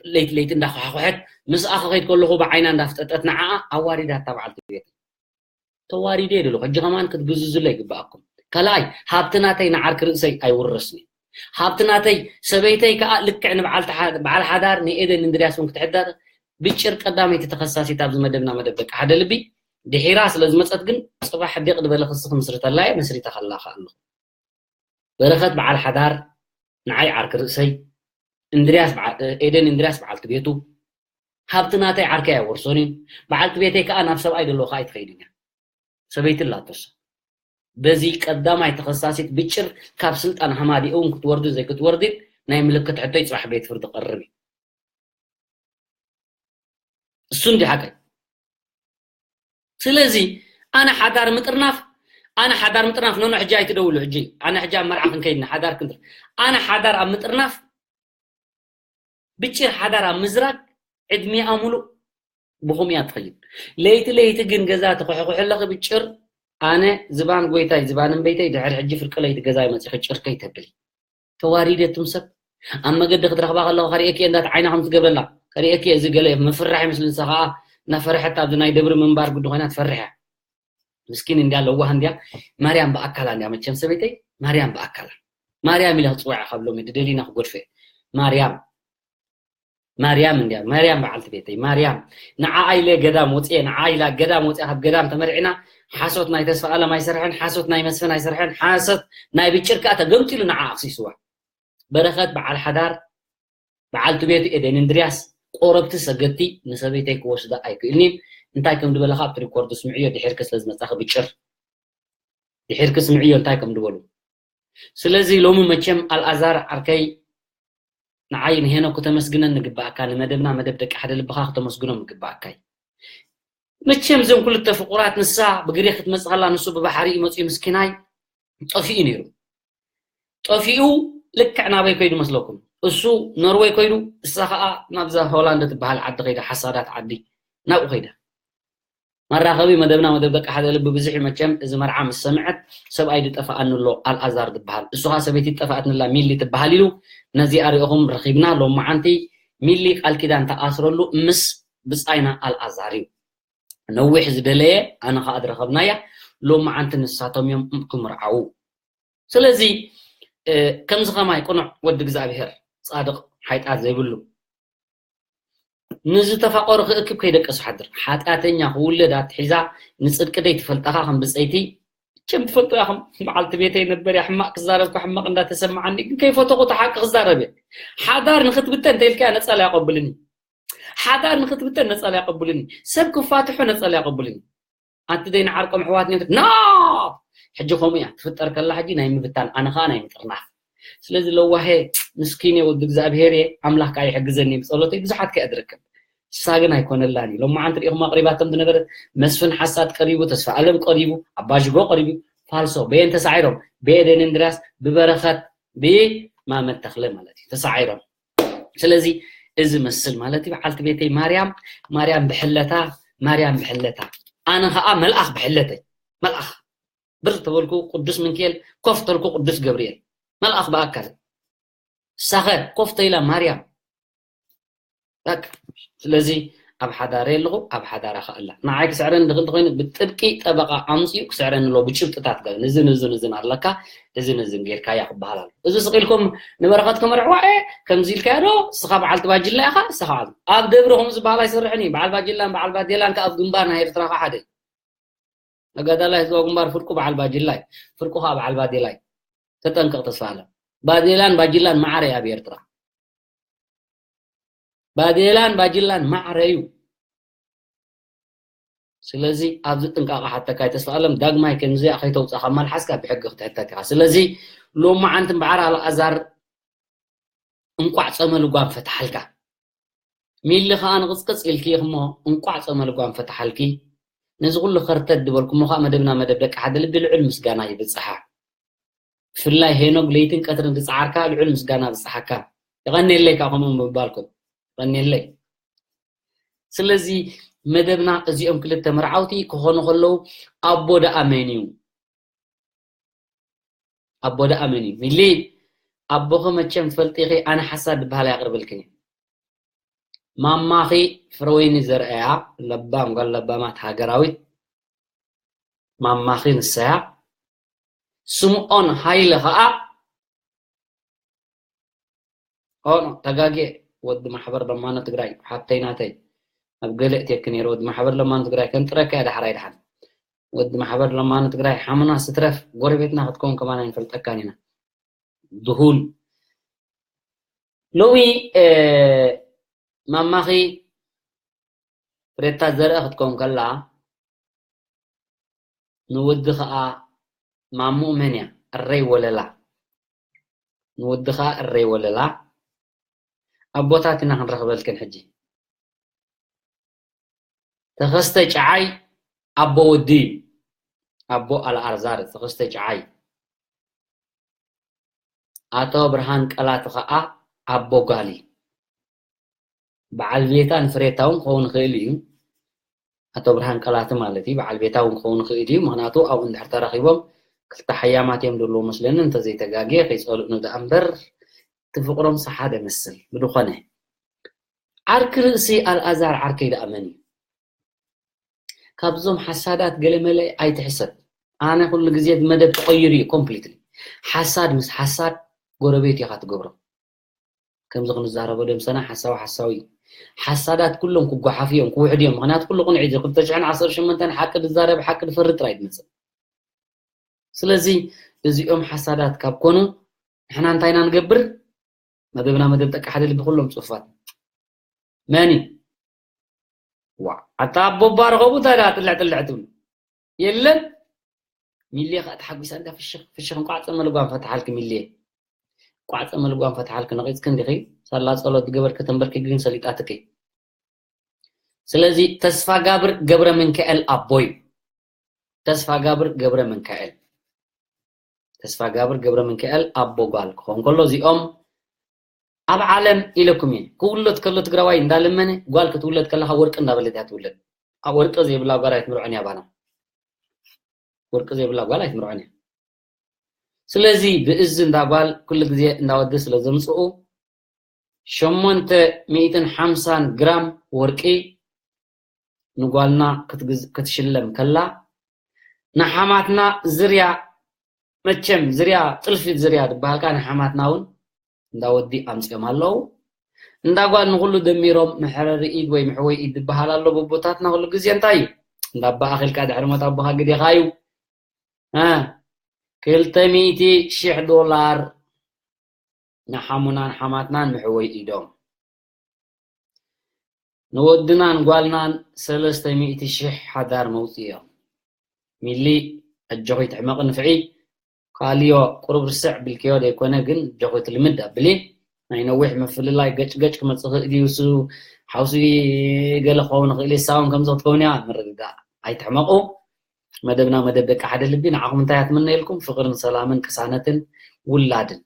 ለይቲ ለይቲ እንዳኳሓኩሐት ምስኣ ክኸይድ ከለኹ ብዓይና እንዳፍጠጠት ንዓኣ ኣዋሪዳታ በዓልቲ ቤት ተዋሪደ ይደለኹ ሕጂ ከማን ክትግዝዙለይ ይግበኣኩም። ካልኣይ ሃብቲ ናተይ ንዓርኪ ርእሰይ ኣይውረስን እዩ። ሃብቲ ናተይ ሰበይተይ ከዓ ልክዕ ንበዓል ሓዳር ንኤደን እንድርያስ እውን ክትሕደር ብጭር ቀዳመይቲ ተኸሳሲት ኣብዚ መደብና መደብ ደቂ ሓደ ልቢ ድሒራ ስለ ዝመፀት ግን ፅባሕ ዲቕ ዝበለ ክሲ ክምስርተላ እየ መስሪተ ከላኸ ኣለኹ። በረኸት በዓል ሓዳር ንዓይ ዓርኪ ርእሰይ እንድርያስ ኤደን እንድርያስ በዓልቲ ቤቱ ሃብቲ ናተይ ዓርከይ ኣይወርሶን እዩ። በዓልቲ ቤተይ ከዓ ናብ ሰብኣይ ዘለዎ ከዓ ኣይትኸይድን እያ። ሰበይቲ ኣላቶስ በዚ ቀዳማይ ተኸሳሲት ብጭር ካብ ስልጣን ሃማዲኡ እውን ክትወርዲ ዘይክትወርዲ ናይ ምልክት ሕቶይ ፅባሕ ቤት ፍርዲ ቀርብ እዩ። እሱ እንዲ ሓቀይ ስለዚ ኣነ ሓዳር ምጥርናፍ ኣነ ሓዳር ምጥርናፍ ነኖ ሕጂ ኣይትደውሉ ሕጂ ኣነ ሕጂ ኣብ መርዓ ክንከይድና ሓዳር ክንጥር ኣነ ሓዳር ኣብ ምጥርናፍ ብጭር ሓዳር ኣብ ምዝራግ ዕድሚኣ ሙሉእ ብኹም እያ ትኸይድ። ለይቲ ለይቲ ግን ገዛ ትኹሕኹሕ ኣለኺ ብጭር ኣነ ዝባን ጎይታይ ዝባን እምበይተይ ድሕሪ ሕጂ ፍርቂ ለይቲ ገዛ ይመፂኺ ጭር ከይተብሊ። ተዋሪደ ትም ሰብ ኣብ መገዲ ክትረኽባ ከለኹ ከርእየኪ እየ እንዳት ዓይና ከም ትገብረላ ከርእየኪ እየ። እዚ ገለ ምፍራሕ ይመስል። ንሳ ከዓ እናፈርሐት ኣብዚ ናይ ደብሪ ምንባር ጉዲ ኮይና ትፈርሕ እያ። ምስኪን እንዲያ ለዋህ እንዲያ ማርያም ብኣካላ እንዲያ መቸም ሰበይተይ ማርያም ብኣካላ ማርያም ኢለ ክፅውዓ ካብ ሎሚ ድደሊና ክጎድፈ እየ። ማርያም ማርያም እንዲያ ማርያም በዓልቲ ቤተይ ማርያም ንዓ ኢለ ገዳም ወፅየ ንዓ ኢላ ገዳም ወፅያ ካብ ገዳም ተመርዒና ሓሶት ናይ ተስፋ ኣለም ኣይሰርሐን ሓሶት ናይ መስፍን ኣይሰርሐን ሓሶት ናይ ብጭርካ ተገምጢሉ ንዓ ኣፍሲስዋ። በረኸት በዓል ሓዳር በዓልቲ ቤቱ ኤደን እንድርያስ ቆረብቲ ሰገድቲ ንሰበይተይ ክወስዳ ኣይክእልኒን እንታይ ከም ዝበለካ ኣብቲ ሪኮርድ ስምዕዮ ድሕርኪ ስለ ዝመፃኺ ብጭር ድሕርኪ ስምዕዮ እንታይ ከም ዝበሉ ስለዚ ሎሚ መቸም ኣልኣዛር ዓርከይ ንዓይ ንሄኖክ ከተመስግነን ንግባኣካ ንመደብና መደብ ደቂ ሓደ ልብኻ ከተመስግኖም ይግባኣካ እዩ መቸም እዞም ክልተ ፍቁራት ንሳ ብግሪክ ክትመፅእ ከላ ንሱ ብባሕሪ እዩ መፅኡ ምስኪናይ ጠፊኡ ነይሩ ጠፊኡ ልክዕ ናበይ ከይዱ መስለኩም እሱ ኖርወይ ከይዱ እሳ ከዓ ናብዛ ሆላንድ ትበሃል ዓዲ ከይዳ ሓሳዳት ዓዲ ናብኡ ከይዳ መራኸቢ መደብና መደብ ደቂ ሓደ ልቢ ብዙሕ መቸም እዚ መርዓ ምስ ሰምዐት ሰብኣይ ድጠፋኣኒ ኣሎ ኣልኣዛር ዝበሃል እሱ ከዓ ሰበይቲ ጠፋኣትንላ ሚሊ ትበሃል ኢሉ ነዚኣ ሪእኹም ረኺብና ሎመዓንቲ ሚሊ ቃል ኪዳን ተኣስረሉ ምስ ብፃይና ኣልኣዛር እዩ ነዊሕ ዝደለየ ኣነ ከዓ ዝረኸብናያ ሎመዓንቲ ንሳቶም እዮም ክምርዓዉ ስለዚ ከምዚ ከማይ ቅኑዕ ወዲ እግዚኣብሔር ፃድቕ ሓይጣት ዘይብሉ ንዝተፋቀሩ ክእክብ ከይደቀሱ ሓድር ሓጢኣተኛ ክውለድ ኣትሒዛ ንፅድቂ ደይ ትፈልጠኻ ከም ብፀይቲ ቸም ትፈልጡ ኢኹም በዓልቲ ቤተይ ነበር እያ ሕማቅ ክዛረብኩ ሕማቅ እንዳተሰማዓኒ ግን ከይፈተኹ ተሓቂ ክዛረብ እየ ሓዳር ንክትብተን እንተኢልካ ነፃ ለያቆብልኒ ሓዳር ንክትብተን ነፃ ለያቆብልኒ ሰብ ክፋትሖ ነፃ ለያቆብልኒ ኣንቲ ደይ ንዓርቆም ኣሕዋት ኔት ና ሕጂ ከምኡ እያ ትፍጠር ከላ ሕጂ ናይ ምብታን ኣነ ከዓ ናይ ምጥርናፍ ስለዚ ለዋሄ ምስኪን እየ ወዲ እግዚኣብሄር እየ ኣምላኽ ከዓ ይሕግዘኒ ብፀሎተይ ብዙሓት ከእያ ዝርከብ ንሳ ግን ኣይኮነላን እዩ ሎመዓንቲ ሪኢኹም ኣቅሪባቶም ዝነበረት መስፍን ሓሳድ ቀሪቡ ተስፋ ኣለም ቀሪቡ ኣባዥጎ ቀሪቡ ፋልሶ በየን ተሳዒሮም ብኤደን እንድርያስ ብበረኸት ብማመድ ተኽለ ማለት እዩ ተሳዒሮም ስለዚ እዚ መስል ማለት እዩ በዓልቲ ቤተይ ማርያም ማርያም ብሕለታ ማርያም ብሕለታ ኣነ ከዓ መልኣኽ ብሕለተይ መልኣኽ ብር ተበልኩ ቅዱስ ምንክኤል ኮፍ ተልኩ ቅዱስ ገብርኤል መልኣኽ ብኣካል ሳኸ ኮፍ ተይላ ማርያም ስለዚ ኣብ ሓዳረ ኣለኹ ኣብ ሓዳራ ከኣላ ንዓይ ክስዕረኒ ድኽእል እንተኮይኑ ብጥብቂ ጠበቃ ኣምፅኡ ክስዕረኒ ኣለዎ ብጭብጥታት ገ ንዝን እዝን እዝን ኣለካ እዝን እዝን ጌርካያ ክበሃል ኣሎ እዚ ስቂልኩም ንበረኸት ከመርዕዋ እ ከምዚ ኢልካዮ ዶ እስኻ በዓልቲ ባጅላ ኢኻ እስኻ ኣብ ደብሪ ከምኡ ዝበሃል ኣይሰርሕን እዩ በዓል ባጅላን በዓል ባዴላን ከኣ ኣብ ግንባር ናይ ኤርትራ ከ ሓደ ተጋዳላይ ህዝባዊ ግንባር ፍርቁ በዓል ባጅላ እዩ ፍርቁ ከኣ በዓል ባዴላ እዩ ተጠንቀቕ ተስፋ ኣለም ባዴላን ባጅላን ማዕረ ኣብ ኤርትራ ባዴላን ባጅላን ማዕረ እዩ ስለዚ ኣብዚ ጥንቃቐ ሓተካ ተስፋ ኣለም ዳግማይ ከምዚኣ ከይተውፅኣ ካብ ማልሓስካ ብሕጊ ክትሕተት ኢኻ ስለዚ ሎመዓንቲ እምበዓር ኣልኣዛር እንቋዕ ፀመ ልጓም ፈትሓልካ ሚሊ ከዓ ንቕፅቅፅ ኢልኪ ኢኽሞ እንቋዕ ፀመ ልጓም ፈትሓልኪ ነዚ ኩሉ ከርተት ዝበልኩሞ ከዓ መደብና መደብ ደቂ ሓደ ልቢ ልዑል ምስጋና ይብፅሓ ብፍላይ ሄኖግ ለይትን ቀትርን ዝፀዓርካ ልዑል ምስጋና ብፅሓካ የቐንየለይ ከዓ ከምኡ ምባልኩም የቐንየለይ ስለዚ መደብና እዚኦም ክልተ መርዓውቲ ክኾኑ ከለዉ ኣቦ ደኣ መን እዩ ኣቦ ደኣ መን እዩ ሚሊ ኣቦኺ መቸም ትፈልጢ ኢኺ ኣነ ሓሳድ ዝበሃል ኣይኣቕርበልክን እየ ማማኺ ፍረወይኒ ዘርአያ ለባም ጓል ለባማት ሃገራዊት ማማኺ ንሰያ ስምዖን ሃይለ ኸዓ ኦኖ ተጋጌ ወዲ ማሕበር ለማኖ ትግራይ ሓብተይ ናተይ ኣብ ገለ እትየክ ነይረ ወዲ ማሕበር ለማኖ ትግራይ ከንጥረካ እያ ዳሕራይ ድሓን ወዲ ማሕበር ለማኖ ትግራይ ሓሙና ስትረፍ ጎረቤትና ክትከውን ከማን ኣይንፈልጠካን ኢና ድሁል ሎሚ ማማኺ ፍሬታ ዘርአ ክትከውን ከላ ንወዲ ኸዓ ማሙኡ መን እያ እረይ ወለላ ንወዲ ኸዓ እረይ ወለላ ኣቦታት ኢና ክንረኽበልክን ሕጂ ተኸስተ ጨዓይ ኣቦ ወዲ እዩ ኣቦ ኣልኣርዛር ተኸስተ ጨዓይ ኣቶ ብርሃን ቀላቲ ኸዓ ኣቦ ጓል እዩ በዓል ቤታ ንፍሬታ እውን ክኸውን ይኽእል እዩ ኣቶ ብርሃን ቀላቲ ማለት እዩ በዓል ቤታ እውን ክኸውን ይኽእል እዩ ምክንያቱ ኣብኡ እንድሕር ተራኺቦም ክልተ ሓያማት እዮም ዘለዉ መስለኒ፣ እንተዘይተጋግየ ከይጸልኡኒ ደኣ እምበር፣ እቲ ፍቕሮምሲ ሓደ መስል። ብድኾነ፣ ዓርኪ ርእሲ ኣልኣዛር ዓርከይ ደኣ መን እዩ? ካብዞም ሓሳዳት ገለመለ ኣይትሕሰብ። ኣነ ኩሉ ግዜ መደብ ተቐይሩ እዩ ኮምፕሊትሊ። ሓሳድ ምስ ሓሳድ ጎረቤት ኢኻ ትገብሮ። ከምዚ ክንዛረቦ ደምሰና ሓሳዊ ሓሳዊ እዩ። ሓሳዳት ኩሎም ክጓሓፉ እዮም፣ ክውሕዱ እዮም። ምኽንያቱ ኩሉ ቅኑዕ እዩ። ክልተ ሽሕን ዓሰርተ ሸሞንተን ሓቂ ዝዛረብ ሓቂ ዝፈርድ ጥራይ ዝመጽእ። ስለዚ እዚኦም ሓሳዳት ካብ ኮኑ ንሕና እንታይ ኢና ንገብር? መደብና መደብ ጠቂ ሓደ ልቢ ኩሎም ጽሑፋት። መን እዩ? ዋ፣ ኣታ ኣቦባ ረኸቡ እንታይ ደኣ ጥልዕ ጥልዕ ትብሉ? የለን። ሚልየ ከኣ ተሓጒሳ እንዳ ፍሽኽ ፍሽኽ፣ እንቋዕ ጸመ ልጓም ፈትሓልኪ ሚልየ። እንቋዕ ጸመ ልጓም ፈትሓልኪ፣ ነቒጽኪ እንዲኺ። ሳላ ጸሎት ዝገበርኪ ተንበርኪ ግን ሰሊጣትኪ። ስለዚ ተስፋጋብር ገብረ ሚካኤል ኣቦይ። ተስፋጋብር ገብረ ሚካኤል። ተስፋጋብር ገብረ ሚካኤል ኣቦ ጓል ክኸውን ከሎ እዚኦም ኣብ ዓለም ኢለኩም እየ። ክውለድ ከሎ ትግራዋይ እንዳለመነ ጓል ክትውለድ ከለኻ ወርቂ እንዳበለት እያ ትውለድ። ኣብ ወርቂ ዘይብላ ጓል ኣይትምርዖን እያ ባና። ወርቂ ዘይብላ ጓል ኣይትምርዖን እያ። ስለዚ ብእዚ እንዳ ጓል ኩሉ ግዜ እንዳ ወዲ ስለ ዘምጽኡ ሸሞንተ ሚእትን ሓምሳን ግራም ወርቂ ንጓልና ክትግዝ-፣ ክትሽለም ከላ ንሓማትና ዝርያ፣ መቸም ዝርያ፣ ጥልፊ ዝርያ ዝበሃልካ ንሓማትና እውን እንዳ ወዲ ኣምጺኦም ኣለዉ። እንዳ ጓል ንኹሉ ደሚሮም መሕረሪ ኢድ ወይ መሕወይ ኢድ ዝበሃል ኣሎ። በቦታትና ኩሉ ግዜ እንታይ እዩ? እንዳ ኣባኻ ኢልካ ድሕሪ ሞት ኣቦኻ ግዴኻ እዩ። እ፣ ክልተ ሚእቲ ሺሕ ዶላር ንሓሙናን ሓማትናን መሕወይ ኢዶም። ንወድናን ጓልናን ሰለስተ ሚእቲ ሺሕ ሓዳር መውጽኦም። ሚሊ፣ ኣጆኺ ትሕመቂ ንፍዒ፣ ካልዮ ቁሩብ ርስዕ ቢልክዮ ደይኮነ፣ ግን ኣጆኺ ትልምድ ኣብሊ። ናይ ነዊሕ ምፍልላይ ገጭ ገጭ ክመጽእ ይኽእል እዩ። እሱ ሓውሲ ገለ ክኸውን ይኽእል እዩ። እሳ እውን ከምዚ ክትከውን እያ። ምርድዳእ። ኣይትሕመቑ። መደብና መደብ ደቂ ሓደ ልቢ። ንዓኹም እንታይ እያ ትምነየልኩም? ፍቕርን ሰላምን ቅሳነትን ውላድን።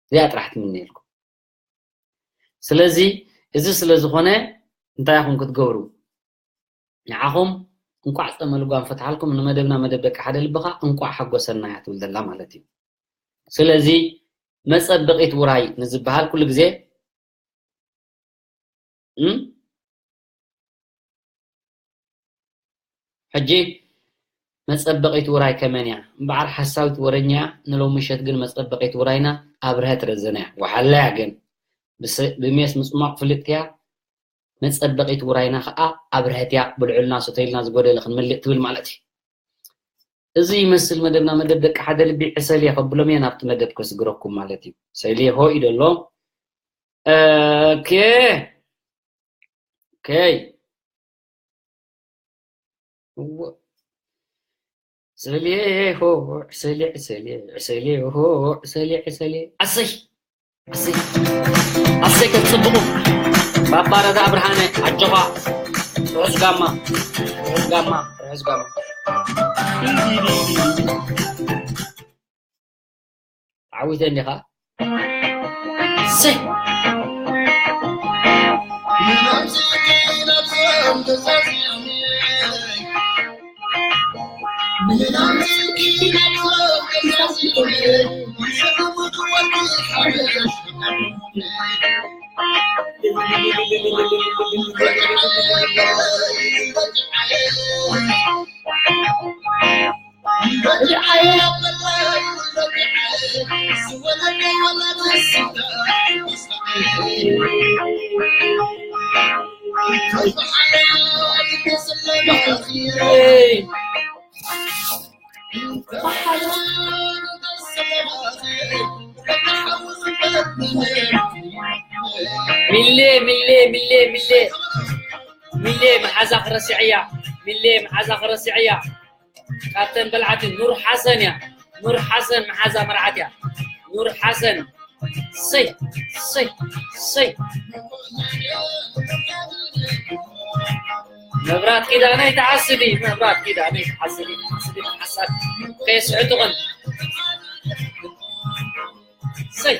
እዚኣ ጥራሕ ትምነየልኩም። ስለዚ እዚ ስለ ዝኾነ እንታይ ኢኹም ክትገብሩ? ንዓኹም እንቋዕ ጸመ ልጓም ፈትሓልኩም፣ ንመደብና መደብ ደቂ ሓደ ልቢ ኸኣ እንቋዕ ሓጎሰና እያ ትብል ዘላ ማለት እዩ። ስለዚ መጸበቒት ውራይ ንዝበሃል ኩሉ ግዜ፣ እም? ሕጂ መጸበቒት ውራይ ከመን እያ? እምበኣር ሓሳዊት ወረኛ እያ። ንሎሚ ምሸት ግን መጸበቒት ውራይና ኣብርሀት ረዘነ እያ። ወሓላ እያ ግን ብስ-፣ ብሜስ ምጽሟቕ ፍልጥቲ እያ። መጸበቒት ውራይና ኸኣ ኣብርሀት እያ። ብልዑልና ስተይልና ዝጎደለ ክንመልእ ትብል ማለት እዩ። እዚ ይመስል መደብና፣ መደብ ደቂ ሓደ ልቢ። ዕሰል እየ ከብሎም እየ ናብቲ መደብ ከስግረኩም ማለት እዩ። ሰይልየ ሆ ኢሉ ኣሎ። ኦኬ። ኦኬ። እወ። ዕሰልየ ሆ፣ ዕሰልየ፣ ዕሰልየ፣ ዕሰልየ ሆ፣ ዕሰልየ፣ ዕሰልየ። ኣሰይ፣ ኣሰይ፣ ኣሰይ፣ ከጽብቑ። ባባ ረዳ ብርሃነ፣ ኣጆኻ። ርሑስ ጋማ፣ ርሑስ ጋማ፣ ርሑስ ጋማ። ተዓዊተ እንዲኻ? ሰይ! ሚሌ፣ ሚሌ፣ ሚሌ፣ ሚሌ። ሚሌ መሓዛ ክረስዕ እያ። ሚሌ መሓዛ ክረስዕ እያ። ካብተን በልዓቲ ኑር ሓሰን እያ። ኑር ሓሰን መሓዛ መርዓት እያ። ኑር ሓሰን። ሰይ፣ ሰይ፣ ሰይ። መብራት ኪዳነይ ተዓስቢ፣ መብራት ኪዳነይ ተዓስቢ፣ ተዓስቢ፣ ተዓሳቢ። ከየስሕቱኽን። ሰይ።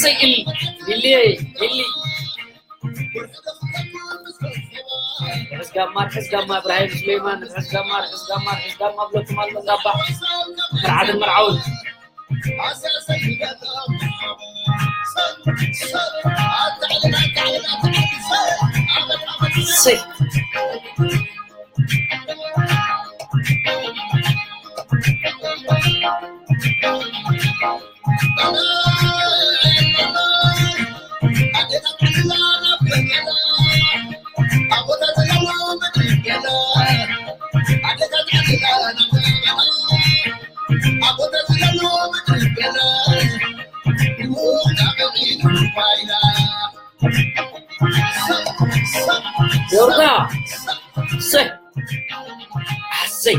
ሰይ ኢሊ፣ ኢሊ፣ ኢሊ። ርሑስ ጋማ፣ ርሑስ ጋማ፣ እብራሂም ሱሌማን፣ ርሑስ ጋማ፣ ርሑስ ጋማ፣ ርሑስ ጋማ ብለኩም ኣሎ እንዳባ። መርዓትን መርዓውን። ሰይ። ዮርዳ። ሰይ። ኣሰይ።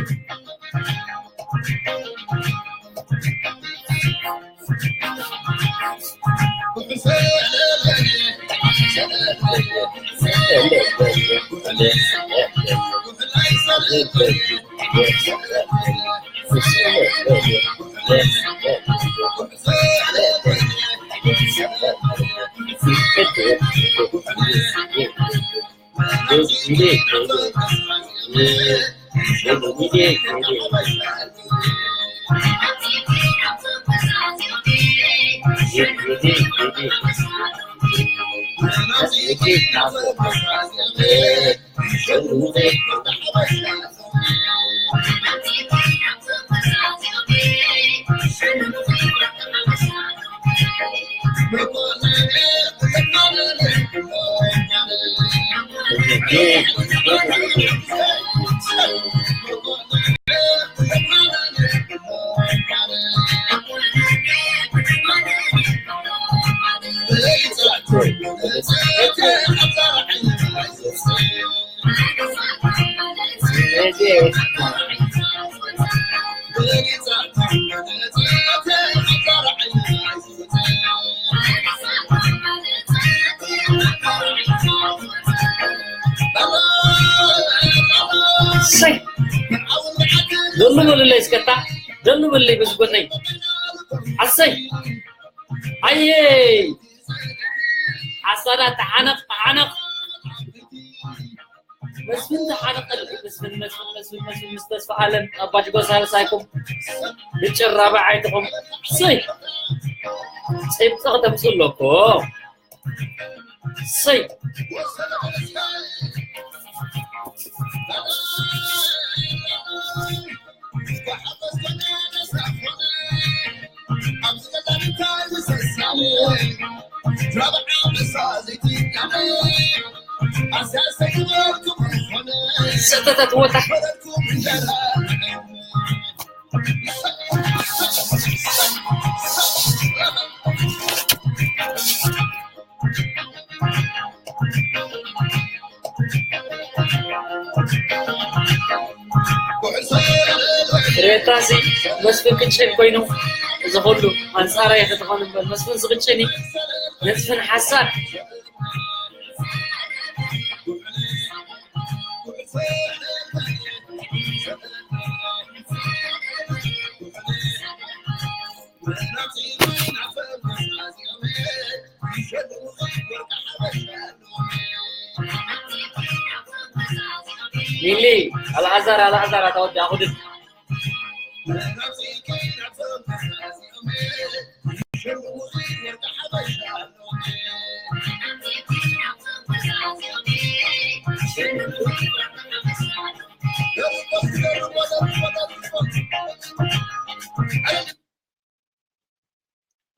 ሰይ። ደሉ በሉለይ እስከታ፣ ደሉ በሉለይ በዚ ጎነይ። ኣሰይ። ኣየ። ሓሳዳ ተሓነቕ፣ ተሓነቕ። መስፍን ተሓነቐል። መስፍን፣ መስፍን፣ መስፍን፣ መስፍን ምስ ተስፋ ኣለም ኣባጅጎ ሳልሳይኩም። ብጭራ ብዓይትኹም። ሰይ። ጽብጽ ከተምጽእ ኣለኮ። ሰይ። ሰተታት ወጣ። ሬታሲ መስፍን ቅጭን ኮይኑ እዚ ኩሉ ኣንጻራይ ከተኾን እምበር መስፍን ዝቕጭን እዩ። መስፍን ሓሳድ። ሚሊ ኣልኣዛር ኣልኣዛር ኣታ ወዲ ኣኹድድ።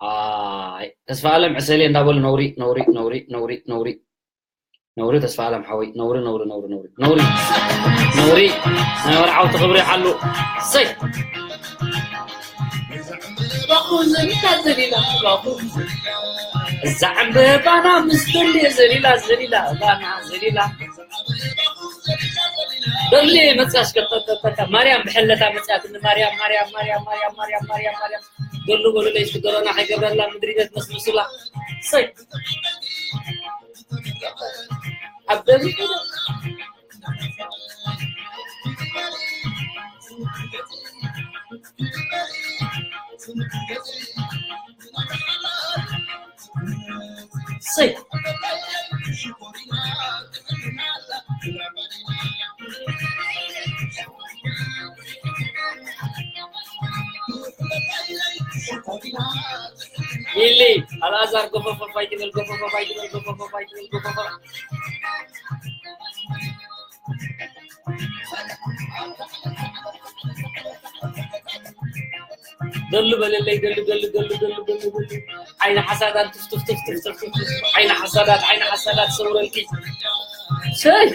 ኣይ ተስፋ ኣለም ዕሰሌ እንዳበሉ ነውሪ ነውሪ ነውሪ ነውሪ ነውሪ ነውሪ ተስፋ ኣለም ሓወይ ነውሪ ነውሪ ነውሪ ነውሪ ነውሪ ነውሪ ናይ መርዓውቲ ክብሪ ሓሉ። ሰይ። እዛ ዕምበባና ምስ ደልየ ዘሊላ ዘሊላ ባና ዘሊላ በሊ መጽያሽ ከተተተተ ማርያም ብሕለታ መጽያትኒ ማርያም ማርያም ማርያም ማርያም ማርያም ማርያም ማርያም በሉ በሉ ለይ ሽገሮና ከይገብረላ ምድሪ ቤት መስመስላ ሰይ ኣብ ደብሪ ሰይ። ሚሊ፣ ኣልኣዛር፣ ጎፈፈፍ ኣይትበል፣ ጎፈፈፍ ኣይትበል፣ ጎፈፈፍ ኣይትበል፣ ጎፈፈፍ። ደሉ በለለይ፣ ደሉ፣ ደሉ፣ ደሉ፣ ደሉ፣ ደሉ፣ ደሉ። ዓይኒ ሓሳዳት፣ ትፍ፣ ትፍ፣ ትፍ፣ ትፍ፣ ትፍ፣ ትፍ፣ ትፍ። ዓይኒ ሓሳዳት፣ ዓይኒ ሓሳዳት፣ ሰውረልኪ። ሰይ!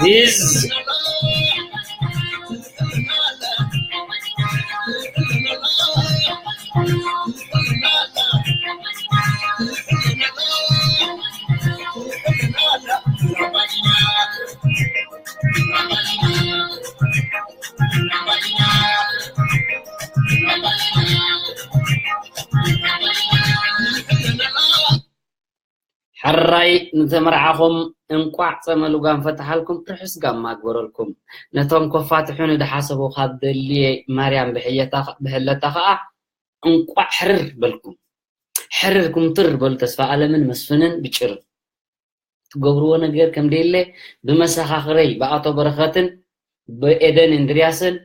This ሕራይ ንተመርዓኹም እንቋዕ ጸመ ልጓም ፈትሓልኩም፣ ርሑስ ጋማ ግበረልኩም። ነቶም ኮፋትሑ ንድሓሰቡ ካብ ደልየ ማርያም ብሕየታ-፣ ብሕለታ ኸኣ እንቋዕ ሕርር በልኩም። ሕርር ኩምትር በሉ ተስፋ ኣለምን መስፍንን ብጭር። ትገብርዎ ነገር ከም ደየለ ብመሰኻኽረይ ብኣቶ በረኸትን ብኤደን እንድርያስን፣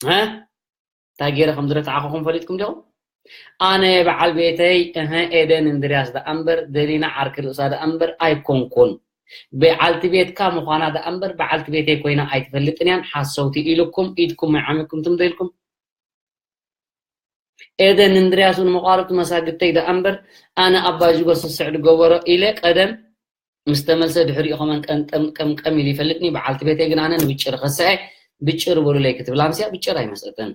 እ? እንታይ ገይረ ከም ዝረታዕኹኹም ፈሊጥኩም ዲኹም? ኣነ በዓል ቤተይ፣ እህ፣ ኤደን እንድርያስ ደኣ እምበር፣ ደሊና ዓርኪ ርእሳ ደኣ እምበር ኣይኮንኩን። በዓልቲ ቤትካ ምዃና ደኣ እምበር፣ በዓልቲ ቤተይ ኮይና ኣይትፈልጥን እያን፣ ሓሰውቲ ኢሉኩም፣ ኢድኩም ኣይዓሚኩም ትም ዘይልኩም። ኤደን እንድርያስ እውን መቋርብቲ መሳግድተይ ደኣ እምበር፣ ኣነ ኣባ ጅጎ ስስዕ ድገበሮ ኢለ ቀደም ምስ ተመልሰ ድሕሪኡ ከመን ቀንጠም ቀምቀም ኢሉ ይፈልጥኒ። በዓልቲ ቤተይ ግን ኣነ ንብጭር ከስዐ፣ ብጭር በሉለይ ክትብል ኣምስያ ብጭር ኣይመጸትን።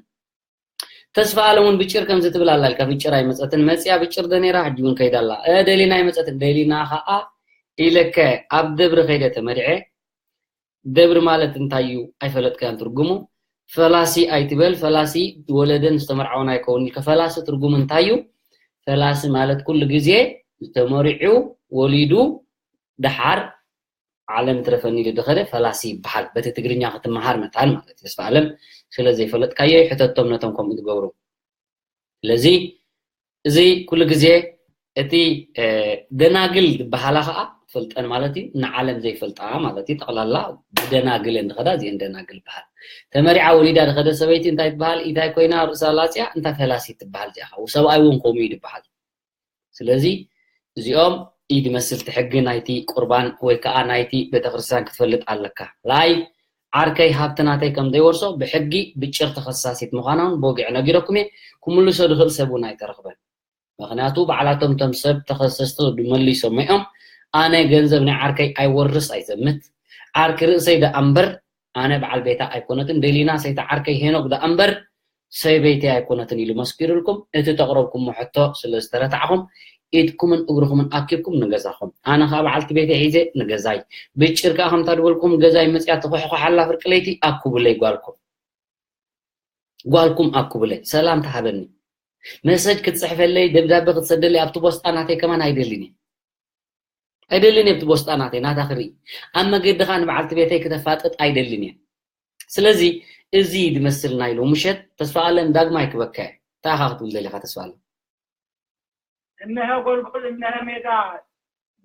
ተስፋ ኣለም እውን ብጭር ከምዚ ትብል ኣላ ኢልካ ብጭር ኣይመጸትን። መጽያ ብጭር ዶ ነይራ? ሕጂ እውን ከይዳ ኣላ። እ፣ ደሊና ኣይመጸትን። ደሊና ኸኣ ኢለከ ኣብ ደብሪ ከይደ ተመርዔ። ደብሪ ማለት እንታይ እዩ? ኣይፈለጥካዮን ትርጉሙ። ፈላሲ ኣይትበል፣ ፈላሲ ወለደን ዝተመርዓወን ኣይከውን ኢልካ። ፈላሲ ትርጉሙ እንታይ እዩ? ፈላሲ ማለት ኩሉ ግዜ ዝተመርዑ ወሊዱ ደሓር ዓለም ትረፈኒ ኢሉ ድኸደ ፈላሲ ይበሃል። በቲ ትግርኛ ክትመሃር መታን ማለት እዩ። ተስፋ ኣለም ስለ ዘይፈለጥካዮ ሕተቶም ነቶም ከምኡ ዝገብሩ። ስለዚ እዚ ኩሉ ግዜ እቲ፣ እ፣ ደናግል ዝበሃላ ኸዓ ትፈልጠን ማለት እዩ። ንዓለም ዘይፈልጣ ማለት እዩ። ጠቕላላ ብደናግል እንድኸዳ እዚአን ደናግል ይበሃል። ተመሪዓ ወሊዳ ድኸደ ሰበይቲ እንታይ ትበሃል? ኢታይ ኮይና ርእሳ ላጽያ እንታይ ፈላሲት ትበሃል እዚኣ ኸዓ። ሰብኣይ እውን ከምኡ እዩ ዝበሃል። ስለዚ እዚኦም ኢድ መስልቲ ሕጊ ናይቲ ቁርባን ወይ ከዓ ናይቲ ቤተክርስትያን ክትፈልጥ ኣለካ። ራይ ዓርከይ ሃብቲ ናተይ ከም ዘይወርሶ ብሕጊ ብጭር ተኸሳሲት ምዃና እውን በጊዕ ነጊረኩም እየ። ክምልሶ ድኽእል ሰብ እውን ኣይተረኽበን። ምኽንያቱ ባዕላቶም እቶም ሰብ ተኸሰስቲ ድመሊሶም እዮም። ኣነ ገንዘብ ናይ ዓርከይ ኣይወርስ ኣይዘምት። ዓርኪ ርእሰይ ደኣ እምበር ኣነ በዓል ቤታ ኣይኮነትን። ደሊና ሰይቲ ዓርከይ ሄኖክ ደኣ እምበር ሰበይተይ ኣይኮነትን ኢሉ መስኪሩልኩም። እቲ ተቕረብኩሞ ሕቶ ስለ ዝተረታዕኹም ኢድኩምን እግርኹምን ኣኪብኩም ንገዛኹም። ኣነ ኸኣ በዓልቲ ቤተይ ሒዘ ንገዛይ። ብጭር ከኣ ከምታ ድበልኩም ገዛይ መጽያ ትኹሕኳሕ ኣላ ፍርቂ ለይቲ ኣኩቡለይ ጓልኩም። ጓልኩም ኣኩቡለይ። ሰላም ተሃበኒ። መሰጅ ክትጽሕፈለይ፣ ደብዳቤ ክትሰደለይ ኣብቲ ቦስጣ ናተይ ከማን ኣይደልን እየ። ኣይደልን እየ ኣብቲ ቦስጣ ናተይ ናታ ክርኢ። ኣብ መገዲ ኸኣ ንበዓልቲ ቤተይ ክተፋጥጥ ኣይደልን እየ። ስለዚ እዚ ድመስል ናይ ሎምሸት። ተስፋ ኣለም ዳግማይ ክበካ እየ። እንታይ ኢኻ ክትብል ደሊኻ ተስፋ ኣለም? እነሀ ጎልጎል እነሀ ሜዳ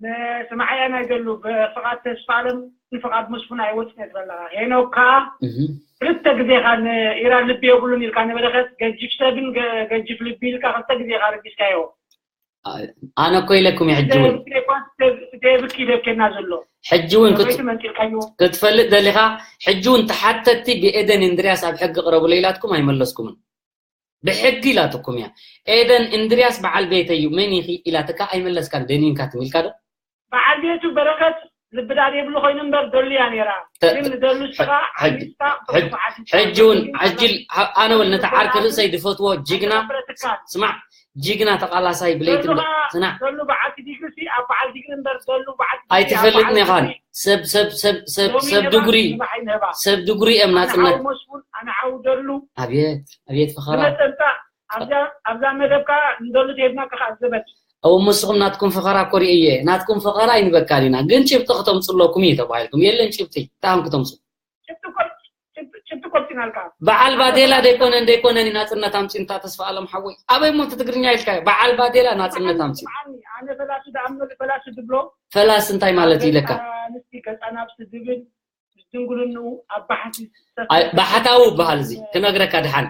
ንስማዕያ ናይ ገሉ ብፍቓድ ተስፋ ኣለም ብፍቓድ መስፉን ኣይወፅን እየ ትብል ኣለኻ። ሄኖክ ከኣ እህ። ክልተ ግዜ ኢኻ ንኢራን ልቢ የብሉን ኢልካ ንበረኸት ገጅፍ ሰብን ገ-፣ ገጅፍ ልቢ ኢልካ ክልተ ግዜ ኢኻ ረጊስካዮ። ኣነ እኮ ኢለኩም እየ ሕጂ እውን። ደብኪ ደብኬና ዘሎ። ሕጂ እውን ክት-፣ ሰበይቲ መንጢልካዮ። ክትፈልጥ ደሊኻ፣ ሕጂ እውን ተሓተትቲ ብኤደን እንድርያስ ኣብ ሕጊ ቅረቡለይ ኢላትኩም ኣይመለስኩምን። ብሕጊ ኢላትኩም እያ። ኤደን እንድርያስ በዓል ቤተይ እዩ፣ መን ኢኺ ኢላትካ ኣይመለስካን፣ ደኒንካ ትም ኢልካ ዶ? በዓል ቤቱ በረኸት ልብዳድ የብሉ ኮይኑ እምበር ደሉ እያ ነይራ። ተ- ግን ንደሉ ስኻ ሕጂ- ዓሚስካ ሕጂ- በዓል ሕጂ እውን ሕጂ ኣነ ወል ነቲ ዓርኪ ርእሰይ ድፈትዎ ጅግና ኣይተረፍረትካን። ስማዕ፣ ጅግና ተቓላሳይ ብለይቲ ደሉ ኸዓ ስናዕ ደሉ በዓልቲ ዲግሪ ሲ ኣብ በዓል ዲግሪ እምበር ደሉ በዓልቲ ዲግሪ ኣብ ኣይትፈልጥን በዓል ኢኻን። ዲግሪ ሰብ ሰብ ሰብ ሰብ ሎሚ ሰብ ንህባ፣ ድጉሪ ንህባ ኣይንህባ። ሰብ ድጉሪ እዮም ኣነ ናጽነት። ዓው መስፉን፣ ኣነ ዓው ደሉ። ኣብየት ኣብየት ፈኸራ። ዝመጸ እንታ ኣብዛ ኣብዛ መደብ ከኣ ንደሉ ትሄድና ከኣ ዘበት። እው ምስኹም ናትኩም ፈኸራ እኮ ርእየ፣ ናትኩም ፈኸራ ኣይንበካን ኢና፣ ግን ጭብጢ ክተምጹ ኣለኩም እዩ ተባሂልኩም። የለን ጭብጢ፣ እንታይ ክትምጹ? ጭብጢ እኮ ጭብጢ ጭብጢ እኮ ርኢናልካ። በዓል ባዴላ ደይኮነ እንደይኮነን ናጽነት ኣምጺኡ እንታ ተስፋ ኣለም ሓወይ። ኣበይ እሞ እቲ ትግርኛ ኢልካዮ? በዓል ባዴላ ናጽነት ኣምጺኡ። ስምዓኒ፣ ኣነ ፈላሲ ደኣ እምበር ፈላሲ ድብሎ። ፈላሲ እንታይ ማለት እዩ ኢለካ? ኣንስቲ ገጻ ናብሲ ድብል ምስ ድንግልንኡ ኣብ ባሕቲ ኣይ፣ ባሕታዊ ይበሃል እዚ። ክነግረካ ድሓን።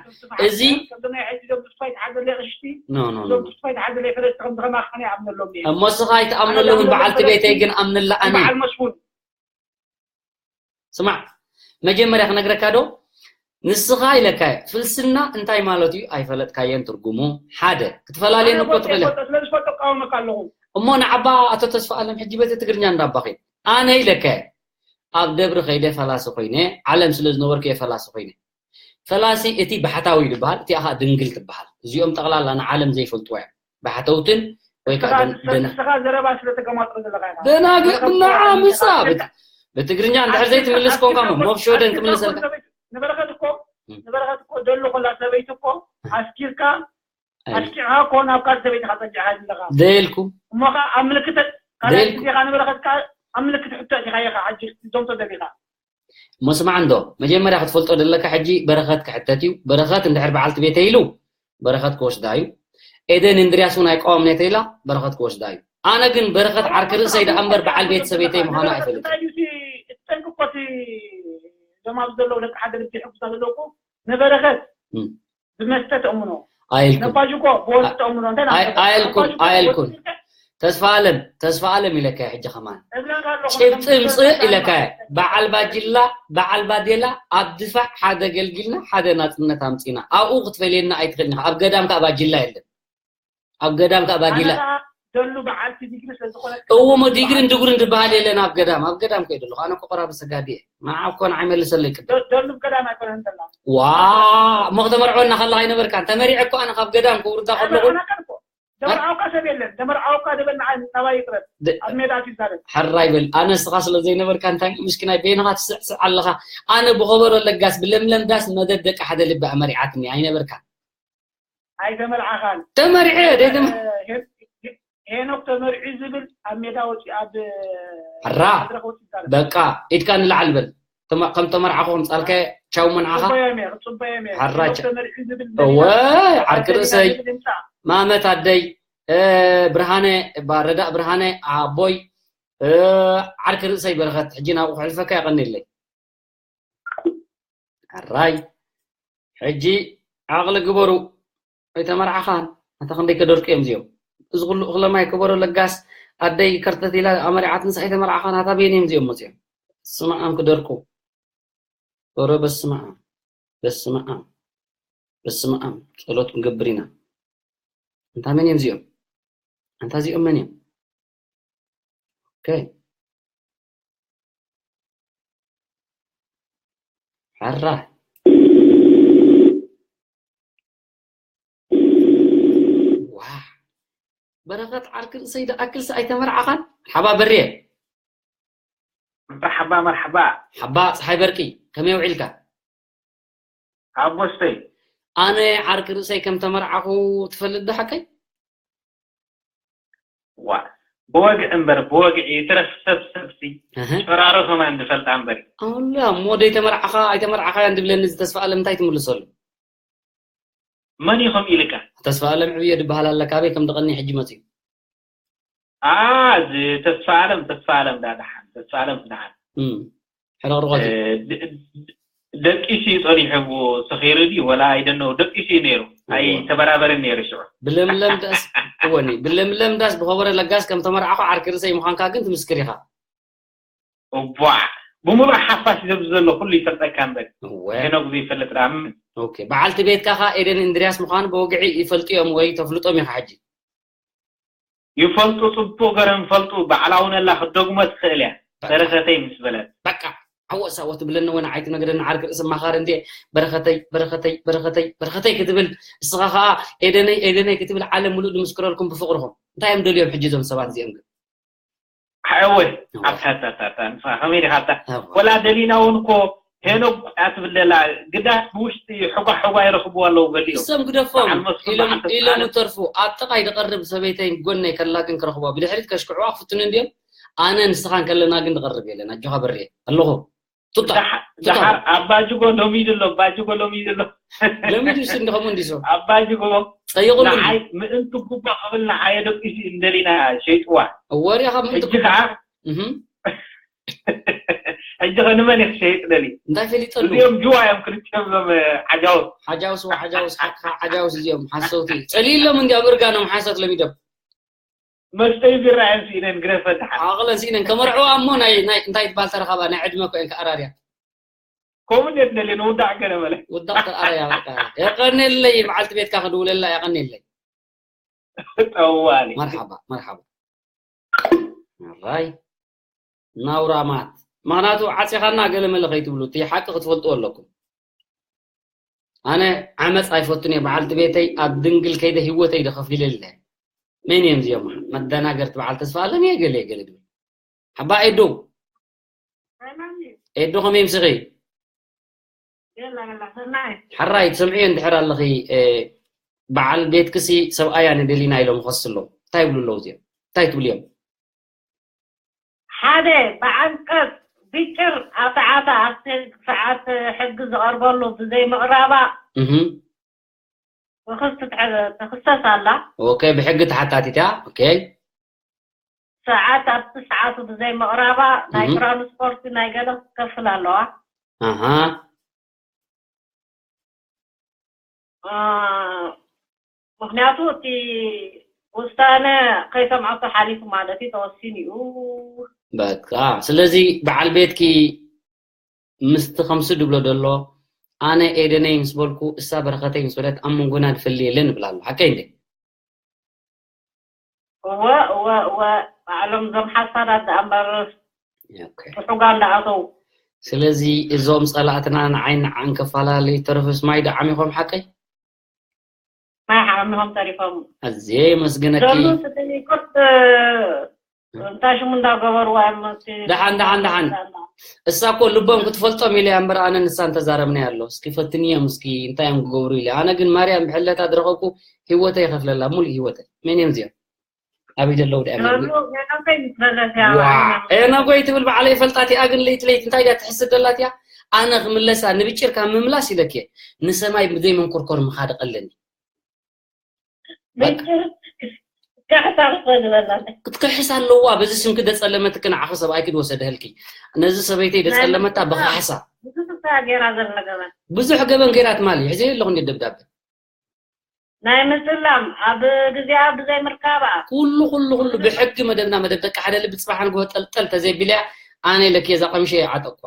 እዚ ከምዚ ናይ ሕጂ ዞም ተስፋይ ተሓዘለይ ቅሽቲ፣ ኖ፣ ኖ፣ ኖ። ዞም ተስፋይ ተሓዘለይ ፈለስቲ ከምዚ ከማኻ ከነ ይኣምነሎም እየ። እሞ ስኻ ኣይትኣምነሎምን፣ ኣነ በዓልቲ ዞም ቤተይ ግን ኣምንላ ኣነ። በዓል መስፉን። ስማዕ፣ መጀመርያ ክነግረካ ዶ? ንስኻ ኢለካ፣ ፍልስና እንታይ ማለት እዩ ኣይፈለጥካየን ትርጉሙ። ሓደ፣ ክትፈላልየን ኣነ እኮ ፈልጠ ትኽእል። ይፈልጦ፣ ስለ ዝፈልጦ እቃወመካ ኣለኹ። እሞ ንዓባ ኣቶ ተስፋ ኣለም ሕጂ በቲ ትግርኛ እንዳባኺ። ኣነ ኢለካ፣ ኣብ ደብሪ ከይደ ፈላሲ ኮይነ፣ ዓለም ስለ ዝነበርኩ እየ ፈላሲ ኮይነ። ፈላሲ እቲ ባሕታዊ ይበሃል፣ እቲኣ ኸኣ ድንግል ትበሃል። እዚኦም ጠቕላላ ንዓለም ዘይፈልጥዎ እዮም። ባሕተውትን ወይ ከዓ ንስኻ ደን-፣ ደን-፣ ንስኻ ዘረባ ስለ ተገማጥሮ ዘለኻ ኢኻ። ደናግል ኣነ ከም ብናዓ ሰብኣይ ምሳ ኣትሌት ብት-፣ ብትግርኛ እንድሕር ኣትሌት ዘይትምልስ ኮንካ ኣትሌት ሞ-፣ ሞብ ሸወደን ኮን ክምልሰልካ። ሰበይቱ ንበረኸት እኮ፣ እም። ንበረኸት እኮ ደሉ ኮላ ሰበይቱ እኮ ኣስኪርካ፣ ኣይ። ኣስኪርካ እኮ ናብ ካልእ ሰበይትኻ ጸጊዕካ ዘለኻ። ደየልኩ። እሞ ኸኣ ኣብ ምልክት ካልኣይ ደየልኩ። ግዜኻ ንበረኸት ከኣ ኣብ ምልክት ሕቶ ኣእቲኻዮ ኢኻ ሕጂ ክትዘምቶ ደሊኻ። እሞ ስማዕ እንዶ፣ መጀመርያ ክትፈልጦ ደለካ ሕጂ በረኸት ክሕተት እዩ። በረኸት እንድሕር በዓልቲ ቤተይ ኢሉ፣ በረኸት ክወስዳ እዩ። ኤደን እንድርያስ እውን ኣይቃወምነ ተይላ፣ በረኸት ክወስዳ እዩ። ኣነ ግን በረኸት ዓርኪ ርእሰይ ደኣ እምበር በዓል ቤት ሰበይተይ ምዃኑ ኣይፈልጥን። እንታይ እዩ እቲ፣ እቲ ጠንቂ እኮ እቲ እዞም ኣብዚ ዘለዉ ደቂ ሓደ ልቢ ይሕጉሳ ዘለዉ እኮ ንበረኸት እም። ብመስተ ተእምኖ። ኣየልኩን። ነባጅ እኮ ብወርቂ ተእምኖ። እንታይ ኣይ-፣ ናት ኣየልኩን፣ ነባጅ እኮ ኣየልኩን። ብወርቂ ተስፋ ኣለም፣ ተስፋ ኣለም ኢለካ ሕጂ ከማን። እብለካ ኣለኹ፣ ጭብጢ ከምዚ ምጽእ ዝበለ ኢለካ። በዓል ባጅላ፣ በዓል ባዴላ፣ ኣብ ድፋዕ ሓደ ኣገልጊልና፣ ሓደ ናጽነት ኣምጺና። ኣብኡ ክትፈልየና ኣይትኽእልን ኢኻ። ኣብ ገዳም ከኣ ባጅላ የለን። ኣብ ገዳም ከኣ ባጊላ። ኣነ ከኣ ደሉ በዓልቲ ዲግሪ ስለ ዝኾነ እዎ፣ እሞ ዲግሪን ድጉርን ዝበሃል የለን ኣብ ገዳም። ኣብ ገዳም ከይደ ኣለኹ። ኣነ እኮ ቆራቢ ሰጋዲ እየ። ንዓ እኮ ንዓይ መልሰለይ ቅድም። ደ-፣ ደሉ ገዳም ኣይኮነን ዘላ። ዋ፣ እሞ ክተመርዖና ከለኻ ኣይነበርካን? ተመሪዐ እኮ ኣነ ካብ ገዳም ክውርዳ ከለኹ። ኣይመርዓናካን እኮ። ደመርዓውካ ሰብ የለን። ደመርዓውካ ደበል ንዓይ ናባይ ይቅረብ። ደ-፣ ኣብ ሜዳ ኣትዩ ይዛረብ። ሕራይ በል። ኣነ ንስኻ ስለ ዘይነበርካ እንታይ ምስኪናይ በይንኻ ትስዕስዕ ኣለኻ። ኣነ ብኸበሮ ለጋስ ብለምለም ዳስ መደብ ደቂ ሓደ ልቢ ኣመሪዓትኒ። ኣይነበርካን። ኣይተመርዓኻን። ተመሪዐ፣ ደይተመ- ሄ-፣ ሄ-፣ ሄኖክ ተመሪዑ ዝብል ኣብ ሜዳ ወፂኡ፣ ኣብ ሕራ። መድረኽ ወፂኡ ይዛረብ። በቃ፣ ኢድካ ንላዕሊ በል። ተማ-፣ ከም ተመርዓኹ ከምፃልካዮ፣ ቻው መንዓኻ። ክፅበዮም እየ፣ ክፅበዮም እየ። ሕራ ሄኖክ ቻ-፣ ተመሪዑ ዝብል እወ፣ መሪና፣ ዓርኪ ተመሪና ርእሰይ። ዝብል ይምፃእ። ማመት ኣደይ፣ እ፣ ብርሃነ፣ ባ-፣ ረዳእ ብርሃነ፣ ኣቦይ፣ እ፣ ዓርኪ ርእሰይ በረኸት፣ ሕጂ ናብኡ ክሕልፈካ የቐንየለይ። ሕራይ። ሕጂ ዓቕሊ ግበሩ። ኣይተመርዓኻን። ኣታ ክንደይ ከደርቁ እዮም እዚኦም። እዚ ኩሉ እኽለ ማይ ክበሮ ለጋስ ኣደይ ከርተት ኢላ ኣመሪዓት ንሳ ኣይተመርዓኻን። ኣታ በየን እዮም እዚኦም መፂኦም? ስማዓም ክደርቁ። ኦረ በስመ ኣብ። በስመ ኣብ። በስመ ኣብ። ጸሎት ክንገብር ኢና። እንታ መን እዮም እዚኦም? ኣንታ እዚኦም መን እዮም? ኦኬ። ሕራይ። ዋው። በረኸት ዓርኪ ርእሰይ ደኣክልሲ ኣይተመርዓኻን? ሓባ በርየ። መርሓባ፣ መርሓባ። ሓባ ፀሓይ በርቂ፣ ከመይ ውዒልካ? ሓጎስተይ። ኣነ ዓርኪ ርእሰይ ከም ተመርዓኹ ትፈልጥ ዶ ሓቀይ? ዋ፣ ብወግዒ እምበር፣ ብወግዒ ይትረፍ ሰብ፣ ሰብሲ እህ። ሸራሮ ከማን ዝፈልጣ እምበር። ኣላ፣ እሞ ደይተመርዓኻ፣ ኣይተመርዓኻያን ድብለኒ እዚ ተስፋ ኣለም እንታይ ትምልሰሉ? መን ኢኹም ኢልካ? ተስፋ ኣለም ዕብዮ ድበሃል ኣለ፣ ካበይ ከም ድቐኒ ሕጂ መፅዩ። ኣ፣ እዚ ተስፋ ኣለም፣ ተስፋ ኣለም ዳ ደሓን፣ ተስፋ ኣለም ደሓን። እም፣ ሕርቕርቖት እዩ። እ፣ ደ-፣ ደ-፣ ደቂሱ እዩ ጸኒሑ፣ ብኡ ሰኺሩ ድዩ ወላ ኣይደነው፣ ደቂሱ እዩ ነይሩ። እዎ። ኣይተበራበርን ነይሩ ሽዑ። ብለምለም ዳስ፣ እወኒ፣ ብለምለም ዳስ ብኸበረ ለጋስ ከም ተመርዓኹ ዓርኪ ርእሰይ ምዃንካ ግን ትምስክር ኢኻ። እቧዕ፣ ብምሉእ ሓፋሽ ዘብ ዘሎ ኩሉ ይፈልጠካ እምበር እወ። ገኖግ ዘይፈልጥ ዳም ኦኬ በዓልቲ ቤትካ ከ ኤደን እንድርያስ ምዃኑ ብወግዒ ይፈልጡ እዮም ወይ ተፍልጦም ኢኻ ሕጂ ይፈልጡ ጽቡቕ ገረን ፈልጡ ባዕላውነላ ክደግሞ ትኽእል እያ በረኸተይ ምስ በለት በቃ ዓወት ሳወት ትብለኒ ወን ዓይት ነገረን ዓርክ ርእስ ማኻር እንዴ በረኸተይ በረኸተይ በረኸተይ በረኸተይ ክትብል እስኻ ከዓ ኤደነይ ኤደነይ ክትብል ዓለም ሙሉእ ዝምስክረልኩም ብፍቅርኹም እንታይ እዮም ደልዮም ሕጂ እዞም ሰባት እዚኦም ግን ሓወይ ኣታታታታ ንስኻ ከመይ ዲኻ ኣታ ወላ ደሊና እውን እኮ ሄኖ ኣትብል ደላ ግዳስ ብውሽጢ ሕጓ ሕጓ ይረኽቡ ኣለዉ ገሊኦም እሶም ግደፎም በዓል መስፍን ኢሎም በዓል ተስፋ ኢሎም ኣለም ተርፉ ኣብ ጥቓይ ዝቐርብ ሰበይተይ ጎነይ ከላ ግን ክረኽቦ ብድሕሪት ከሽክዕዋ ክፍትኑ እንዲዮም ኣነ ንስኻን ከለና ግን ዝቐርብ የለን ኣጆኻ በርየ ኣለኹ ቱታ ደሓ- ደሓር ኣባጅጎ ሎሚዱ ኣሎ ኣባጅጎ ሎሚዱ ኣሎ ሎሚ ድስ እንዲኸም እንዲሶ ኣባጅጎ ጸይቑሉ ንዓይ ምእንቲ ጉባ ክብል ንዓየ ደቂሱ እንደሊና ሸይጥዋ ወሪኻ ምእንቲ ሕጂ ከዓ እህም ሕጂ ከ ንመን እዩ ክሸይጥ ደሊ እንታይ ፈሊጠሉ እዚኦም ጅዋ እዮም ክልቲኦም ዞም ዓጃውስ ሓጃውስ ሓጃውስ ሓ- ሓ- ሓጃውስ እዚኦም ሓሰውቲ ጸሊሎም እንዲኦም እርጋኖም ሓሰት ለሚዶም መስተይ ቢራ እዮም ስኢነን ግረፈ ደሓን ዓቕለን ስኢነን ከመርዕዋ እሞ ናይ ናይ እንታይ ትበሃል ተረኻባ ናይ ዕድመ ኮ ከኣራርያ ከምኡ እንዴት ደሊ ንውዳዕ ገለ በለ ውዳቕ ተኣረያ በቃ የቐኔለይ መዓልቲ ቤትካ ክድውለላ የቐኔለይ ጠዋሊ መርሓባ መርሓባ ራይ ናውራማት ምክንያቱ ዓፂኻና ገለ መለ ከይትብሉ እቲ ሓቂ ክትፈልጡ ኣለኩም ኣነ ዓመፅ ኣይፈቱን እየ በዓልቲ ቤተይ ኣብ ድንግል ከይደ ህይወተይ ደኸፊለለ መን እዮም እዚኦም መደናገርቲ በዓል ተስፋ ኣለም እየ ገለ ገለ ድብል ሓባ ኤዶ ኤዶ ከመይ ምስኺ ሓራይ ትሰምዕዮ እንድሕር ኣለኺ በዓል ቤትክሲ ሰብኣያ ንደሊና ኢሎም ይኸሱ ኣለዉ እንታይ ይብሉ ኣለዉ እዚኦም እንታይ ትብልዮም ሓደ ብዓንቀፅ ብጭር ኣተዓታ ኣብቲ ሰዓት ሕጊ ዝቐርበሉ ብዘይምቕራባ ብክስ ትክሰስ ኣላ። ኦኬ ብሕጊ ተሓታቲት እያ። ኦኬ ሰዓት ኣብቲ ሰዓቱ ብዘይምቕራባ ናይ ትራንስፖርት ናይ ገለ ክትከፍል ኣለዋ። ኣሃ ምክንያቱ እቲ ውሳነ ከይሰምዐቶ ሓሊፉ ማለት እዩ ተወሲኑ እዩ። በቃ ስለዚ በዓል ቤትኪ ምስቲ ከምሲ ድብሎ ደሎ ኣነ ኤደነይ ምስ በልኩ እሳ በረኸተይ ምስ በለት ኣብ መንጎና ድፈሊ የለን ይብል ኣሎ ሓቀይ እንዴ እወ እወ እወ ባዕሎም እዞም ሓሳዳት ደኣ እምበር ብሑጋ እንዳኣተው ስለዚ እዞም ጸላእትና ንዓይ ንዓን ከፈላለዩ ተረፍስ ማይ ደዓሚኾም ሓቀይ ማይ ሓሚኾም ተሪፎም ኣዝየ የመስግነኪ ዶሉ ስጥኒቁት እንታይ ሽሙ እንዳገበርዋ እዮም መሲ ደሓን ደሓን ደሓን እሳ እኮ ልቦም ክትፈልጦም ኢለ እያ እምበር ኣነ ንሳ እንተዛረብና ኣሎ እስኪ ፈትንዮም እስኪ እንታይ እዮም ክገብሩ ኢለ ኣነ ግን ማርያም ብሕለታ ዝረኸብኩ ህይወተይ ይኸፍለላ ሙሉእ ህይወተይ መን እዮም እዚኦም ኣበይ ዘለዉ ደኣ ዶሉ ገናፈይ ይትበለስ ያ ዋ ኤነጎይ ትብል ባዕለይ ፈልጣት እያ ግን ለይቲ ለይቲ እንታይ ድያ ትሕስብ ደላት እያ ኣነ ክምለሳ ንብጭርካ ምምላስ ኢለክ እየ ንሰማይ ብዘይ መንኮርኮር ምኻድ ቀለኒ ብጭር ካሕሳ ክትበልበላ ክትክሕስ ኣለዋ በዚ ስምኪ ደፀለመትኪ ንዓኺ ሰብኣይኪ ድወሰደህልኪ ነዚ ሰበይተይ ደፀለመታ ብካሕሳ ብዙ ስታ ገይራ ዘላ ገበን ብዙሕ ገበን ገይራ ትማሊ ሕዚ ኣለኹ እንዴ ደብዳበ ናይ ምፅላም ኣብ ግዜኣ ብዘይ ምርካባ ኩሉ ኩሉ ኩሉ ብሕጊ መደብና መደብ ደቂ ሓደ ልቢ ፅባሕ ንግሆ ጠልጠል ተዘይቢልያ ኣነ ኢለኪ እዛ ቀምሸ ይዓጠቅኳ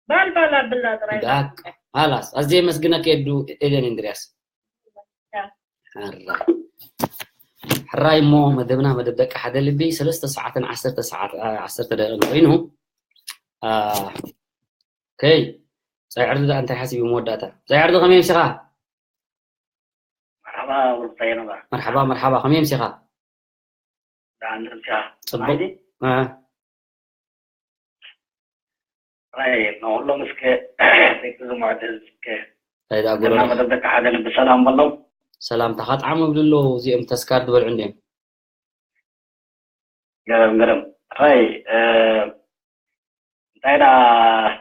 ባልባል ኣብላ ጥራይ ዳቅ ሃላስ ኣዝየ መስግነኪ የዱ ኤደን እንድርያስ ሕራይ ሕራይ እሞ መደብና መደብ ደቂ ሓደ ልቢ ሰለስተ ሰዓትን ዓሰርተ ሰዓት ዓሰርተ ደቂቕን ኮይኑ ከይ ፀይዕርዲ ደኣ እንታይ ሓሲቡ መወዳእታ ፀይዕርዲ ከመይ ምሲኻ መርሓባ ውርብታ የነባ መርሓባ መርሓባ ከመይ ምሲኻ ደሓን ድምፂ ፅቡቅ ራይ ንኩሎም እስከ ደቂ ዝሙዕት ህዝቢ እስከ እንታይ ደኣ እና ጎበና መደብ ደቂ ሓደ ልቢ ሰላም በሎም ሰላምታኻ ጣዕሚ ይብሉ ኣለዉ እዚኦም ተስካር ዝበልዑ እንዲዮም ገረም ገረም ራይ እንታይ ዳ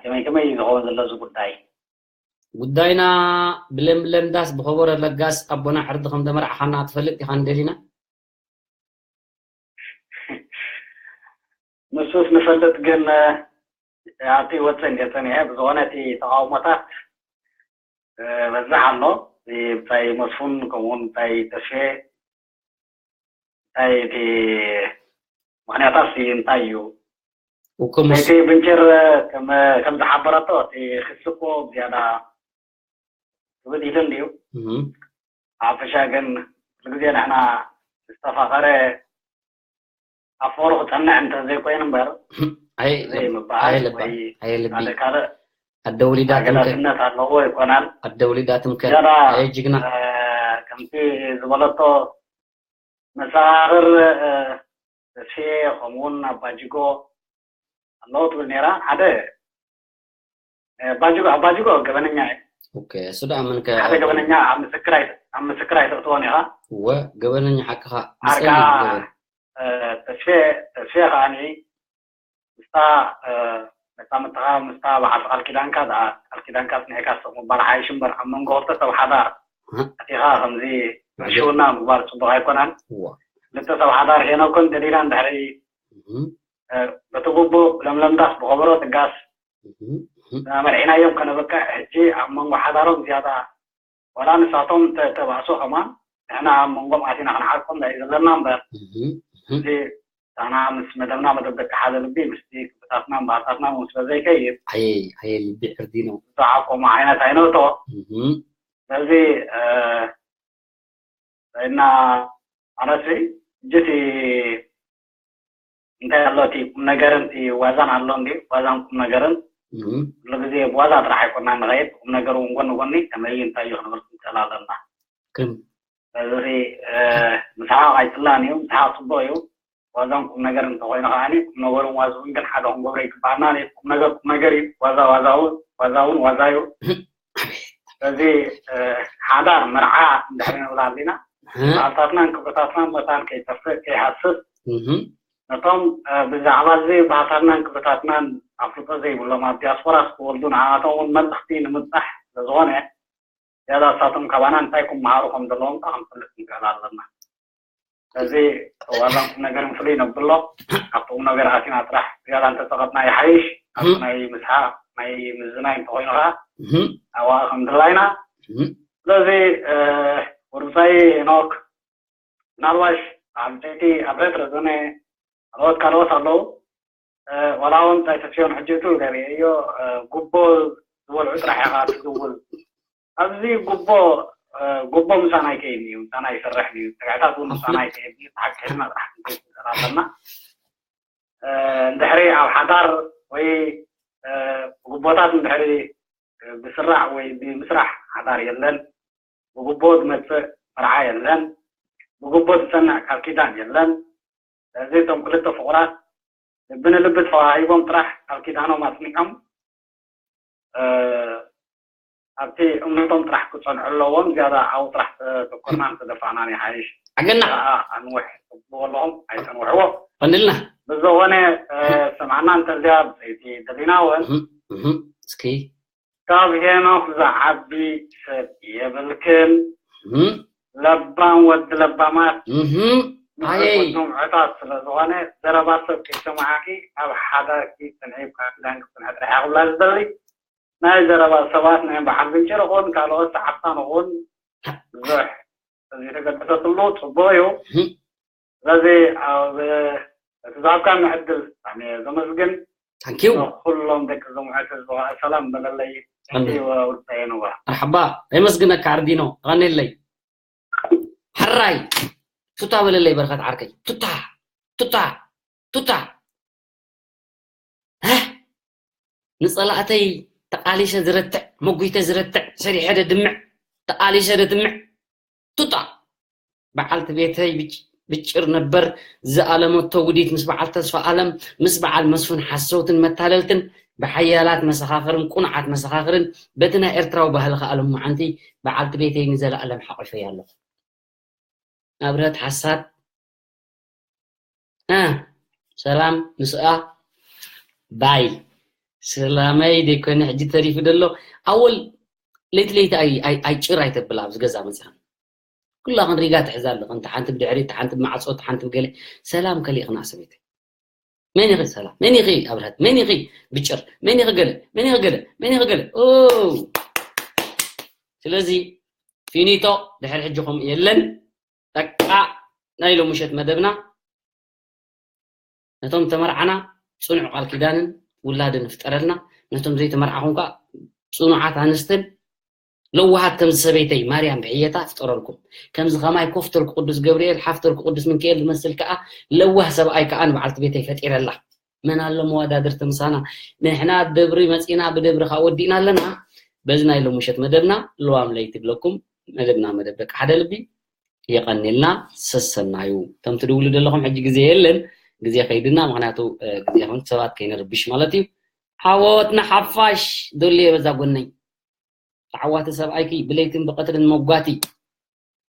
ከመይ ከመይ ዝኸውን ዘሎ እዚ ጉዳይ ጉዳይና ብለምለም ዳስ ብኸበሮ ለጋስ ኣቦና ዕርዲ ከም ዘመርዓኻና ትፈልጥ ኢኻ ንደሊና ንሱስ ንፈልጥ ግን ኣብቲ ወፅእ እንደ ፀኒሐ ብዝኾነ እቲ ተቃውሞታት በዛሕ ኣሎ ብታይ መስፉን ከምኡውን ብታይ ተስፌ እንታይ እቲ ምክንያታት እንታይ እዩ ወከሙስ ለይቲ ብንጭር ከም ከም ዝሓበረቶ እቲ ክሲ እኮ ብዝያዳ ክብድ ኢሉ እንድዩ። እም፣ ኣብ ሓፈሻ ግን ኩሉ ግዜ ንሕና ዝተፋኸረ ኣብ ፍቕሩ ክጸንዕ እንተ ዘይኮይኑ እምበር ኣይ ዘይምበሃል ኣይ ልባ ወይ ኣይ ልቢ ካልእ ካልእ ኣደ ውሊዳትም ከ ኣገዳስነት ኣለዎ ይኮናል። ኣደ ውሊዳትም ከ ዝያዳ ኣይ ጅግና እ፣ ከምቲ ዝበለቶ መሰኻኽር እ፣ ተስፍየ ከምኡውን ኣባጅጎ ኣለዉ ትብል ነይራ። ሓደ እ፣ ኣባጅጎ ኣባጅጎ ገበነኛ እዩ። ኦኬ እሱ ደኣ መን ከ ሓደ ገበነኛ ኣብ ምስክር ኣይ- ኣብ ምስክር ኣይተእትዎን ኢኻ። እወ ገበነኛ ሓቅኻ ኣርካ ምስል ገበን እ፣ ተስፍየ ተስፍየ ከዓኒ ምስታ እ፣ መጻምድትኻ ምስታ በዓልቲ ቃል ኪዳንካ ደኣ ቃል ኪዳንካ ጽኒዕካ ስቕ ምባል ሓይሽ እምበር ኣብ መንጎ ክልተ ሰብ ሓዳር እህ። ኣቲኻ ከምዚ ብዕሽውና ምግባር ጽቡቕ ኣይኮነን። እወ ክልተ ሰብ ሓዳር ሄኖክን ደሊላን ድሕሪ እም፣ እ፣ በቲ ግቡእ ብለምለም ዳስ ብኸበሮ ትጋስ እም፣ እም፣ መርዒናዮም ከነበቅዕ ሕጂ ኣብ መንጎ ሓዳሮም ዝያዳ ዋላ ንሳቶም ተ- ተባእሱ ከማን ንሕና ኣብ መንጎም ኣቲና ክንዓርቆም ዳዩ ዘለና እምበር እም፣ እም። እዚ ኣና ምስ መደብና መደብ ደቂ ሓደ ልቢ ምስቲ ክብታትና ባህልታትና እውን ስለ ዘይከይድ ኣየ ኣየ ልቢ ዕርዲ ነው ዝዓቆሙ ዓይነት ኣይነእቶ። እም፣ ስለዚ እ፣ እና ማለት ሕጂ እቲ እንታይ ኣሎ እቲ ቁም ነገርን እቲ ዋዛን ኣሎ እንዲ ዋዛን ቁም ነገርን እም፣ ኩሉ ግዜ ብዋዛ ጥራሕ ኣይኮና ንኸይድ ቁም ነገር እውን ጎኒ ጎኒ ከመይ እንታይ እዩ ክንብል ክንክእል ኣለና። ከም ስለዚ እ፣ ምስሓቕ ኣይፅላን እዩ፣ ምስሓቕ ፅቡቅ እዩ። ዋዛን ቁም ነገር እንተኮይኑ ከዓኒ ቁም ነገሩን ዋዝውን ግን ሓደ ክንገብሮ ይግባኣና። ቁም ነገር ቁም ነገር እዩ፣ ዋዛ ዋዛ እውን ዋዛ እውን ዋዛ እዩ። ስለዚ እ፣ ሓዳር መርዓ እንድሕር ንብል ኣለና እህ፣ ባህልታትናን ክብርታትናን መታን ከይጠፍእ ከይሃስስ እም፣ ነቶም እ፣ ብዛዕባ እዚ ባህልታትናን ክብርታትናን ኣፍልጦ ዘይብሎም ኣብ ዲያስፖራ ዝተወልዱ ንዓቶም እውን መልእኽቲ ንምብፃሕ ስለዝኾነ ዝያዳ ንሳቶም ካባና እንታይ ክመሃሩ ከም ዘለዎም ከዓ ክንፈልጥ ንክእል ኣለና። ስለዚ ዋዛን ቁም ነገርን ፍሉይ ነብሎ ኣብቲ ቁም ነገር ኣቲና ጥራሕ ዝያዳ እንተፀቐጥና ይሓይሽ። ኣብቲ ናይ ምስሓቅ ናይ ምዝናይ እንተኮይኑ ከዓ እም፣ ኣብኣ ከም ድላይና እም፣ ስለዚ እ፣ ወርብሳይ ሄኖክ ምናልባሽ ዓበይቲ ኣብ ሬት ረዘነ ካልኦት ካልኦት ኣለዉ እ፣ ዋላ እውን እንታይ ተስዮን ሕጂ እቱ ገርየዮ እ፣ ጉቦ ዝበልዑ ጥራሕ ኢኻ ትዝውል ኣብዚ ጉቦ እ፣ ጉቦ ምሳና ኣይከይን እዩ ምሳና ይሰርሕ እዩ ተጋዕታት እውን ምሳና ኣይከይን እዩ ሓቂ ሕልና ጥራሕ ክንከይድ ኣለና እ፣ እንድሕሪ ኣብ ሓዳር ወይ እ፣ ጉቦታት እንድሕሪ እ፣ ብስራዕ ወይ ብምስራሕ ሓዳር የለን ብጉቦ ዝመፅእ መርዓ የለን ብጉቦ ዝፀንዕ ቃል ኪዳን የለን ስለዚ እቶም ክልተ ፍቑራት ልቢ ንልቢ ተዋሂቦም ጥራሕ ቃል ኪዳኖም ኣፅኒዖም እ፣ ኣብቲ እምነቶም ጥራሕ ክፀንዑ ኣለዎም ዝያዳ ኣብኡ ጥራሕ ተተኮርናን ተደፋእናን ይሓይሽ ዓገና ኣንውሕ ትብልዎ ኣለኹም ኣይተንውሕዎ ቀንድልና ብዝኾነ እ፣ ስምዓና እንተልያ ብፀይቲ ደሊና እውን እም፣ እም፣ እስኪ ካብ ሄኖክ ዝዓቢ ሰብ የብልክን እም፣ ለባም ወዲ ለባማት እም፣ ኣየይ ንዑታት ስለ ዝኾነ ዘረባ ሰብ ከይሰማዕኪ ኣብ ሓዳርኪ ፅንዒ ብካ ክዳንኪ ፅንዒ ጥራሕ ክብላ ዝደሊ ናይ ዘረባ ሰባት ናይ በዓል ብንጭር ኹን ካልኦት ሰዓብታ ንኹን ብዙሕ ዘይተገደሰትሉ ፅቡቅ እዩ ስለዚ ኣብ እቲ ዝሃብካኒ ዕድል ብጣዕሚ እየ ዘመስግን ታንኪዩ ኩሎም ደቂ ዘምዑት ህዝቢ ሰላም በለለይ ኣሜን። ውርፀየ ንዋ መርሓባ የመስግነካ ኣርዲኖ ኣቐኒለይ ሕራይ ቱታ በለለይ በረኸት ዓርከይ ቱታ ቱታ ቱታ ህ ንፀላእተይ ተቃሊሰ ዝረትዕ መጉይተ ዝረትዕ ሰሪሐ ደድምዕ ተቃሊሰ ደድምዕ ቱታ በዓልቲ ቤተይ ብጭር ነበር ዝኣለመቶ ውዲት ምስ በዓል ተስፋ ኣለም ምስ በዓል መስፍን ሓሰውትን መታለልትን ብሓያላት መሰኻኽርን ቁኑዓት መሰኻኽርን በቲ ናይ ኤርትራዊ ባህሊ ከዓ ሎማዓንቲ በዓልቲ ቤተይ ንዘለኣለም ሓቂፈያ ኣለኹ ኣብርሀት ሓሳብ እ ሰላም ምስኣ ባይ ሰላመይ ደይኮነ ሕጂ ተሪፉ ደሎ ኣወል ለይቲ ለይቲ ኣይጭር ኣይተብል ኣብዚ ገዛ መፅኻ ኩላ ክንሪጋ ትሕዛ ኣለኻ እንተ ሓንቲ ብድሕሪ እታ ሓንቲ ብማዕፆ እታ ሓንቲ ብገለ ሰላም ከሊእኽና ሰበይቲ መን ኢኺ ሰላም መን ኢኺ ኣብርሀት መን ኢኺ ብጭር መን ኢኺ ገለ መን ኢኺ ገለ መን ኢኺ ገለ ስለዚ ፊኒቶ ድሕሪ ሕጂ ከምኡ የለን በቃ ናይ ሎምሸት መደብና ነቶም ተመርዓና ጽኑዕ ቃል ኪዳንን ውላድን ፍጠረልና። ነቶም ዘይተመርዓኹም ከዓ ጽኑዓት ኣንስትን ለዋሃት ከምዚ ሰበይተይ ማርያም ብሕየታ ፍጠረልኩም። ከምዚ ከማይ ኮፍተልኩ ቅዱስ ገብርኤል ሓፍተልኩ ቅዱስ ሚካኤል ዝመስል ከዓ ለዋህ ሰብኣይ ከዓ ንበዓልቲ ቤተይ ፈጢረላ። መን ኣሎ መወዳድርቲ ምሳና? ንሕና ደብሪ መፂና ብደብሪ ከዓ ወዲእና ኣለና። በዚ ናይ ሎምሸት መደብና ለዋም ለይቲ ብለኩም። መደብና መደብ ደቂ ሓደ ልቢ። የቐኒልና። ሰሰናዩ። ከም ትድውሉ ዘለኹም ሕጂ ግዜ የለን። ግዜ ከይድና ምክንያቱ ግዜ ኹን ሰባት ከይንርብሽ ማለት እዩ። ዓወት ንሓፋሽ። ዶልየ በዛ ጎነይ ተዓዋቲ ሰብኣይኪ ብለይትን ብቀትርን መጓቲ።